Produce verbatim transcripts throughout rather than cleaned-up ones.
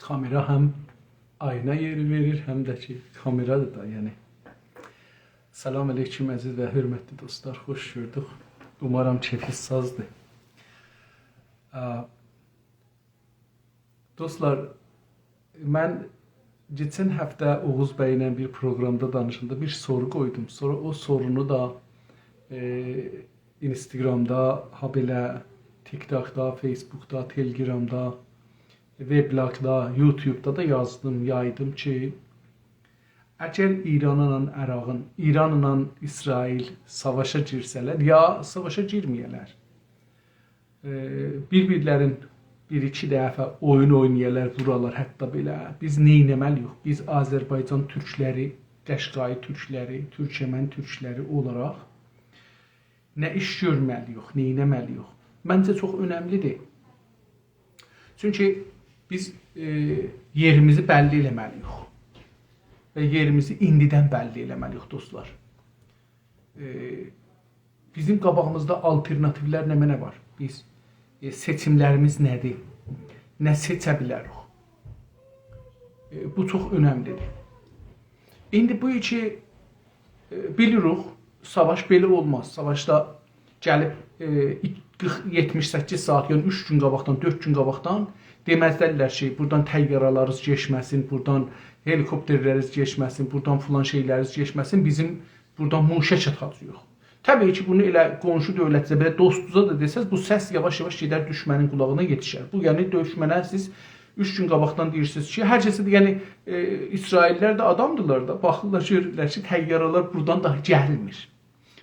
کامئرا هم آینا یئری وئریر، هم ده کی، کامئرادیر دا، یعنی. سلام علیکم، عزیز و حؤرمتلی دوستلار، خوش گؤردوک. اومارام کئفینیز سازدیر. آ، دوستلار، من کئچن هفته اوغوز بی‌له بیر پروقرامدا دانیشاندا بیر سورو قویدوم. سونرا او سورونو دا، ائ، اینستاگرامدا، هابئله تیک‌تاکدا، فیس‌بوکدا، تلگرامدا، وبلاگدا، یوتیوبدا دا یازدیم، یایدیم کی، اگر ایرانلا عراقین، ایرانلا اسرائیل ساواشا گیرسه‌لر، یا ساواشا گیرمه‌یه‌لر، ائ، بیر-بیرلرین بیر-ایکی دفعه اویون اوینایالار، وورالار حتی بئله. بیز نئینه‌مه‌لی‌ییک؟ بیز آذربایجان تورکلری، قشقایی تورکلری، تورکمن تورکلری اولاراق نه ایش گؤرمه‌لی‌ییک، نئینه‌مه‌لی‌ییک؟ منجه چوخ اؤنملی‌دیر. چونکی بیز، ائ، یئریمیزی بللی ائله‌مه‌لی‌ییک. و یئریمیزی ایندیدن بللی ائله‌مه‌لی‌ییک، دوستلار. ائ، بیزیم قاباغیمیزدا آلترناتیولر نمنه وار؟ بیز، ائ، سئچیملریمیز نه‌دیر؟ نه سئچه بیلریک؟ ائ، بو چوخ اؤنملی‌دیر. ایندی بو کی، ائ، بیلیریک، ساواش بئله اولماز. ساواشدا گلیب، ائ، قیرخ، یئتمیش سککیز ساعات، یعنی اوچ گون قاباقدان، دؤرد گون قاباقدان دئمزلر کی، بورادان طیاره‌لریز کئچمه‌سین، بورادان هلیکوپترلریز کئچمه‌سین، بورادان فلان شئیلریز کئچمه‌سین، بیزیم بورادان موشک آتاجاغیق. طبیعی کی، بونو ائله قونشو دؤولتینیزه، بئله دوستونوزا دا دئسز، بو سس یاواش-یاواش گئدر دوشمنین قولاغینا یئتیشر. بو، یعنی، دوشمنه سیز اوچ گون قاباقدان دئییرسینیز کی، هر کسه ده، یعنی، ائ، اسرائیللی‌لر ده آدامدیرلار دا، باخیرلار، گؤرورلر کی، طیاره‌لر بورادان داها گلمیر.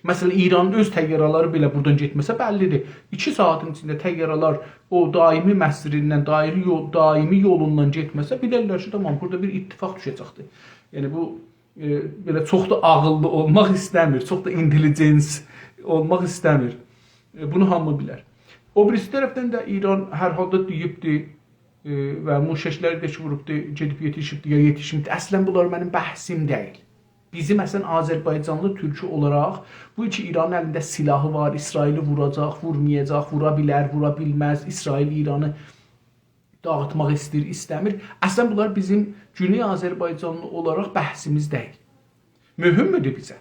مثلا، ایرانین اؤز طیاره‌لری بئله بورادان گئتمه‌سه بللی‌دیر. ایکی ساعاتین ایچینده طیاره‌لر او دائمی مسیریندن، دائری یول، دائمی یولوندان گئتمه‌سه، بیلرلر کی، تامام، بورادا بیر اتفاق دوشه‌جکدیر. یعنی، بو، ائ، بئله چوخ دا عاغیللی اولماق ایسته‌میر، چوخ دا اینتلیجنس اولماق ایسته‌میر. ائ، بونو هامی بیلر. او بیریسی طرفدن ده ایران هر حالدا دئییبدی، ائ، و موشکلری ده کی ووروبدو، گئدیب یئتیشیبدی یا یئتیشمه‌ییبدی. اصلا، بونلار منیم بحثیم دئییل. بیزیم اصلا آذربایجانلی تورکو اولاراق، بو کی ایرانین الینده سلاحی وار، اسرائیلی ووراجاق، وورمایاجاق، وورا بیلر، وورا بیلمز، اسرائیل ایرانی داغیتماق ایسته‌ییر، ایسته‌میر. اصلا، بونلار بیزیم گونئی آذربایجانلی اولاراق بحثیمیز دئییل. مهم‌دور بیزه.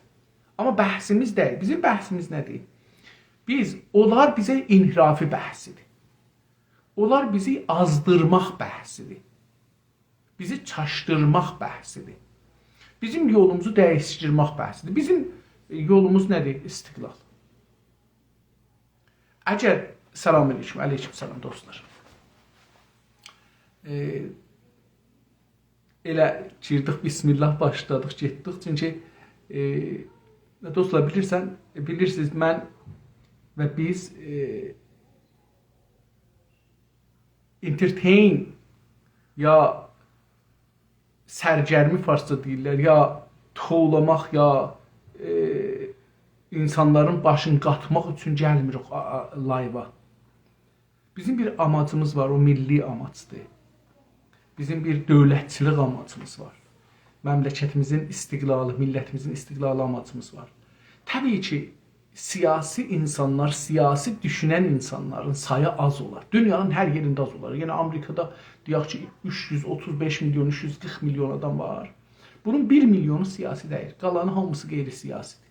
آمما بحثیمیز دئییل. بیزیم بحثیمیز نه‌دیر؟ بیز، اونلار بیزه انحرافی بحثی‌دیر. اونلار بیزی آزدیرماق بحثی‌دیر. بیزی چاشدیرماق بحثی‌دیر. بیزیم یولوموزو دییشدیرمک بحثی‌دیر. بیزیم، ائ، یولوموز نه‌دیر؟ استقلال. اگر، سلام علیکم، علیکم سلام، دوستلار. ائ، ائله گیردیک، بسم‌الله باشلادیق، گئتدیک. چونکی، ائ، دوستلار، بیلیرسن، بیلیرسینیز، من و بیز، ائ، انترتین یا سرگرمی فارسجا دئییرلر، یا توولاماق، یا، ائ، اینسانلارین باشینی قاتماق اوچون گلمیریک آ-، آ-، لایوا. بیزیم بیر آماجیمیز وار، او میللی آماجدیر. بیزیم بیر دؤولتچیلیک آماجیمیز وار. مملکتیمیزین استقلالی، میللتیمیزین استقلالی آماجیمیز وار. طبیعی کی، سیاسی اینسانلار، سیاسی دوشونن اینسانلارین سایی آز اولار. دونیانین هر یئرینده آز اولار. یعنی آمریکادا دئیک کی، اوچ یوز اوتوز بئش میلیون، اوچ یوز قیرخ میلیون آدام وار. بونون بیر میلیونو سیاسی دئییل. قالانی هامیسی غیرسیاسی‌دیر.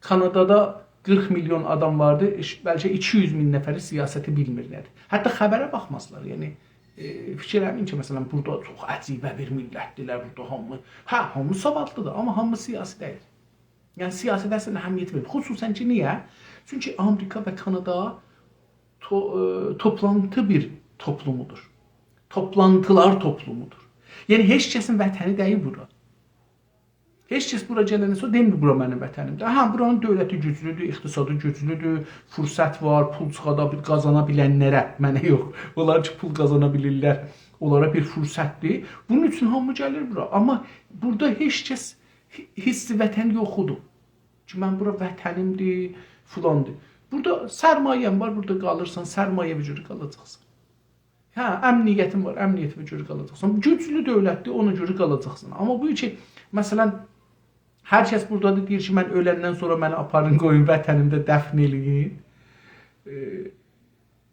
کانادادا قیرخ میلیون آدام واردی، اش-، بلکه ایکی یوز مین نفری سیاستی بیلمیر نه‌دیر. حتی خبره باخمازلار. یعنی، ائ، فیکیر ائله‌مه‌یین کی، مثلا، بورادا چوخ عجیبه بیر میللت‌دیرلر، بورادا هامی، هه، هامی سوادلی‌دیر، آمما هامی سیاسی دئییل. یعنی، سیاسته اصلا اهمیت وئرمیر. خصوصا کی، نییه؟ چونکی آمریکا و کانادا تو-، ائ، توپلانتی بیر توپلومودور. توپلانتیلار توپلومودور. یعنی، هئچ کسین وطنی دئییل بورا. هئچ کس بورا گلندن سونرا دئمیر، «بورا منیم وطنیمدیر.» هه، بورانین دؤولتی گوجلودور، اقتصادی گوجلودور، فرصت وار، پول چیخادا بیل-، قازانا بیلنلره، منه یوخ. اونلار کی، پول قازانا بیلیرلر، اونلارا بیر فرصت‌دیر. بونون اوچون هامی گلیر بورا. آمما بورادا هئچ کس ح-، حس وطن یوخودور. کی، من بورا وطنیمدیر، فلاندیر. بورادا سرمایه‌ن وار، بورادا قالیرسان، سرمایه‌وه گؤره قالاجاقسان. هه، امنیتین وار، امنیتیوه گؤره قالاجاقسان. گوجلو دؤولت‌دیر، اونا گؤره قالاجاقسان. آمما بو کی، مثلا، هر کس بورادادیر، دئییر کی، «من اؤلندن سونرا منی آپارین، قویون وطنیمده دفن ائله‌یین.» ائ،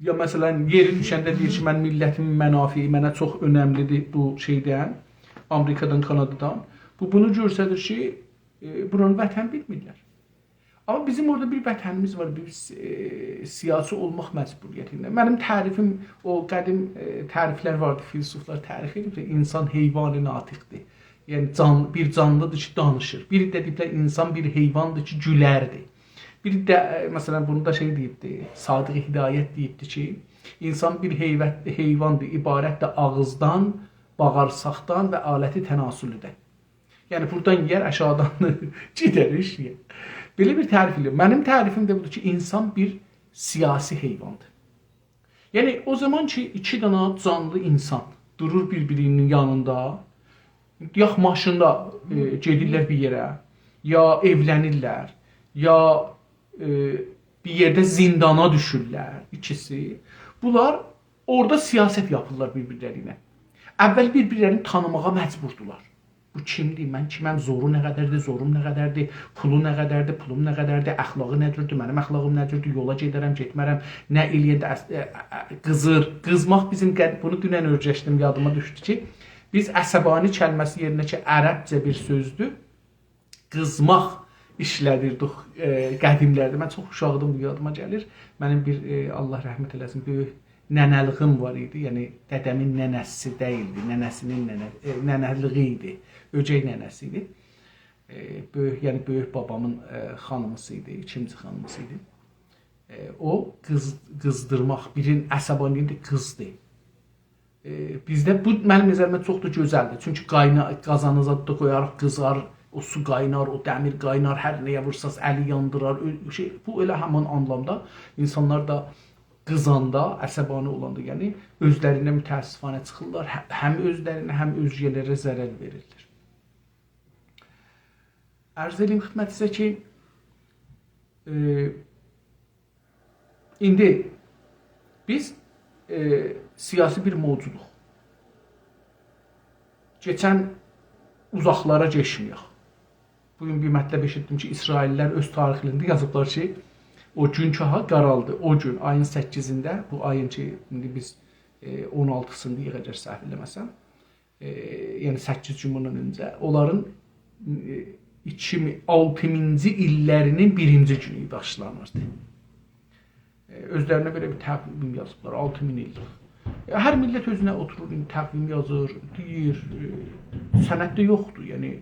یا مثلا، یئری دوشنده دئییر کی، من میللتیمین منافعی منه چوخ اؤنملی‌دیر بو شئیدن، آمریکادان، کانادادان. بو بونو گؤستریر کی، ائ، بورانی وطن بیلمیرلر. آمما بیزیم اورادا بیر وطنیمیز وار، بیر س-، ائ، سیاسی اولماق مجبوریتینده. منیم تعریفیم، او قدیم، ائ، تعریفلر واردی، فیلسوفلار تعریف ائدیب کی، انسان حیوان ناطق‌دیر. یعنی جان، بیر جانلی‌دیر کی، دانیشیر. بیر ده دئییبلر، انسان بیر حیواندیر کی، گولردیر. بیر ده، ائ، مثلا، بونو دا شئی دئییبدی، صادق هدایت دئییبدی کی، انسان بیر حیوت-، حیواندیر، عبارت‌دیر آغیزدان، باغیرساقدان و آلت تناسلدن. یعنی، بورادان یئیر، آشاغیدان گئدر ائشییه. بئله بیر تعریف ائله‌ییر. منیم تعریفیم ده بودور کی، انسان بیر سیاسی حیواندیر. یعنی، او زامان کی، ایکی دنه جانلی انسان دورور بیر-بیری‌نین یانیندا، یا ماشیندا، ائ، گئدیرلر بیر یئره، یا ائولنیرلر، یا، ائ، بیر یئرده زیندانا دوشورلر ایکیسی. بونلار اورادا سیاست یاپیرلار بیر-بیرلری ایله. اول بیر-بیرلرینی تانیماغا مجبوردولار. بو کیمدیر، من کیمم، زورو نه قدردیر، زوروم نه قدردیر، پولو نه قدردیر، پولوم نه قدردیر، اخلاقی نه جوردور، منیم اخلاقیم نه جوردور، یولا گئدرم، گئتمرم، نه ائله‌ینده اس-، ائ، ائ، ائ، قیزیر. قیزماق بیزیم قد-، بونو دونن اؤیرشدیم، یادیما دوشدو کی، بیز عصبانی کلمه‌سی یئرینه کی، عربجه بیر سؤزدور، قیزماق ایشلدیردیک، ائ، قدیملرده. من چوخ اوشاقدیم، بو یادیما گلیر. منیم بیر، ائ، الله رحمت ائله‌سین، بؤیوک ننه‌لیگیم وار ایدی. یعنی، دده‌مین ننه‌سی دئییلدی، ننه‌سی‌نین ننه-، ائ، ننه‌لیگی ایدی. اؤگئی ننه‌سی ایدی. ائ، بؤیوک، یعنی، بؤیوک بابامین، ائ، خانیمیسی ایدی، ایکینجی خانیمیسی ایدی. ائ، او قیز-، قیزدیرماق، بیرین عصبانی‌دیر، قیزدیر. ائ، بیزده بو، منیم نظریمده، چوخ دا گؤزلدیر. چونکی قاینا-، قازانی زاددا قویاریق، قیزار، او سو قاینار، او دمیر قاینار، هر نه‌یه وورساز، الی یاندیرار، اؤ-، شئی، بو ائله همان آنلامدا. انسانلار دا قیزاندا، عصبانی اولاندا، یعنی، اؤزلریندن متأسفانه چیخیرلار، هه-، هم اؤزلرینه، هم اؤزگه‌لره ضرر وئریرلر. عرض ائدیم خدمتینیزه کی، ائ، ایندی بیز، ائ، سیاسی بیر موجودوق. کئچن اوزاقلارا گئچمه‌یک. بو گون بیر مطلب ائشیتدیم کی، اسرائیللی‌لر اؤز تاریخلرینده یازیبلار کی، او گون کی، ها، قارالدی، او گون، آیین سککیزینده، بو آیین کی، ایندی بیز، ائ، اون آلتیسینداییق، اگر سهو ائله‌مه‌سم، ائ، یعنی سککیز گون بوندان اؤنجه، اونلارین، ائ، ایکی مین، آلتی مینجی ایللری‌نین بیرینجی گونو باشلانیردی. ائ، اؤزلرینه بئله بیر تقویم یازیبلار، آلتی مین ایللیک. ائ، هر میللت اؤزونه اوتورور، ایندی تقویم یازیر، دئییر، ائ، سند ده یوخدور، یعنی، ائ،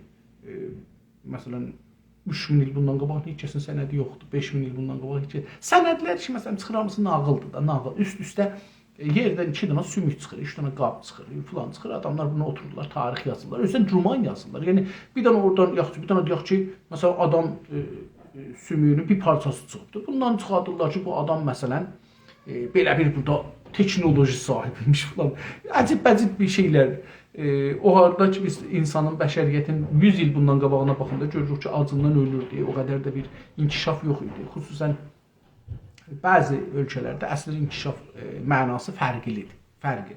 مثلا، اوچ مین ایل بوندان قاباق هئچ کسین سندی یوخدور، بئش مین ایل بوندان قاباق هئچ کس-، سندلر کی، مثلا، چیخیر، هامیسی ناغیلدیر دا، ناغیل. اوست-اوسته، ائ، یئردن ایکی دنه سوموک چیخیر، اوچ دنه قاب چیخیر، فلان چیخیر، آداملار بونا اوتوروبلار، تاریخ یازیرلار. اؤزدن رومان یازیرلار. یعنی، بیر دنه اورادان، یاخشی، بیر دنه دئیک کی، مثلا، آدام، ائ، ائ، سومویونون بیر پارچاسی چیخیبدیر. بوندان چیخاردیرلار کی، بو آدام، مثلا، ائ، بئله بیر بورادا تکنولوژی صاحیبی‌یمیش فلان. عجیب-عجیب بیر شئیلر. ائ، او حالدا کی، بیز انسانین، بشریتین یوز ایل بوندان قاباغینا باخاندا گؤروروک کی، آجیندان اؤلوردو. او قدر ده بیر انکشاف یوخ ایدی. خصوصا بعضی اؤلکه‌لرده اصلینده انکشاف، ائ، معناسی فرقلی‌دیر. فرقلی‌دیر.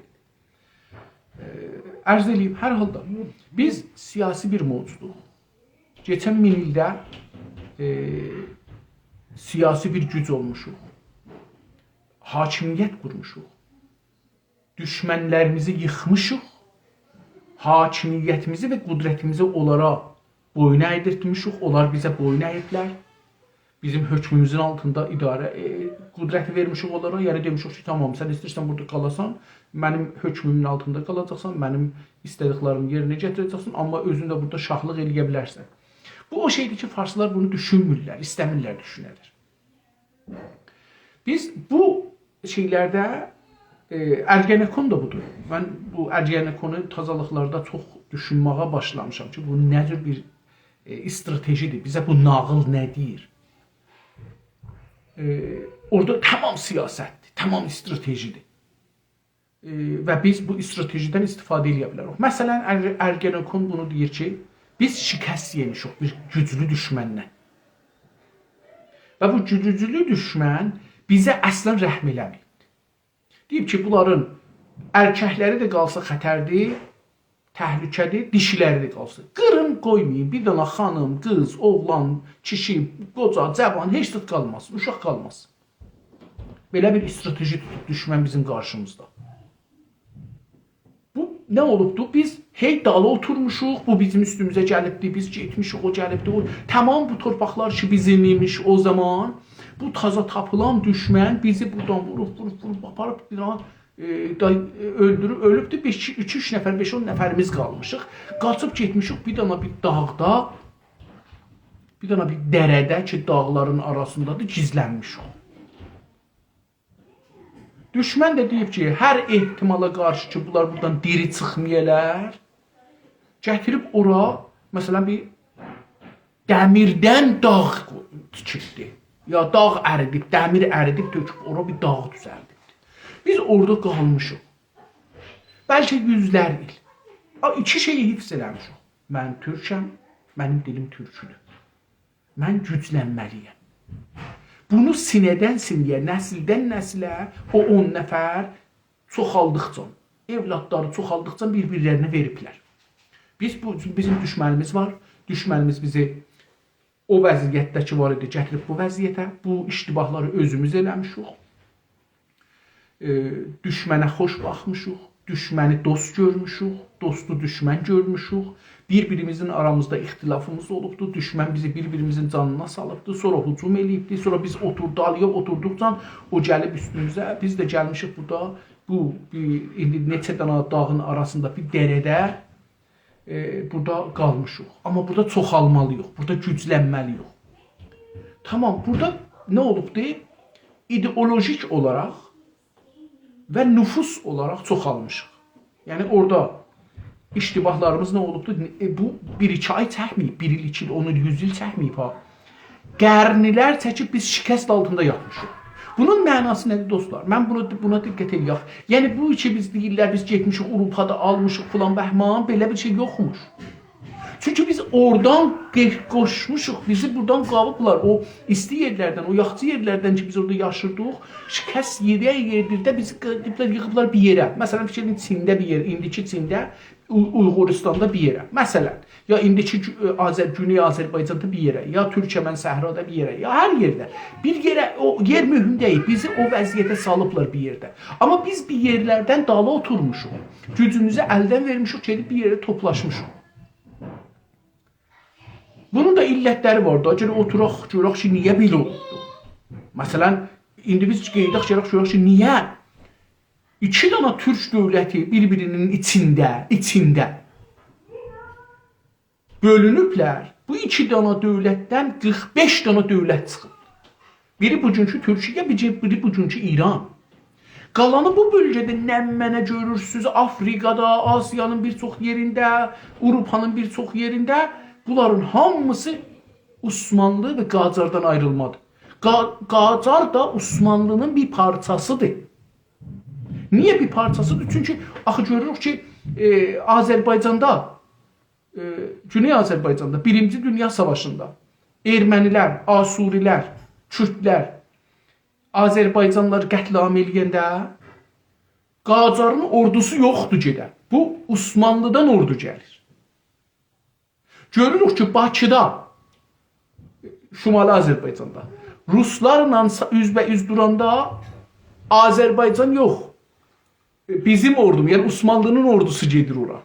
ائ، عرض ائله‌ییم، هر حالدا بیز سیاسی بیر موجودوق. کئچن مین ایلده، ائ، سیاسی بیر گوج اولموشوق. حاکمیت قورموشوق. دوشمنلریمیزی ییخمیشیق. حاکمیتیمیزی و قدرتیمیزی اونلارا بویون اَیدیرتمیشیق. اونلار بیزه بویون اَییبلر. بیزیم حکموموزون آلتیندا اداره، ائ، قدرتی وئرمیشیک اونلارا. یعنی دئمیشیک کی، تامام، سن ایسته‌ییرسن بورادا قالاسان، منیم حکمومون آلتیندا قالاجاقسان، منیم ایسته‌دیکلریمی یئرینه گتیره‌جکسن، آمما اؤزون ده بورادا شاهلیق ائله‌یه بیلرسن. بو او شئیدیر کی، فارسلار بونو دوشونمورلر، ایسته‌میرلر دوشونه‌لر. بیز بو شئیلرده، ائ، ارگنکون دا بودور. من بو ارگنکونو تازالیقلاردا چوخ دوشونمه‌یه باشلامیشام کی، بو نه جور بیر، ائ، استراتژی‌دیر، بیزه بو ناغیل نه دئییر؟ ائ، اورادا تامام سیاست‌دیر، تامام استراتژی‌دیر. ائ، و بیز بو استراتژی‌دن استفاده ائله‌یه بیلریک. مثلا، ار-، ارگنکون بونو دئییر کی، بیز شکست یئمیشیک بیر گوجلو دوشمندن. و بو گوجلو دوشمن بیزه اصلا رحم ائله‌مه‌ییب. دئییب کی، بونلارین ارککلری ده قالسا خطردیر، تهلکه‌دیر، دیشیلری ده قالسین. قیرین، قویمایین، بیر دنه خانیم، قیز، اوغلان، کیشی، قوجا، جاوان، هئچ زاد قالماسین، اوشاق قالماسین. بئله بیر استراتژی توتوب دوشمن بیزیم قارشیمیزدا. بو نه اولوبدو؟ بیز هئی دالی اوتورموشوق، بو بیزیم اوستوموزه گلیبدی، بیز گئتمیشیک، او گلیبدی، او. تمام بو تورپاقلار کی بیزیم ایمیش او زامان، بو تازا تاپیلان دوشمن بیزی بورادان ووروب، ووروب، ووروب، آپاریب بیر دنه، ائ، دا، ائ، اؤلدوروب، اؤلوبدو. بیر، ایکی، ایکی، اوچ نفر، بئش، اون نفریمیز قالمیشیق. قاچیب گئتمیشیک بیر دنه بیر داغدا، بیر دنه بیر دره‌ده کی داغلارین آراسیندادیر، گیزلنمیشیک. دوشمن ده دئییب کی، هر احتمالا قارشی کی بونلار بورادان دیری چیخمایالار، گتیریب اورا، مثلا، بیر دمیردن داغ تیکیبدی. یا داغ اریدیب، دمیر اریدیب، تؤکوب اورا بیر داغ دوزلدیبدی. بیز اورادا قالمیشیق. بلکه یوزلر ایل. آ، ایکی شئیی حفظ ائله‌میشیک. من تورکم، منیم دیلیم تورکودور. من گوجلنمه‌لی‌یم. بونو سینه‌دن سینه‌یه، نسیلدن نسیله او اون نفر چوخالدیقجا، اولادلاری چوخالدیقجا بیر-بیرلرینه وئریبلر. بیز بو، بیزیم دوشمنیمیز وار. دوشمنیمیز بیزی او وضعیتده کی وار ایدی، گتیریب بو وضعیته. بو اشتباهلاری اؤزوموز ائله‌میشیک. ائ، دوشمنه خوش باخمیشیق، دوشمنی دوست گؤرموشوک، دوستو دوشمن گؤرموشوک. بیر-بیریمیزین آرامیزدا اختلافیمیز اولوبدو، دوشمن بیزی بیر-بیریمیزین جانینا سالیبدی، سونرا هجوم ائله‌ییبدی، سونرا بیز اوتور-، دالییا اوتوردوقجا او گلیب اوستوموزه، بیز ده گلمیشیک بورادا، بو، بیر، ایندی نئچه دنه داغین آراسیندا بیر دره‌ده، ائ، بورادا قالمیشیق. آمما بورادا چوخالمالی‌ییق، بورادا گوجلنمه‌لی‌ییک. تامام، بورادا نه اولوبدو؟ ایدئولوژیک اولاراق و نفوس اولاراق چوخالمیشیق. یعنی اورادا اشتباهلاریمیز نه اولوبدو؟ ائ، بو بیر-ایکی آی چکمه‌ییب، بیر ایل، ایکی ایل، اون ایل، یوز ایل چکمه‌ییب ها. قرنلر چکیب بیز شکست آلتیندا یاتمیشیق. بونون معناسی نه‌دیر، دوستلار؟ من بونا، بونا دقت ائله‌یک. یعنی بو کی بیز دئییرلر، بیز گئتمیشیک آوروپادا آلمیشیق فلان بهمان، بئله بیر شئی یوخموش. چونکی بیز اورادان قئ-، قوشموشوق، بیزی بورادان قاویبلار. او ایستی یئرلردن، او یاخچی یئرلردن کی بیز اورادا یاشیردیق، شکست یئیه-یئیه بیرده بیزی ق-، ییغیبلار، ییغیبلار بیر یئره. مثلا، فیکر ائدین، چینده بیر یئر، ایندیکی چینده، او-، اویغوریستاندا بیر یئره. مثلا، یا ایندیکی گو-، آذر-، گونئی آذربایجاندا بیر یئره، یا تورکمن صحرادا بیر یئره، یا هر یئرده. بیر یئره، او یئر مهم دئییل، بیزی او وضعیته سالیبلار بیر یئرده. آمما بیز بیر یئرلردن دالی اوتورموشوق، گوجوموزو الدن وئرمیشیک، گئدیب بیر یئره توپلاشمیشیق. بونون دا علتلری وار دا. گرک اوتوراق، گؤرک کی نییه بئله اولدو. مثلا، ایندی بیز قئییداق، گرک گؤرک کی نییه ایکی دنه تورک دؤولتی بیر-بیرینین ایچینده، ایچینده بؤلونوبلر. بو ایکی دنه دؤولتدن قیرخ بئش دنه دؤولت چیخیب. بیری بوگونکو تورکیه، بیری، بیری بوگونکو ایران. قالانی بو بؤلگه‌ده نمنه گؤرورسوز، آفریقادا، آسیانین بیر چوخ یئرینده، آوروپانین بیر چوخ یئرینده، بونلارین هامیسی عثمانلی و قاجاردان آیریلمادیر. قا-، قاجار دا عثمانلی‌نین بیر پارچاسیدیر. نییه بیر پارچاسیدیر؟ چونکی آخی گؤروروک کی، ائ، آذربایجاندا، ائ، گونئی آذربایجاندا بیرینجی دونیا ساواشیندا ارمنی‌لر، آسوری‌لر، کوردلر آذربایجانلیلاری قتل‌عام ائله‌ینده قاجارین اوردوسو یوخدور گئده. بو عثمانلی‌دان اوردو گلیر. گؤروروک کی باکیدا، شمالی آذربایجاندا روسلارلا سا-، اوزبه‌اوز دوراندا آذربایجان یوخ، بیزیم اوردوموز، یعنی عثمانلی‌نین اوردوسو گئدیر اورا.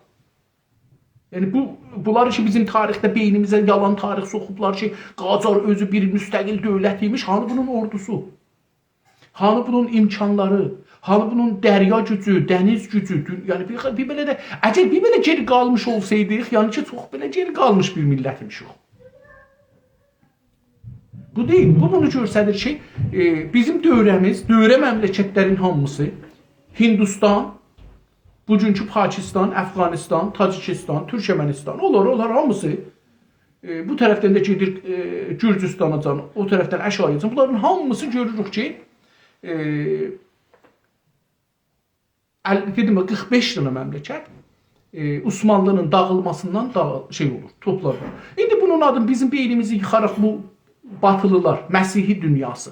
یعنی بو، بونلار کی بیزیم تاریخده بئینیمیزه یالان تاریخ سوخوبلار کی قاجار اؤزو بیر مستقل دؤولت ایمیش، هانی بونون اوردوسو؟ هانی بونون امکانلاری؟ هانی بونون دریا گوجو، دنیز گوجو؟ دون-، یعنی بیر، بیر بئله ده، اگر بیر بئله گئری قالمیش اولسایدیق، یعنی کی چوخ بئله گئری قالمیش بیر میللت ایمیشیک. بو دئییل، بو بونو گؤستریر کی، ائ، بیزیم دؤوره‌میز، دؤوره مملکتلرین هامیسی، هندوستان، بوگونکو پاکستان، افغانستان، تاجیکستان، تورکمنستان، اونلار، اونلار هامیسی، ائ، بو طرفدن ده گئدیر، ائ، گورجوستاناجان، او طرفدن آشاغیجان. بونلارین هامیسی گؤروروک کی، ائ، ال-، دئدیم، قیرخ بئش دنه مملکت، ائ، عثمانلی‌نین داغیلماسیندان داغ-، شئی اولور، توپلانیر. ایندی بونون آدینی، بیزیم بئینیمیزی ییخاراق بو باتیلیلار، مسیحی دونیاسی،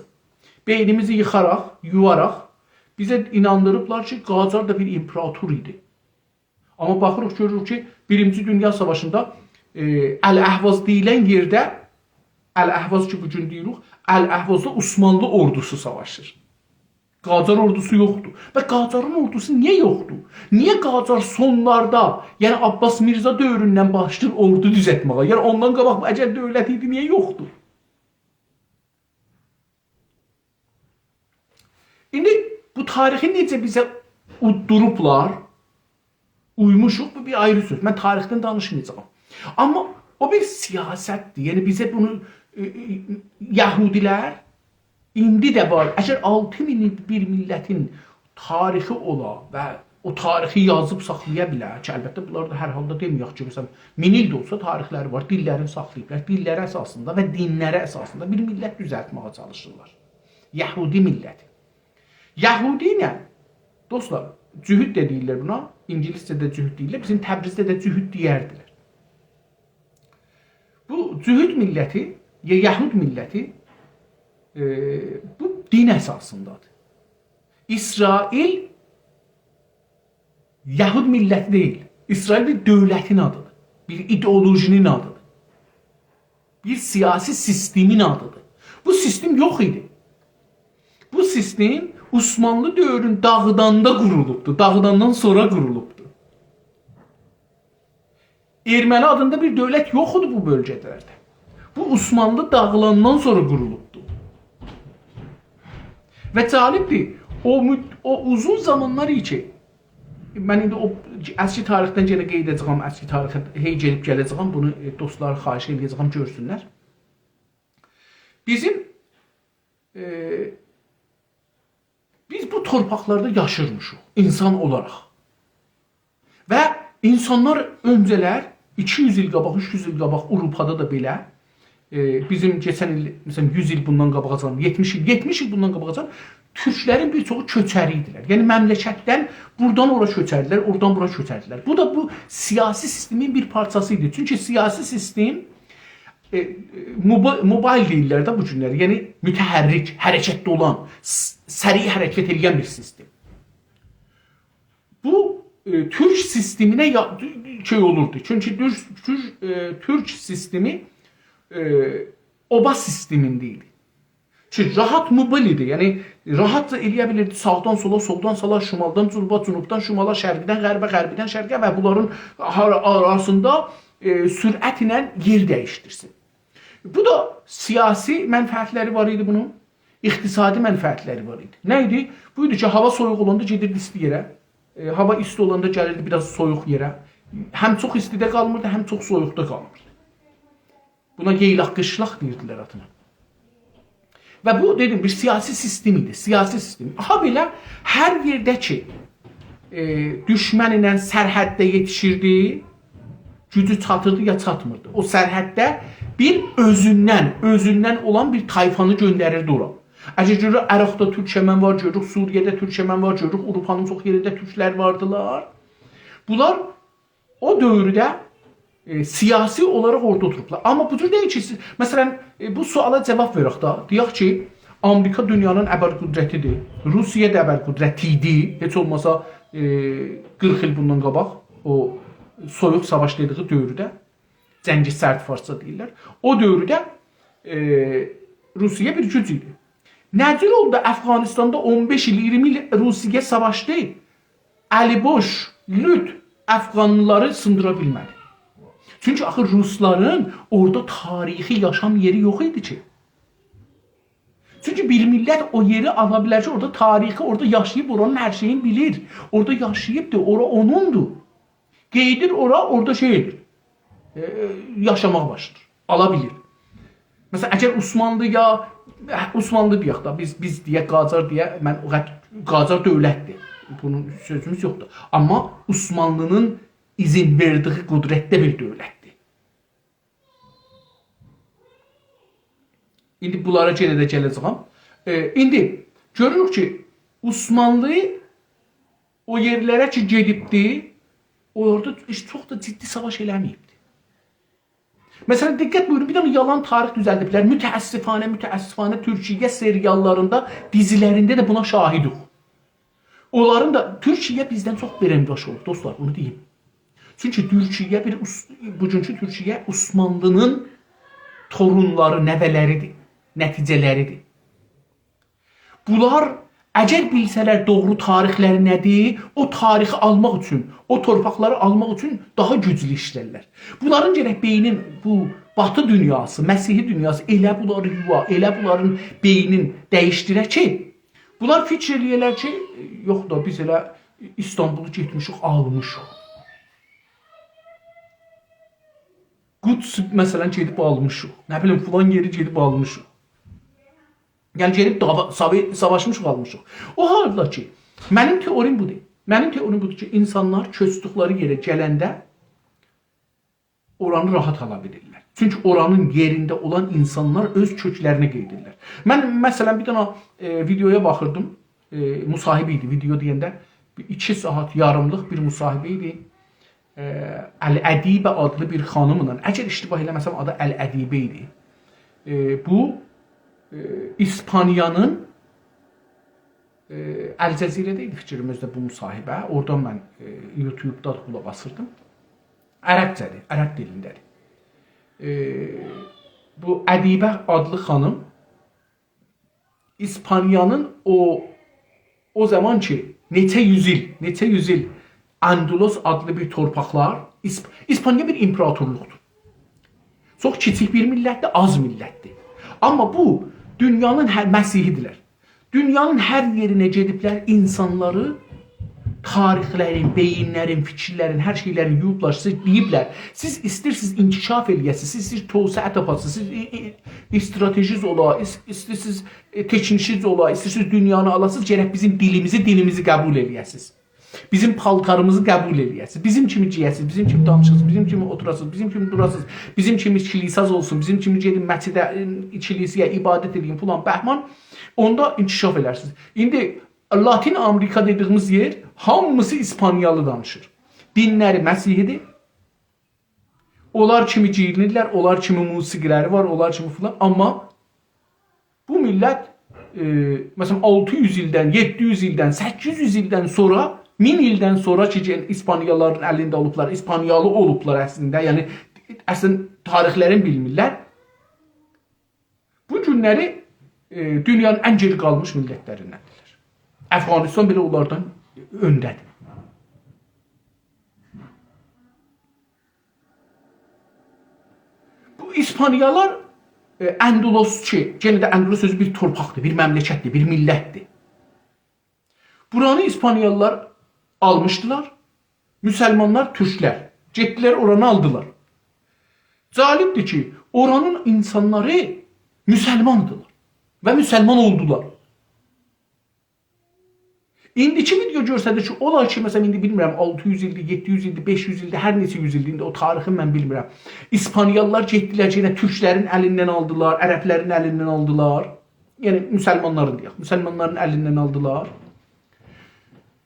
بئینیمیزی ییخاراق، یوواراق بیزه ایناندیریبلار کی قاجار دا بیر ایمپراتور ایدی. آمما باخیریق، گؤروروک کی بیرینجی دونیا ساواشیندا، ائ، الاحواز دئییلن یئرده، الاحواز کی بوگون دئییریک، الاحوازدا عثمانلی اوردوسو ساواشیر. قاجار اوردوسو یوخدور. و قاجارین اوردوسو نییه یوخدور؟ نییه قاجار سونلاردا، یعنی عباس میرزا دؤوروندن باشلاییر اوردو دوزلتمه‌یه؟ یعنی اوندان قاباق بو عجب دؤولت ایدی، نییه یوخدور؟ ایندی بو تاریخی نئجه بیزه اوددوروبلار، اویموشوق، بو بیر آیری سؤز. من تاریخدن دانیشمایاجاغام. آمما او بیر سیاستدیر. یعنی بیزه بونو، ائ، ائ، یهودی‌لر ایندی ده وار. اگر آلتی مین ایل بیر میللتین تاریخی اولا و او تاریخی یازیب ساخلایا بیلر کی، البته بونلار دا هر حالدا دئمه‌یک کی، مثلا، مین ایل ده اولسا تاریخلری وار، دیللرینی ساخلاییبلار، دیللری اساسیندا و دینلری اساسیندا بیر میللت دوزلتمه‌یه چالیشیرلار. یهودی میللتی. یهودی ایله، دوستلار، جهود ده دئییرلر بونا، اینگیلیسجه ده جهود دئییرلر، بیزیم تبریزده ده جهود دئیردیلر. بو جهود میللتی، یا یهود میللتی، ائ، بو دین اساسیندادیر. اسرائیل یهود میللتی دئییل. اسرائیل بیر دؤولتین آدیدیر. بیر ایدئولوژی‌نین آدیدیر. بیر سیاسی سیستمین آدیدیر. بو سیستم یوخ ایدی. بو سیستم عثمانلی دؤورون داغیداندا قورولوبدور. داغیداندان سونرا قورولوبدور. ائرمنی آدیندا بیر دؤولت یوخ ایدی بو بؤلگه‌لرده. بو عثمانلی داغیلاندان سونرا قورولوبدو. و جالبدیر، او مد-، او اوزون زامانلار کی، من ایندی او اسکی تاریخدن یئنه قئید ائده‌جه‌یم، اسکی تاریخه هئی گئدیب گله‌جه‌یم، بونو، ائ، دوستلار خواهش ائده‌جه‌یم گؤرسونلر. بیزیم، ائ، بیز بو تورپاقلاردا یاشیرمیشیق اینسان اولاراق. و اینسانلار اؤنجه‌لر، ایکی یوز ایل قاباق، اوچ یوز ایل قاباق آوروپادا دا بئله، ائ، بیزیم کئچن ایل، مثلا، یوز ایل بوندان قاباقاجان، یئتمیش ایل، یئتمیش ایل بوندان قاباقاجان تورکلرین بیر چوخو کؤچری ایدیلر. یعنی مملکتدن بورادان اورا کؤچردیلر، اورادان بورا کؤچردیلر. بو دا بو سیاسی سیستمین بیر پارچاسی ایدی. چونکی سیاسی سیستم، ائ، ائ، موبا-، موبایل دئییرلر ده بو گونلری. یعنی متحرک، حرکتده اولان، س-، سریع حرکت ائله‌ین بیر سیستم. بو، ائ، تورک سیستمینه یا-، شئی اولوردو. چونکی تورک، تورک، ائ، تورک سیستمی، ائ، اوبا سیستمینده ایدی. کی، راحت موبایل ایدی. یعنی، راحتجا ائلیه بیلیردی ساغدان سولا، سولدان ساغا، شمالدان جنوبا، جنوبدان شمالا، شرقدن غربه، غربدن ششرقه و بونلارین آر-، آراسیندا، ائ، سرعتله یئر دییشدیرسین. بو دا سیاسی منفعتلری وار ایدی بونون، اقتصادی منفعتلری وار ایدی. نه ایدی؟ بو ایدی کی، هاوا سویوق اولاندا گئدیردی ایستی یئره، ائ، هاوا ایستی اولاندا گلیردی بیر آز سویوق یئره. هم چوخ ایستیده قالمیردی، هم چوخ سویوقدا قالمیردی. بونا یئیلاق قیشلاق دئییردیلر آدینا. و بو، دئدیم، بیر سیاسی سیستم ایدی، سیاسی سیستم. هابئله هر یئرده کی، ائ، دوشمن ایله سرحدده یئتیشیردی، گوجو چاتیردی یا چاتمیردی. او سرحدده بیر اؤزوندن، اؤزوندن اولان بیر طایفانی گؤندریردی اورا. اگر گؤرور، عراقدا تورکمن وار، گؤرور، سوریه‌ده تورکمن وار، گؤرور، آوروپانین چوخ یئرینده تورکلر واردیلار. بونلار او دؤورده، ائ، سیاسی اولاراق اورادا اوتوروبلار. آمما بو جور دئییل کی، سیز، مثلا، ائ، بو سؤالا جاواب وئرک ده. دئیک کی، آمریکا دونیانین ابرقدرتیدیر. روسیه ده ابرقدرت ایدی. هئچ اولماسا، ائ، قیرخ ایل بوندان قاباق او سویوق ساواش دئدیگی دؤورده، جنگ سرد فارسجا دئییرلر. او دؤورده، ائ، روسیه بیر گوج ایدی. نه جور اولدو افغانستاندا اون بئش ایل، اییرمی ایل روسیه ساواشدی؟ الی بوش، لوت افغانلیلاری سیندیرا بیلمه‌دی. چونکی آخی روسلارین اورادا تاریخی یاشام یئری یوخ ایدی کی. چونکی بیر میللت او یئری آلا بیلر کی، اورادا تاریخی، اورادا یاشاییب، اورانین هر شئیینی بیلیر. اورادا یاشاییبدیر، اورا اونوندور. قئییدیر اورا، اورادا شئی ائدیر. ائ، یاشاماغا باشلاییر. آلا بیلیر. مثلا، اگر عثمانلی یا، عثمانلی دئیک ده، بیز، بیز دئیک، قاجار دئیک، من او قدر، قاجار دؤولتدیر. بونون سؤزوموز یوخدور. آمما عثمانلی‌نین ایذین وئردیگی قدرتده بیر دؤولتدیر. ایندی بونلارا یئنه ده گله‌جه‌یم. ائ، ایندی گؤروروک کی، عثمانلی او یئرلره کی گئدیبدی، اورادا هئچ چوخ دا جدی ساواش ائله‌مه‌ییبدی. مثلا، دقت بویورون، بیر دنه یالان تاریخ دوزلدیبلر. متأسفانه، متأسفانه تورکیه سریاللاریندا، دیزیلرینده ده بونا شاهدیک. اونلارین دا، تورکیه بیزدن چوخ برنج‌باش اولوب، دوستلار، بونو دئییم. چونکی تورکیه بیر عث-، بوگونکو تورکیه عثمانلی‌نین تورونلاری، نوه‌لریدیر، نتیجه‌لریدیر. بونلار اگر بیلسه‌لر دوغرو تاریخلری نه‌دیر، او تاریخی آلماق اوچون، او تورپاقلاری آلماق اوچون داها گوجلو ایشلرلر. بونلارین گرک بئینین، بو باتی دونیاسی، مسیحی دونیاسی ائله بونلاری یووا، ائله بونلارین بئینین دییشدیره کی، بونلار فیکیر ائله‌یه‌لر کی، «یوخ دا، بیز ائله ایستانبولو گئتمیشیک، آلمیشیق. قدس، مثلا، گئدیب آلمیشیق. نه بیلیم، فلان یئری گئدیب آلمیشیق. یعنی، گئدیب داوا-، ساوی-، ساواشمیشیق، آلمیشیق.» او حالدا کی، منیم تئوریم بودور. منیم تئوریم بودور کی، اینسانلار کؤچدوکلری یئره گلنده اورانی راحت آلا بیلیرلر. چونکی اورانین یئرینده اولان اینسانلار اؤز کؤکلرینی قئییدیرلر. من، مثلا، بیر دنه، ائ، ویدیویا باخیردیم. ائ، مصاحبه ایدی. ویدیو دئینده بیر ایکی ساعات یاریملیق بیر مصاحبه ایدی. ائ، ال‌ادیبه آدلی بیر خانیملا. اگر اشتباه ائله‌مه‌سم، آدی ال‌ادیبه ایدی. ائ، بو، ائ، ایسپانیانین، ائ، الجزیره‌ده ایدی فیکریم اؤزو ده بو مصاحبه. اورادان من، ائ، یوتیوبدا قولاق آسیردیم. عربجه‌دیر، عرب دیلینده‌دیر. ائ، بو ادیبه آدلی خانیم ایسپانیانین او، او زامان کی، نئچه یوز ایل، نئچه یوز ایل اندلس آدلی بیر تورپاقلار، ایسپ-، ایسپانیا بیر ایمپراتورلوقدور. چوخ کیچیک بیر میللتدیر، آز میللتدیر. آمما بو، دونیانین هر، مسیحی‌دیرلر. دونیانین هر یئرینه گئدیبلر، اینسانلاری تاریخلرین، بئیینلرین، فیکیرلرین، هر شئیلرین یویوبلار، سیزه دئییبلر: «سیز ایسته‌ییرسینیز انکشاف ائله‌یه‌سینیز، سیز ایسته‌ییرسینیز توسعه تاپاسینیز، سیز ای-، ای-، استراتژیز اولا، ایس-، ایسته‌ییرسینیز، ائ، تکنیکیز اولا، ایسته‌ییرسینیز دونیانی آلاسینیز، گرک بیزیم دیلیمیزی، دینیمیزی قبول ائله‌یه‌سینیز. بیزیم پالتاریمیزی قبول ائله‌یه‌سینیز. بیزیم کیمی گئیه‌سینیز، بیزیم کیمی دانیشاسینیز، بیزیم کیمی اوتوراسینیز، بیزیم کیمی دوراسینیز، بیزیم کیمی کلیساز اولسون، بیزیم کیمی گئدین مسجده، ائ، کلیسایا عبادت ائله‌یین» فلان، بهمان. اوندا انکشاف ائلرسینیز. ایندی لاتین آمریکا دئدیییمیز یئر، هامیسی ایسپانیالی دانیشیر. دینلری مسیحی‌دیر. اونلار کیمی گئیینیرلر، اونلار کیمی موسیقی‌لری وار، اونلار کیمی فلان. آمما بو میللت، ائ، مثلا، آلتی یوز ایلدن، یئددی یوز ایلدن، سککیز یوز ایلدن سونرا، مین ایلدن سونرا کی، گئنه ایسپانیالیلارین الینده اولوبلار، ایسپانیالی اولوبلار اصلینده، یعنی اصلینده تاریخلرینی بیلمیرلر. بو گونلری، ائ، دونیانین ان گئری قالمیش میللتلریندندیرلر. افغانستان بئله اونلاردان اؤنده‌دیر. بو ایسپانیالار، ائ، اندلس کی، یئنه ده اندلس اؤزو بیر تورپاقدیر، بیر مملکتدیر، بیر میللتدیر. بورانی ایسپانیالیلار آلمیشدیلار، مسلمانلار، تورکلر گئتدیلر، اورانی آلدیلار. جالبدیر کی، اورانین اینسانلاری مسلماندیلار و مسلمان اولدولار. ایندیکی ویدیو گؤستریر کی، اولار کی، مثلا، ایندی بیلمیرم، آلتی یوز ایلدیر، یئددی یوز ایلدیر، بئش یوز ایلدیر، هر نئچه یوز ایلدیر، ایندی او تاریخی من بیلمیرم. ایسپانیالیلار گئتدیلر، یئنه تورکلرین الیندن آلدیلار، عربلرین الیندن آلدیلار. یعنی، مسلمانلارین دئیک، مسلمانلارین الیندن آلدیلار.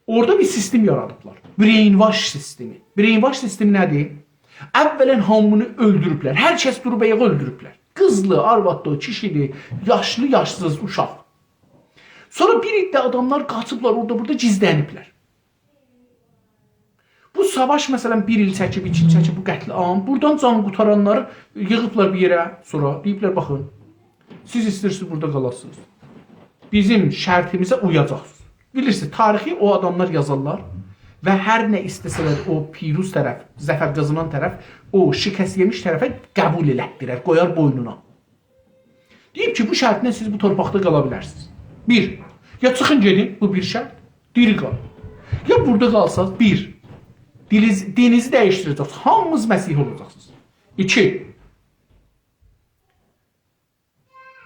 اورادا بیر سیستم یارادیبلار. Brainwash سیستمی. Brainwash سیستمی نه‌دیر؟ اولا هامینی اؤلدوروبلر. هر کس دوروب آیاغا اؤلدوروبلر. قیزلی، آروادلی، کیشیلی، یاشلی، یاشسیز، اوشاق. سونرا بیر عده آداملار قاچیبلار، اورادا بورادا گیزلنیبلر. بو ساواش، مثلا، بیر ایل چکیب، ایکی ایل چکیب بو قتل‌عام. بورادان جان قوتارانلاری ییغیبلار بیر یئره، سونرا دئییبلر: «باخین، سیز ایسته‌ییرسینیز بورادا قالاسینیز. بیزیم شرطیمیزه اویاجاقسینیز.» بیلیرسینیز، تاریخی او آداملار یازارلار و هر نه ایسته‌سه‌لر او پیروز طرف، ظفر قازانان طرف او شکست یئمیش طرفه قبول ائلتدیرر، قویار بوینونا. دئییب کی، بو شرطله سیز بو تورپاقدا قالا بیلرسینیز. بیر، یا چیخین گئدین، بو بیر شرط، دیری قالین. یا بورادا قالساز، بیر، دیلیز-، دینیزی دییشدیره‌جکسینیز، هامینیز مسیحی اولاجاقسینیز. ایکی،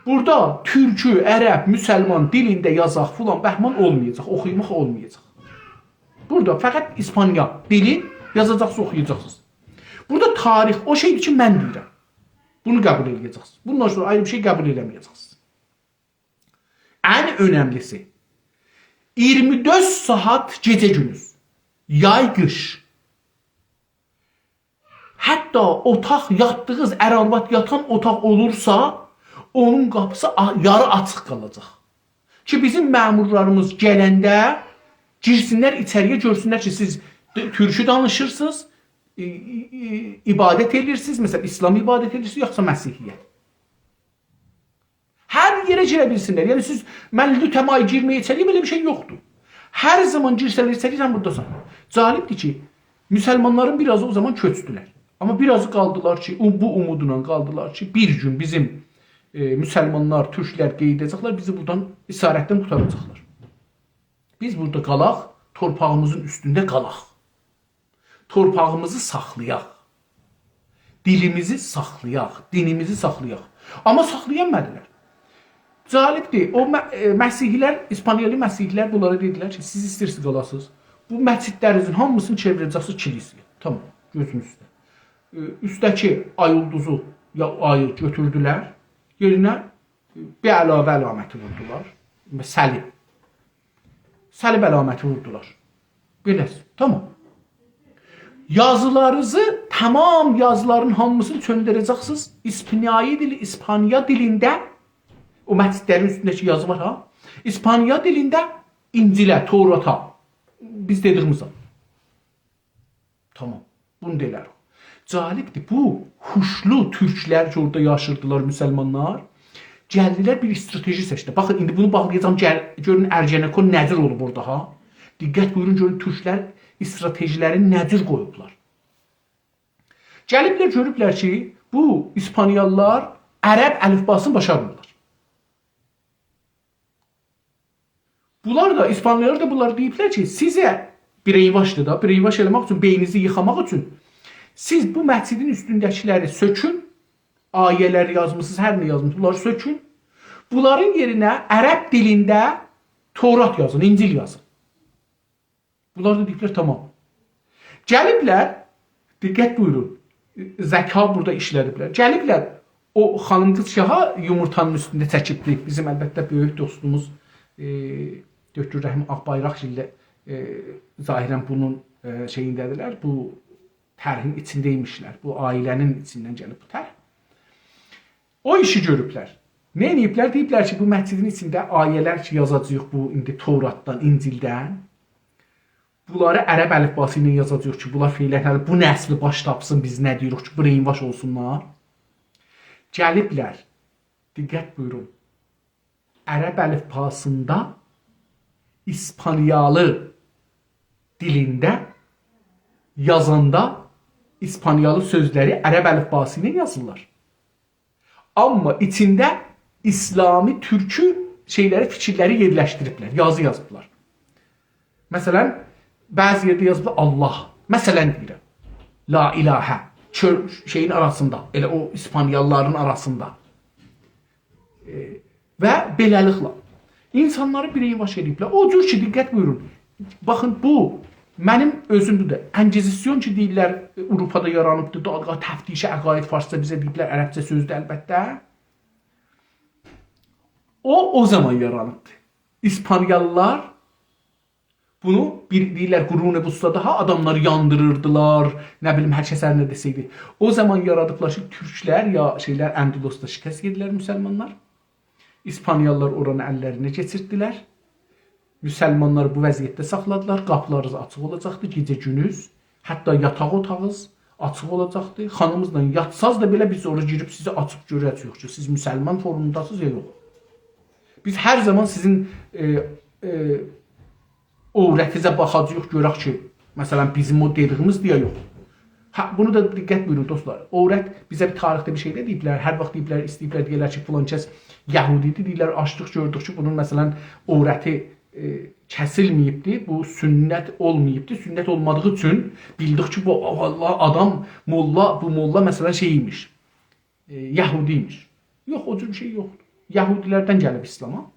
بورادا تورکو، عرب، مسلمان دیلینده یازاق فلان بهمان اولمایاجاق، اوخویماق اولمایاجاق. بورادا فقط ایسپانیا دیلی یازاجاقسینیز، اوخویاجاقسینیز. بورادا تاریخ او شئیدیر کی، من دئییرم. بونو قبول ائله‌یه‌جکسینیز. بوندان سونرا آیری بیر شئی قبول ائله‌مه‌یه‌جکسینیز. ان اؤنملیسی، اییرمی دؤرد ساعات گئجه گوندوز، یای قیش، حتی اوتاق یاتدیغینیز، ار آرواد یاتان اوتاق اولورسا، اونون قاپیسی آ-، یاری آچیق قالاجاق. کی، بیزیم مأمورلاریمیز گلنده گیرسینلر ایچری‌یه، گؤرسونلر کی، سیز د-، تورکو دانیشیرسینیز، ای-، ای-، ای-، عبادت ائدیرسینیز، مثلا، ایسلام عبادت ائدیرسینیز، یوخسا مسیحیت. هر یئره گیره بیلسینلر. یعنی سیز، «من لوتم آی گیرمه‌یه ایچری‌یه»، بئله بیر شئی یوخدور. هر زامان گیرسه‌لر ایچری‌یه، سن بوراداسان. جالبدیر کی، مسلمانلارین بیر آزی او زامان کؤچدولر. آمما بیر آزی قالدیلار کی، او، بو اومودلا قالدیلار کی، بیر گون بیزیم، ائ، مسلمانلار، تورکلر قئییده‌جکلر، بیزی بورادان، اسارتدن قورتاراجاقلار. بیز بورادا قالاق، تورپاغیمیزین اوستونده قالاق. تورپاغیمیزی ساخلایاق. دیلیمیزی ساخلایاق، دینیمیزی ساخلایاق. آمما ساخلایامادیلار. جالبدیر. او مه-، ائ، مسیحی‌لر، ایسپانیالی مسیحی‌لر بونلارا دئدیلر کی، سیز ایسته‌ییرسینیز قالاسینیز، بو مسجدلرینیزین هامیسینی چئویره‌جکسینیز کلیسه‌یه. تامام، گؤزون اوسته. ائ، اوستده‌کی آی اولدوزو، یا آیی گؤتوردولر، یئرینه، ائ، بیر علاوه علامتی ووردولار. صلیب. صلیب علامتی ووردولار. بئله‌سی. تامام. یازیلارینیزی، تامام یازیلارین هامیسینی چؤندره‌جکسینیز ایسپانیایی دیلی، ایسپانیا دیلینده. او مسجدلرین اوستونده‌کی یازی وار ها. ایسپانیا دیلینده انجیله، توراتا. بیز دئدیگیمیز زامان. تامام. بونو دا ائله‌ریک. جالبدیر. بو هوشلو تورکلر کی، اورادا یاشیردیلار مسلمانلار، گلدیلر بیر استراتژی سئچدی. باخین، ایندی بونو باغلایاجاغام، گل، گؤرون ارگنکون نه جور اولوب اورادا ها. دقت بویورون، گؤرون تورکلر استراتژی‌لرینی نه جور قویوبلار. گلیبلر، گؤروبلر کی، بو ایسپانیالیلار عرب الیفباسینی باشارمیرلار. بونلار دا، ایسپانلیلار دا بونلار دئییبلر کی، سیزه brainwash-دیر دا، brainwash ائله‌مک اوچون، بئینینیزی ییخاماق اوچون سیز بو مسجدین اوستونده‌کیلری سؤکون، آیه‌لر یازمیسینیز، هر نه یازمیسینیز، بونلاری سؤکون. بونلارین یئرینه عرب دیلینده تورات یازین، انجیل یازین. بونلار دا دئییبلر، تامام. گلیبلر، دقت بویورون، ذکا بورادا ایشله‌دیبلر. گلیبلر، او خانیم قیز کی ها یومورتانین اوستونده چکیبدی. بیزیم البته بؤیوک دوستوموز، ائ، دکتر رحیم آق‌بایراقگیل ده، ائ، ظاهراً بونون، ائ، شئیینده‌دیرلر، بو طرحین ایچینده‌یمیشلر. بو عائله‌نین ایچیندن گلیب بو طرح. او ایشی گؤروبلر. نه ائدیبلر؟ دئییبلر کی، بو مسجدین ایچینده آیه‌لر کی یازاجاغیق بو ایندی توراتدان، انجیلدن، بونلاری عرب الیفباسی ایله یازاجاغیق کی، بونلار فعلاً هله بو نسلی باش تاپسین، بیز نه دئییریک کی، brainwash اولسونلار. گلیبلر، دقت بویورون، عرب الیفباسیندا ایسپانیالی دیلینده یازاندا ایسپانیالی سؤزلری عرب الیفباسی ایله یازیرلار. آمما ایچینده ایسلامی، تورکی شئیلری، فیکیرلری یئرلشدیریبلر، یازی یازیبلار. مثلاً، بعضی یئرده یازیبلار الله. مثلاً دئییرم. لا اله. چؤل، شئیین آراسیندا، ائله او ایسپانیالیلارین آراسیندا. ائ، و بئله‌لیکله اینسانلاری brainwash ائدیبلر. او جور کی، دقت بویورون. باخین، بو منیم اؤزومدور ده. انکیزیسیون کی دئییرلر، ائ، آوروپادا یارانیبدیر، دادگاه تفتیش عقاید، فارسجا بیزه دئییبلر، عربجه سؤزدور البته. او، او زامان یارانیبدیر. ایسپانیالیلار بونو بیر، دئییرلر، قرون وسطادا ها آداملاری یاندیریردیلار، نه بیلیم، هر کس هر نه دئسه‌یدی. او زامان یارادیبلار کی، تورکلر یا شئیلر اندلسده شکست یئدیلر مسلمانلار. ایسپانیالیلار اورانی اللرینه کئچیرتدیلر. مسلمانلاری بو وضعیتده ساخلادیلار. قاپیلارینیز آچیق اولاجاقدی گئجه گوندوز. حتی یاتاق اوتاغینیز آچیق اولاجاقدی. خانیمینیزلا یاتساز دا بئله بیز اورا گیریب سیزی آچیب گؤره‌جه‌ییک کی، سیز مسلمان فورمونداسینیز یا یوخ. بیز هر زامان سیزین، ائ، ائ، عورتینیزه باخاجاغیق، گؤرک کی، مثلاً، بیزیم او دئدیگیمیزدیر یا یوخ. هه، بونو دا دقت بویورون، دوستلار. عورت، بیزه بیر تاریخده بیر شئی ده دئییبلر، هر واخت دئییبلر، ایسته‌ییبلر دئیه‌لر کی، فلان کس یهودی‌دیر، دئییرلر، آچدیق، گؤردوک کی، بونون، مثلاً، عورتی، ائ، کسیلمه‌ییبدی، بو سنت اولماییبدی. سنت اولمادیغی اوچون بیلدیک کی، بو، والله، آدام، موللا، بو موللا، مثلاً، شئی ایمیش، ائ، یهودی ایمیش. یوخ، او جور بیر شئی یوخدور. یهودی‌لردن گلیب ایسلاما.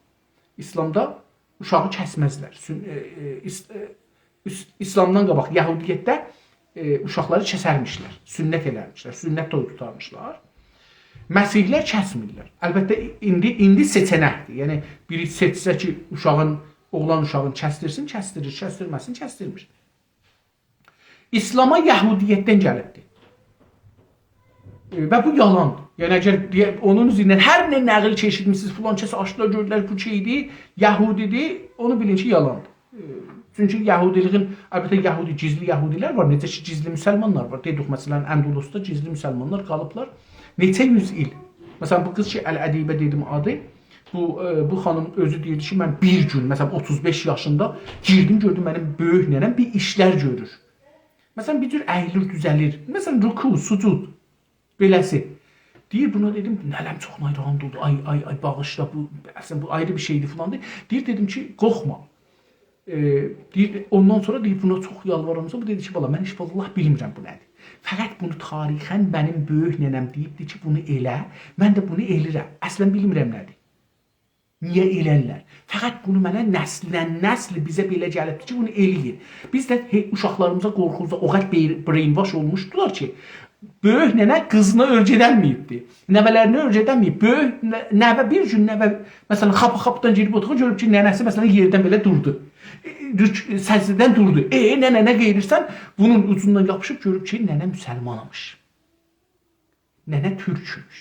ایسلامدا اوشاغی کسمزلر. سن-، ائ، ائ، ایس-، ائ، ایس-، ایسلامدان قاباق یهودیتده، ائ، اوشاقلاری کسرمیشلر، سنت ائلرمیشلر، سنت تویو توتارمیشلار. مسیحی‌لر کسمیرلر. البته، ایندی، ایندی سئچنکدیر. یعنی، بیری سئچسه کی، اوشاغین، اوغلان اوشاغینی کسدیرسین، کسدیریر، کسدیرمه‌سین، کسدیرمیر. ایسلاما یهودیتدن گلیبدیر. ائ، و بو یالاندیر. یعنی، اگر دئیه-، اونون اوزوندن هر نه نقل کی ائشیتمیسینیز، فلان کس آچدیلار، گؤردولر، بو شئیدیر، یهودی‌دیر، اونو بیلین کی، یالاندیر. ائ، چونکی یهودیلیگین، البته، یهودی، گیزلی یهودی‌لر وار، نئجه کی، گیزلی مسلمانلار وار. دئدیک، مثلاً، اندلسدا گیزلی مسلمانلار قالیبلار نئچه یوز ایل. مثلاً، بو قیز کی، ال‌ادیبه دئدیم آدی، بو، ائ، بو خانیم اؤزو دئییردی کی، من بیر گون، مثلا، اوتوز بئش یاشیندا گیردیم، گؤردوم منیم بؤیوک ننه‌م بیر ایشلر گؤرور. مثلا، بیر جور اییلیر، دوزه‌لیر. مثلا، رکوع، سجود، بئله‌سی. دئییر، بونا دئدیم، ننه‌م چوخ ناراحت اولدو. آی، آی، آی، باغیشلا، بو، اصلینده بو آیری بیر شئیدیر فلان دئییر. دئییر، دئدیم کی، قورخما. ائ، دئییر، اوندان سونرا دئییر، بونا چوخ یالواراندا بو دئدی کی، بالا، من هئچ والله بیلمیرم بو نه‌دیر. فقط بونو تاریخاً منیم بؤیوک ننه‌م دئییبدی کی، بونو ائله، من ده بونو ائلیرم. اصلا بیلمیرم نه‌دیر. نییه ائلرلر؟ فقط بونو منه نسلدن نسل بیزه بئله گلیبدیر کی، بونو ائله‌یین. بیز ده هئ، اوشاقلاریمیزا قورخوموزدا او قدر بیر-، brainwash اولموشدولار کی، بؤیوک ننه قیزینا اؤرگدنمه‌ییبدی. نوه‌لرینه اؤرگدنمه‌ییب. بؤیوک نه-، نوه بیر گون نوه، مثلا، خاپا خاپدان گیریب اوتاغا گؤروب کی، ننه‌سی، مثلا، یئردن بئله دوردو. ائ، رک-، سجده‌دن دوردو. ائ، ننه، نه قئییریرسن؟ بونون اوجوندان یاپیشیب گؤروب کی، ننه مسلمانمیش. ننه تورکموش.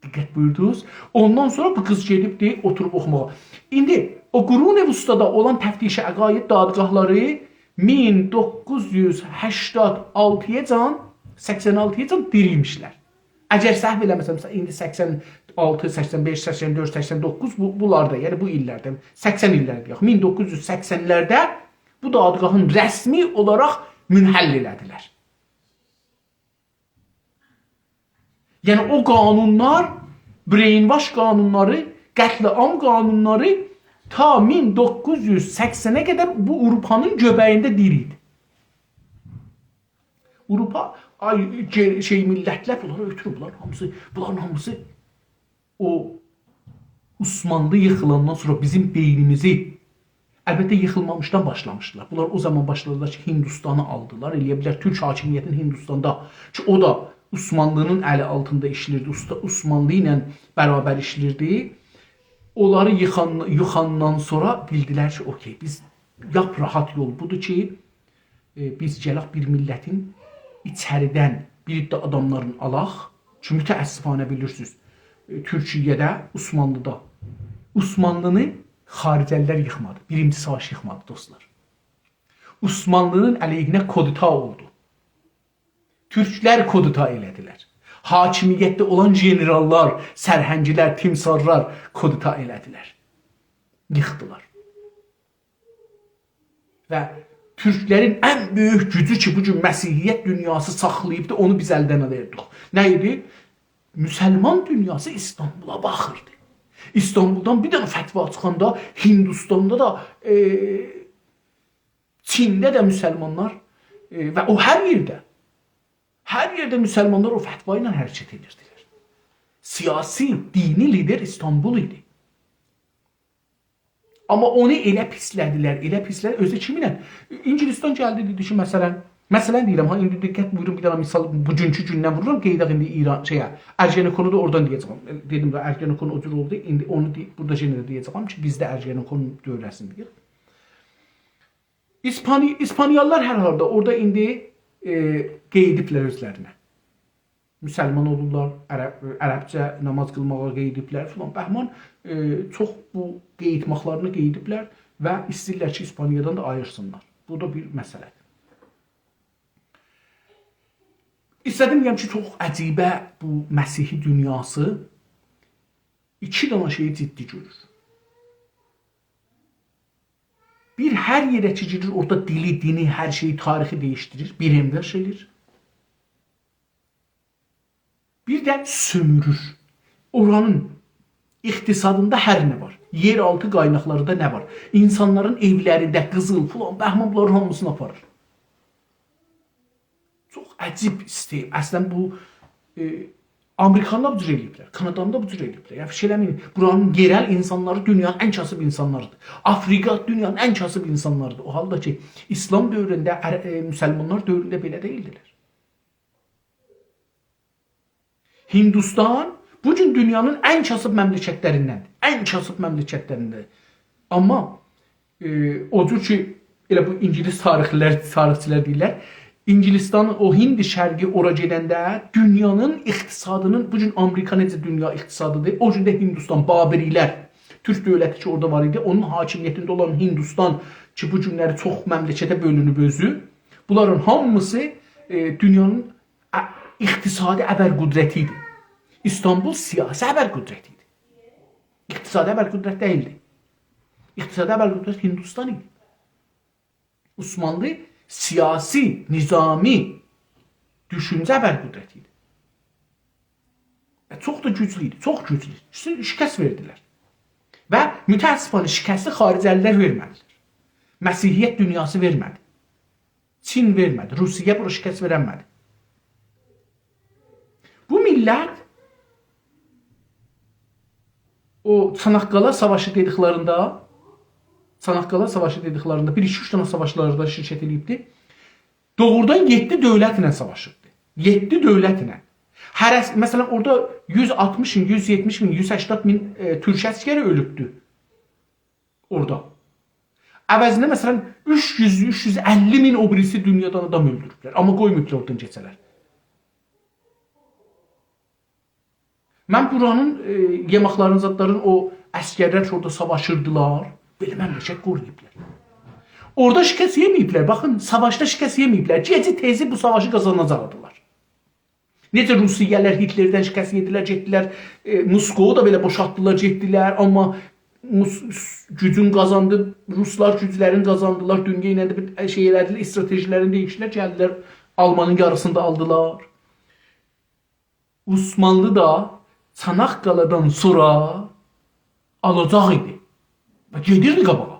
دقت بویوردونوز؟ اوندان سونرا بو قیز گئدیبدی، اوتوروب اوخوماغا. ایندی او قرون وسطادا اولان تفتیش عقاید دادگاهلاری مین دوققوز یوز هشتاد آلتی‌یاجان، سکسن آلتی‌یاجان دیری ایمیشلر. اگر سهو ائله‌مه‌سم، ایندی سکسن آلتی، سکسن بئش، سکسن دؤرد، سکسن دوققوز، بو، بونلاردا، یعنی بو ایللرده، سکسن ایللرده، یوخ، مین دوققوز یوز سکسنلرده بو دادگاهین رسمی اولاراق منحل ائله‌دیلر. یعنی او قانونلار، brainwash قانونلاری، قتل عام قانونلاری تا مین دوققوز یوز سکسنه قدر بو آوروپانین گؤبه‌یینده دیری ایدی. آوروپا، آی، گئ-، شئی، میللتلر، بونلاری اؤتورون، بونلارین هامیسی، بونلارین هامیسی او عثمانلی ییخیلاندان سونرا بیزیم بئینیمیزی، البته، ییخیلمامیشدان باشلامیشدیلار. بونلار او زامان باشلادیلار کی، هندوستانی آلدیلار. ائلیه بیلر تورک حاکمیتین هندوستاندا، کی، او دا عثمانلی‌نین الی آلتیندا ایشله‌ییردی، اوستا-، عثمانلی ایله برابر ایشله‌ییردی. اونلاری ییخان-، یوخاندان سونرا بیلدیلر کی، اوکئی، بیز لاپ راحت یول بودور کی، ائ، بیز گلک بیر میللتین ایچریدن بیر عده آداملارین آلاق کی، متأسفانه بیلیرسینیز، ائ، تورکیه‌ده، عثمانلی‌دا، عثمانلی‌نی خارجه‌لی‌لر ییخمادی. بیرینجی ساواشی ییخمادی، دوستلار. عثمانلی‌نین علیهینه کودتا اولدو. تورکلر کودتا ائله‌دیلر. حاکمیتده اولان ژنراللار، سرهنگلر، تیمسارلار کودتا ائله‌دیلر. ییخدیلار. و تورکلرین ان بؤیوک گوجو کی، بو گون مسیحیت دونیاسی ساخلاییبدی، اونو بیز الدن وئردیک. نه ایدی؟ مسلمان دونیاسی ایستانبولا باخیردی. ایستانبولدان بیر دنه فتوا چیخاندا هندوستاندا دا، ائ، چینده ده مسلمانلار، ائ، و او هر یئرده، هر یئرده مسلمانلار او فتوا ایله حرکت ائدیردیلر. سیاسی، دینی لیدر ایستانبول ایدی. آمما اونو ائله پیسله‌دیلر، ائله پیسله‌دیلر. اؤزو کیمینله؟ انگلستان گلدی، دئدی کی، مثلا، مثلا دئییرم، ها، ایندی دقت بویورون، بیر دنه مثال بوگونکو گوندن وورورام، قاییداق ایندی ایران، شئیه، ارگنکونو دا اورادان دئیه‌جم. دئدیم ده، ارگنکون او جور اولدو، ایندی اونو دئ-، بورادا یئنه ده دئیه‌جم کی، بیز ده ارگنکون دؤوره‌سینده‌ییک. ایسپانی-، ایسپانیالیلار هر حالدا اورادا ایندی، ائ، قاییدیبلار اؤزلرینه. مسلمان اولورلار، عرب-، عربجه نماز قیلماغا قاییدیبلار فلان. بهمان، ائ، چوخ بو قاییتماقلارینی قاییدیبلار و ایسته‌ییرلر کی، ایسپانیادان دا آییرسینلار. بو دا بیر مسئله‌دیر. ایسته‌دیم دئیم کی، چوخ عجیبه بو مسیحی دونیاسی ایکی دنه شئیی جدی گؤرور. بیر، هر یئره کی گیریر، اورادا دیلی، دینی، هر شئیی، تاریخی دییشدیریر، brainwash ائله‌ییر. بیر ده سؤمورور. اورانین اقتصادیندا هر نه وار، یئرآلتی قایناقلاریندا نه وار، اینسانلارین ائولرینده قیزیل، فلان، بهمان، بونلارین هامیسینی آپاریر. چوخ عجیب ایسته‌ییر. اصلا بو، ائ، آمریکاندا بو جور ائله‌ییبلر، کاناداندا بو جور ائله‌ییبلر. یعنی، فیکیر ائله‌مه‌یین، بورانین یئرل اینسانلاری دونیانین ان کاسیب اینسانلاریدیر. آفریقا دونیانین ان کاسیب اینسانلاریدیر. او حالدا کی، ایسلام دؤورونده، عر-، ائ، مسلمانلار دؤورونده بئله دئییلدیلر. هندوستان بو گون دونیانین ان کاسیب مملکتلریندندیر. ان کاسیب مملکتلریندندیر. آمما، ائ، او جور کی، ائله بو اینگیلیس تاریخلر، تاریخچیلر دئییرلر، انگلستانین او هند شرقی اورا گئدنده دونیانین اقتصادینین، بو گون آمریکا نئجه دونیا اقتصادیدیر، او گون ده هندوستان، بابریلر، تورک دؤولتی کی، اورادا وار ایدی، اونون حاکمیتینده اولان هندوستان کی، بو گونلری چوخ مملکته بؤلونوب اؤزو، بونلارین هامیسی، ائ، دونیانین ا-، اقتصادی ابرقدرتی ایدی. ایستانبول سیاسی ابرقدرتی ایدی. اقتصادی ابرقدرت دئییلدی. اقتصادی ابرقدرت هندوستان ایدی. عثمانلی سیاسی، نظامی، دوشونجه ابرقدرتی ایدی. ائ، چوخ دا گوجلو ایدی، چوخ گوجلو. شی-، شکست وئردیلر. و متأسفانه شکستی خارجه‌لی‌لر وئرمه‌دیلر. مسیحیت دونیاسی وئرمه‌دی. چین وئرمه‌دی. روسیه بورا شکست وئرنمه‌دی. بو میللت او چاناققالا ساواشی دئدیکلرینده، چاناققالا ساواشی دئدیکلرینده بیر، ایکی، اوچ دنه ساواشلاردا شرکت ائله‌ییبدی. دوغرودان یئددی دؤولتله ساواشیردی. یئددی دؤولتله. هره‌سی، مثلا، اورادا یوز آلتمیش مین، یوز یئتمیش مین، یوز سکسن مین، ائ، تورک عسکری اؤلوبدو اورادا. عوضینه، مثلا، اوچ یوز، اوچ یوز اللی مین او بیریسی دونیادان آدام اؤلدوروبلر. آمما قویماییبلار اورادان کئچه‌لر. من بورانین، ائ، یئماقلارین، زادلارین، او عسکرلر کی، اورادا ساواشیردیلار، بئله مملکت قورویوبلار. اورادا شکست یئمه‌ییبلر. باخین، ساواشدا شکست یئمه‌ییبلر. گئجی تئزی بو ساواشی قازاناجاقدیلار. نئجه روسیه‌لر هیتلردن شکست یئدیلر، گئتدیلر، ائ، موسکووو دا بئله بوشالتدیلار، گئتدیلر. آمما موس-، گوجون قازاندی، روسلار گوجلرین قازاندیلار، دونیا ایله ده بیر شئی ائله‌دیلر، استراتژی‌لرینی دییشدیلر، گلدیلر آلمانین یاریسینی دا آلدیلار. عثمانلی دا چاناققالادان سونرا آلاجاق ایدی. و گئدیردی قاباغا.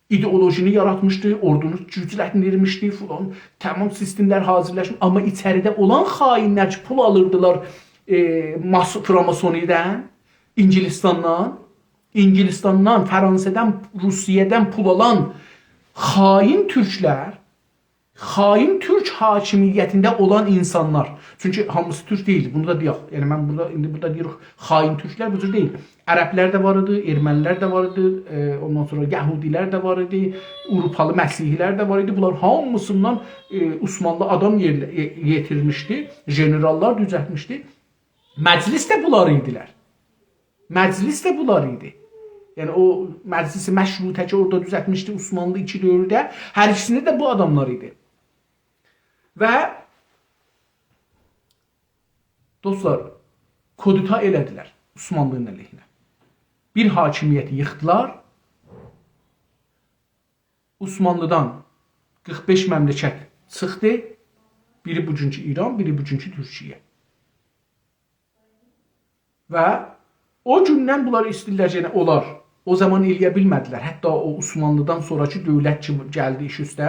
ایدئولوژینی یاراتمیشدی، اوردونو گوجلندیرمیشدی، فلان، تمام سیستم‌لر حاضیرلاشمیش. آمما ایچریده اولان خائن‌لر کی، پول آلیردیلار، ائ، ماس-، فراماسونی‌دن، انگلستاندان، انگلستاندان، فرانسه‌دن، روسیه‌دن پول آلان خائن تورکلر، خائن تورک حاکمیتینده اولان اینسانلار. چونکی هامیسی تورک دئییل، بونو دا دئیک. یعنی، من بورادا، ایندی بورادا دئییریک، خائن تورکلر بو جور دئییل. عربلر ده وار ایدی، ارمنی‌لر ده وار ایدی، ائ، اوندان سونرا یهودی‌لر ده وار ایدی، آوروپالی مسیحی‌لر ده وار ایدی. بونلار هامیسیندان، ائ، عثمانلی آدام یئرله-، یئ-، یئتیرمیشدی، ژنرال‌لار دوزلتمیشدی. مجلس ده بونلار ایدیلر. مجلس ده بونلار ایدی. یعنی او مجلس مشروطه کی، اورادا دوزلتمیشدی عثمانلی ایکی دؤورده، هر ایکیسینده ده بو آداملار ایدی. و دوستلار، کودتا ائله‌دیلر عثمانلی‌نین علیهینه. بیر حاکمیتی ییخدیلار. عثمانلی‌دان قیرخ بئش مملکت چیخدی. بیری بوگونکو ایران، بیری بوگونکو تورکیه. و او گوندن بونلار ایسته‌ییرلر، یعنی اونلار او زامان ائله‌یه بیلمه‌دیلر. حتی او عثمانلی‌دان سونراکی دؤولت کی گلدی ایش اوسته،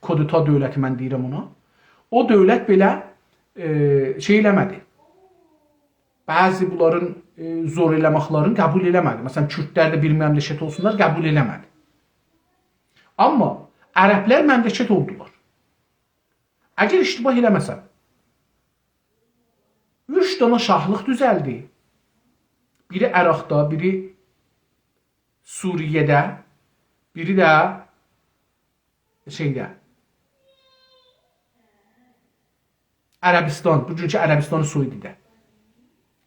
کودتا دؤولتی من دئییرم اونا. او دؤولت بئله، ائ، شئی ائله‌مه‌دی. بعضی بونلارین، ائ، زور ائله‌مکلرینی قبول ائله‌مه‌دی. مثلا، کوردلر ده بیر مملکت اولسونلار، قبول ائله‌مه‌دی. آمما عربلر مملکت اولدولار. اگر اشتباه ائله‌مه‌سم، اوچ دنه شاهلیق دوزلدی. بیری عراقدا، بیری سوریه‌ده، بیری ده شئیده، عربستان، بوگونکو عربستان سعودی‌ده.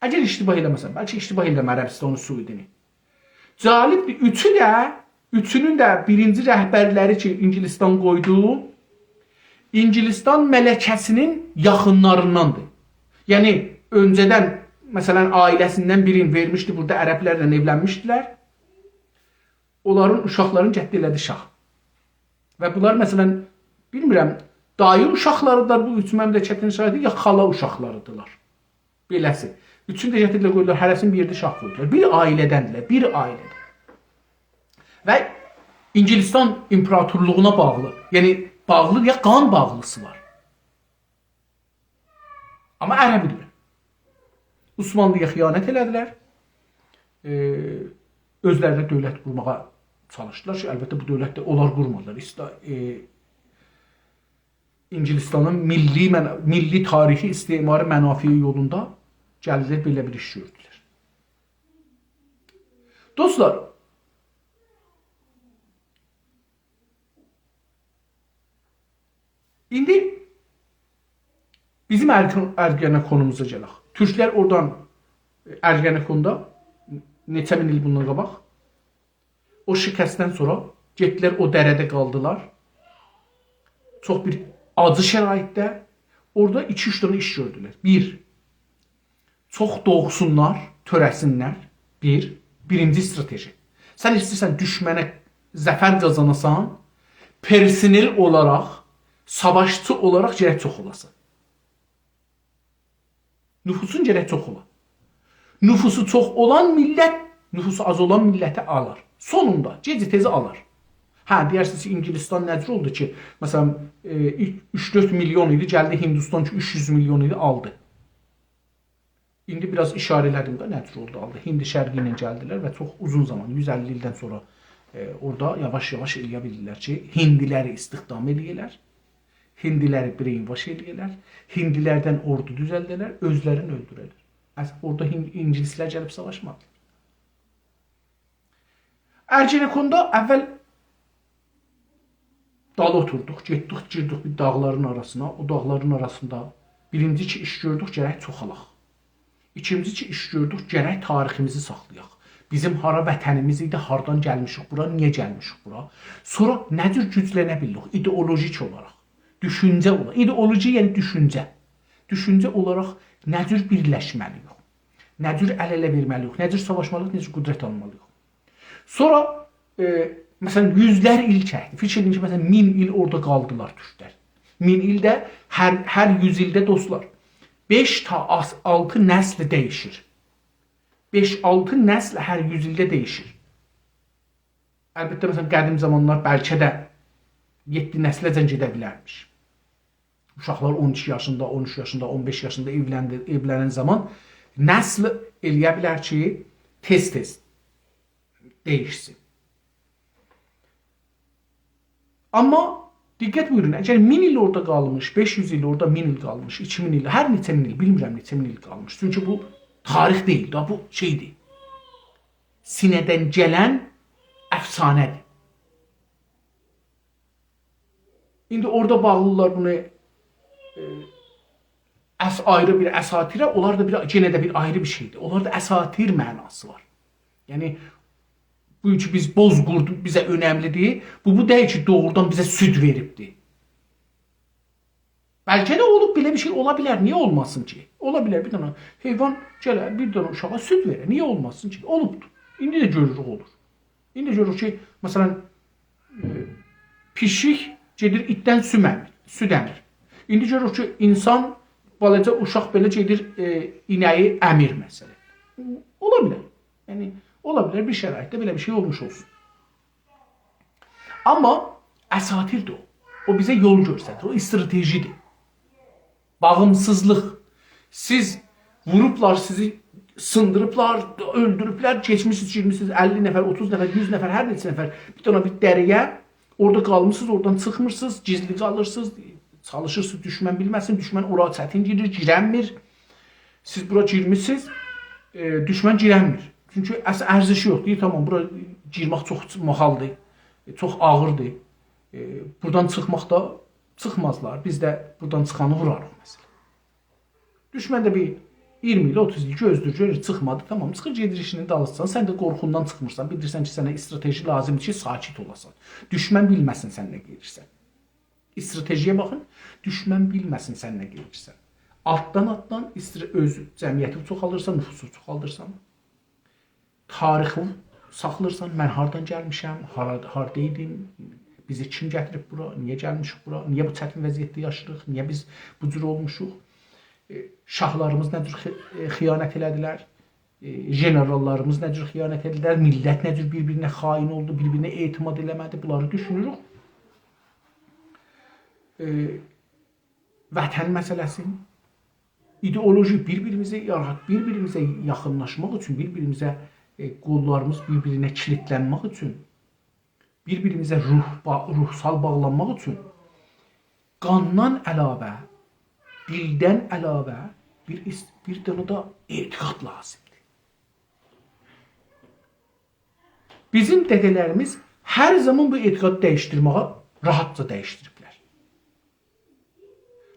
اگر اشتباه ائله‌مه‌سم، بلکه اشتباه ائله‌ییرم، عربستان سعودی‌نی. جالبدیر، اوچو ده، اوچونون ده بیرینجی رهبرلری کی، انگلستان قویدو، انگلستان ملکه‌سینین یاخینلارینداندیر. یعنی، اؤنجه‌دن، مثلا، عائله‌سیندن بیرینی وئرمیشدی، بورادا عربلرله ائولنمیشدیلر. اونلارین اوشاقلارینی گتیردی ائله‌دی شاه. و بونلار، مثلا، بیلمیرم، دایی اوشاقلاریدیلار بو اوچ مملکتین شاهیدی، یا خالا اوشاقلاریدیلار. بئله‌سی. اوچونو ده گتیردیلر، قویدولار، هره‌سینی بیر یئرده شاه قویدولار. بیر عائله‌دندیلر، بیر عائله‌دن. و انگلستان ایمپراتورلوغونا باغلی، یعنی باغلی، یا قان باغلیسی وار. آمما عرب ایدیلر. عثمانلی‌یا خیانت ائله‌دیلر. ائ، اؤزلرینه دؤولت قورماغا چالیشدیلار کی، البته، بو دؤولت ده اونلار قورمادیلار. ایستا-، ائ، انگلستانین میللی من-، میللی تاریخی استعماری منافعی یولوندا گلدیلر، بئله بیر ایش گؤردولر. دوستلار، ایندی بیزیم ارگ-، ارگنکونوموزا گلک. تورکلر اورادان، ارگنکوندا، نئچه مین ایل بوندان قاباق، او شکستدن سونرا گئتدیلر، او دره‌ده قالدیلار. چوخ بیر آجی شرایطده. اورادا ایکی-اوچ دنه ایش گؤردولر. بیر، چوخ دوغسونلار، تؤره‌سینلر. بیر، بیرینجی استراتژی. سن ایسته‌ییرسن دوشمنه ظفر قازاناسان، پرسنل اولاراق، ساواشچی اولاراق گرک چوخ اولاسان. نفوسون گرک چوخ اولا. نفوسو چوخ اولان میللت، نفوسو آز اولان میللتی آلار. سونوندا، گئجی تئزی آلار. هه، دئیرسینیز کی، انگلستان نه جور اولدو کی، مثلا، ائ، اوچ دؤرد میلیون ایدی، گلدی هندوستان کی، اوچ یوز میلیون ایدی، آلدی. ایندی بیر آز ایشاره ائله‌دیم ده، نه جور اولدو، آلدی. هند شرقی ایله گلدیلر و چوخ اوزون زامان، یوز اللی ایلدن سونرا، ائ، اورادا یاواش-یاواش ائلیه بیلیرلر کی، هندیلری استخدام ائلیه‌لر، هندیلری brainwash ائلیه‌لر، هندیلردن اوردو دوزلده‌لر، اؤزلرینی اؤلدوره‌لر. از اورادا هین-، انگلیسلر گلیب ساواشمادی. ارگنکوندا اول دالی اوتوردوق، گئتدیک، گیردیک بیر داغلارین آراسینا. او داغلارین آراسیندا بیرینجی کی ایش گؤردوک، گرک چوخالاق. ایکینجی کی ایش گؤردوک، گرک تاریخیمیزی ساخلایاق. بیزیم هارا وطنیمیز ایدی، هاردان گلمیشیک بورا، نییه گلمیشیک بورا؟ سونرا نه جور گوجلنه بیلدیک؟ ایدئولوژیک اولاراق. دوشونجه اولاراق. ایدئولوژی، یعنی دوشونجه. دوشونجه اولاراق نه جور بیرلشمه‌لی‌ییک؟ نه جور ال-اله وئرمه‌لی‌ییک؟ نه جور ساواشمالی‌ییق؟ نه جور قدرت آلمالی‌ییق؟ سونرا، ائ، مثلا، یوزلر ایل چکدی. فیکیر ائدین کی، مثلا، مین ایل اورادا قالدیلار تورکلر. مین ایلده هر، هر یوز ایلده، دوستلار، بئش تا آس-، آلتی نسل دییشیر. بئش-آلتی نسل هر یوز ایلده دییشیر. البته، مثلا، قدیم زامانلار بلکه ده یئددی نسله‌جن گئده بیلرمیش. اوشاقلار اون ایکی یاشیندا، اون اوچ یاشیندا، اون بئش یاشیندا ائولندی-، ائولنن زامان نسل ائلیه بیلر کی، تئز-تئز دییشسین. آمما دقت بویورون، اگر مین ایل اورادا قالمیش، بئش یوز ایل اورادا، مین ایل قالمیش، ایکی مین ایل، هر نئچه مین ایل، بیلمیرم نئچه مین ایل قالمیش. چونکی بو تاریخ دئییل دا، بو شئیدیر. سینه‌دن گلن افسانه‌دیر. ایندی اورادا باغلیلار بونو، ائ، اس-، آیری بیر اساطیره، اونلار دا بیر، یئنه ده بیر آیری بیر شئیدیر. اونلاردا اساطیر معناسی وار. یعنی، بو کی بیز بوز قوردو، بیزه اؤنملی‌دیر. بو، بو دئییل کی، دوغرودان بیزه سود وئریبدیر. بلکه ده اولوب، بئله بیر شئی اولا بیلر. نییه اولماسین کی؟ اولا بیلر، بیر دنه حیوان گله، بیر دنه اوشاغا سود وئره. نییه اولماسین کی؟ اولوبدور. ایندی ده گؤروروک، اولور. ایندی گؤروروک کی، مثلا، ائ، پیشیک گئدیر ایتدن سود امیر، سود امیر. ایندی گؤروروک کی، اینسان، بالاجا اوشاق بئله گئدیر، ائ، اینه‌یی امیر، مثلا. اولا بیلر. یعنی، اولا بیلر، بیر شرایطده بئله بیر شئی اولموش اولسون. آمما اساطیردیر او. او بیزه یول گؤستریر، او استراتژی‌دیر. باغیمسیزلیق. سیز ووروبلار، سیزی سیندیریبلار، اؤلدوروبلر، کئچمیسینیز، گیرمیسینیز اللی نفر، اوتوز نفر، یوز نفر، هر نئچه نفر بیر دنه بیر دره‌یه، اورادا قالمیسینیز، اورادان چیخمیرسینیز، گیزلی قالیرسینیز، چالیشیرسینیز دوشمن بیلمه‌سین، دوشمن اورا چتین گیریر، گیرنمیر. سیز بورا گیرمیسینیز، ائ، دوشمن گیرنمیر. چونکی اصل ارزشی یوخدور. دئییر، تامام، بورا گیرمک چوخ محالدیر، ائ، چوخ آغیردیر. ائ، بورادان چیخماق دا چیخمازلار. بیز ده بورادان چیخانی ووراریق، مثلا. دوشمن ده بیر اییرمی ایل، اوتوز ایل گؤزله‌ییر، گؤرور، چیخمادی، تامام، چیخیر، گئدیر ایشینین دالیسیجا. سن ده قورخوندان چیخمیرسان، بیلیرسن کی، سنه استراتژی لازیمدیر کی، ساکت اولاسان. دوشمن بیلمه‌سین سن نه گئدیرسن. استراتژی‌یه باخین، دوشمن بیلمه‌سین سن نه گئدیرسن. آلتدان-آلتدان استر-، اؤز جمعیتی چوخالدیرسان، نفوسو چوخالدیرسان. تاریخی ساخلیرسان، من هاردان گلمیشم، هارا-، هاردایدیم، بیزی کیم گتیریب بورا، نییه گلمیشیک بورا، نییه بو چتین وضعیتده یاشاییریق، نییه بیز بو جور اولموشوق، ائ، شاهلاریمیز نه جور خی-، ائ، خیانت ائله‌دیلر، ائ، ژنرالیمیز نه جور خیانت ائله‌دیلر، میللت نه جور بیر-بیرینه خائن اولدو، بیر-بیرینه اعتماد ائله‌مه‌دی، بونلاری دوشونوروک. ائ، وطن مسئله‌سی، ایدئولوژی، بیر-بیریمیزه یارا-، بیر-بیریمیزه یاخینلاشماق اوچون، بیر-بیریمیزه، ائ، قوللاریمیز بیر-بیرینه کیلیتلنمک اوچون، بیر-بیریمیزه روح با-، روحسال باغلانماق اوچون قاندان علاوه، دیلدن علاوه بیر ایس-، بیر دنه ده اعتقاد لازیمدیر. بیزیم دده‌لریمیز هر زامان بو اعتقادی دییشدیرمه‌یه راحتجا دییشدیریبلر.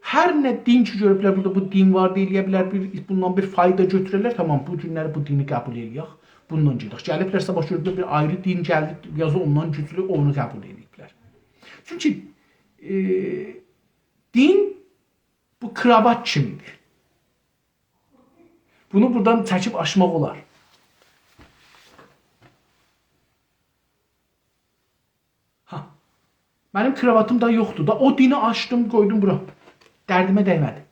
هر نه دین کی گؤروبلر، بورادا بو دین وار دئیه بیلر، بیر، بوندان بیر فایدا گؤتوره‌لر، تامام، بو گونلری بو دینی قبول ائله‌یک، بوندان گئدک. گلیبلرسه، باخ، گؤروبلر بیر آیری دین گلدی، یا دا اوندان گوجلو، اونو قبول ائله‌ییبلر. چونکی، ائ، دین بو کراوات کیمیدیر. بونو بورادان چکیب آشماق اولار. منیم کراواتیم دا یوخدور دا. او دینی آچدیم، قویدوم بورا. دردیمه دیمه‌دی.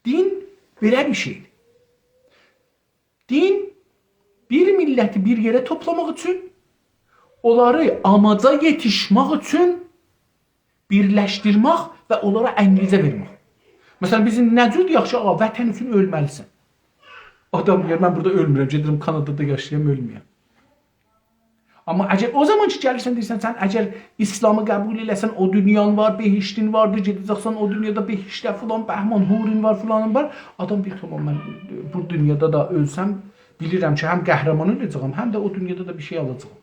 دین بئله بیر شئیدیر. دین بیر میللتی بیر یئره توپلاماق اوچون، اونلاری آماجا یئتیشمک اوچون بیرلشدیرمک و اونلارا انگیزه وئرمک. مثلا، بیز ایندی نه جور دئیک کی، «آغا، وطن اوچون اؤلمه‌لیسن.» آدام دئیر، «من بورادا اؤلمورم، گئدیرم کانادادا یاشایام، اؤلمه‌یم.» آمما اگر او زامان کی گلیرسن، دئییرسن، سن اگر اسلامی قبول ائله‌سن، او دونیان وار، بهشتین واردیر، گئده‌جکسن او دونیادا بهشته، فلان، بهمان، حورین وار، فلانین وار. آدام دئییر، «تامام، من بو دونیادا دا اؤلسم، بیلیرم کی، هم قهرمان اولاجاغام، هم ده او دونیادا دا بیر شئی آلاجاغام.»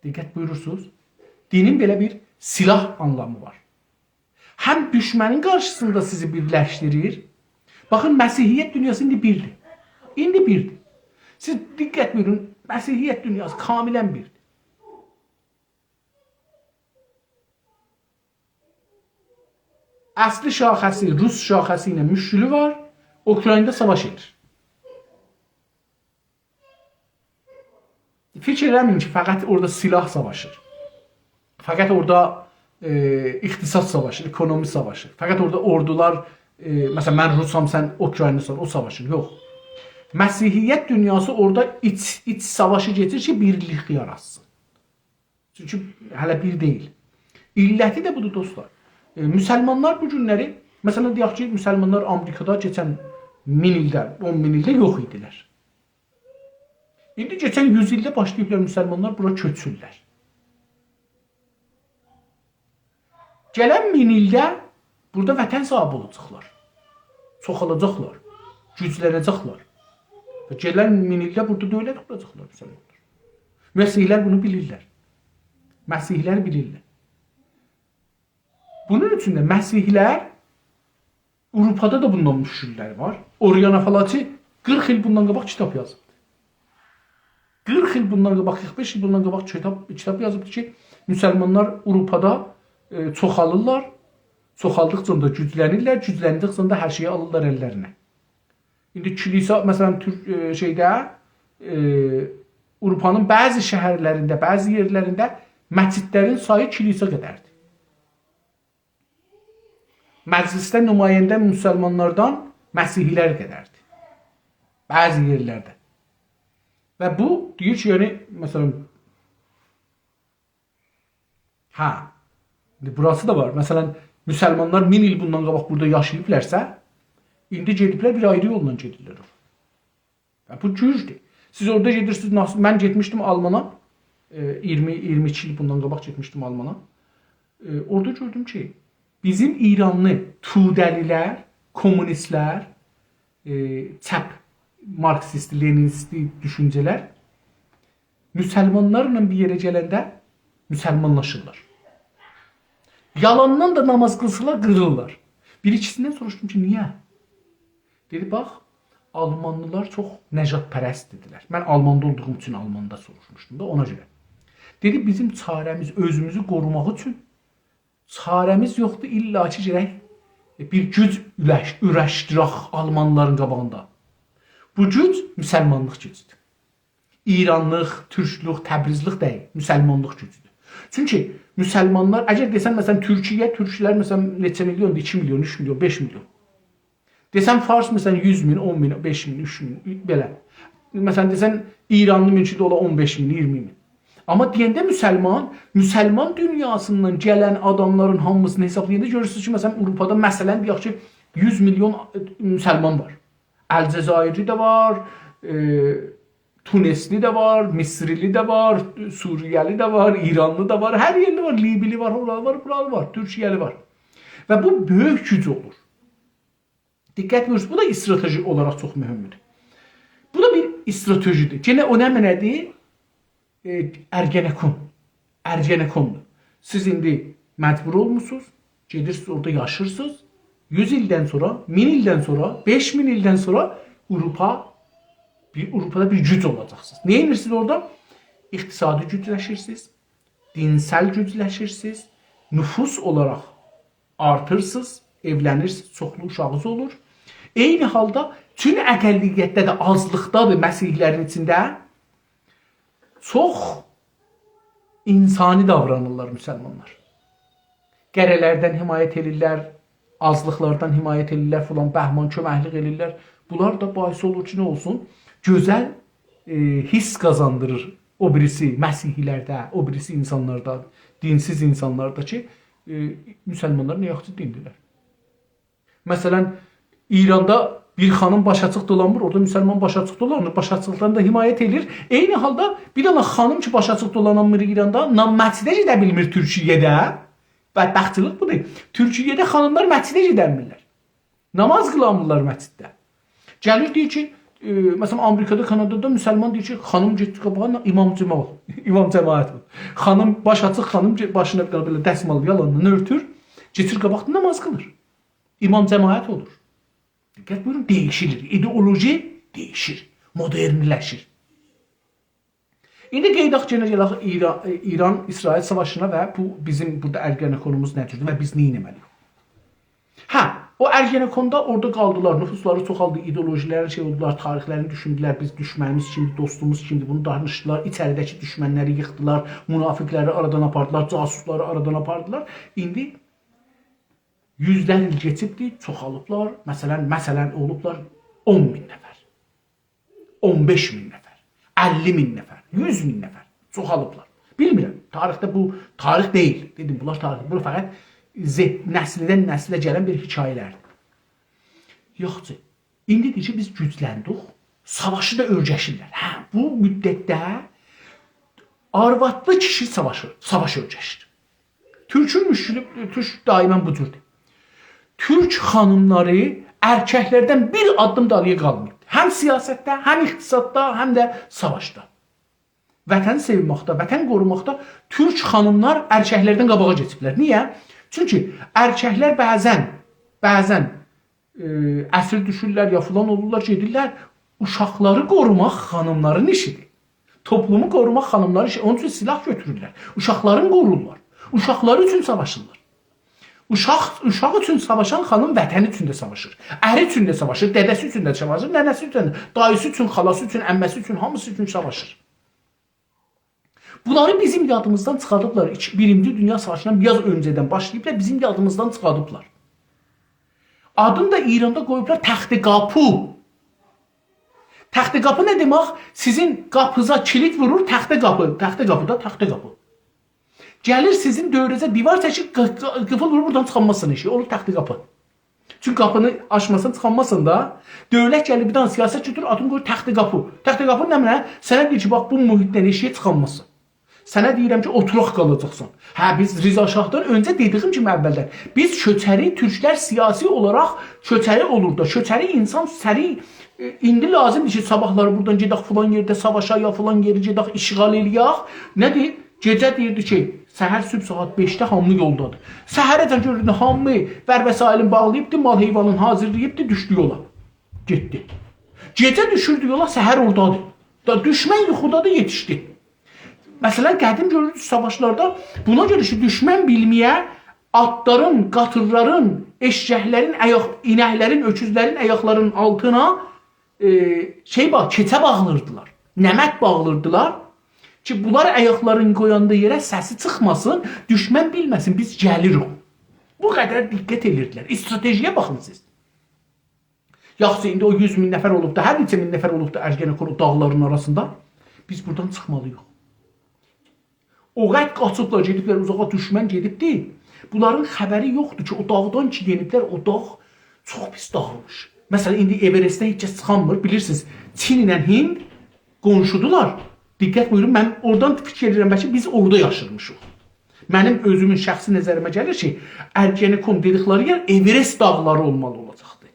دقت بویورورسونوز؟ دینین بئله بیر سلاح آنلامی وار. هم دوشمنین قارشیسیندا سیزی بیرلشدیریر. باخین، مسیحیت دونیاسی ایندی بیردیر. ایندی بیردیر. سیز دقت بویورون، مسیحیت دونیاسی کاملا بیردیر. اصلی شاخه‌سی، روس شاخه‌سی ایله مشکلی وار، اوکرایندا ساواش ائدیر. فیکیر ائله‌مه‌یین کی، فقط اورادا سلاح ساواشیر. فقط اورادا، ائ، اقتصاد ساواشیر، اکونومی ساواشیر. فقط اورادا اوردولار، ائ، مثلا، من روسام، سن اوکراینلیسان، او ساواشیر. یوخ. مسیحیت دونیاسی اورادا ایچ، ایچ ساواشی کئچیر کی، بیرلیک یاراتسین. چونکی هله بیر دئییل. علتی ده بودور، دوستلار. ائ، مسلمانلار بو گونلری، مثلا، دئیک کی، مسلمانلار آمریکادا کئچن مین ایلده، اون مین ایلده یوخ ایدیلر. ایندی کئچن یوز ایلده باشلاییبلار مسلمانلار بورا کؤچورلر. گلن مین ایلده بورادا وطن صاحیبی اولاجاقلار. چوخالاجاقلار. گوجلنه‌جکلر. و گلن مین ایلده بورادا دؤولت قوراجاقلار مسلمانلار. مسیحی‌لر بونو بیلیرلر. مسیحی‌لر بیلیرلر. بونون اوچون ده مسیحی‌لر، آوروپادا دا بوندان مشکل‌لری وار. اوریانا فالاچی قیرخ ایل بوندان قاباق کیتاب یازیبدی. قیرخ ایل بوندان قاباق، قیرخ بئش ایل بوندان قاباق کیتاب، کیتاب یازیبدی کی، مسلمانلار آوروپادا، ائ، چوخالیرلار، چوخالدیقجا دا گوجلنیرلر، گوجلندیکجه ده هر شئیی آلیرلار اللرینه. ایندی کلیسا، مثلا، تورک، ائ، شئیده، ائ، آوروپانین بعضی شهرلرینده، بعضی یئرلرینده مسجدلرین سایی کلیسا قدردیر. مجلسده نماینده مسلمانلاردان مسیحی‌لر قدردیر. بعضی یئرلرده. و بو دئییر کی، یعنی، مثلا، هه، ایندی بوراسی دا وار. مثلا، مسلمانلار مین ایل بوندان قاباق بورادا یاشاییبلارسا، ایندی گئدیبلر بیر آیری یوللا گئدیرلر. و بو گوجدور. سیز اورادا گئدیرسینیز، ناس-، من گئتمیشدیم آلمانا، ائ، اییرمی، اییرمی ایکی ایل بوندان قاباق گئتمیشدیم آلمانا. ائ، اورادا گؤردوم کی، بیزیم ایرانلی توده‌لی‌لر، کمونیست‌لر، ائ، چپ، مارکسیستی، لنینیستی دوشونجه‌لر مسلمانلارلا بیر یئره گلنده مسلمانلاشیرلار. یالاندان دا ناماز قیلسالار، قیریلیرلار. بیر ایکیسیندن سوروشدوم کی، نییه؟ دئدی، باخ، آلمانلی‌لار چوخ نژادپرست‌دیرلر. من آلماندا اولدوغوم اوچون آلماندا سوروشموشدوم دا، اونا گؤره. دئدی، بیزیم چاره‌میز اؤزوموزو قوروماق اوچون چاره‌میز یوخدور، الا کی، گرک بیر گوج اورش-، اورشدیرک آلمانلارین قاباغیندا. بو گوج مسلمانلیق گوجودور. ایرانلیق، تورکلوک، تبریزلیق دئییل، مسلمانلیق گوجودور. چونکی مسلمانلار، اگر دئسن، مثلا، تورکیه، تورکلر، مثلا، نئچه میلیوندور؟ ایکی میلیون، اوچ میلیون، بئش میلیون. دئسن، فارس، مثلا، یوز مین، اون مین، بئش مین، اوچ مین، بئله. مثلا، دئسن، ایرانلی مومکوندور اولا اون بئش مین، اییرمی مین. آمما دئینده مسلمان، مسلمان دونیاسیندان گلن آداملارین هامیسینی حسابلایاندا گؤرورسونوز کی، مثلا، آوروپادا، مثلا، دئیک کی، یوز میلیون، ائ، مسلمان وار. الجزایرلی ده وار، ائ، تونسلی ده وار، مصرلی ده وار، سوریه‌لی ده وار، ایرانلی ده وار، هر یئرلی وار، لیبی‌لی وار، اورالی وار، بورالی وار، تورکیه‌لی وار. و بو بؤیوک گوج اولور. دقت بویورورسونوز، بو دا استراتژی اولاراق چوخ مهمدور. بو دا بیر استراتژی‌دیر. یئنه او نمنه‌دیر؟ ائ، ارگنکون. ارگنکون‌دور. سیز ایندی مجبور اولموسونوز، گئدیرسینیز اورادا یاشیرسینیز. یوز ایلدن سونرا، مین ایلدن سونرا، بئش مین ایلدن سونرا آوروپا، بیر، آوروپادا بیر گوج اولاجاقسینیز. نه ائدیرسینیز اورادا؟ اقتصادی گوجلشیرسینیز، دینسل گوجلشیرسینیز، نفوس اولاراق آرتیرسینیز، ائولنیرسینیز، چوخلو اوشاغینیز اولور. عینی حالدا چون اقلیتده ده، آزلیقدادیر مسیحی‌لرین ایچینده، چوخ انسانی داورانیرلار مسلمانلار. قره‌لردن حمایت ائدیرلر، آزلیقلاردان حمایت ائدیرلر، فلان بهمان کؤمکلیک ائدیرلر. بونلار دا باعث اولور کی، نه اولسون؟ گؤزل، ائ، حس قازاندیریر او بیریسی مسیحی‌لرده، او بیریسی انسانلاردا، دینسیز انسانلاردا کی، ائ، مسلمانلار نه یاخشی دیندیرلر. مثلا، ایراندا بیر خانیم باش آچیق دولانمیر، اورادا مسلمان باش آچیق دولانیر، باش آچیقدان دا حمایت ائله‌ییر. عینی حالدا بیر دنه خانیم کی، باش آچیق دولانمیر ایراندا، نه مسجده گئده بیلمیر تورکیه‌ده. بدبختچیلیک بودور. تورکیه‌ده خانیملار مسجده گئدنمیرلر. نماز قیلانمیرلار مسجدده. گلیر دئییر کی، ائ، مثلا، آمریکادا، کانادادا مسلمان دئییر کی، خانیم گئت قاباغا، امام جماعت، امام جماعت اول. خانیم باش آچیق، خانیم گئ-، باشینا بیر دنه بئله دسمال یالاندان اؤرتور، کئچیر قاباقدا نماز قیلیر. امام جماعت اولور. دقت بویورون، دییشیلیر. ایدئولوژی دییشیر، مدرنلشیر. ایندی قاییداق یئنه گلک ایران، ایران-اسرائیل ساواشینا و بو بیزیم بورادا ارگنکونوموز نه جوردور و بیز نه ائتمه‌لی‌ییک؟ هه، او ارگنکوندا اورادا قالدیلار، نفوسلاری چوخالدی، ایدئولوژی‌لری شئی اولدولار، تاریخلرینی دوشوندولر، بیز دوشمنیمیز کیمدیر، دوستوموز کیمدیر، بونو دانیشدیلار، ایچریده‌کی دوشمنلری ییخدیلار، منافقلری آرادان آپاردیلار، جاسوسلاری آرادان آپاردیلار. ایندی یوزلر ایل کئچیبدیر، چوخالیبلار. مثلا، مثلا اولوبلار اون مین نفر، اون بئش مین نفر، اللی مین نفر، یوز مین نفر چوخالیبلار. بیلمیرم، تاریخده بو تاریخ دئییل. دئدیم، بونلار تاریخ، بو فقط ذه-، نسیلدن نسیله گلن بیر حکایه‌لردیر. یاخشی، ایندی دئییر کی، بیز گوجلندیک، ساواشی دا اؤرگشیرلر. هه، بو مدتده آروادلی کیشی ساواشیر، ساواش اؤرگشیر. تورکون مشکلی، تورک دائما بو جوردور. تورک خانیملاری ارککلردن بیر آددیم دالییا قالماییب. هم سیاستده، هم اقتصاددا، هم ده ساواشدا. وطنی سئومکده، وطن قوروماقدا تورک خانیملار ارککلردن قاباغا کئچیبلر. نییه؟ چونکی ارککلر بعضا، بعضا ائ، اسیر دوشورلر، یا فلان اولورلار، گئدیرلر. اوشاقلاری قوروماق خانیملارین ایشیدیر. توپلومو قوروماق خانیملارین ایشی. اونون اوچون سلاح گؤتورورلر. اوشاقلارین قورورلار. اوشاقلاری اوچون ساواشیرلار. اوشاق، اوشاق اوچون ساواشان خانیم وطنی اوچون ده ساواشیر. اری اوچون ده ساواشیر، دده‌سی اوچون ده ساواشیر، ننه‌سی اوچون ده، داییسی اوچون، خالاسی اوچون، عمه‌سی اوچون، هامیسی اوچون ساواشیر. بونلاری بیزیم یادیمیزدان چیخاردیبلار. ایکی، بیرینجی دونیا ساواشیندان بیر آز اؤنجه‌دن باشلاییبلار، بیزیم یادیمیزدان چیخاردیبلار. آدینی دا ایراندا قویوبلار تخت قاپو. تخت قاپو نه دئمک؟ سیزین قاپینیزا کیلید وورور، تخت قاپو. تخت قاپو دا، تخت قاپو. گلیر سیزین دؤوره‌زه دیوار چکیر، ق-، ق-، قیفیل وورور، بورادان چیخانمازسان ائشییه. اولور تخت قاپو. چونکی قاپینی آچماسان، چیخانمازسان دا. دؤولت گلیر، بیر دنه سیاست گؤتورور، آدینی قویور تخت قاپو. تخت قاپو نمنه؟ سنه دئییر کی، باخ، بو محیطدن ائشییه چیخانمازسان. سنه دئییرم کی، اوتوراق قالاجاقسان. هه، بیز رضا شاهدان اؤنجه دئدیگیم کیمی اولدن، بیز کؤچری، تورکلر سیاسی اولاراق کؤچری اولور دا، کؤچری انسان سریع، ائ، ایندی لازیمدیر کی، صاباحلاری بورادان گئدک فلان یئرده ساواشا، یا فلان یئری گئدک اشغال ائله‌یک. نه‌دیر؟ گئجه دئییردی کی، سحر صبح ساعت بئشده هامی یولدادیر. سحره‌جن گؤروردون، هامی ور وسایلین باغلاییبدی، مال حیوانین حاضیرلاییبدی، دوشدو یولا. گئتدی. گئجه دوشوردو یولا، سحر اورادادیر. دا دوشمن یوخودادیر، یئتیشدی. مثلا، قدیم گؤروردوک ساواشلاردا، بونا گؤره کی، دوشمن بیلمه‌یه آتلارین، قاطیرلارین، ائششکلرین، آیاق، اینکلرین، اؤکوزلرین آیاقلارینین آلتینا، ائ، شئی باغ-، کئچه باغلیردیلار، نمک باغلیردیلار کی، بونلار آیاقلارینی قویاندا یئره سسی چیخماسین، دوشمن بیلمه‌سین، بیز گلیریک. بو قدر دقت ائدیردیلر. استراتژی‌یه باخین سیز. یاخشی، ایندی او یوز مین نفر اولوب دا، هر نئچه مین نفر اولوب دا ارگنکون او داغلارین آراسیندا، بیز بورادان چیخمالی‌ییق. او قدر قاچیبلار، گئدیبلر اوزاغا، دوشمن گئدیبدی. بونلارین خبری یوخدور کی، او داغدان کی یئنیبلر، او داغ چوخ پیس داغمیش. مثلا، ایندی اورسته هئچ کس چیخانمیر، بیلیرسینیز، چین ایله هند قونشودولار. دقت بویورون، من اورادان فیکیر ائدیرم، بلکه بیز اورادا یاشیرمیشیق. منیم اؤزومون شخصی نظریمه گلیر کی، ارگنکون دئدیکلری یئر اورست داغلاری اولمالی اولاجاقدی.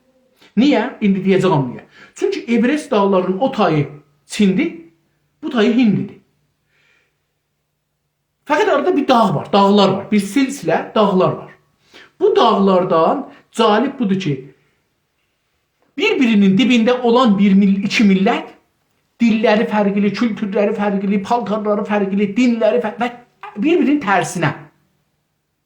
نییه؟ ایندی دئیه‌جه‌یم نییه. چونکی اورست داغلارینین او تایی چیندی، بو تایی هندیدی. فقط آرادا بیر داغ وار، داغلار وار، بیر سلسله داغلار وار. بو داغلاردان جالب بودور کی، بیر-بیرینین دیبینده اولان بیر میل-، ایکی میللت، دیللری فرقلی، کولتورلری فرقلی، پالتارلاری فرقلی، دینلری فر-، و بیر-بیرینین ترسینه.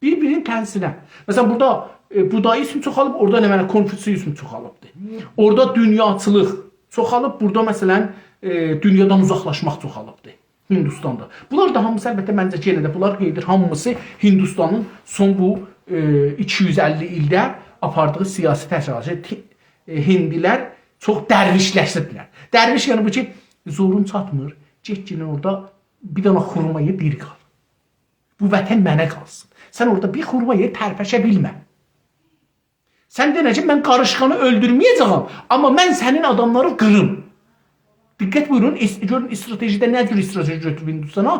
بیر-بیرینین ترسینه. مثلا، بورادا، ائ، بوداییزم چوخالیب، اورادا نمنه، کنفوسیویزم چوخالیبدیر. اورادا دونیاچیلیق چوخالیب، بورادا، مثلا، ائ، دونیادان اوزاقلاشماق چوخالیبدیر هندوستاندا. بونلار دا هامیسی، البته، منجه، یئنه ده بونلار گئدیر، هامیسی هندوستانین سون بو، ائ، ایکی یوز اللی ایلده آپاردیغی سیاسی تشکیلاتلار، تی-، ائ، هندی‌لر چوخ درویشلشیبلر. درویش، یعنی بو کی، زورون چاتمیر، گئت گینه اورادا بیر دنه خورما یئ، دیر قال. بو وطن منه قالسین. سن اورادا بیر خورما یئ، ترپشه بیلمه. سن دئنه کی، من قاریشقانی اؤلدورمه‌یه‌جه‌یم، آمما من سنین آداملاری قیریم. دقت بویورون، اس-، گؤرون، استراتژیده نه جور استراتژی گؤتوروب هندوستانا.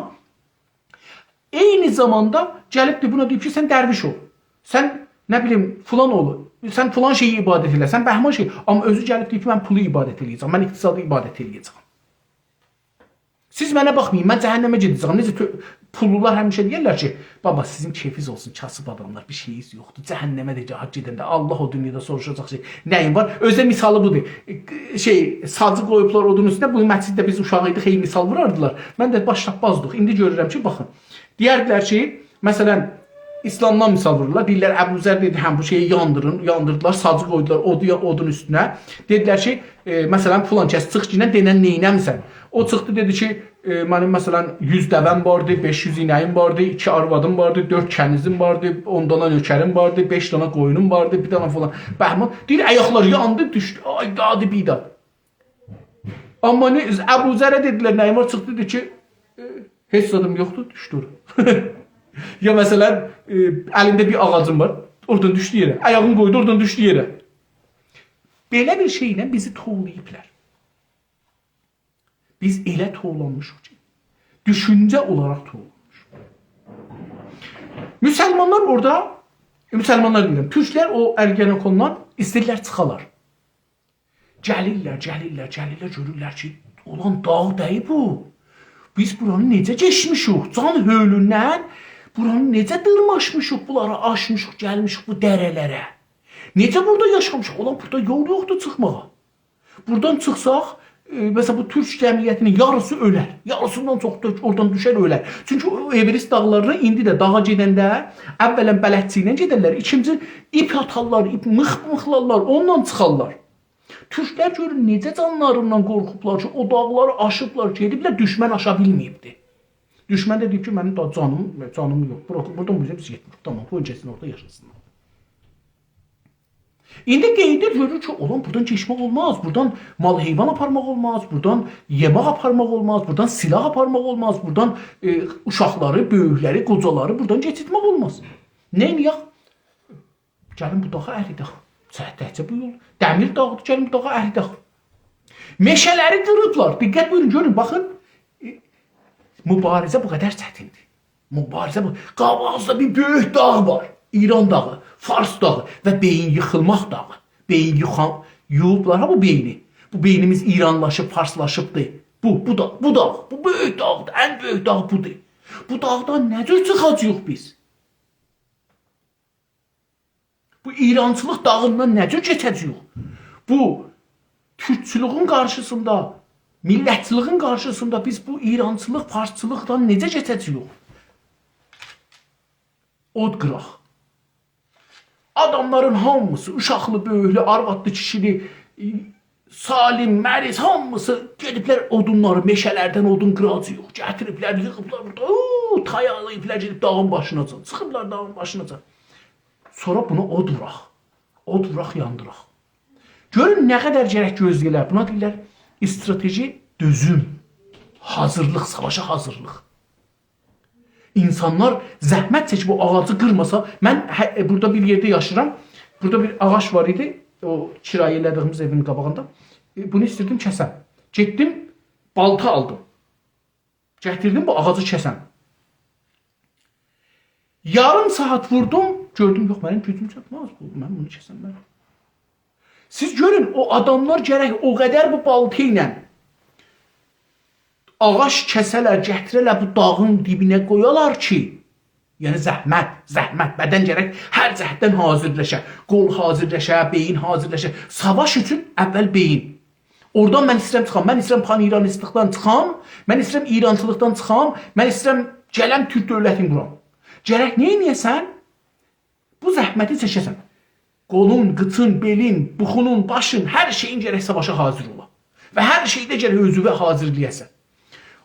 عینی زاماندا گلیبدی بونا دئییب کی، سن درویش اول. سن، نه بیلیم، فلان اول. سن فلان شئیه عبادت ائله. سن بهمان شئی. آمما اؤزو گلیب دئییب کی، من پولو عبادت ائله‌یه‌جم. من اقتصادی عبادت ائله‌یه‌جم. سیز منه باخمایین، من جهنمه گئده‌جم. نئجه تؤ-، پوللولار همیشه دئیرلر کی، بابا، سیزین کئفینیز اولسون، کاسیب آداملار، بیر شئیینیز یوخدور. جهنمه ده راحت گئدنده الله او دونیادا سوروشاجاق کی، نه‌یین وار؟ اؤزو ده مثالی بودور. ائ، شئی، ساجی قویوبلار اودون اوستونه. بو مسجدده بیز اوشاق ایدیک، هئی مثال ووراردیلار. من ده باش تاپمازدیق. ایندی گؤرورم کی، باخین. دئیردیلر کی، مثلا، اسلامدان مثال وورورلار. دئییرلر، ابوذر دئدی، «هم، بو شئیی یاندیرین.» یاندیردیلار، ساجی قویدولار اودو-، اودون اوستونه. دئدیلر کی، ائ، مثلا، فلان کس، چیخ گینن، دئنن نئینه‌میسن؟ او چیخدی، دئدی کی، ائ، منیم، مثلا، یوز دوه‌م واردی، بئش یوز اینه‌ییم واردی، ایکی آروادیم واردی، دؤرد کنیزیم واردی، اون دانا نؤکریم واردی، بئش دانا قویونوم واردی، بیر دانا فلان. بهمان، دئییر، آیاقلار یاندی، دوشدو. آی، دادی بیداد. آمما نه، ابوذره دئدیلر، نه‌یین وار؟ چیخدی، دئدی کی، ائ، هئچ زادیم یوخدور، دوشدو اورا. یا مثلا، ائ، الینده بیر آغاجین وار، اورادان دوشدو یئره. آیاغینی قویدو، اورادان دوشدو یئره. بئله بیر شئیله بیزی توولاییبلار. بیز ائله توولانمیشیق کی، دوشونجه اولاراق توولانمیشیق. مسلمانلار اورادا، مسلمانلار دئییرم، تورکلر او ارگنکوندان ایسته‌ییرلر چیخالار. گلیرلر، گلیرلر، گلیرلر، گؤرورلر کی، اولان، داغ دئییل بو. بیز بورانی نئجه کئچمیشیک؟ جان هؤولوندن بورانی نئجه دیرماشمیشیق، بونلاری آشمیشیق، گلمیشیک بو دره‌لره؟ نئجه بورادا یاشامیشیق؟ اولان، بورادا یول یوخدور چیخماغا. بورادان چیخساق، ائ، مثلا، بو تورک جمعیتینین یاریسی اؤلر. یاریسیندان چوخ دا اورادان دوشر، اؤلر. چونکی او ائورست داغلاریندا ایندی ده داغا گئدنده اولا بلدچی ایله گئدرلر، ایکینجی ایپ آتارلار، ایپ میخ میخلارلار، اونونلا چیخارلار. تورکلر گؤرون نئجه جانلاریندان قورخوبلار کی، او داغلاری آشیبلار، گئدیبلر، دوشمن آشا بیلمه‌ییبدی. دوشمن ده دئییب کی، منیم دا جانیم، جانیم یوخ. بوراخین، بورادان بو اوزه بیز گئتمیریک. تامام، قویون گئتسین، اورادا یاشاسین. ایندی قئییدیر، گؤرور کی، اولان، بورادان کئچمک اولماز، بورادان مال حیوان آپارماق اولماز، بورادان یئمک آپارماق اولماز، بورادان سلاح آپارماق اولماز، بورادان، ائ، اوشاقلاری، بؤیوکلری، قوجالاری بورادان کئچیرتمک اولماز. نئینیه‌ک؟ گلین بو داغی اریدک. ته-، تکجه بو یول. دمیر داغدیر، گلین بو داغی اریدک. مئشه‌لری قیریبلار. دقت بویورون، گؤرون، باخین. ائ، موباریزه بو قدر چتیندیر. موباریزه بو. قاباغینیزدا بیر بؤیوک داغ وار. ایران داغی، فارس داغی و بئیین ییخیلماق داغی. بئیین یوخان، یویوبلار ها بو بئینی. بو بئینیمیز ایرانلاشیب، فارسلاشیبدیر. بو، بو دا، بو داغ، بو بؤیوک داغدیر. ان بؤیوک داغ بودور. بو داغدان نه جور چیخاجاغیق بیز؟ بو ایرانچیلیق داغیندان نه جور کئچه‌جه‌ییک؟ بو تورکچولویون قارشیسیندا، میللتچیلیگین قارشیسیندا بیز بو ایرانچیلیق، فارسچیلیقدان نئجه کئچه‌جه‌ییک؟ اود قیراق. آداملارین هامیسی، اوشاقلی، بؤیوکلو، آروادلی، کیشیلی، سالم، مریض، هامیسی گئدیبلر اودونلاری، مئشه‌لردن اودون قیراجاغیق، گتیریبلر، ییغیبلار بورادا. اوو، تایالاییبلار، گئدیب داغین باشیناجان. چیخیبلار داغین باشیناجان. سونرا بونا اود ووراق. اود ووراق، یاندیراق. گؤرون نه قدر گرک گؤزله‌یه‌لر. بونا دئییرلر استراتژی دوزوم. حاضیرلیق، ساواشا حاضیرلیق. اینسانلار زحمت چکیب او آغاجی قیرماسا، من هه-، ائ، بورادا بیر یئرده یاشاییرام. بورادا بیر آغاج وار ایدی. او کرایه ائله‌دیگیمیز ائوین قاباغیندا. ائ، بونو ایستیردیم کسم. گئتدیم، بالتا آلدیم. گتیردیم بو آغاجی کسم. یاریم ساعات ووردوم، گؤردوم، یوخ، منیم گوجوم چاتماز بو، من بونو کسم، من. سیز گؤرون، او آداملار گرک او قدر بو بالتا ایله آغاج کسه‌لر، گتیره‌لر، بو داغین دیبینه قویالار کی، یعنی زحمت، زحمت، بدن گرک هر جهتدن حاضیرلاشا، قول حاضیرلاشا، بئیین حاضیرلاشا. ساواش اوچون اول بئیین. اورادان من ایسته‌ییرم چیخام، من ایسته‌ییرم پان‌ایرانیستلیقدان چیخام، من ایسته‌ییرم ایرانچیلیقدان چیخام، من ایسته‌ییرم گلم تورک دؤولتینی قورام. گرک نه ائده‌سن؟ زحمتی چکه‌سن. قولون، قیچین، بئلین، بوخونون، باشین، هر شئیین گرک ساواشا حاضر اولا. و هر شئیده گرک اؤزووو حاضرلایاسان.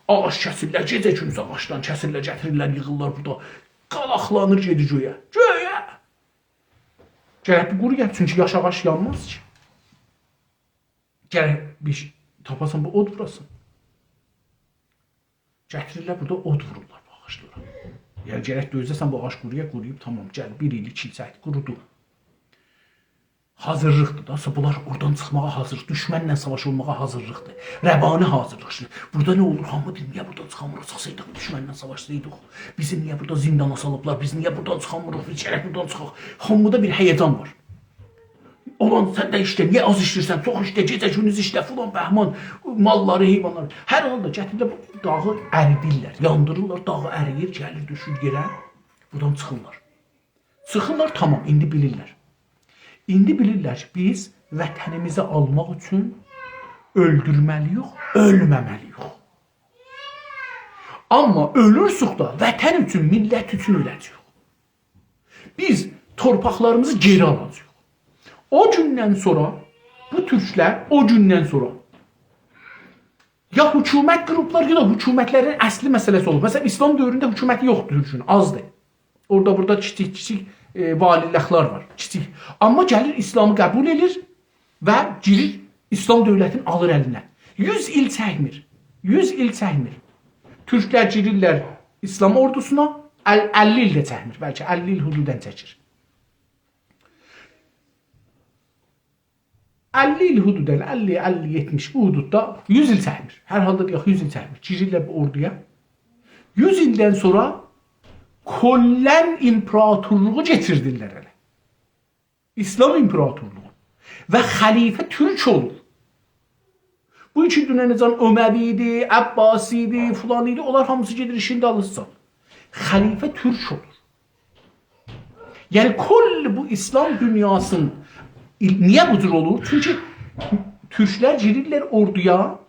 آغاج کسیرلر، گئجه گوندوز آغاجدان کسیرلر، گتیریرلر، ییغیرلار بورادا. قالاقلانیر، گئدیر گؤیه. گؤیه! گرک بو قورویا، چونکی یاش آغاج یانماز کی. گرک بیر شئی تاپاسان، بو اود ووراسان. گتیریرلر، بورادا اود وورورلار بو آغاجلارا. یعنی، گرک دؤزله‌سن، بو آغاج قورویا، قورویوب، تامام، گل، بیر ایل، ایکی ایل چکدی، قورودو. حاضرلیقدیر دا، بونلار اورادان چیخماغا حاضر، دوشمنله ساواش اولماغا حاضرلیقدیر. روانی حاضرلیق. شیمدی بورادا نه اولور؟ هامی دئییر، نییه بوردان چیخامیریق؟ چیخسایدیق، دوشمنله ساواشسایدیق. بیزی نییه بورادا زیندانا سالیبلار؟ بیز نییه بوردان چیخامیریق؟ بیز گرک بوردان چیخاق. هامیدا بیر هیجان وار. اولان، سن ده ایشله، نییه آز ایشله‌ییرسن؟ چوخ ایشله، گئجه گوندوز ایشله، فلان بهمان، ماللاری، حیوانلاری. هر حالدا گتیریرلر، بو داغی اریدیرلر، یاندیریرلار، داغی اریر، گلیر، دوشور یئره. بوردان چیخیرلار. چیخیرلار، تامام، ایندی بیلیرلر. ایندی بیلیرلر کی، بیز وطنیمیزی آلماق اوچون اؤلدورمه‌لی‌ییک، اؤلمه‌مه‌لی‌ییک. آمما اؤلورسوک ده، وطن اوچون، میللت اوچون اؤله‌جه‌ییک. بیز تورپاقلاریمیزی گئری آلاجاغیق. او گوندن سونرا بو تورکلر، او گوندن سونرا یا حکومت قوروبلار، یا دا حکومتلرین اصلی مسئله‌سی اولوب. مثلا، اسلام دؤورونده حکومتی یوخدور تورکون، آزدیر. اورادا بورادا کیچیک-کیچیک، ائ، والیلیکلر وار، کیچیک. آمما گلیر، اسلامی قبول ائدیر و گیریر، اسلام دؤولتینی آلیر الینه. یوز ایل چکمیر. یوز ایل چکمیر. تورکلر گیریرلر اسلام اوردوسونا، ال-، اللی ایل ده چکمیر، بلکه اللی ایل حدودا چکیر. اللی ایل حدودا، اللی، اللی، یئتمیش، بو حدوددا، یوز ایل چکمیر. هر حالدا دئیک، یوز ایل چکمیر. گیریرلر بو اوردویا. یوز ایلدن سونرا کلاً ایمپراتورلوغو کئچیردیرلر اله. اسلام ایمپراتورلوغو. و خلیفه تورک اولور. بو کی دوننه‌جن اموی ایدی، عباسی ایدی، فلان ایدی، اونلار هامیسی گئدیر ایشین دالیسیجا. خلیفه تورک اولور. یعنی، کل بو اسلام دونیاسینین، نییه بو جور اولور؟ چونکی تورکلر گیریرلر اوردویا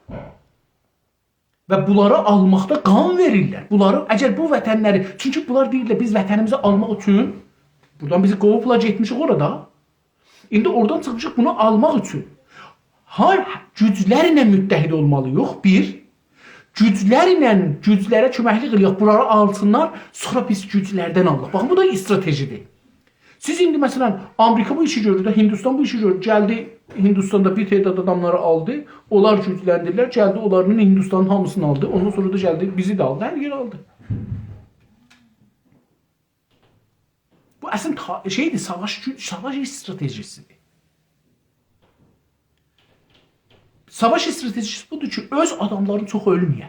و بونلاری آلماقدا قان وئریرلر. بونلاری، اگر بو وطنلری، چونکی بونلار دئییرلر، بیز وطنیمیزی آلماق اوچون، بورادان بیزی قوووبلار، گئتمیشیک اورادا. ایندی اورادان چیخمیشیق بونو آلماق اوچون. هار، گوجلرله متحد اولمالی‌ییق، بیر. گوجلرله، گوجلره کؤمکلیک ائله‌یک، بونلاری آلسینلار، سونرا بیز گوجلردن آلاق. باخین، بو دا استراتژی‌دیر. سیز ایندی، مثلا، آمریکا بو ایشی گؤرور ده، هندوستان بو ایشی گؤرور. گلدی هندوستاندا بیر تعداد آداملاری آلدی، اونلار گوجلندیردیلر، گلدی اونلارین، هندوستانین هامیسینی آلدی، اوندان سونرا دا گلدی بیزی ده آلدی، هر یئری آلدی. بو اصلینده تا-، شئی‌دیر، ساواش گو-، ساواش استراتژی‌سی‌دیر. ساواش استراتژی‌سی بودور کی، اؤز آداملارین چوخ اؤلمه‌یه.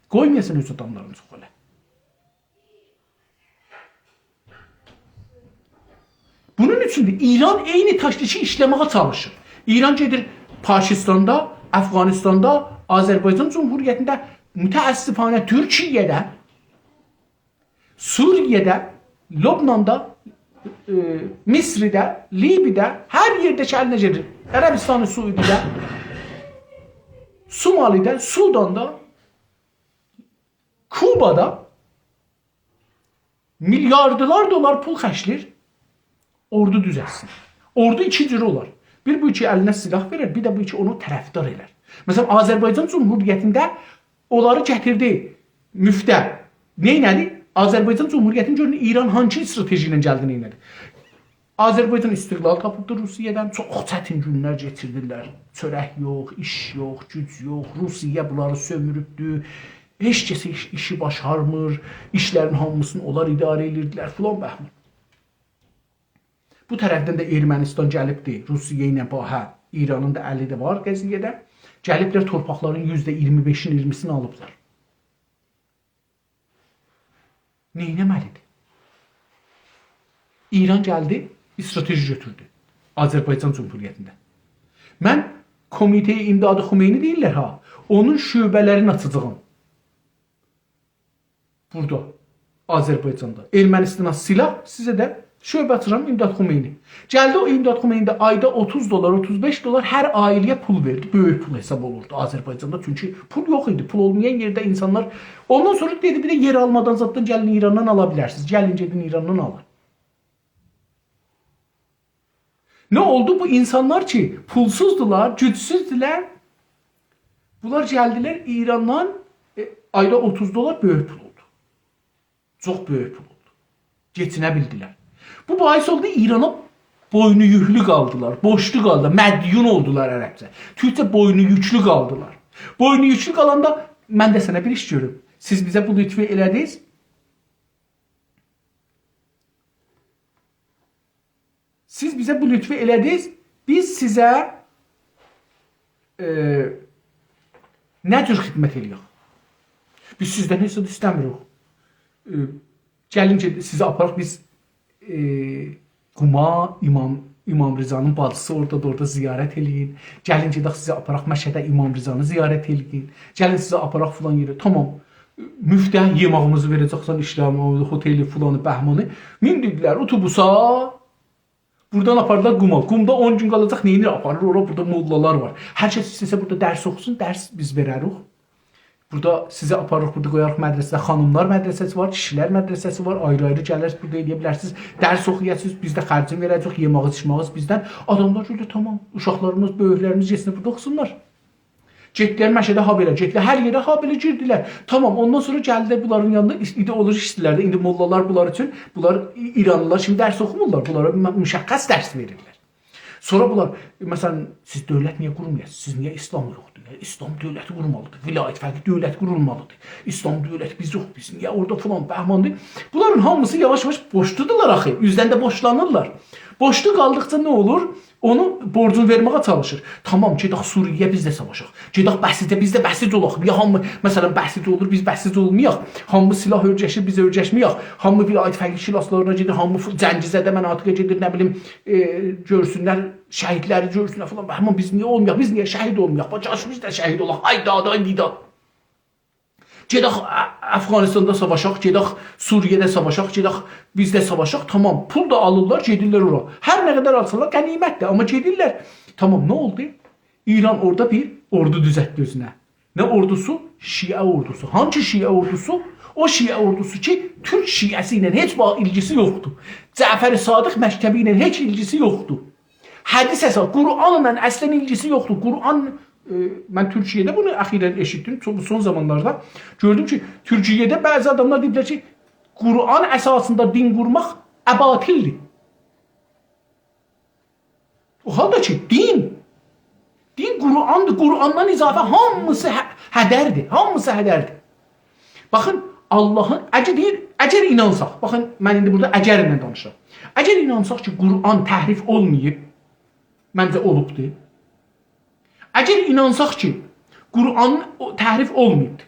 قویمایاسان اؤز آداملارین چوخ اؤله. بونون اوچون ده ایران عینی تاکتیکی ایشله‌مه‌یه چالیشیر. ایران گئدیر پاکستاندا، افغانستاندا، آذربایجان جمهوریتینده، متأسفانه تورکیه‌ده، سوریه‌ده، لبناندا، ائ، مصرده، لیبی‌ده، هر یئرده کی الینه گلیر. عربستان سعودی‌ده، سومالی‌ده، سوداندا، کوبادا میلیاردلار دلار پول خرجله‌ییر، اوردو دوزلتسین. اوردو ایکی جور اولار. بیر بو کی الینه سلاح وئرر، بیر ده بو کی اونو طرفدار ائلر. مثلا، آذربایجان جمهوریتینده اونلاری گتیردی مفته. نئینه‌دی؟ آذربایجان جمهوریتینی گؤرون، ایران هانسی استراتژی ایله گلدی، نئینه‌دی؟ آذربایجان استقلال تاپیبدی روسیه‌دن. چوخ چتین گونلر کئچیردیلر. چؤرک یوخ، ایش یوخ، گوج یوخ. روسیه بونلاری سؤموروبدو. هئچ کس ایش، ایشی باشارمیر. ایشلرین هامیسینی اونلار اداره ائدیردیلر، فلان بهمان. بو طرفدن ده ارمنستان گلیبدی روسیه ایله باها. ایرانین دا الی ده وار قضیه‌ده. گلیبلر تورپاقلارین یوزده اییرمی بئشین، اییرمیسینی آلیبلار. نئینه‌مه‌لی‌دیر؟ ایران گلدی، استراتژی گؤتوردو آذربایجان جمهوریتینده. من کمیته امداد خمینی دئییرلر ها، اونون شعبه‌لرینی آچاجاغام بورادا، آذربایجاندا. ارمنستانا سلاح، سیزه ده شعبه آچیرام، امداد خمینی. گلدی او امداد خمینی ده آیدا اوتوز دلار، اوتوز بئش دلار هر عائله‌یه پول وئردی. بؤیوک پول حساب اولوردو آذربایجاندا، چونکی پول یوخ ایدی. پول اولمایان یئرده اینسانلار، اوندان سونرا دئدی، بیر ده یئر آلمادان زاددان گلین ایراندان آلا بیلرسینیز. گلین گئدین ایراندان آلین. نه اولدو؟ بو اینسانلار کی، پولسوزدولار، گوجسوزدولر، بونلار گلدیلر ایراندان، ائ، آیدا اوتوز دلار بؤیوک پول اولدو. چوخ بؤیوک پول اولدو. کئچینه بیلدیلر. بو باعث اولدو ایرانا بوینو یوکلو قالدیلار، بورجلو قالدیلار، مدیون اولدولار عربجه. تورکجه بوینو یوکلو قالدیلار. بوینو یوکلو قالاندا من ده سنه بیر ایش گؤروم. سیز بیزه بو لطفو ائله‌دینیز. سیز بیزه بو لطفو ائله‌دینیز، بیز سیزه، ائ، نه جور خدمت ائله‌یک؟ بیز سیزدن هئچ زاد ایسته‌میریک. ائ، گلین کی، سیزی آپاراق بیز، ائ، قوما، امام، امام رضانین باجیسی اوردادیر، اورادا زیارت ائله‌یین. گلین گئدک سیزی آپاراق مشهده، امام رضانی زیارت ائله‌یین. گلین سیزی آپاراق فلان یئره. تامام. مفته یئماغیمیزی وئره‌جکسن، ایشله‌مه‌میزی، هتلی، فلانی، بهمانی. میندیردیلر اتوبوسا، بورادان آپاردیلار قوما. قومدا اون گون قالاجاق، نئینیر؟ آپاریر اورا، بورادا موللالار وار. هر کس ایسته‌سه بورادا درس اوخوسون، درس بیز وئرریک. بورادا سیزی آپاریریق، بورادا قویاریق مدرسه‌ده، خانیملار مدرسه‌سی وار، کیشیلر مدرسه‌سی وار، آیری-آیری گلرسینیز، بورادا ائله‌یه بیلرسینیز، درس اوخویاسینیز، بیز ده خرجینی وئره‌جه‌ییک، یئماغی، ایچماغی بیزدن. آداملار گؤردو، تامام، اوشاقلاریمیز، بؤیوکلریمیز گئتسین بورادا اوخوسونلار. گئتدیلر مشهده، هابئله گئتدیلر، هر یئره هابئله گیردیلر. تامام، اوندان سونرا گلدیلر بونلارین یانیندا، ایس-، ایدئولوژی ایسته‌ییرلر ده، ایندی موللالار بونلار اوچون، بونلار ای-، ایرانلیلار کیمی درس اوخومورلار، بونلارا م-، مشخص درس وئریرلر. سونرا بونلار، مثلا، سیز دؤولت نییه قورمایاسینیز؟ سیز نییه ایسلام یوخدور؟ نییه ایسلام دؤولتی قورمالیدیر؟ ولایت فقیه دؤولتی قورولمالیدیر؟ ایسلام دؤولتی بیز یوخ، بیز نییه اورادا فلان، بهماندیر؟ بونلارین هامیسی یاواش-یاواش بورجلودولار آخی، اوزدن ده بورجلانیرلار. بورجلو قالدیقجا نه اولور؟ اونو بورجونو وئرمه‌یه چالیشیر. تامام، گئدک سوریه‌یه بیز ده ساواشاق. گئدک بسیجه، بیز ده بسیج اولاق. یا هامی، مثلا، بسیج اولور، بیز بسیج اولمایاق. هامی سلاح اؤیرشیر، بیز اؤیرشمه‌یک. هامی ولایت فقیه کلاسلارینا گئدیر، هامی ف-، جنگیزده، مناطقه گئدیر، نه بیلیم، ائ، گؤرسونلر، شهیدلری گؤرسونلر فلان. بهمان، بیز نییه اولمایاق؟ بیز نییه شهید اولمایاق؟ باجاریشمیش دا شهید اولاق. آی دادا، آی دیدا. گئدک ا-، افغانستاندا ساواشاق، گئدک سوریه‌ده ساواشاق، گئدک بیز ده ساواشاق. تامام، پول دا آلیرلار، گئدیرلر اورا. هر نه قدر آلسالار، غنیمتدیر، آمما گئدیرلر. تامام، نه اولدو؟ ایران اورادا بیر اوردو دوزلتدی اؤزونه. نه اوردوسو؟ شیعه اوردوسو. هانسی شیعه اوردوسو؟ او شیعه اوردوسو کی، تورک شیعه‌سی ایله هئچ با-، ایلگیسی یوخدور. جعفر صادق مکتبی ایله هئچ ایلگیسی یوخدور. حدیث اساس، قرآنلا اصلا ایلگیسی یوخدور. قرآن، ائ، من تورکیه‌ده بونو اخیرا ائشیتدیم، چو-، سون زامانلاردا گؤردوم کی، تورکیه‌ده بعضی آداملار دئییبلر کی، قرآن اساسیندا دین قورماق باطلدیر. او حالدا کی، دین، دین قرآندیر، قرآندان اضافه هامیسی هه-، هدردیر، هامیسی هدردیر. باخین، آللاهین، اگر دئییر، اگر اینانساق، باخین، من ایندی بورادا اگرله دانیشیرام. اگر اینانساق کی، قرآن تحریف اولماییب، منجه اولوبدور. اگر اینانساق کی، قرآن او-، تحریف اولماییبدیر،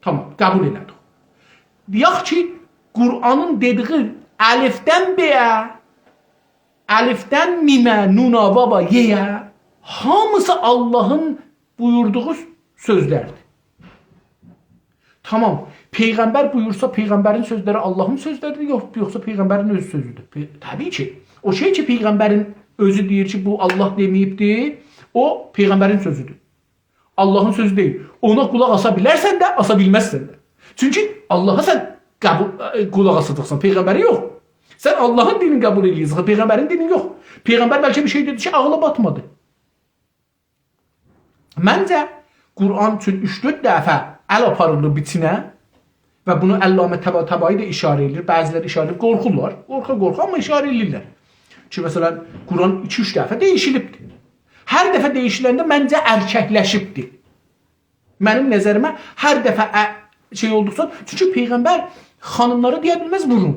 تامام، قبول ائله‌دیک. دئیک کی، قرآنین دئدیگی الفدن ب‌یه، الفدن میمه، نونا، واوا، یه‌یه، هامیسی آللاهین بویوردوغو سؤزلردیر. تامام. پیغمبر بویورسا، پیغمبرین سؤزلری آللاهین سؤزلریدیر، یوخ، یوخسا پیغمبرین اؤز سؤزودور؟ پی-، طبیعی کی، او شئی کی، پیغمبرین اؤزو دئییر کی، بو آللاه دئمه‌ییبدیر، او پیغمبرین سؤزودور. آللاهین سؤزو دئییل. اونا قولاق آسا بیلرسن ده، آسا بیلمزسن ده. چونکی آللاها سن قبول، ائ، قولاق آساجاقسان، پیغمبره یوخ. سن آللاهین دینینی قبول ائله‌یه‌جکسن، پیغمبرین دینینی یوخ. پیغمبر بلکه بیر شئی دئدی کی، عاغیلا باتمادی. منجه، قرآن اوچون اوچ-دؤرد دفعه ال آپاریلدی بیچینه و بونو علامه طبا-، طبایی دا اشاره ائدیر، بعضی‌لری اشاره ائدیر، قورخورلار. قورخا-قورخا، آمما اشاره ائدیرلر. کی، مثلا، قرآن ایکی-اوچ دفعه دییشیلیبدیر. هر دفعه دییشیلنده منجه ارککلشیبدیر. منیم نظریمه هر دفعه ا-، شئی اولدوقجا، چونکی پیغمبر خانیملارا دئیه بیلمز «وورون».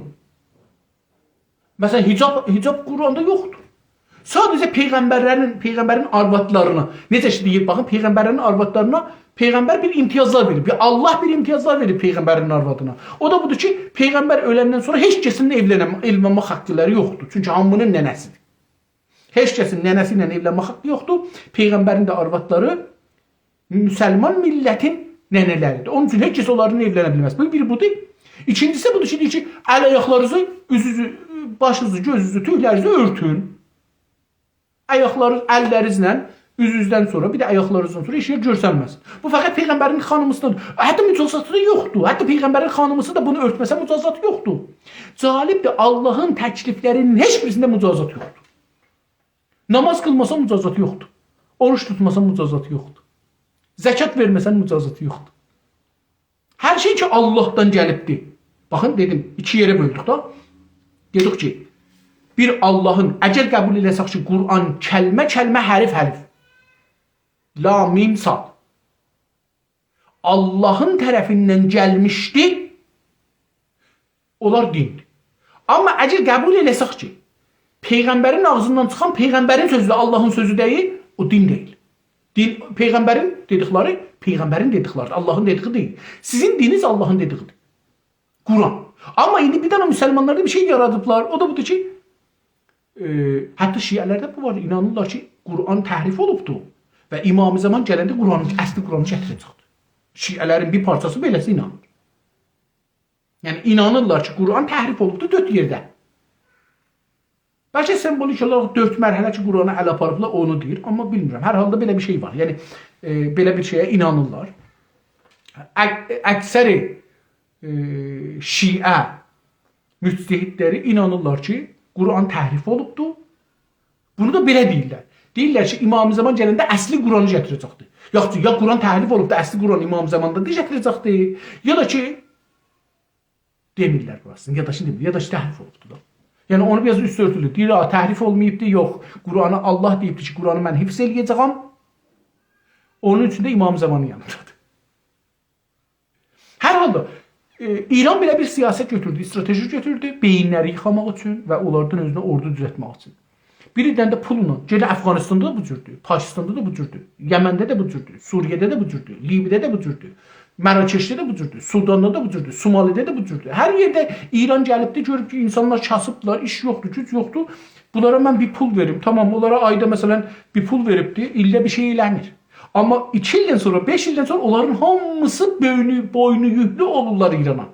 مثلا، حجاب، حجاب قرآندا یوخدور. ساده‌جه پیغمبرلرین، پیغمبرین آروادلارینا، نئجه کی دئییر، باخین، پیغمبرلرین آروادلارینا پیغمبر بیر امتیازلار وئریب، یا آللاه بیر امتیازلار وئریب پیغمبرین آروادینا. او دا بودور کی، پیغمبر اؤلندن سونرا هئچ کسین ائولنمه-، ائولنمک حاقلاری یوخدور. چونکی هامی‌نین ننه‌سیدیر. هئچ کسین ننه‌سی ایله ائولنمک حاقی یوخدور. پیغمبرین ده آروادلاری مسلمان میللتین ننه‌لریدیر. اونون اوچون هئچ کس اونلارینان ائولنه بیلمز. بو بیر بودور. ایکینجیسی بودور کی، دئییر کی، ال-آیاقلارینیزی، اوزونوزو، باشینیزی، گؤزونوزو، توکلرینیزی اؤرتون. آیاقلاری، اللرینیزله، اوزونوزدن سونرا، بیر ده آیاقلارینیزدان سونرا هئچ یئر گؤرسنمه‌سین. بو فقط پیغمبرین خانیمیسیندیر. حتی مجازاتی دا یوخدور. حتی پیغمبرین خانیمیسی دا بونو اؤرتمه‌سه مجازاتی یوخدور. جالبدیر، آللاهین تکلیفلرینین هئچ بیریسینده مجازات یوخدور. نماز قیلماسان مجازاتی یوخدور. اوروج توتماسان مجازاتی یوخدور. زکات وئرمه‌سن مجازاتی یوخدور. هر شئی کی، آللاهدان گلیبدیر. باخین، دئدیم، ایکی یئره بؤلدوک دا. دئدیک کی، بیر آللاهین، اگر قبول ائله‌سک کی، قرآن کلمه کلمه، حرف حرف، لام، میم، صاد آللاهین طرفیندن گلمیشدی، اونلار دیندیر. آمما اگر قبول ائله‌سک کی، پیغمبرین آغزیندان چیخان پیغمبرین سؤزودور، آللاهین سؤزو دئییل، او دین دئییل. دین، پیغمبرین دئدیکلری، پیغمبرین دئدیکلریدیر، آللاهین دئدیگی دئییل. سیزین دینینیز آللاهین دئدیگیدیر. قرآن. آمما ایندی بیر دنه مسلمانلاردا بیر شئی یارادیبلار، او دا بودور کی، ائ، حتی شیعه‌لرده بو وار، اینانیرلار کی، قرآن تحریف اولوبدور و امام زمان گلنده قرآنی، اصلی قرآنی گتیره‌جکدیر. شیعه‌لرین بیر پارچاسی بئله‌سی اینانیر. یعنی، اینانیرلار کی، قرآن تحریف اولوبدور دؤرد یئرده. بلکه سمبولیک اولاراق دؤرد مرحله کی، قرآنی اله آپاریبلار، اونو دئییر. آمما بیلمیرم، هر حالدا بئله بیر شئی وار. یعنی، ائ، بئله بیر شئیه اینانیرلار. اک-، اکثر، ائ، شیعه مجتهدلری اینانیرلار کی، قرآن تحریف اولوبدور. بونو دا بئله دئییرلر. دئییرلر کی، امام زمان گلنده اصلی قرآنی گتیره‌جکدیر. یاخشی، یا قرآن تحریف اولوبدور، اصلی قرآن امام زماندا دا گتیره‌جکدیر، یا دا کی، دئمیرلر بوراسینی، یا دا کی، دئمیرلر، یا دا کی، تحریف اولوبدور دا. یعنی، اونو بیر آز اوستو اؤرتولو. دئییر، «آ، تحریف اولماییبدی، یوخ، قرآنی آللاه دئییبدی کی، قرآنی من حفظ ائله‌یه‌جه‌یم.» اونون اوچون ده امام زمانین یانیندادیر. هر حالدا، ائ، ایران بئله بیر سیاست گؤتوردو، استراتژی گؤتوردو، بئیینلری ییخاماق اوچون و اونلاردان اؤزونه اوردو دوزلتمک اوچون. بیر ایلدن ده پوللا، یئنه افغانستاندا دا بو جوردور، پاکستاندا دا بو جوردور، یمنده ده بو جوردور، سوریه‌ده ده بو جوردور، لیبیده ده بو جوردور، مراکشده ده بو جوردور، سوداندا دا بو جوردور، سومالیده ده بو جوردور. هر یئرده ایران گلیبدی، گؤروب کی، اینسانلار کاسیبدیلار، ایش یوخدور، گوج یوخدور. بونلارا من بیر پول وئریم، تامام، اونلارا آیدا، مثلا، بیر پول وئریبدی، ایلده بیر شئی ائله‌میر. آمما ایکی ایلدن سونرا، بئش ایلدن سونرا اونلارین هامیسی بؤینو، بوینو یوکلو اولورلار ایرانا.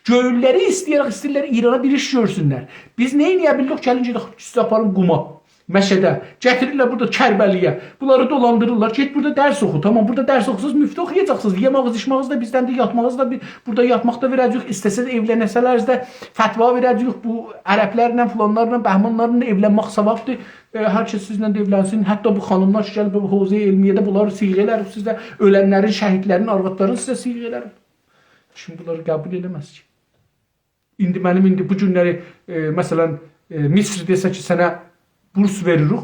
گؤیللری ایسته‌یه‌رک ایسته‌ییرلر ایرانا بیر ایش گؤرسونلر. بیز نه ائله‌یه بیلدیک؟ گلین گئدک، سیزی آپارین قوما، مشهده. گتیریرلر بورادا کربلایه. بونلاری دولاندیریرلار. گئت بورادا درس اوخو. تامام، بورادا درس اوخوسانیز، مفته اوخویاجاقسینیز. یئماغیز، ایچماغیز دا بیزدندیر، یاتماغیز دا بیر، بورادا یاتماق دا وئره‌جه‌ییک. ایسته‌سز ائولنه‌سه‌لر ده فتوا وئره‌جه‌ییک. بو عربلرله، فلانلارلا، بهمانلارلا ائولنمک ثوابدیر. ائ، هر کس سیزله ده ائولنسین. حتی بو خانیملار کی، گلیب بو حوزه علمیه‌ده، بونلاری صیغه ائلریک سیزه. اؤلنلرین، شهیدلرین آروادلارینی سیزه صیغه ائلریک. کیم بونلاری قبول ائله‌مز کی؟ ایندی منیم، ایندی بو گونلری، ائ، مثلا، ائ، مصر دئسه کی، سنه بورس وئریریک،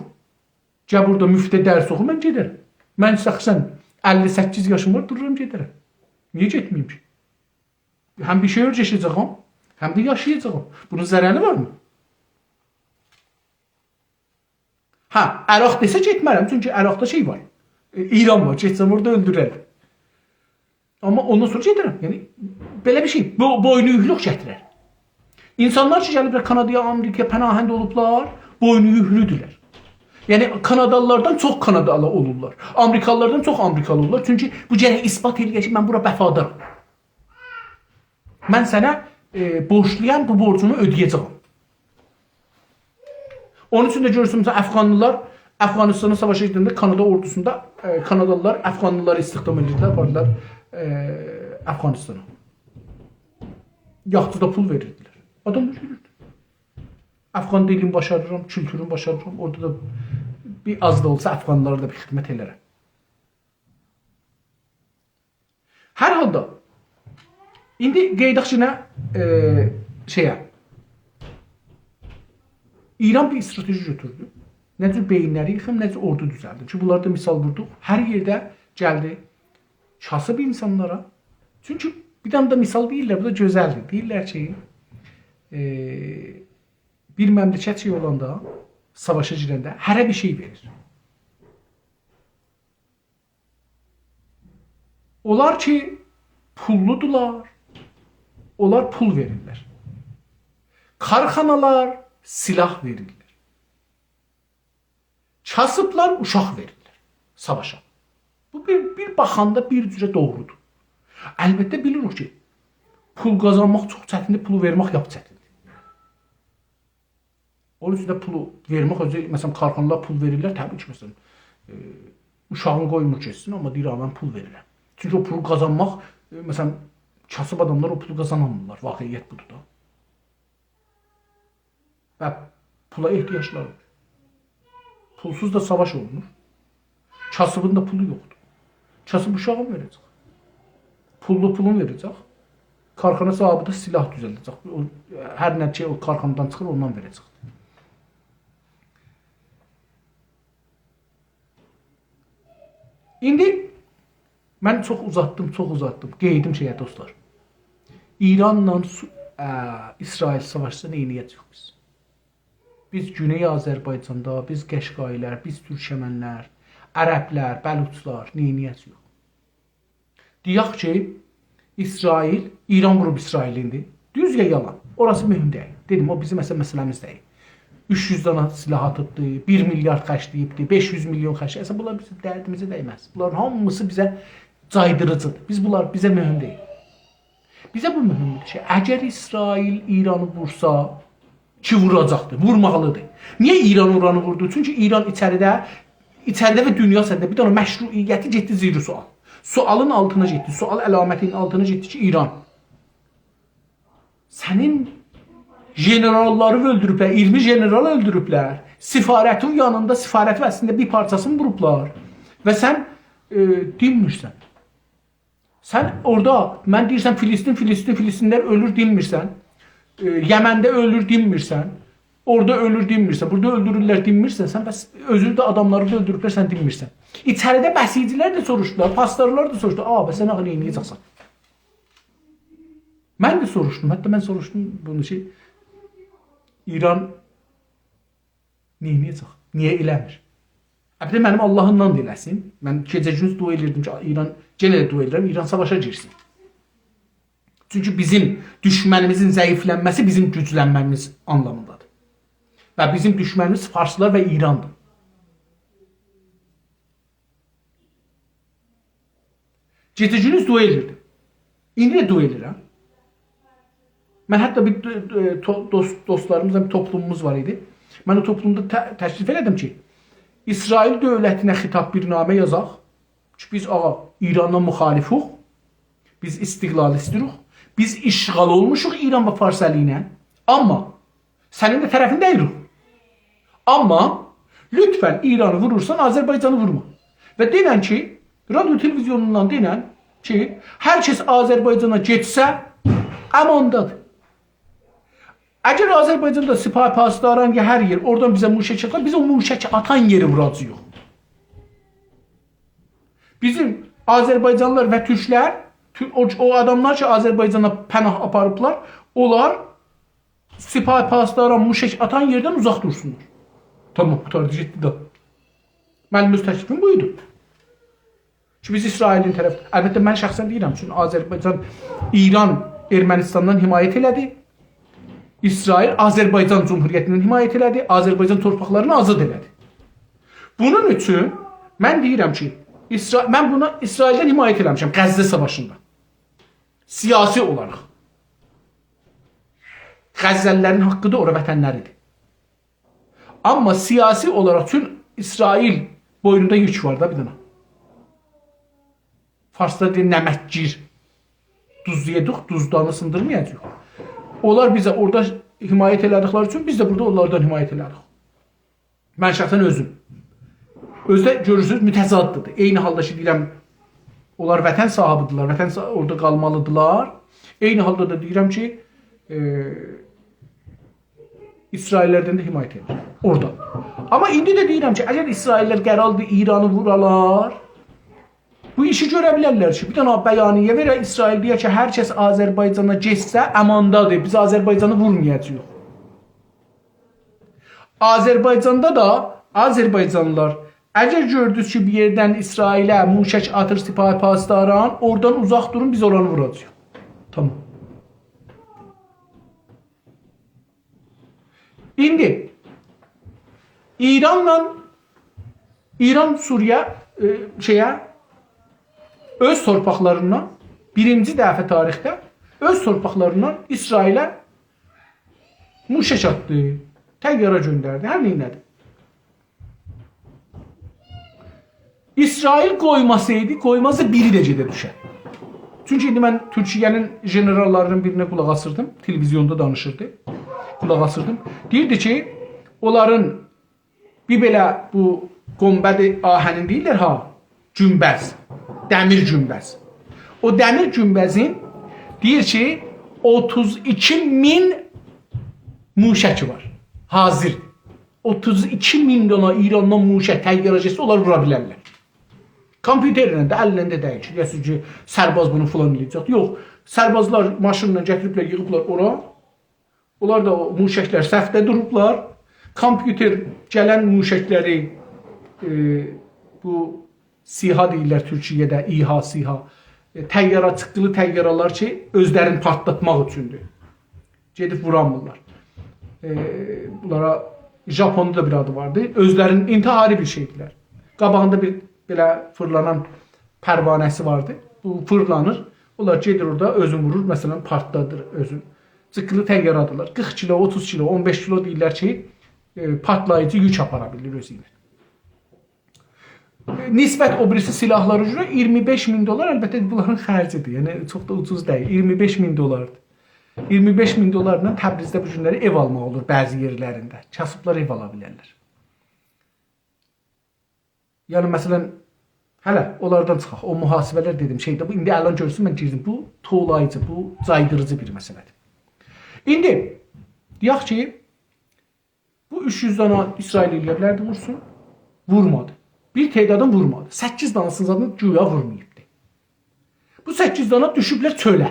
گل بورادا مفته درس اوخو، من گئدرم. من شخصا اللی سککیز یاشیم وار، دورورام، گئدرم. نییه گئتمه‌ییم کی؟ هم بیر شئی اؤیره‌شه‌جه‌یم، هم ده یاشایاجاغام. بونون ضرری وارمی؟ هه، عراق دئسه گئتمرم، چونکی عراقدا شئی وار. ائ، ایران وار، گئتسم اورادا اؤلدوررلر. آمما اوندان سونرا گئدرم. یعنی، بئله بیر شئی، بو، بوینو یوکلوک گتیرر. اینسانلار کی، گلیبلر کانادایا، آمریکایا پناهنده اولوبلار، بوینو یوکلودورلر. یعنی، کانادالیلاردان چوخ کانادالی اولورلار. آمریکالیلاردان چوخ آمریکالی اولورلار. چونکی بو گرک اثبات ائله‌یه کی، من بورا وفادارام. من سنه، ائ، بورجلویام، بو بورجومو اؤده‌یه‌جه‌یم. اونون اوچون ده گؤرورسن، مثلا، افغانلیلار افغانستانا ساواشا گئدنده کانادا اوردوسوندا، ائ، کانادالیلار افغانلیلاری استخدام ائدیردیلر، آپاریردیلار، ائ، افغانستانا. یاخچیدا پول وئریردیلر. آدام یوروردو. افغان دیلینی باشاریرام، کولتورونو باشاریرام. اورادا دا بیر آز دا اولسا افغانلیلارا دا بیر خدمت ائلرم. هر حالدا، ایندی قاییداق کی، نه، ائ، شئیه. ایران بیر استراتژی گؤتوردو. نه جور بئیینلری ییخیم، نه جور اوردو دوزلدیم. کی، بونلاری دا مثال ووردوق. هر یئرده گلدی کاسیب اینسانلارا. چونکی بیر دنه ده مثال دئییرلر، بو دا گؤزلدیر. دئییرلر کی، ائ، بیر مملکت شئی اولاندا، ساواشا گیرنده هره بیر شئی وئریر. اونلار کی، پوللودولار، اونلار پول وئریرلر. کارخانالار سلاح وئریرلر. کاسیبلار اوشاق وئریرلر ساواشا. بو بیر، بیر باخاندا بیر جوره دوغرودور. البته بیلیریک کی، پول قازانماق چوخ چتیندیر، پولو وئرمک لاپ چتیندیر. اونون اوچون ده پولو وئرمک اؤزو، مثلا، کارخانالار پول وئریرلر، طبیعی کی، مثلا، ائ، اوشاغین قویمور گئتسین، آمما دئییر، «آ، من پول وئریرم.» چونکی او پولو قازانماق، ائ، مثلا، کاسیب آداملار او پولو قازانامیرلار، واقعیت بودور دا. و پولا احتیاجلاری وار. پولسوز دا ساواش اولونور. کاسیبین دا پولو یوخدور. کاسیب اوشاغین وئره‌جک. پوللو پولون وئره‌جک. کارخانا صاحیبی ده سلاح دوزلده‌جک. او، هر نه شئی او کارخانادان چیخیر، اوندان وئره‌جک. ایندی من چوخ اوزاتدیم، چوخ اوزاتدیم. قئییدیم شئیه، دوستلار. ایرانلا سو-، ا، اسرائیل ساواشسا نه ائده‌جه‌ییک بیز؟ بیز گونئی آذربایجاندا، بیز قشقایی‌لر، بیز تورکمن‌لر، عرب‌لر، بلوچ‌لار نه ائده‌جه‌ییک؟ دئیک کی، اسرائیل، ایران ووروب اسرائیلی ایندی. دوز یا یالان؟ اوراسی مهم دئییل. دئدیم، او بیزیم اصلاً مسئله‌میز دئییل. اوچ یوز دانا سلاح آتیبدی، بیر میلیارد خرجله‌ییبدی، بئش یوز میلیون خرج، اصلاً بونلار بیزیم دردیمیزه دیمز. بونلارین هامیسی بیزه جایدیریجی‌دیر. بیز بونلار، بیزه مهم دئییل. بیزه بو مهمدور کی، اگر اسرائیل ایرانی وورسا، کی ووراجاقدیر، وورمالیدیر. نییه ایران اورانی ووردو؟ چونکی ایران ایچریده، ایچریده و دونیا سطحینده بیر دنه مشروعیتی گئتدی زیر سؤال. سؤالین آلتینا گئتدی، سؤال علامتینین آلتینا گئتدی کی، ایران. سنین ژنرال‌لاری اؤلدوروبلر، اییرمی ژنرال اؤلدوروبلر. سفارتین یانیندا، سفارتین اصلینده بیر پارچاسینی ووروبلار. و سن، ائ، دینمیرسن. سن اورادا، من دئییرسن، فلسطین، فلسطین، فلسطین‌لر اؤلور، دینمیرسن. ائ، یمنده اؤلور، دینمیرسن. اورادا اؤلور، دینمیرسن. بورادا اؤلدورورلر، دینمیرسن. سن بس اؤزون ده آداملاری دا اؤلدوروبلر، سن دینمیرسن. ایچریده بسیجی‌لر ده سوروشدولار، پاسدارلار دا سوروشدو. «آ، بس سن آخی نه ائده‌جکسن؟» من ده سوروشدوم، حتی من سوروشدوم بونو کی، ایران نئینیه‌جک؟ نییه ائله‌میر؟ البته، منیم آللاهیمدان دا ائله‌سین. من گئجه گوندوز دعا ائدیردیم کی، ایران، یئنه ده دعا ائدیرم، ایران ساواشا گیرسین. چونکی بیزیم دوشمنیمیزین ضعیفلنمه‌سی بیزیم گوجلنمه‌میز آنلامیندادیر. و بیزیم دوشمنیمیز فارسلار و ایراندیر. گئجه گوندوز دعا ائدیردیم. ایندی ده دعا ائدیرم. من حتی بیر، ائ، ائ، تو-، دوست-، دوستلاریمیزلا بیر توپلوموموز وار ایدی. من او توپلومدا ت-، تکلیف ائله‌دیم کی، اسرائیل دؤولتینه خطاب‌بینامه یازاق کی، بیز، آغا، ایرانلا مخالفوق، بیز استقلال ایسته‌ییریک، بیز اشغال اولموشوق ایران و فارس الی ایله. آمما سنین ده طرفین دئییلیک. آمما لطفاً ایرانی وورورسان، آذربایجانی وورما. و دئنن کی، رادیو تلویزیونوندان دئنن کی، هر کس آذربایجانا گئتسه، اماندادیر. اگر آذربایجاندا سپاه پاسداران یا هر یئر، اورادان بیزه موشک آتار، بیز او موشک آتان یئری ووراجاغیق. بیزیم آذربایجانلیلار و تورکلر، تو-، او، او آداملار کی، آذربایجانا پناه آپاریبلار، اونلار سپاه پاسداران موشک آتان یئردن اوزاق دورسونلار. تامام، قوتاردی، گئتدی ده. منیم اؤز تکلیفیم بو ایدی. کی، بیز اسرائیلین طرف، البته، من شخصاً دئییرم، چونکی آذربایجان، ایران ارمنستاندان حمایت ائله‌دی. اسرائیل آذربایجان جمهوریتیندن حمایت ائله‌دی، آذربایجان تورپاقلارینی آزاد ائله‌دی. بونون اوچون من دئییرم کی، اسرا-، من بونا اسرائیلدن حمایت ائله‌میشم غزه ساواشیندا. سیاسی اولاراق. غزه‌لی‌لرین حاققیدیر، اورا وطنلریدیر. آمما سیاسی اولاراق، چون اسرائیل بوینوندا یوک وار دا بیر دنه. فارسدا دئییر، نمک‌گیر. دوز یئدیک، دوزدانی سیندیرمایاجاغیق. اونلار بیزه اورادا حمایت ائله‌دیکلری اوچون بیز ده بورادا اونلاردان حمایت ائله‌دیک. من شخصاً اؤزوم. اؤزو ده گؤرورسونوز، متضاددیر. عینی حالدا کی، دئییرم، اونلار وطن صاحیبی‌دیرلر، وطن صا-، اورادا قالمالی‌دیرلار. عینی حالدا دا دئییرم کی، ائ، اسرائیل‌لردن ده حمایت ائدیر. اورادا. آمما ایندی ده دئییرم کی، اگر اسرائیل‌لر قراردیر ایرانی وورالار، بو ایشی گؤره بیلرلر کی، بیر دنه بیانیه وئره، اسرائیل دئیه کی، هر کس آذربایجانا گئتسه، اماندادیر، بیز آذربایجانی وورمایاجاغیق. آذربایجاندا دا آذربایجانلیلار، اگر گؤردونوز کی، بیر یئردن اسرائیله موشک آتیر سپاه پاسداران، اورادان اوزاق دورون، بیز اورانی ووراجاغیق. تامام. ایندی ایرانلا، ایران سوریه، ائ، شئیه، اؤز تورپاقلاریندان بیرینجی دفعه تاریخده اؤز تورپاقلاریندان اسرائیله موشک آتدی، طیاره گؤندردی، هر نه ائله‌دی. اسرائیل قویماسایدی، قویمازدی بیری ده گئده دوشه. چونکی ایندی من تورکیه‌نین ژنراللاری‌نین بیرینه قولاق آسیردیم، تلویزیوندا دانیشیردی. قولاق آسیردیم. دئییردی کی، اونلارین بیر بئله بو گنبد آهنین دئییرلر ها، گونبذ، دمیر گونبذ. او دمیر گونبذین دئییر کی، اوتوز ایکی مین موشکی وار. حاضر. اوتوز ایکی مین دانا ایراندان موشک، طیاره گئتسه، اونلار وورا بیلرلر. کامپیوترله ده، الینده دئییل کی، دئیه‌سیز کی، سرباز بونو فلان ائله‌یه‌جک. یوخ، سربازلار ماشینلا گتیریبلر، ییغیبلار اورا. اونلار دا او موشکلر صفده دوروبلار. کامپیوتر گلن موشکلری، ائ، بو سی‌ها دئییرلر تورکیه‌ده، ای‌ها، سی‌ها. ائ، طیاره، چیققیلی طیاره‌لر کی، اؤزلرینی پارتلاتماق اوچوندور. گئدیب وورانمیرلار. ائ، بونلارا ژاپوندا دا بیر آدی واردی. اؤزلرینین انتحاری بیر شئیدیرلر. قاباغیندا بیر بئله فیرلانان پروانه‌سی واردی. بو فیرلانیر. اونلار گئدیر اورادا اؤزون وورور، مثلا، پارتلادیر اؤزون. چیققیلی طیاره‌دیرلر. قیرخ کیلو، اوتوز کیلو، اون بئش کیلو دئییرلر کی، ائ، پارتلاییجی یوک آپارا بیلیر اؤزو ایله. ائ، نسبت او بیریسی سلاحلارا گؤره اییرمی بئش مین دلار، البته، بونلارین خرجیدیر. یعنی، چوخ دا اوجوز دئییل. اییرمی بئش مین دلاردیر. اییرمی بئش مین دلارلا تبریزده بو گونلری ائو آلماق اولور بعضی یئرلرینده. کاسیبلار ائو آلا بیلرلر. یعنی، مثلا، هله اونلاردان چیخاق، او محاسبه‌لر دئدیم، شئیده، بو ایندی الان گؤرورسون، من گیردیم. بو توولاییجی، بو جایدیریجی بیر مسئله‌دیر. ایندی دئیک کی، بو اوچ یوز دانا اسرائیل ائلیه بیلردی وورسون، وورمادی. بیر تعدادین وورمادی. سککیز داناسینین زادین گویا وورماییبدی. بو سککیز دانا دوشوبلر چؤله.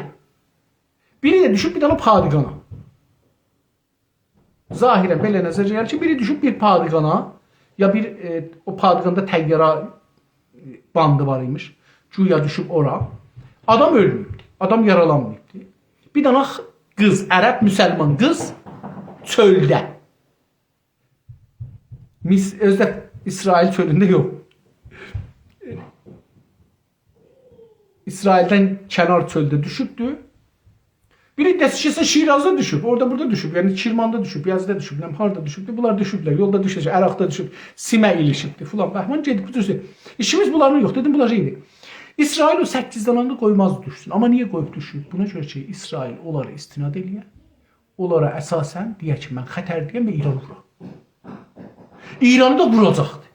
بیری ده دوشوب بیر دانا پادگانا. ظاهرا بئله نظره گلیر کی، بیری دوشوب بیر پادگانا، یا بیر، ائ، او پادگاندا طیاره، ائ، باندی وار ایمیش. گویا دوشوب اورا. آدام اؤلمه‌ییبدی. آدام یارالانماییبدی. بیر دانا خ-، قیز، عرب مسلمان قیز چؤلده. مص-، اؤزو ده اسرائیل چؤلونده یوخ. اسرائیلدن کنار چؤلده دوشوبدو. بیر عده‌سی کئچسه شیرازدا دوشوب، اورادا بورادا دوشوب، یعنی کرماندا دوشوب، یزدده دوشوب، بیلمم هاردا دوشوبدو. بونلار دوشوبلر، یولدا دوشوبلر، عراقدا دوشوب، سیمه ایلیشیبدی فلان، بهمان گئدیب بو جور شئی. ایشیمیز بونلارلا یوخ، دئدیم، بونلار شئیدیر. اسرائیل او سککیز دانانی قویماز دوشسون. آمما نییه قویوب دوشور؟ بونا گؤره کی، اسرائیل اونلارا استناد ائلیه. اونلارا اساسا دئیه کی، من خطرده‌یم و ایرانی وورا. ایرانی دا ووراجاقدی.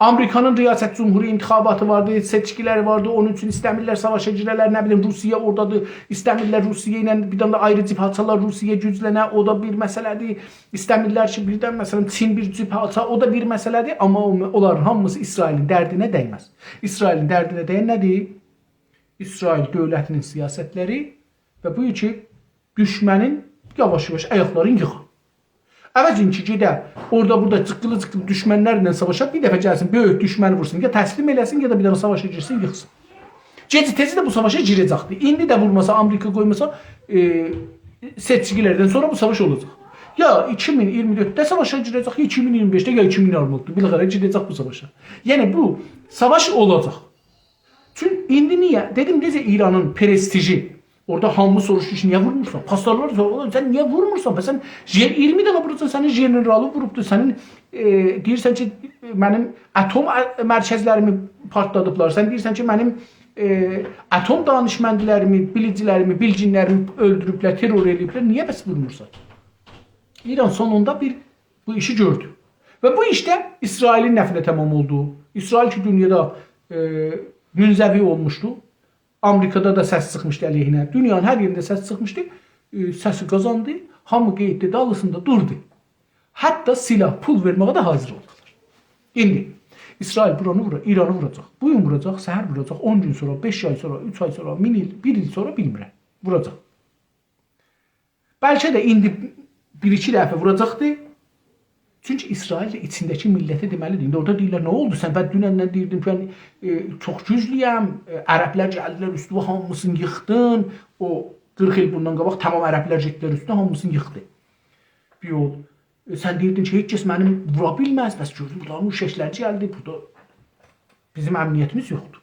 آمریکانین ریاست جمهوری انتخاباتی واردی، سئچکیلری واردی، اونون اوچون ایسته‌میرلر ساواشا گیره‌لر، نه بیلیم، روسیه اورادادیر، ایسته‌میرلر روسیه ایله بیر دنه ده آیری جبهه آچالار، روسیه گوجلنه، او دا بیر مسئله‌دیر. ایسته‌میرلر کی، بیردن، مثلا، چین بیر جبهه آچا، او دا بیر مسئله‌دیر. آمما او، اونلارین هامیسی اسرائیلین دردینه دیمز. اسرائیلین دردینه دین نه‌دیر؟ اسرائیل دؤولتینین سیاستلری و بو کی، دوشمنین یاواش-یاواش آیاقلارینی ییغار. عوضین کی، گئده اورادا بورادا جیققیلی-جیققیلی دوشمنلرله ساواشا، بیر دفعه گلسین، بؤیوک دوشمنی وورسون، یا تسلیم ائله‌سین، یا دا بیر دنه ساواشا گیرسین، ییخسین. گئجی-تئزی ده بو ساواشا گیره‌جکدیر. ایندی ده وورماسا، آمریکا قویماسا، ائ، سئچکیلردن سونرا بو ساواش اولاجاق. یا ایکی مین اییرمی دؤردده ساواشا گیره‌جک، یا ایکی مین اییرمی بئشده، یا ایکی مین اییرمی آلتیدا. بالاخره گیره‌جک بو ساواشا. یعنی، بو ساواش اولاجاق. چون ایندی نییه؟ دئدیم، نئجه ایرانین پرستیژی، اورادا هامی سوروشدو کی، نییه وورمورسان؟ پاسدارلار سوروشدو، سن نییه وورمورسان؟ بس سن ژن-، اییرمی دنه ووراجاقسان، سنین ژنرالی ووروبدو، سنین، ائ، دئییرسن کی، منیم اتم ا-، مرکزلریمی پارتلادیبلار، سن دئییرسن کی، منیم، ائ، اتم دانشمندلریمی، بیلیجیلریمی، بیلگینلریمی اؤلدوروبلر، ترور ائله‌ییبلر، نییه بس وورمورسان؟ ایران سونوندا بیر بو ایشی گؤردو. و بو ایش ده اسرائیلین نفعینه تمام اولدو. اسرائیل کی، دونیادا، ائ، منزوی اولموشدو. آمریکادا دا سس چیخمیشدی علیهینه. دونیانین هر یئرینده سس چیخمیشدی. ائ، سسی قازاندی. هامی قئییتدی، دالیسیندا دوردو. حتی سلاح، پول وئرمه‌یه ده حاضر اولدولار. ایندی اسرائیل بورانی وورور، ایرانی ووراجاق. بو گون ووراجاق، سحر ووراجاق، اون گون سونرا، بئش آی سونرا، اوچ آی سونرا، مین ایل، بیر ایل سونرا بیلمیرم. ووراجاق. بلکه ده ایندی بیر-ایکی دفعه ووراجاقدی. چونکی اسرائیل ده ایچینده‌کی میللته دئمه‌لیدیر. ایندی اورادا دئییرلر، «نه اولدو؟ سن، من دونندن دئییردین کی، من، ائ، چوخ گوجلویم، ائ، عربلر گلدیلر اوستومه، هامیسینی ییخدین.» او قیرخ ایل بوندان قاباق تمام عربلر گئتدیلر اوستونه، هامیسینی ییخدی. بیر یول. ائ، سن دئییردین کی، هئچ کس منی وورا بیلمز. بس گؤردون، بونلارین موشکلری گلدی، بورادا بیزیم امنیتیمیز یوخدور.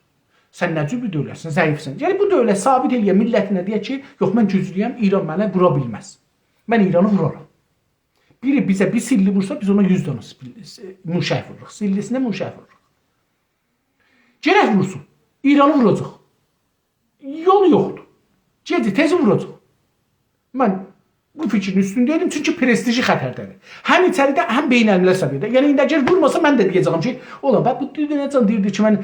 سن نه جور بیر دؤولتسن، ضعیفسن. یعنی، بو دؤولت ثابت ائله‌یه میللتینه، دئیه کی، «یوخ، من گوجلویم، ایران منه وورا بیلمز. من ایرانی وورارام.» بیری بیزه بیر سیللی وورسا، بیز اونا یوز دنه سیل-، موشک ووروروق. سیللی‌سینه موشک ووروروق. گرک وورسون. ایرانی ووراجاق. یولو یوخدور. گئجی تئزی ووراجاق. من بو فیکرین اوستونده ایدیم، چونکی پرستیژی خطرده‌دیر. هم ایچریده، هم بین‌الملل سویه‌ده. یعنی، ایندی اگر وورماسا، من ده دئیه‌جه‌یم کی، اولان، باخ، بو دونن دئیه‌جن دئییردی کی، من،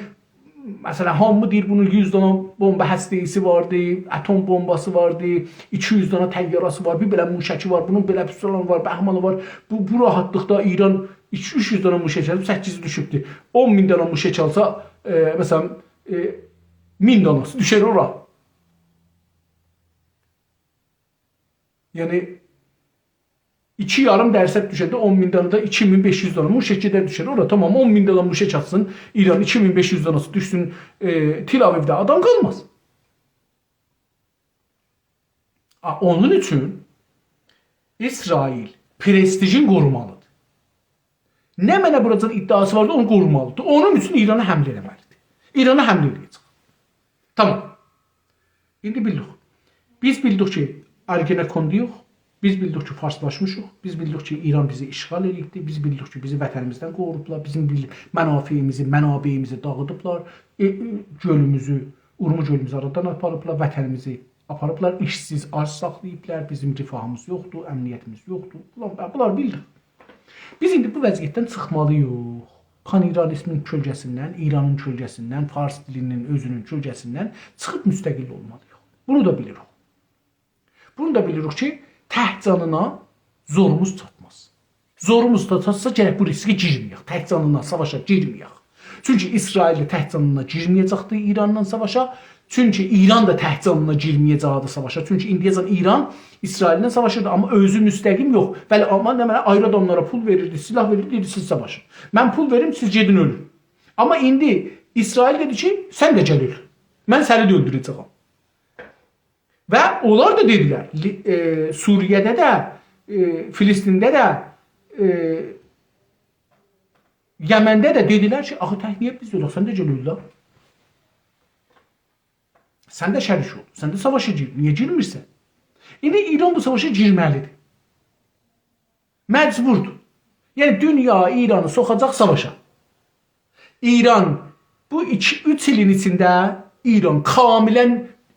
مثلا، هامی دئییر، بونون یوز دانا بمب هسته‌ای‌سی واردی، اتم بمباسی واردی، ایکی یوز دانا طیاره‌سی وار، بیر بئله موشکی وار، بونون بئله فیسولانی وار، بهمانی وار. بو، بو راحتلیقدا ایران ایکی، اوچ یوز دانا موشک آلیب، سککیزی دوشوبدور. اون مین دانا موشک آلسا، ائ، مثلا، ائ، مین داناسی دوشر اورا. یعنی، ایکی یاریم درصد دوشنده اون مین دانا دا ایکی مین بئش یوز دانا موشک گئدر دوشر اورا. تامام، اون مین دانا موشک آتسین ایران، ایکی مین بئش یوز داناسی دوشسون، ائ، تل‌آویوده، آدام قالماز. آ، اونون اوچون اسرائیل پرستیژین قورومالیدیر. نمنه بوراجان ادعاسی واردی، اونو قورومالیدیر. اونون اوچون ایرانا حمله ائله‌مه‌لیدیر. ایرانا حمله ائله‌یه‌جک. تامام. ایندی بیلدیک. بیز بیلدیک کی، ارگنکوندایوخ. بیز بیلدیک کی، فارسلاشمیشیق. بیز بیلدیک کی، ایران بیزی اشغال ائله‌ییبدی. بیز بیلدیک کی، بیزی وطنیمیزدن قووروبلار. بیزیم بیل-، منافعیمیزی، منابعیمیزی داغیدیبلار. ائ، ائ، گؤلوموزو، اورمو گؤلوموزو آرادان آپاریبلار. وطنیمیزی آپاریبلار، ایشسیز، آج ساخلاییبلار، بیزیم رفاهیمیز یوخدور، امنیتیمیز یوخدور. بونلار، بونلاری بیلدیک. بیز ایندی بو وضعیتدن چیخمالیییق. پان‌ایرانیزمین کؤلگه‌سیندن، ایرانین کؤلگه‌سیندن، فارس دیلینین اؤزونون کؤلگه‌سیندن چیخیب مستقل اولمالیییق. بونو دا بیلیریک. بونو دا بیلیریک کی، تک جانینا زوروموز چاتماز. زوروموز دا چاتسا، گرک بو ریسکه گیرمه‌یک. تک جانینا ساواشا گیرمه‌یک. چونکی اسرائیل ده تک جانینا گیرمه‌یه‌جکدیر ایرانلا ساواشا. چونکی ایران دا تک جانینا گیرمه‌یه‌جکدیر ساواشا. چونکی ایندییه‌جن ایران اسرائیل‌له ساواشیردی، آمما اؤزو مستقیم یوخ. بلی، آمما نمنه، آیری آداملارا پول وئریردی، سیلاح وئریردی، دئییردی، «سیز ساواشین. من پول وئریم، سیز گئدین اؤلون.» آمما ایندی اسرائیل دئدی کی، «سن ده گل اؤل. من سنی ده اؤلدوره‌جه‌یم.» و اونلار دا دئدیلر، لی-، ائ، سوریه‌ده ده، ائ، فلسطینده ده، ائ، یمنده ده دئدیلر کی، «آخی تک نییه بیز اؤلک؟ سن ده گل اؤل ده. سن ده شریک اول. سن ده ساواشا گیر. نییه گیرمیرسن؟» ایندی ایران بو ساواشا گیرمه‌لیدیر. مجبوردور. یعنی، دونیا ایرانی سوخاجاق ساواشا. ایران بو ایکی، اوچ ایلین ایچینده ایران کاملاً